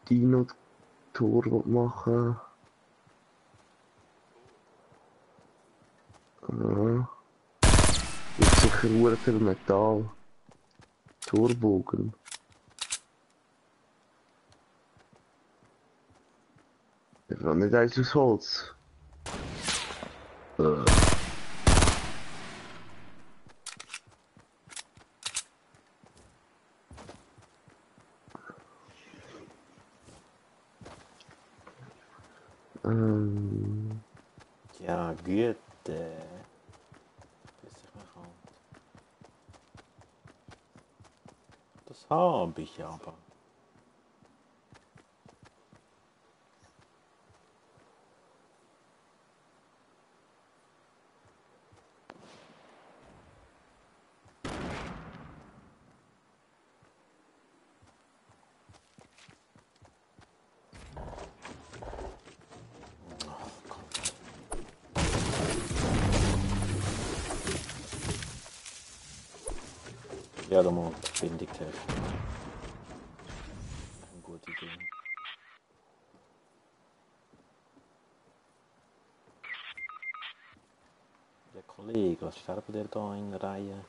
Dino-Tor machen will. Ja. Gibt sicher sehr viel Metall. Torbogen. Ich will nicht eins aus Holz. Ja, gut. Bis ich mich halt. Das habe ich aber. Ja, da mal die Bindung testen. Eine gute Idee. Ja, Kollege, was sterben dir da in der Reihe?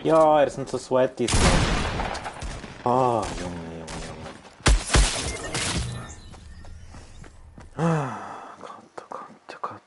Ja, er sind so sweaty. Ah, Junge, Junge, Junge. Ah, Gott, oh Gott, oh Gott.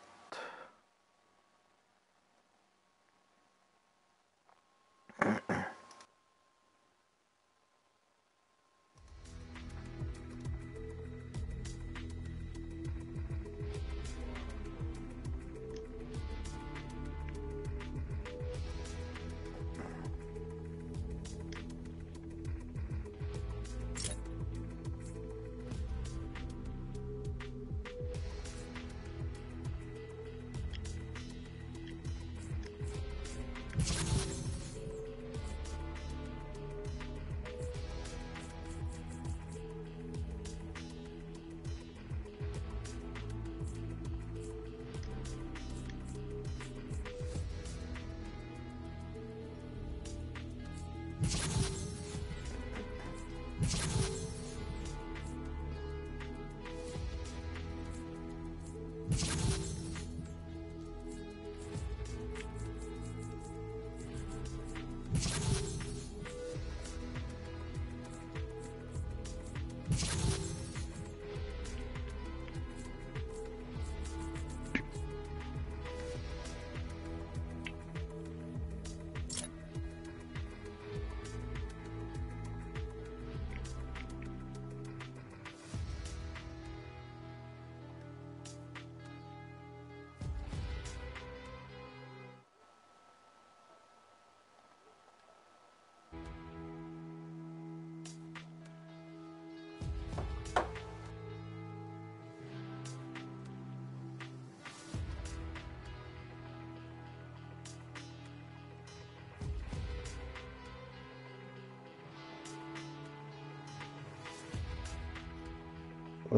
Ah.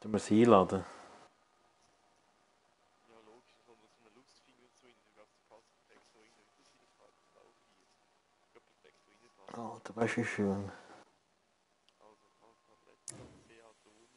Du musst einladen. Ja, logisch, da kommt so eine Lustfinger dazu rein. Du glaubst, die passt perfekt so rein. Das ist die Frage, das auch hier. Ich glaube, perfekt reinpasst. Oh, du weißt wie schön. Also, Tablett, CH Uni,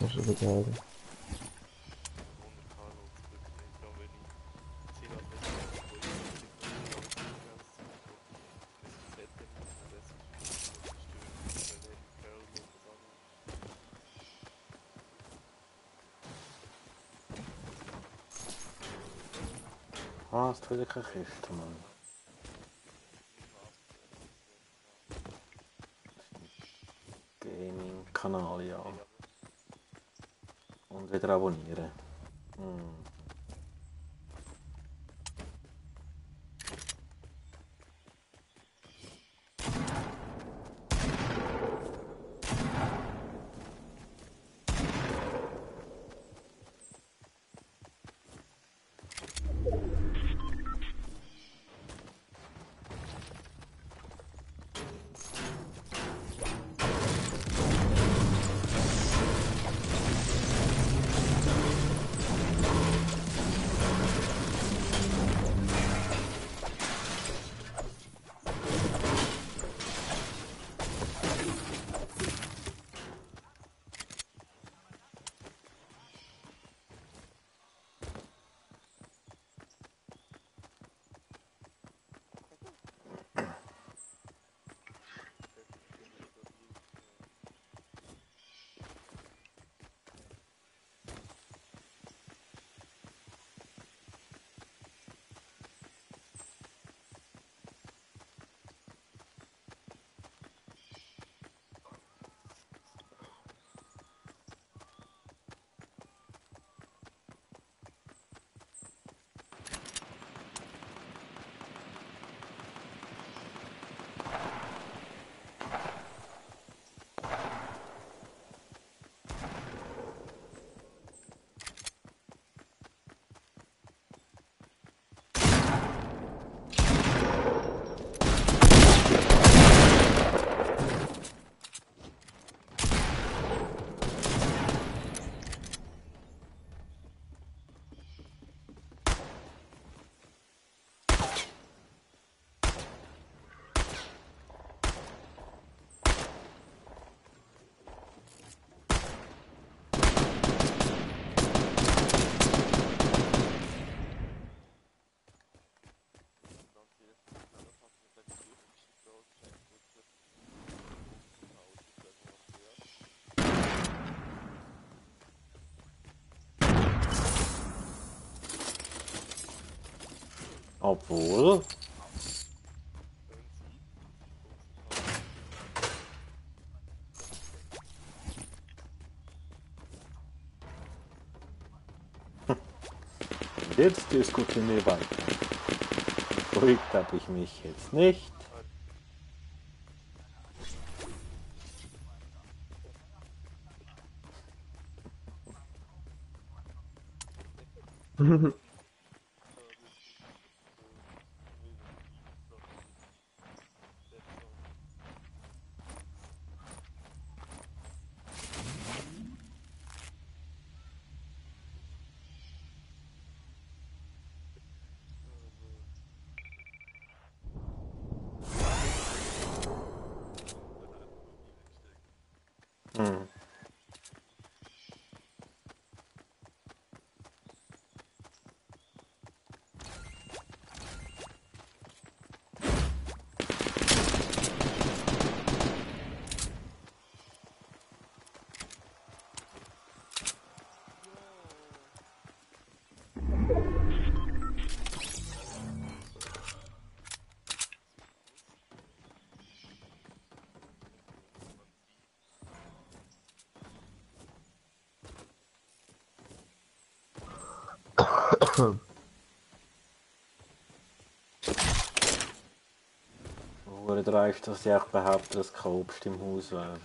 Das ist egal. 100k lohnt sich wirklich nicht, auch wenn Ah, es tut wieder keine Kiste, Mann. Gaming-Kanal, ja. Und wieder abonnieren. Hm. Obwohl. Jetzt diskutieren wir weiter. Beruhigt habe ich mich jetzt nicht. Hm. Hure dreist, dass ich auch behaupte, dass kein Obst im Haus wäre.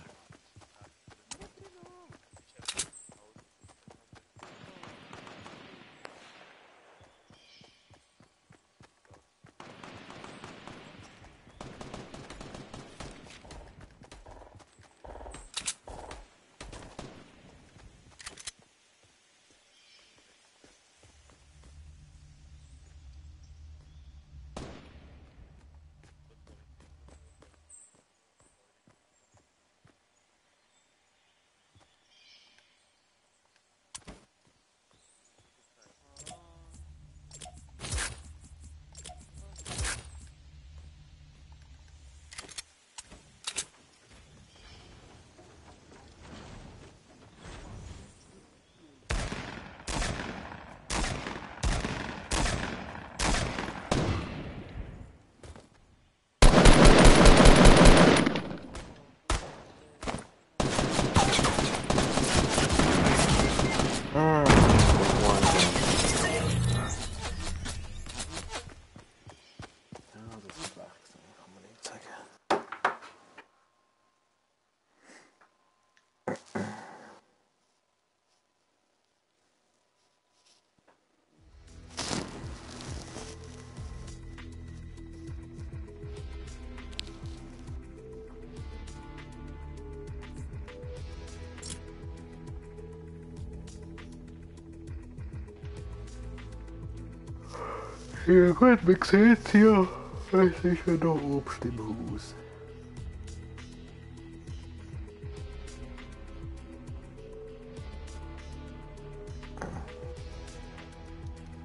Ja gut, man sieht ja. Es ist ja noch Obst im Haus.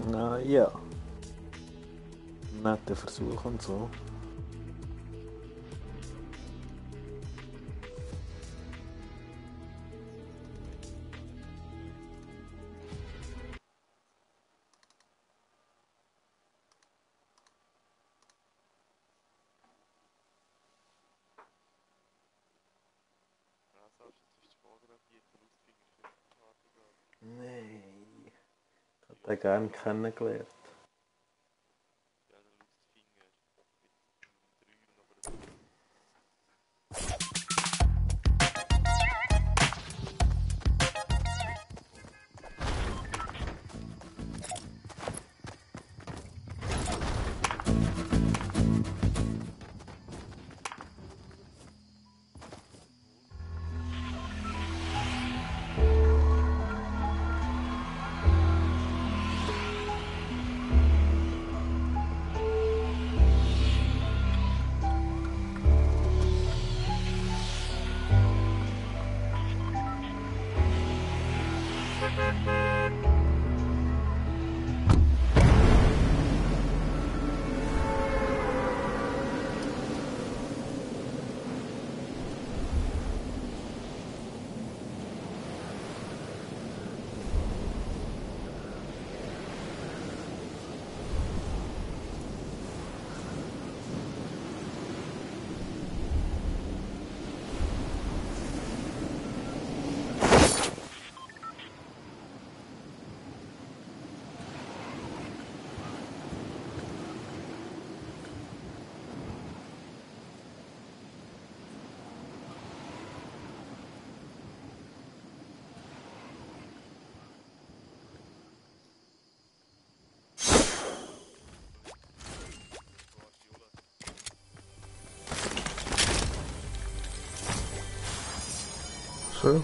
Na ja. Netter Versuch und so. Ja, Sascha, jetzt ist die Vorderabbieten Lustfinger für die Partygarde. Nein. Ich hätte den gerne kennengelernt. Ja, der Lustfinger mit 3 und aber So.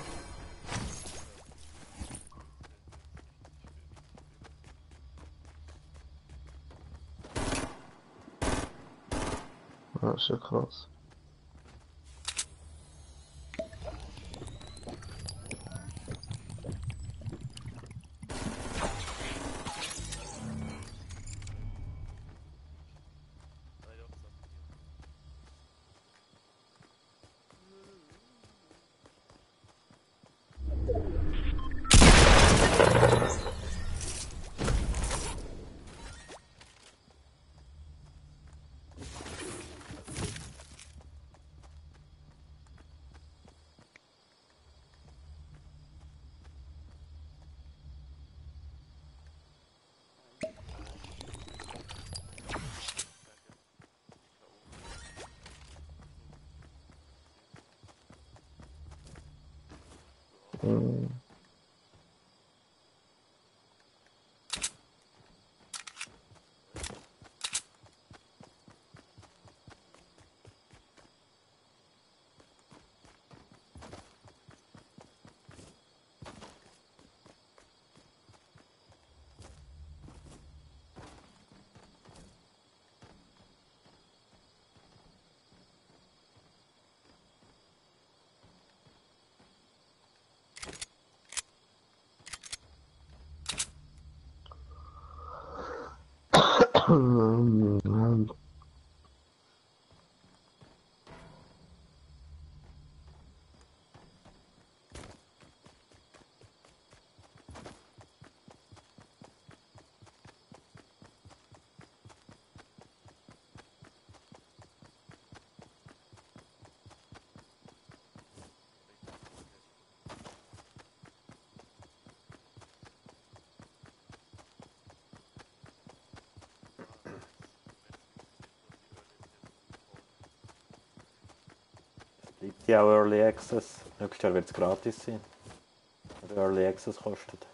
Das ist ja krass. Bleibt ja auch Early Access. Nächstes Jahr wird es gratis sein. Oder Early Access kostet.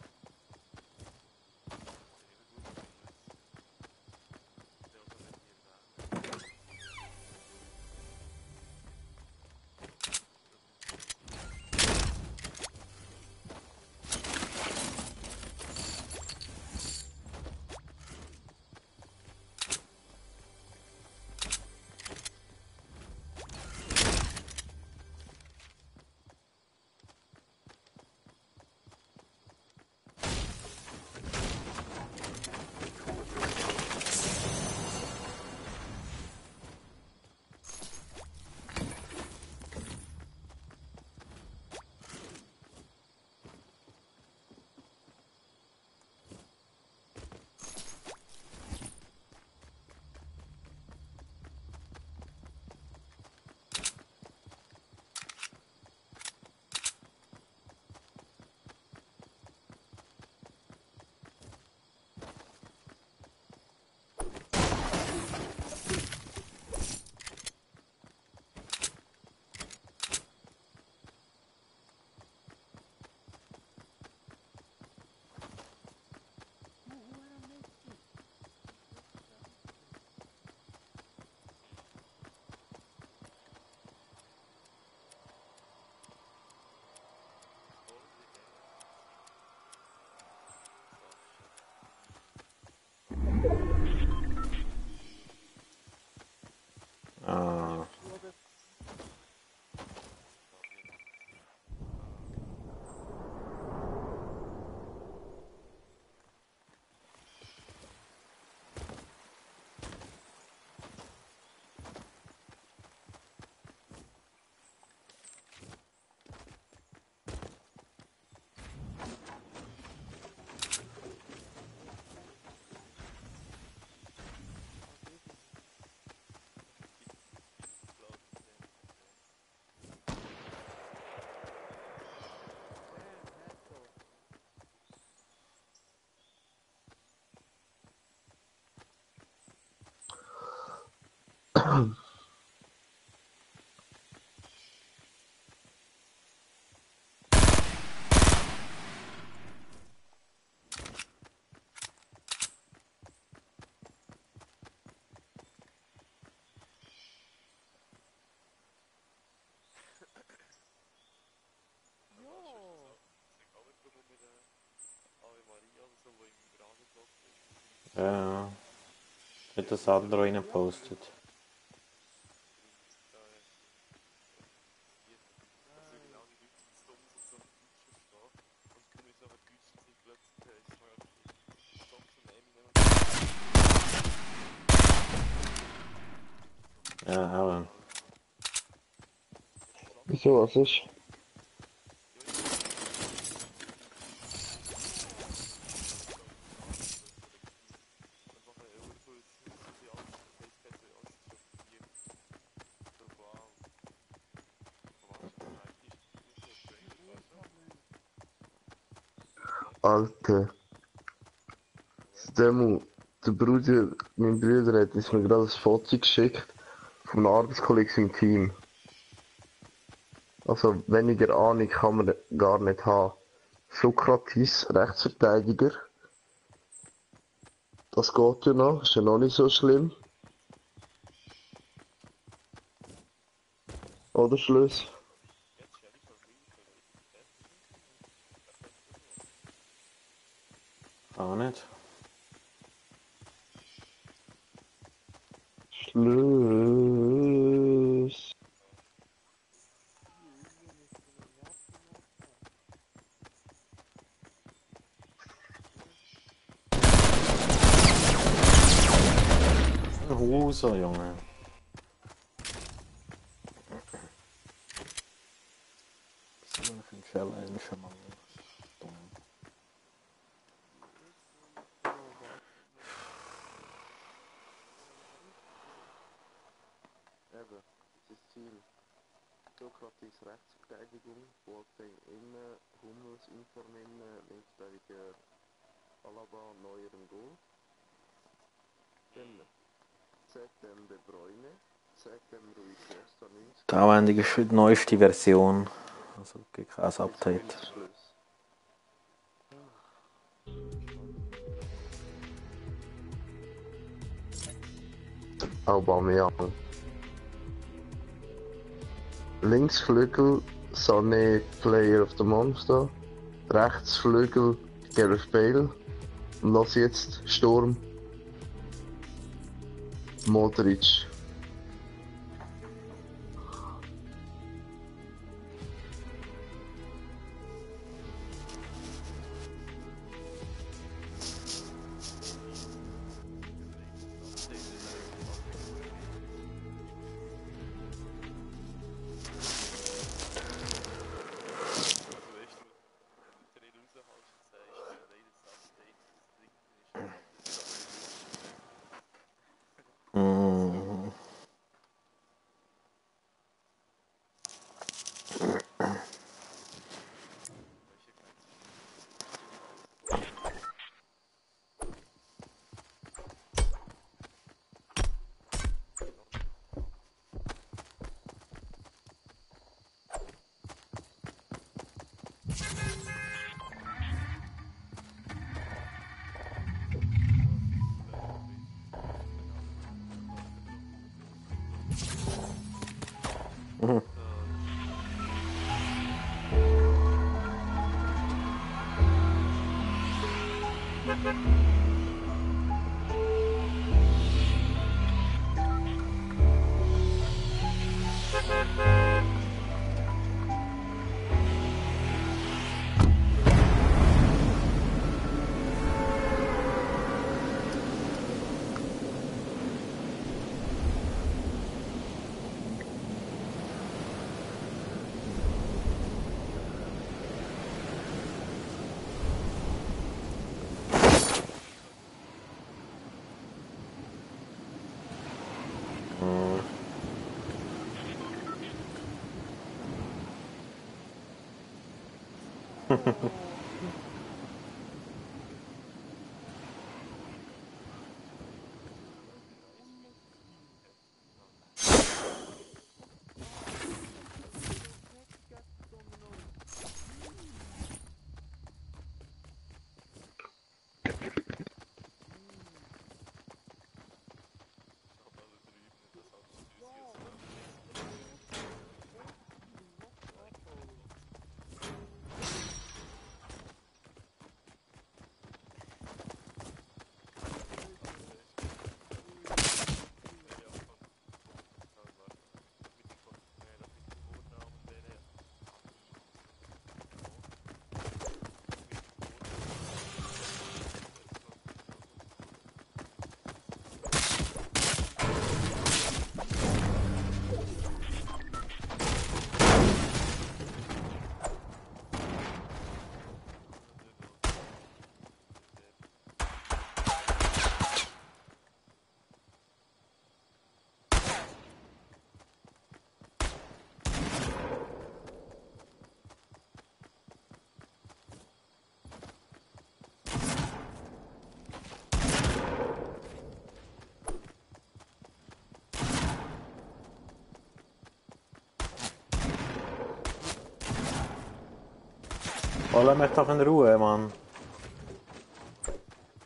Ja. Hat das Sandro reingepostet. Ja, aber. Wieso, was ist? Alter. Demo, mein Bruder hat uns mir gerade ein Foto geschickt von einem Arbeitskollegen im Team. Also weniger Ahnung kann man gar nicht haben. Sokrates, Rechtsverteidiger. Das geht ja noch, ist ja noch nicht so schlimm. Oder Schluss? Auch nicht. Schluss. Hose, Junge. Was ist denn für ein Challenge, Mann? Dumm. Eben, das Ziel. Sokrates Rechtsverteidigung, Boateng innen, Hummels Inform innen, Linksverteidiger Alaba, Neuer im Goal. Dann ZM De Bruyne, ZM Rui Costa 90. Die Anwendung ist die neueste Version. Also gibt kein Update. Schluss. Aubameyang. Linksflügel, Sané Player of the Month da. Rechtsflügel, Gareth Bale. Und los jetzt, Sturm. Modric. Mm. Mhm. Oh, lass mich doch in Ruhe, Mann.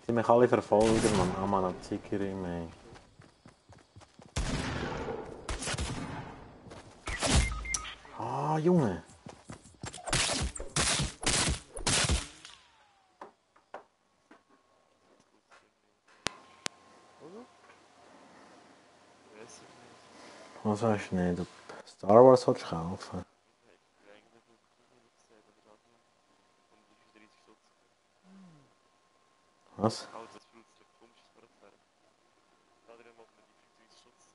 Sie mich alle verfolgen, Mann. Ah, Mann, ein Zickerin, ey. Ah, Junge. Was hast du nicht? Star Wars willst du kaufen? Was? Also, das fühlt sich komisch an. Da drin macht man die 35 Schutz.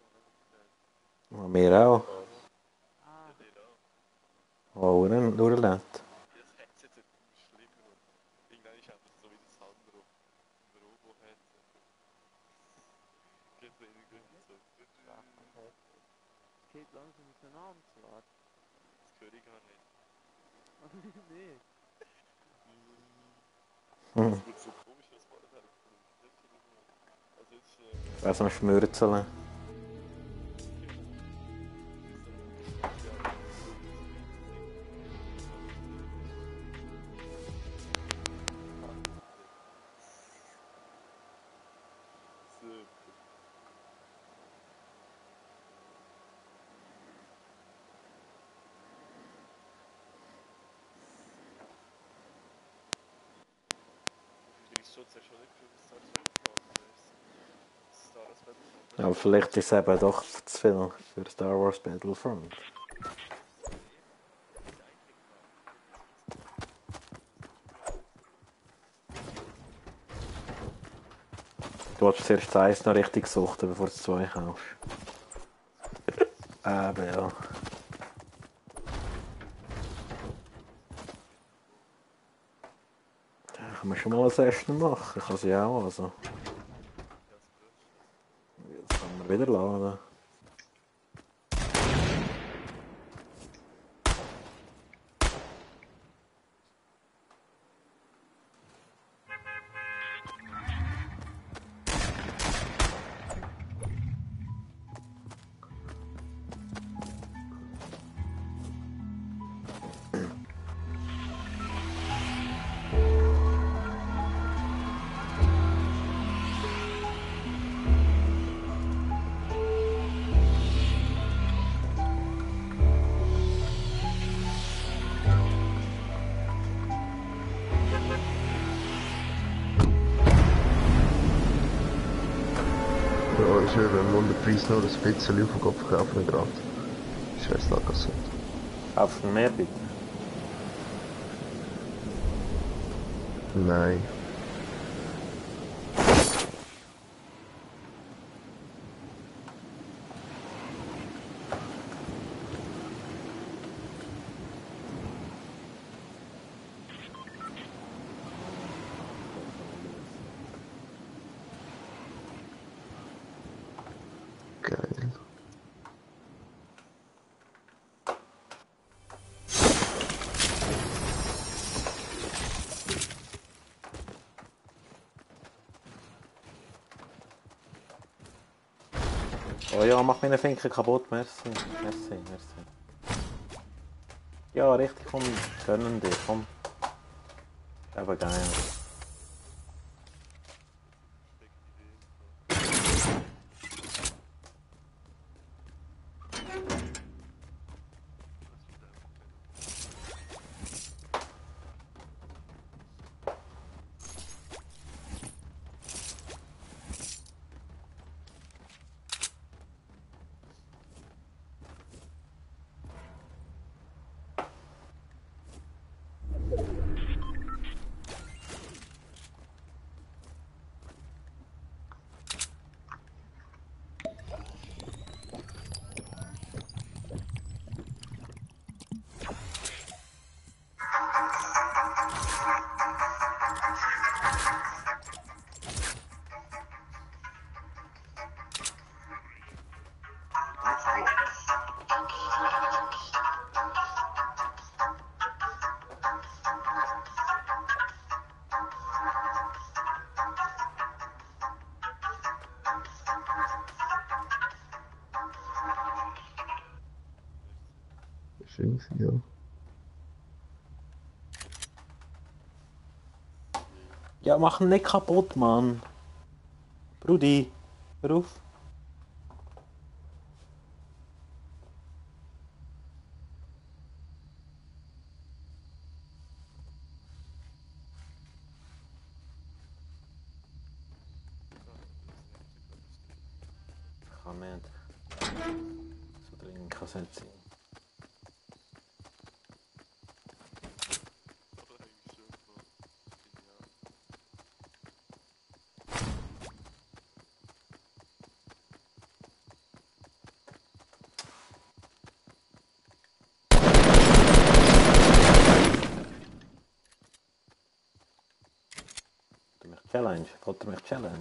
Ja, wir auch. Ja, der auch. Oh, durchlädt. Das Headset ist schlimmer. Irgendwann ist einfach so wie das andere im Robo-Headset. Geht so in den Gründen so. Es geht langsam auseinander. Das höre ich gar nicht. Nee. Das wird so komisch, was vorher hat. Also jetzt, Was am Schmürzeln. Schutz hast du nicht für das Star Wars Battlefront. Aber vielleicht ist es eben doch zu viel für Star Wars Battlefront. Du hast zuerst das 1 noch richtig suchten, bevor du das 2 kaufst. Eben, ja. Da kann man schon mal ein Session machen, ich kann sie auch, also. Jetzt kann man wieder laden. Ja, ist ja, wenn man den Preis noch ein bisschen auf den Kopf kaufen gerade. Scheiß Lagerset. Kaufst du mehr bitte? Nein. Geil. Oh ja, mach meine Finken kaputt, merci. Merci, merci. Ja, richtig, komm, gönnen dir, komm. Aber geil. Schön, ja. Ja, mach ihn nicht kaputt, Mann. Brudi, hör auf. Kann nicht. So dringend kann es nicht sein. Du mich challenge, wollt ihr mich challenge?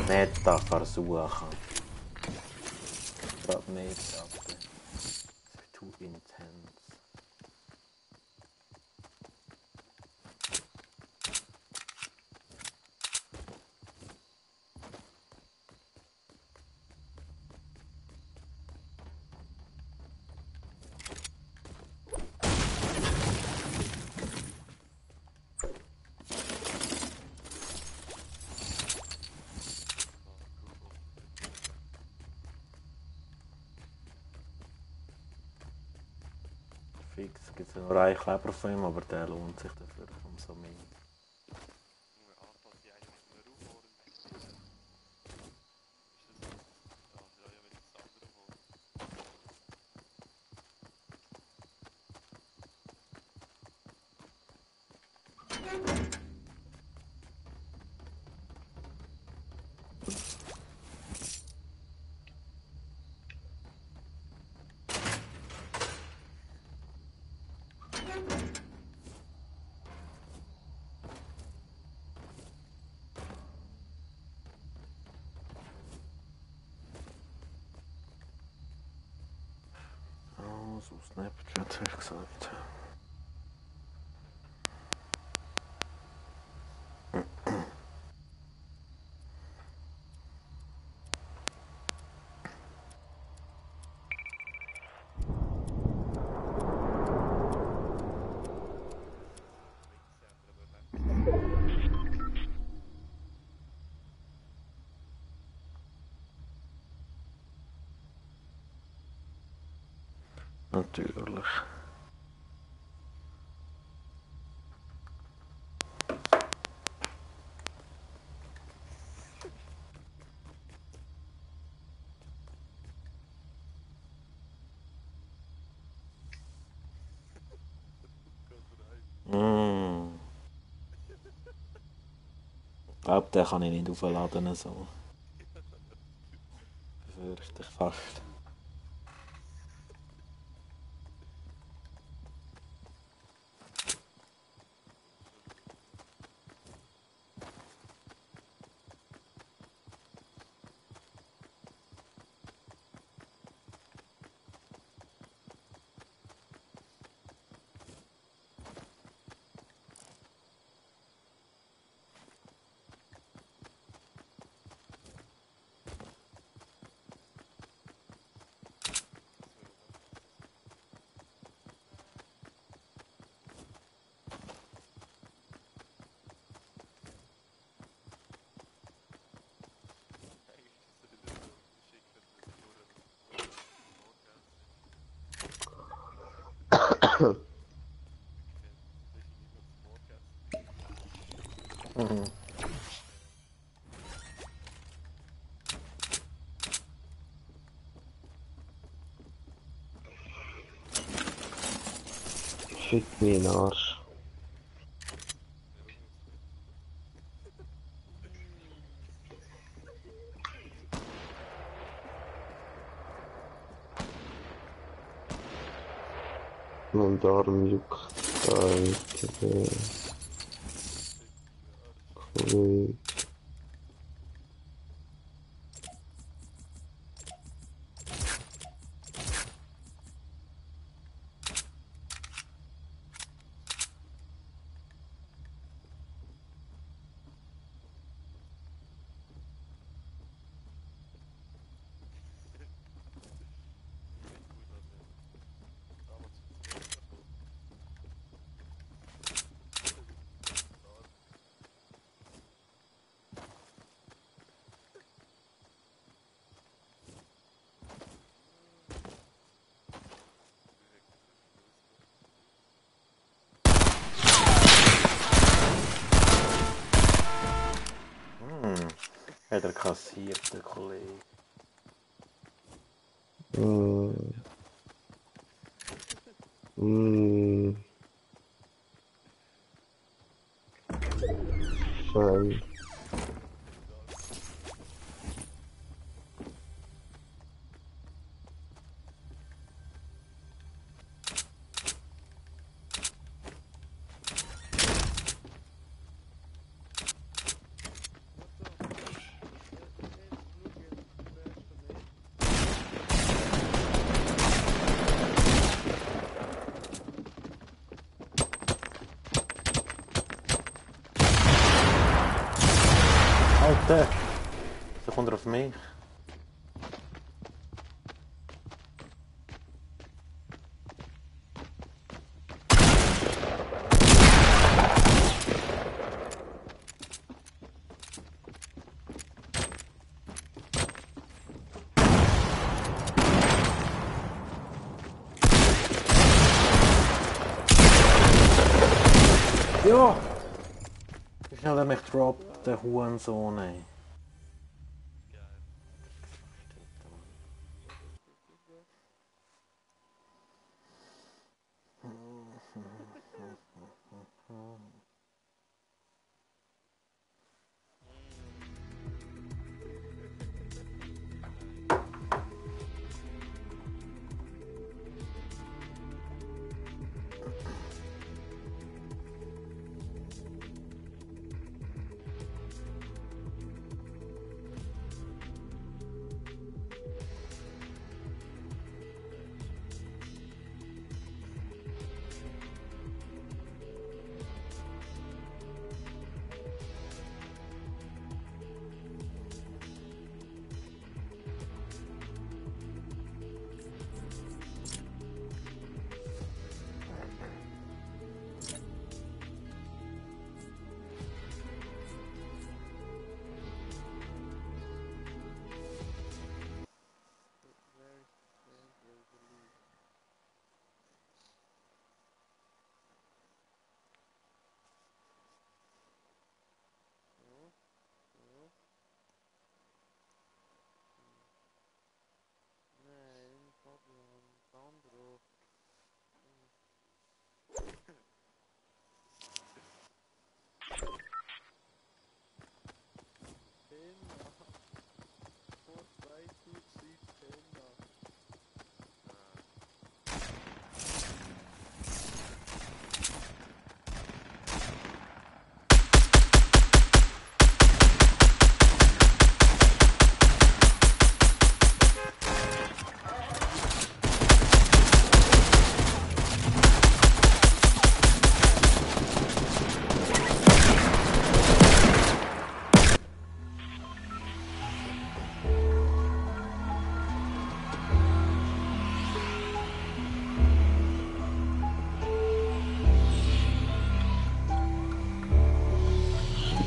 Nicht da versuchen. Gerade nicht, aber es ist too intense. Fix, es gibt nur einen Kleber von ihm, aber der lohnt sich dafür umso mehr. Oh, so Snapchat habe ich gesagt. Natürlich. Ich glaube, den kann ich nicht aufladen. So. Befürchte ich fast. Fick mich in den Arsch. Mein Darm juckt. Alter. Cool. hat er kassiert, der Kollege. Fein. Alter! So kommt er auf mich. Ja! Wie schnell er mich droppt, der Hurensohn, ey.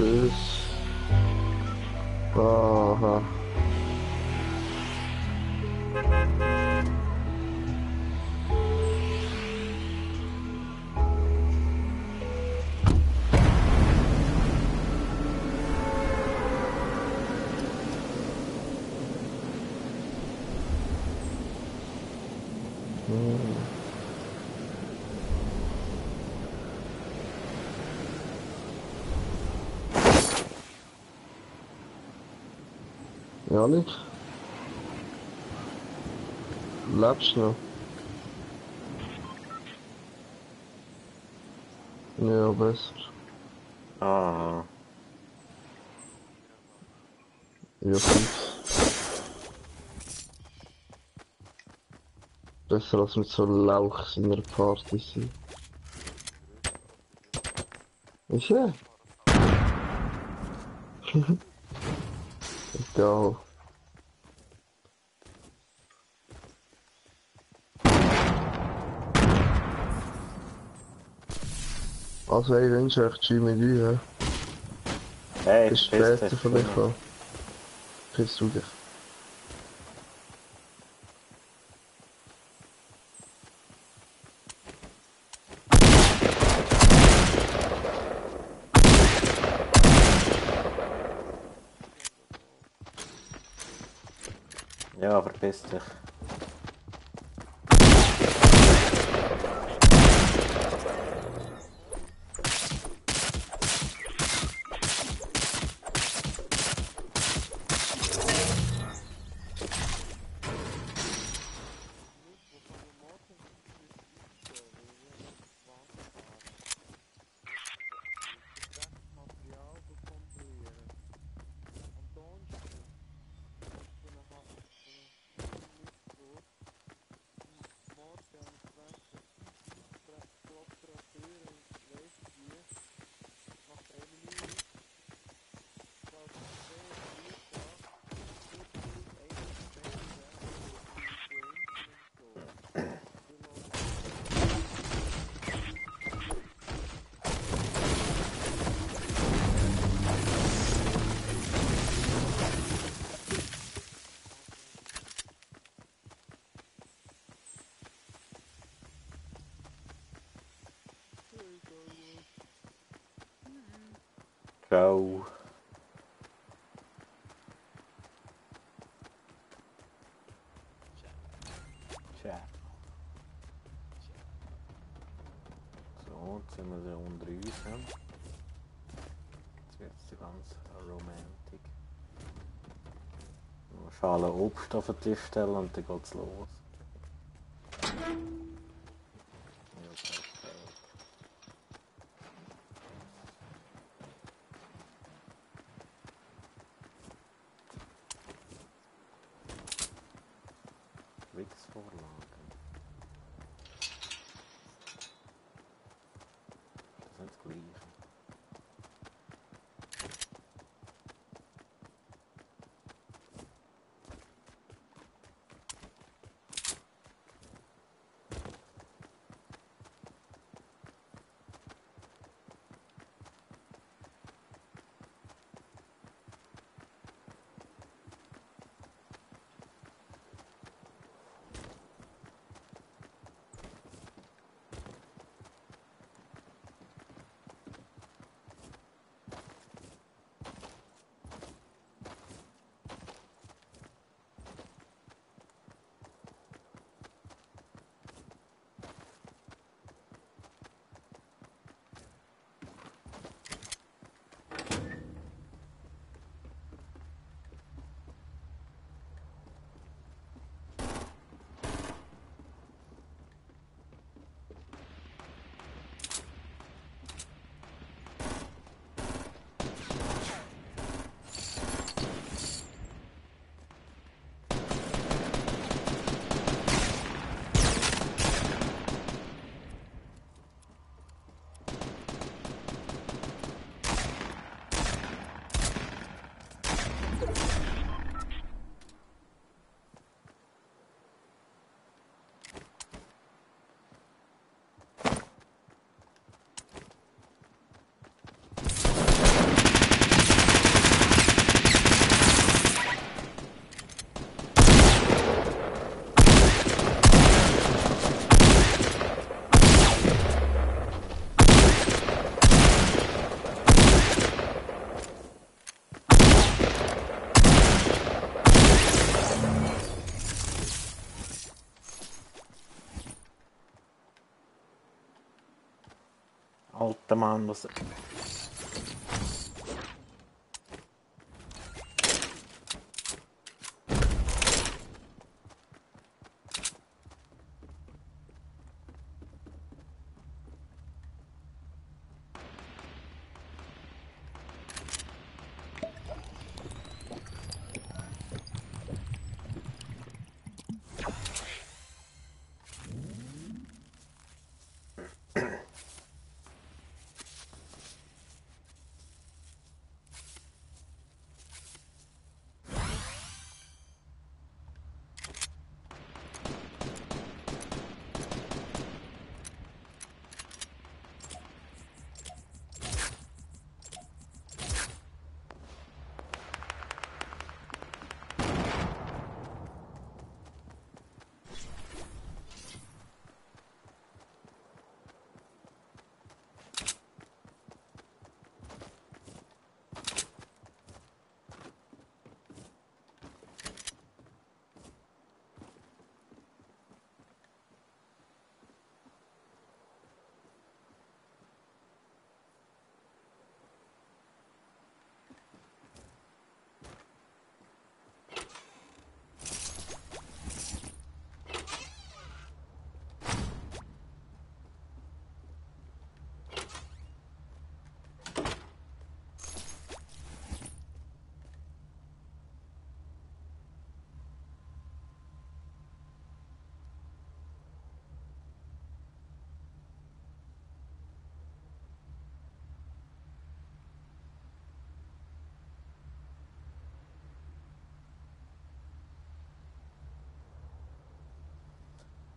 Tschüss. Aha. Janik? Lebst du noch? Ja, besser. Ah. Ja, fix. Besser als mit so Lauchs in einer Party sein. Ist ja? Egal. Also, ich wünsche euch G mit euch. Hey, Bis später vielleicht auch. Bis du dich. Ja, verpiss dich. Ciao. Ciao. So, jetzt sind wir so unter uns. Jetzt wird es ganz romantik. Eine Schale Obst auf den Tisch stellen und dann geht's los. Ja, perfekt. Wix-Vorlagen. Das ist nicht das Gleiche. Alter Mann, was...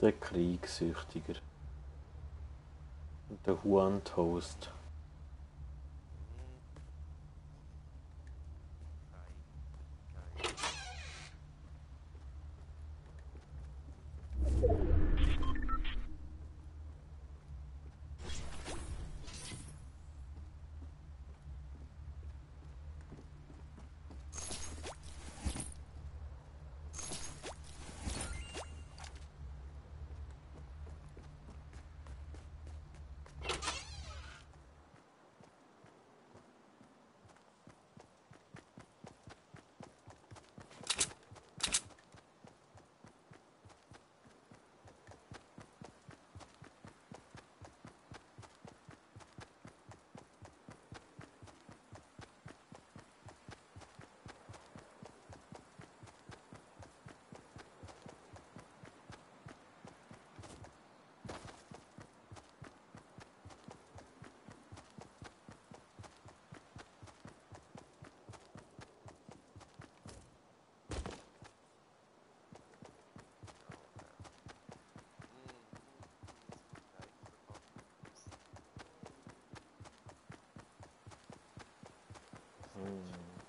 Der Kriegssüchtiger. Und der Juan Toast.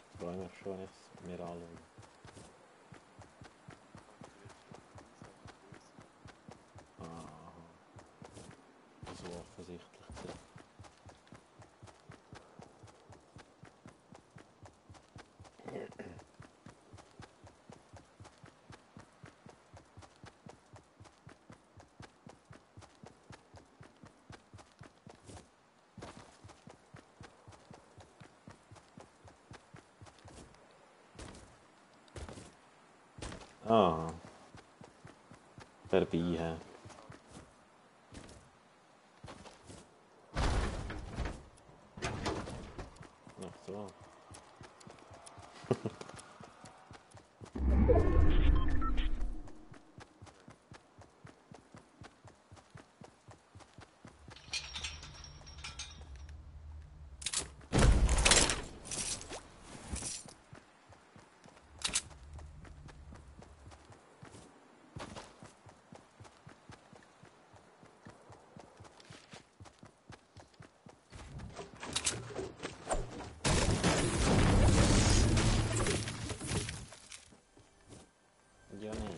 Ich freue mich schon, wenn ich es mir anschaue. So offensichtlich zu. Vorbei, hä? Ach so. Ja, nee.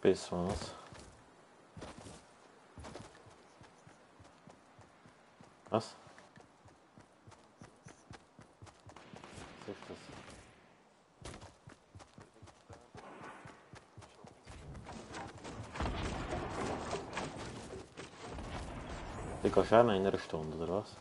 Bis was? Was? Was ist das? Du gehst auch noch in einer Stunde, oder was?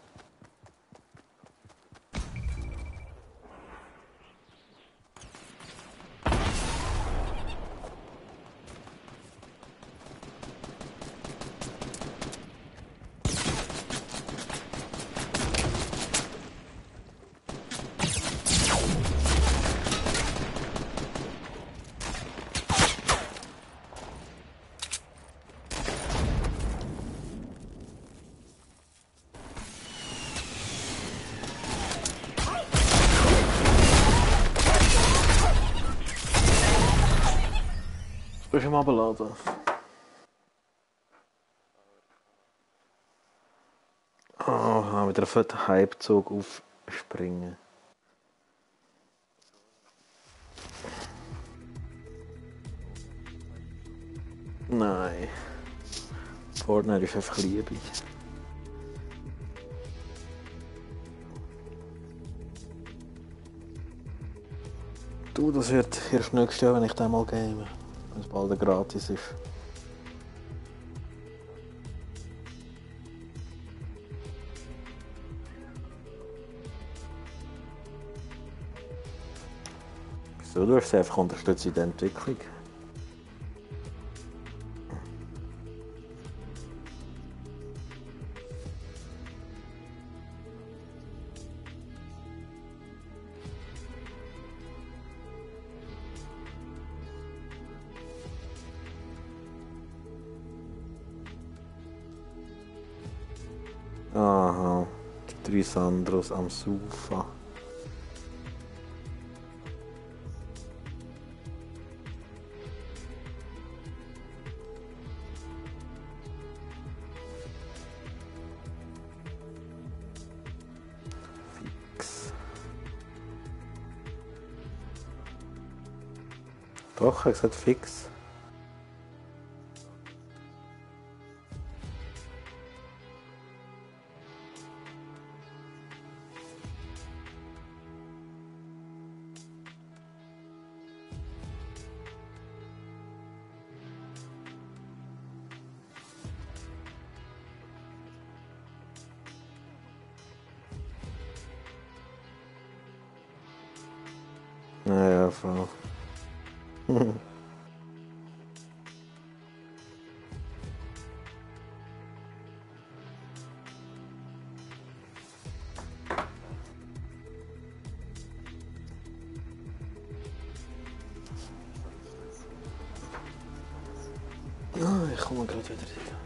Bist du mal beladen? Oh, wieder auf den Hypezug aufspringen. Nein. Fortnite ist einfach Liebe. Du, das wird erst nächstes Jahr, wenn ich den mal game. Wenn es bald gratis ist. So, du hast sie einfach unterstützt in der Entwicklung. Aha, die 3 Sandros am Sofa. Fix. Doch, er hat gesagt fix. Naja, Frau. Ah, ich komme gerade wieder rein.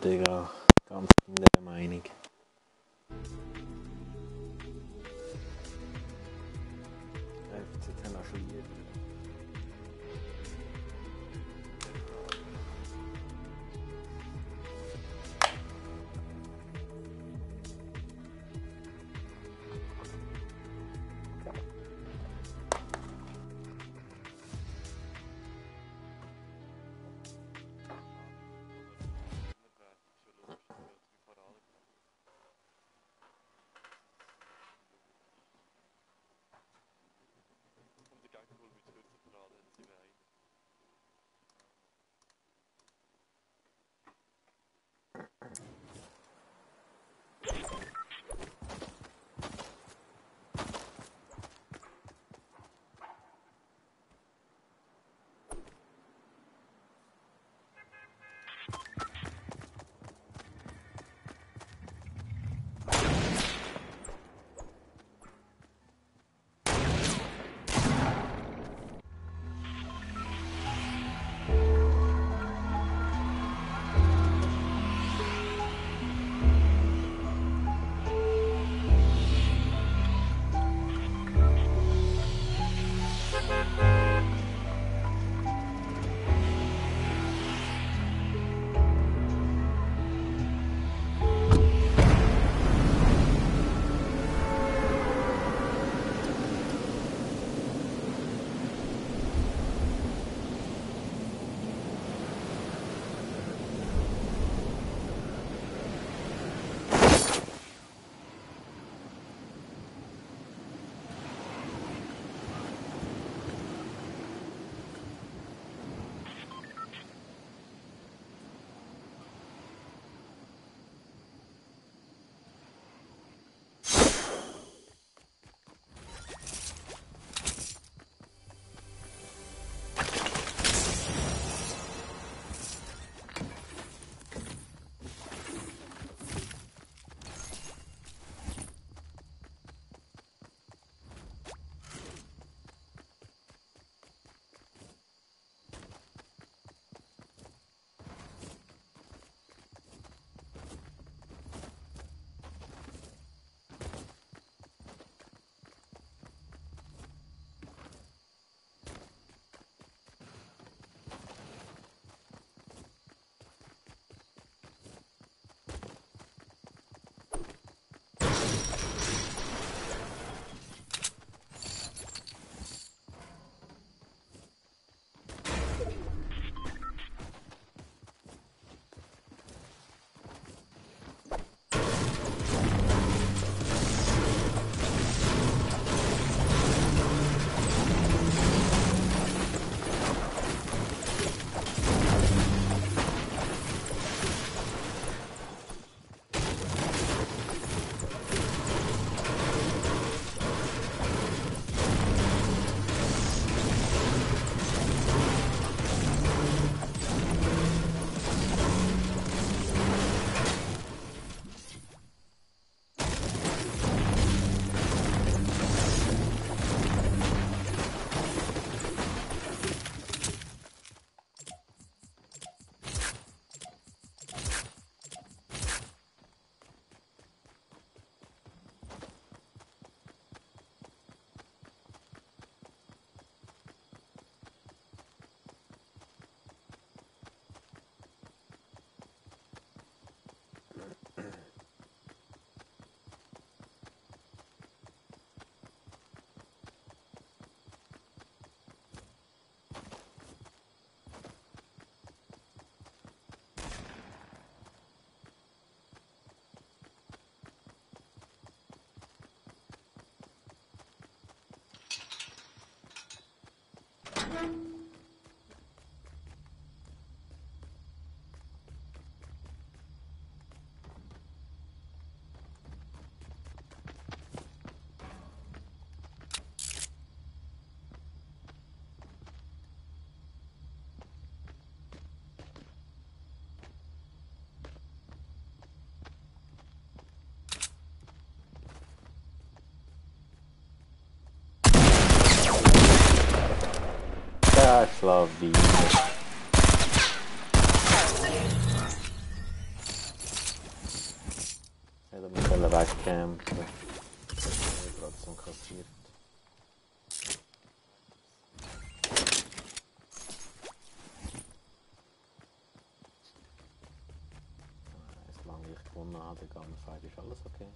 Digga. Ganz in der Meinung. FCZ haben schon hier. Slavinha. wegkämpfen. Das ist trotzdem kassiert. Solange ich gewonnen habe, der Gunfight ist alles okay.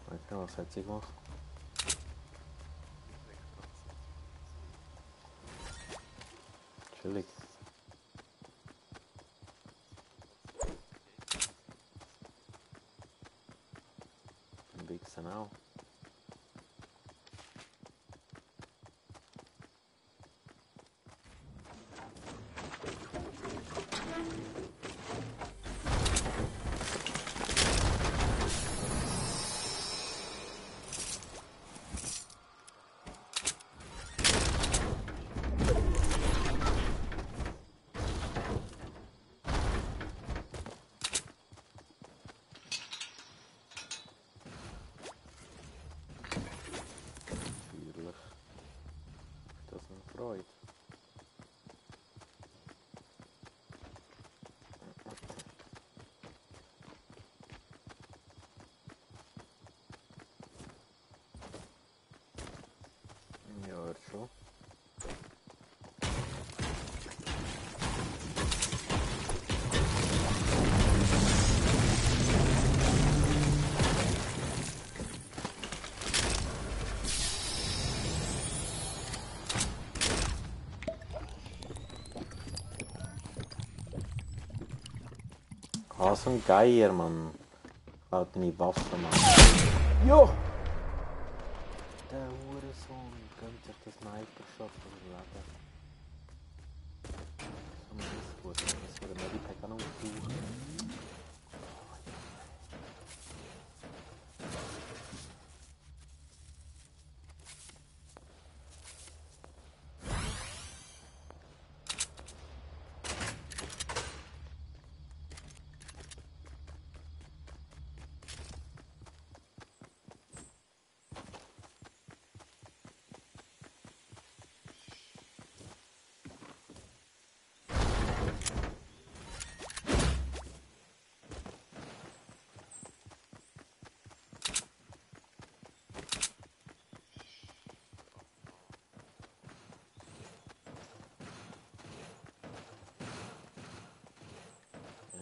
Okay, was hat sie gemacht? Chillig. Ein Wichsen auch. Freude. Ja, schon. Ah, so ein Geier, Mann. Halt deine Waffe, Mann. Jo! Der Hurensohn gönnt sich den Sniper-Shot von dem Leben. So ein Missgut, das würde Medipack auch noch suchen.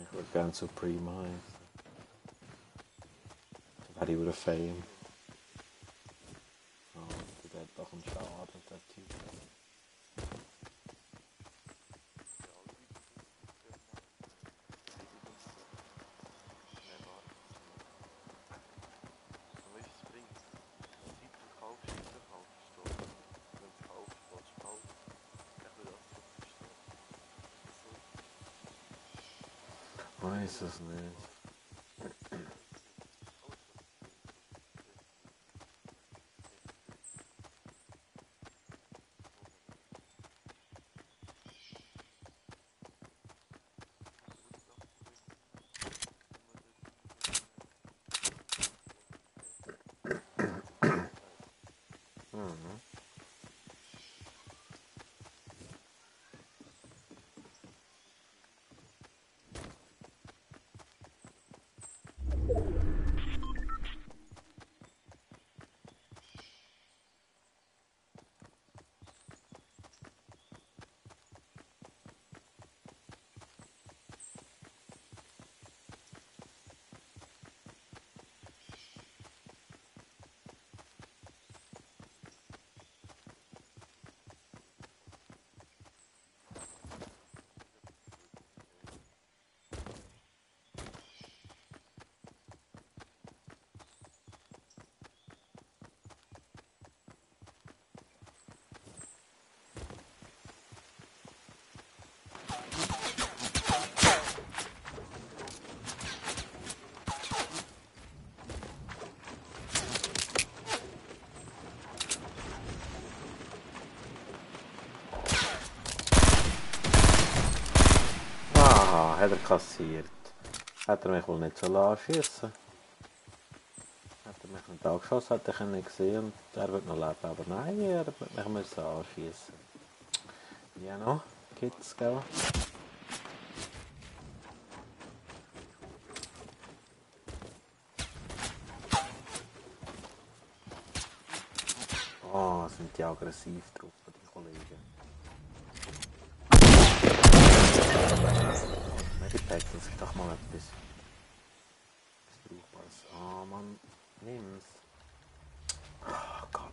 Ich würde gerne Supreme heißen. Da wäre ich wieder Fame. Oh, der hat doch einen Schaden, der Typ. Weiß es nicht. Hat er kassiert. Hat er mich wohl nicht so schiessen. Hat er mich nicht angeschossen, hätte ich ihn nicht gesehen und er wird noch leben. Aber nein, er wird mich müssen anschießen. Ja, noch? Kids, gell? Oh, sind die aggressiv drauf, die Kollegen. Medipack, das ist doch mal etwas. Was Brauchbares. Oh Mann, nimm's. Oh Gott.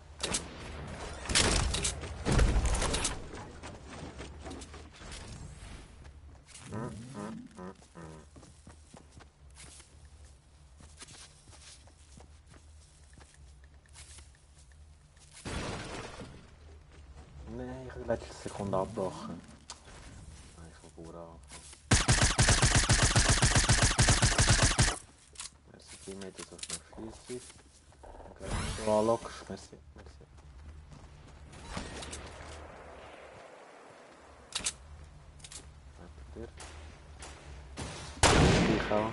Nein, ich habe die letzte Sekunde abgebrochen. Nein, ich will Bauer anfangen. Merci, Teammate, dass du noch schießt. Okay, du anlockst. Merci, merci. Dir. Ich auch.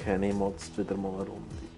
Kenny motzt wieder mal eine Runde.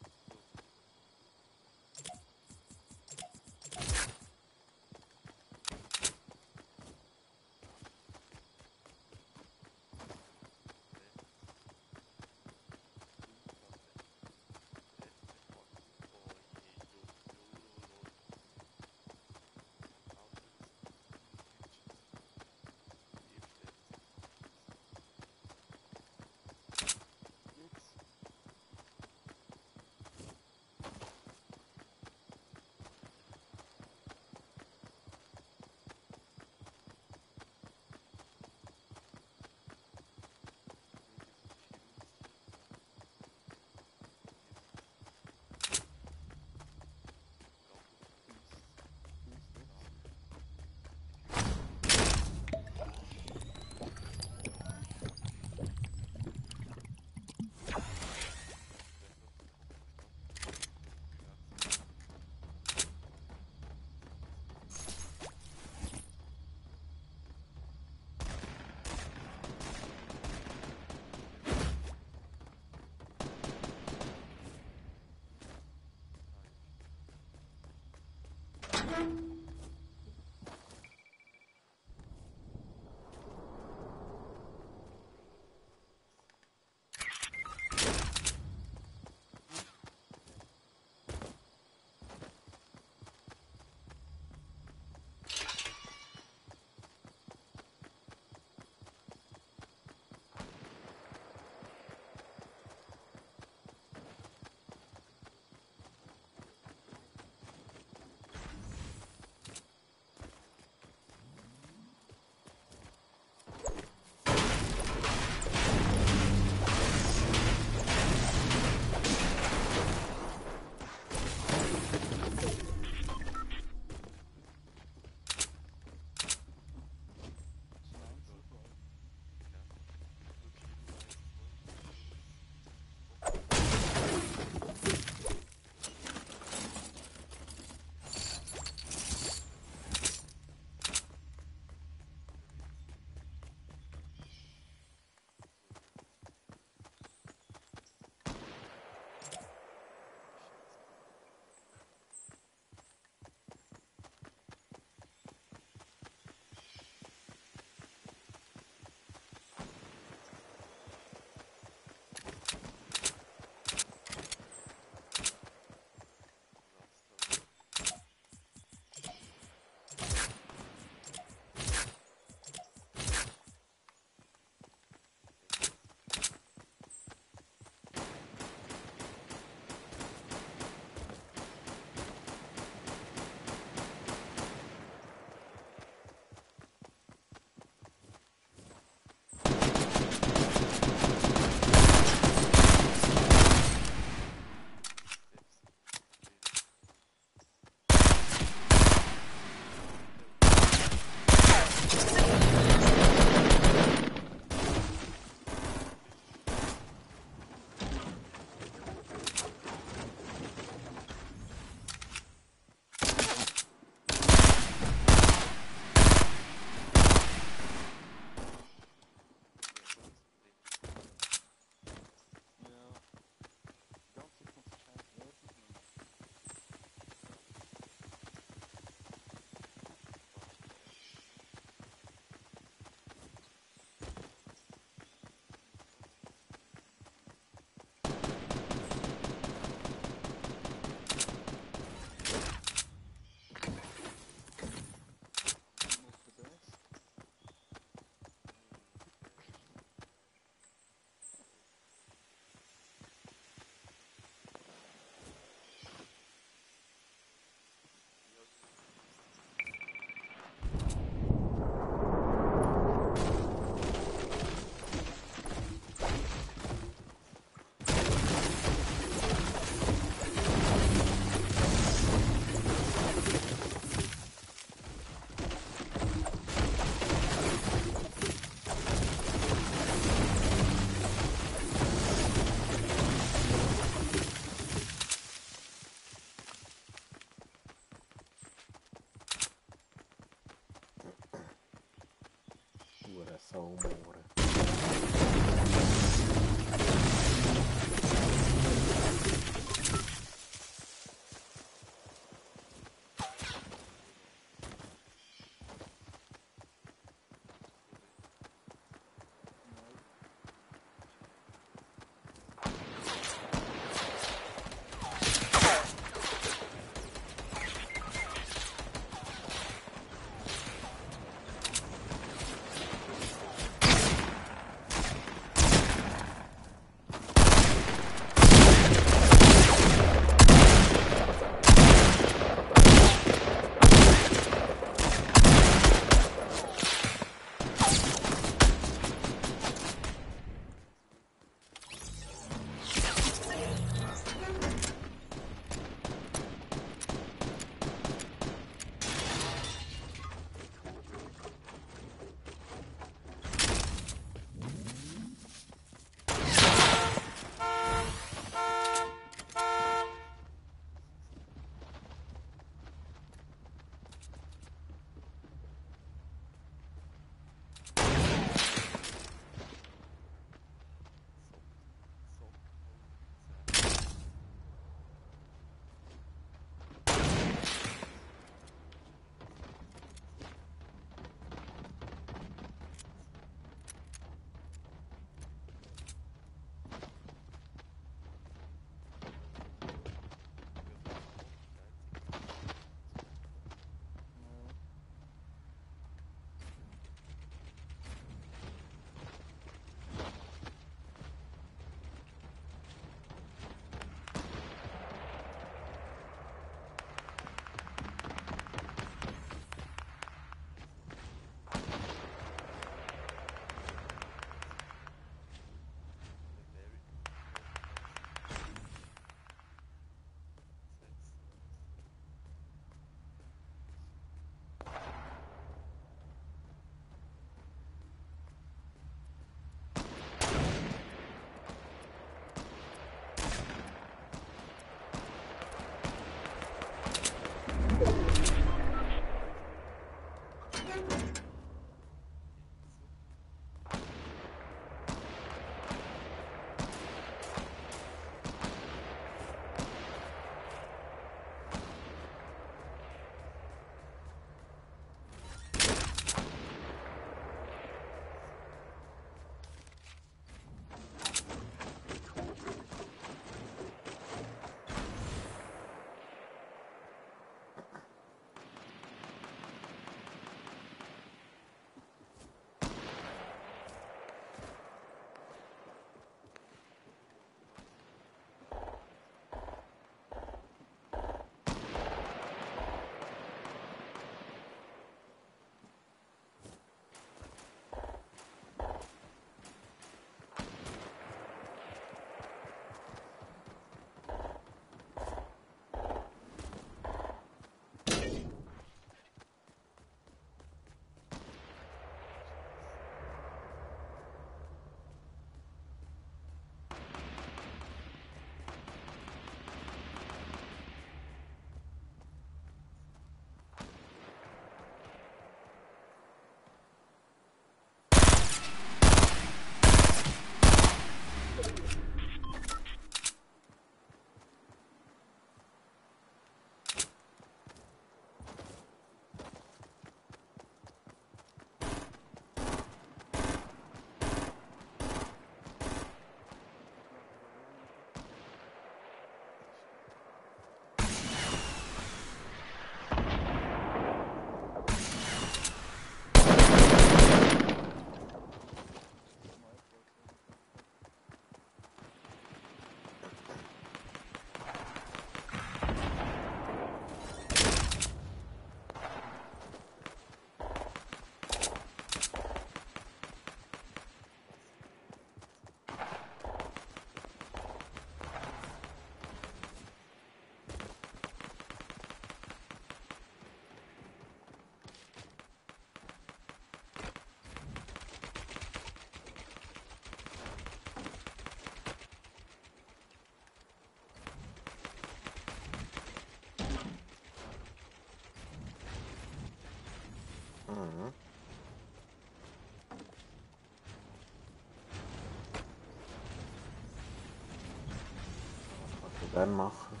gerne machen.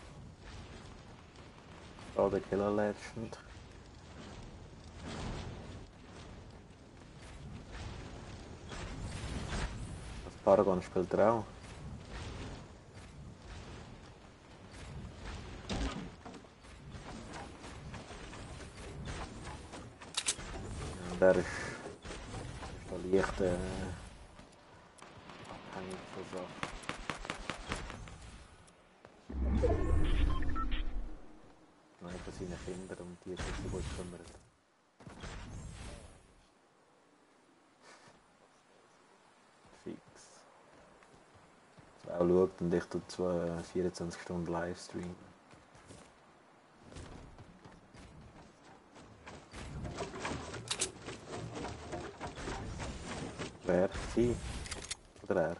Oh, der Killer Legend. Das Paragon spielt er auch. Ja, der ist da leicht abhängig von Sachen. Nein, von seinen Kindern, um die sich so gut kümmert. Fix. Auch schaut und ich tue 24 Stunden Livestream. Wer? Sie? Oder er?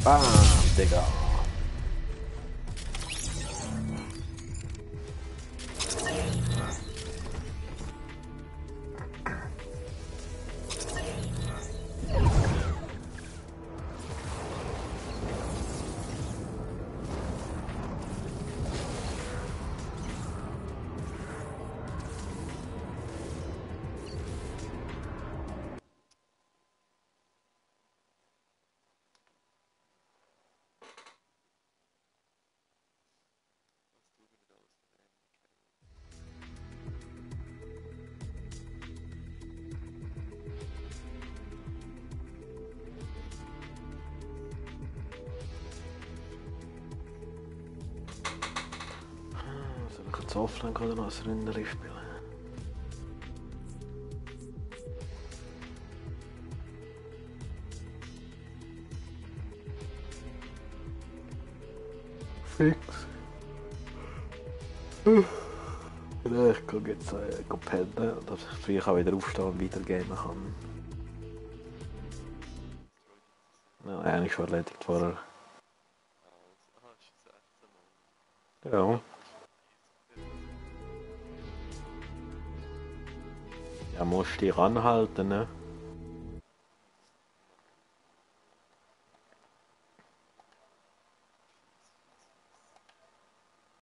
Bam, Digga. Soll ich jetzt offline oder noch ein Ründchen spielen? Fix. Ja, ich gehe jetzt pennen, dass ich früh auch wieder aufstehen und weitergehen kann. Ja, eigentlich schon erledigt vorher. Ja. Ja, musst dich anhalten, ne?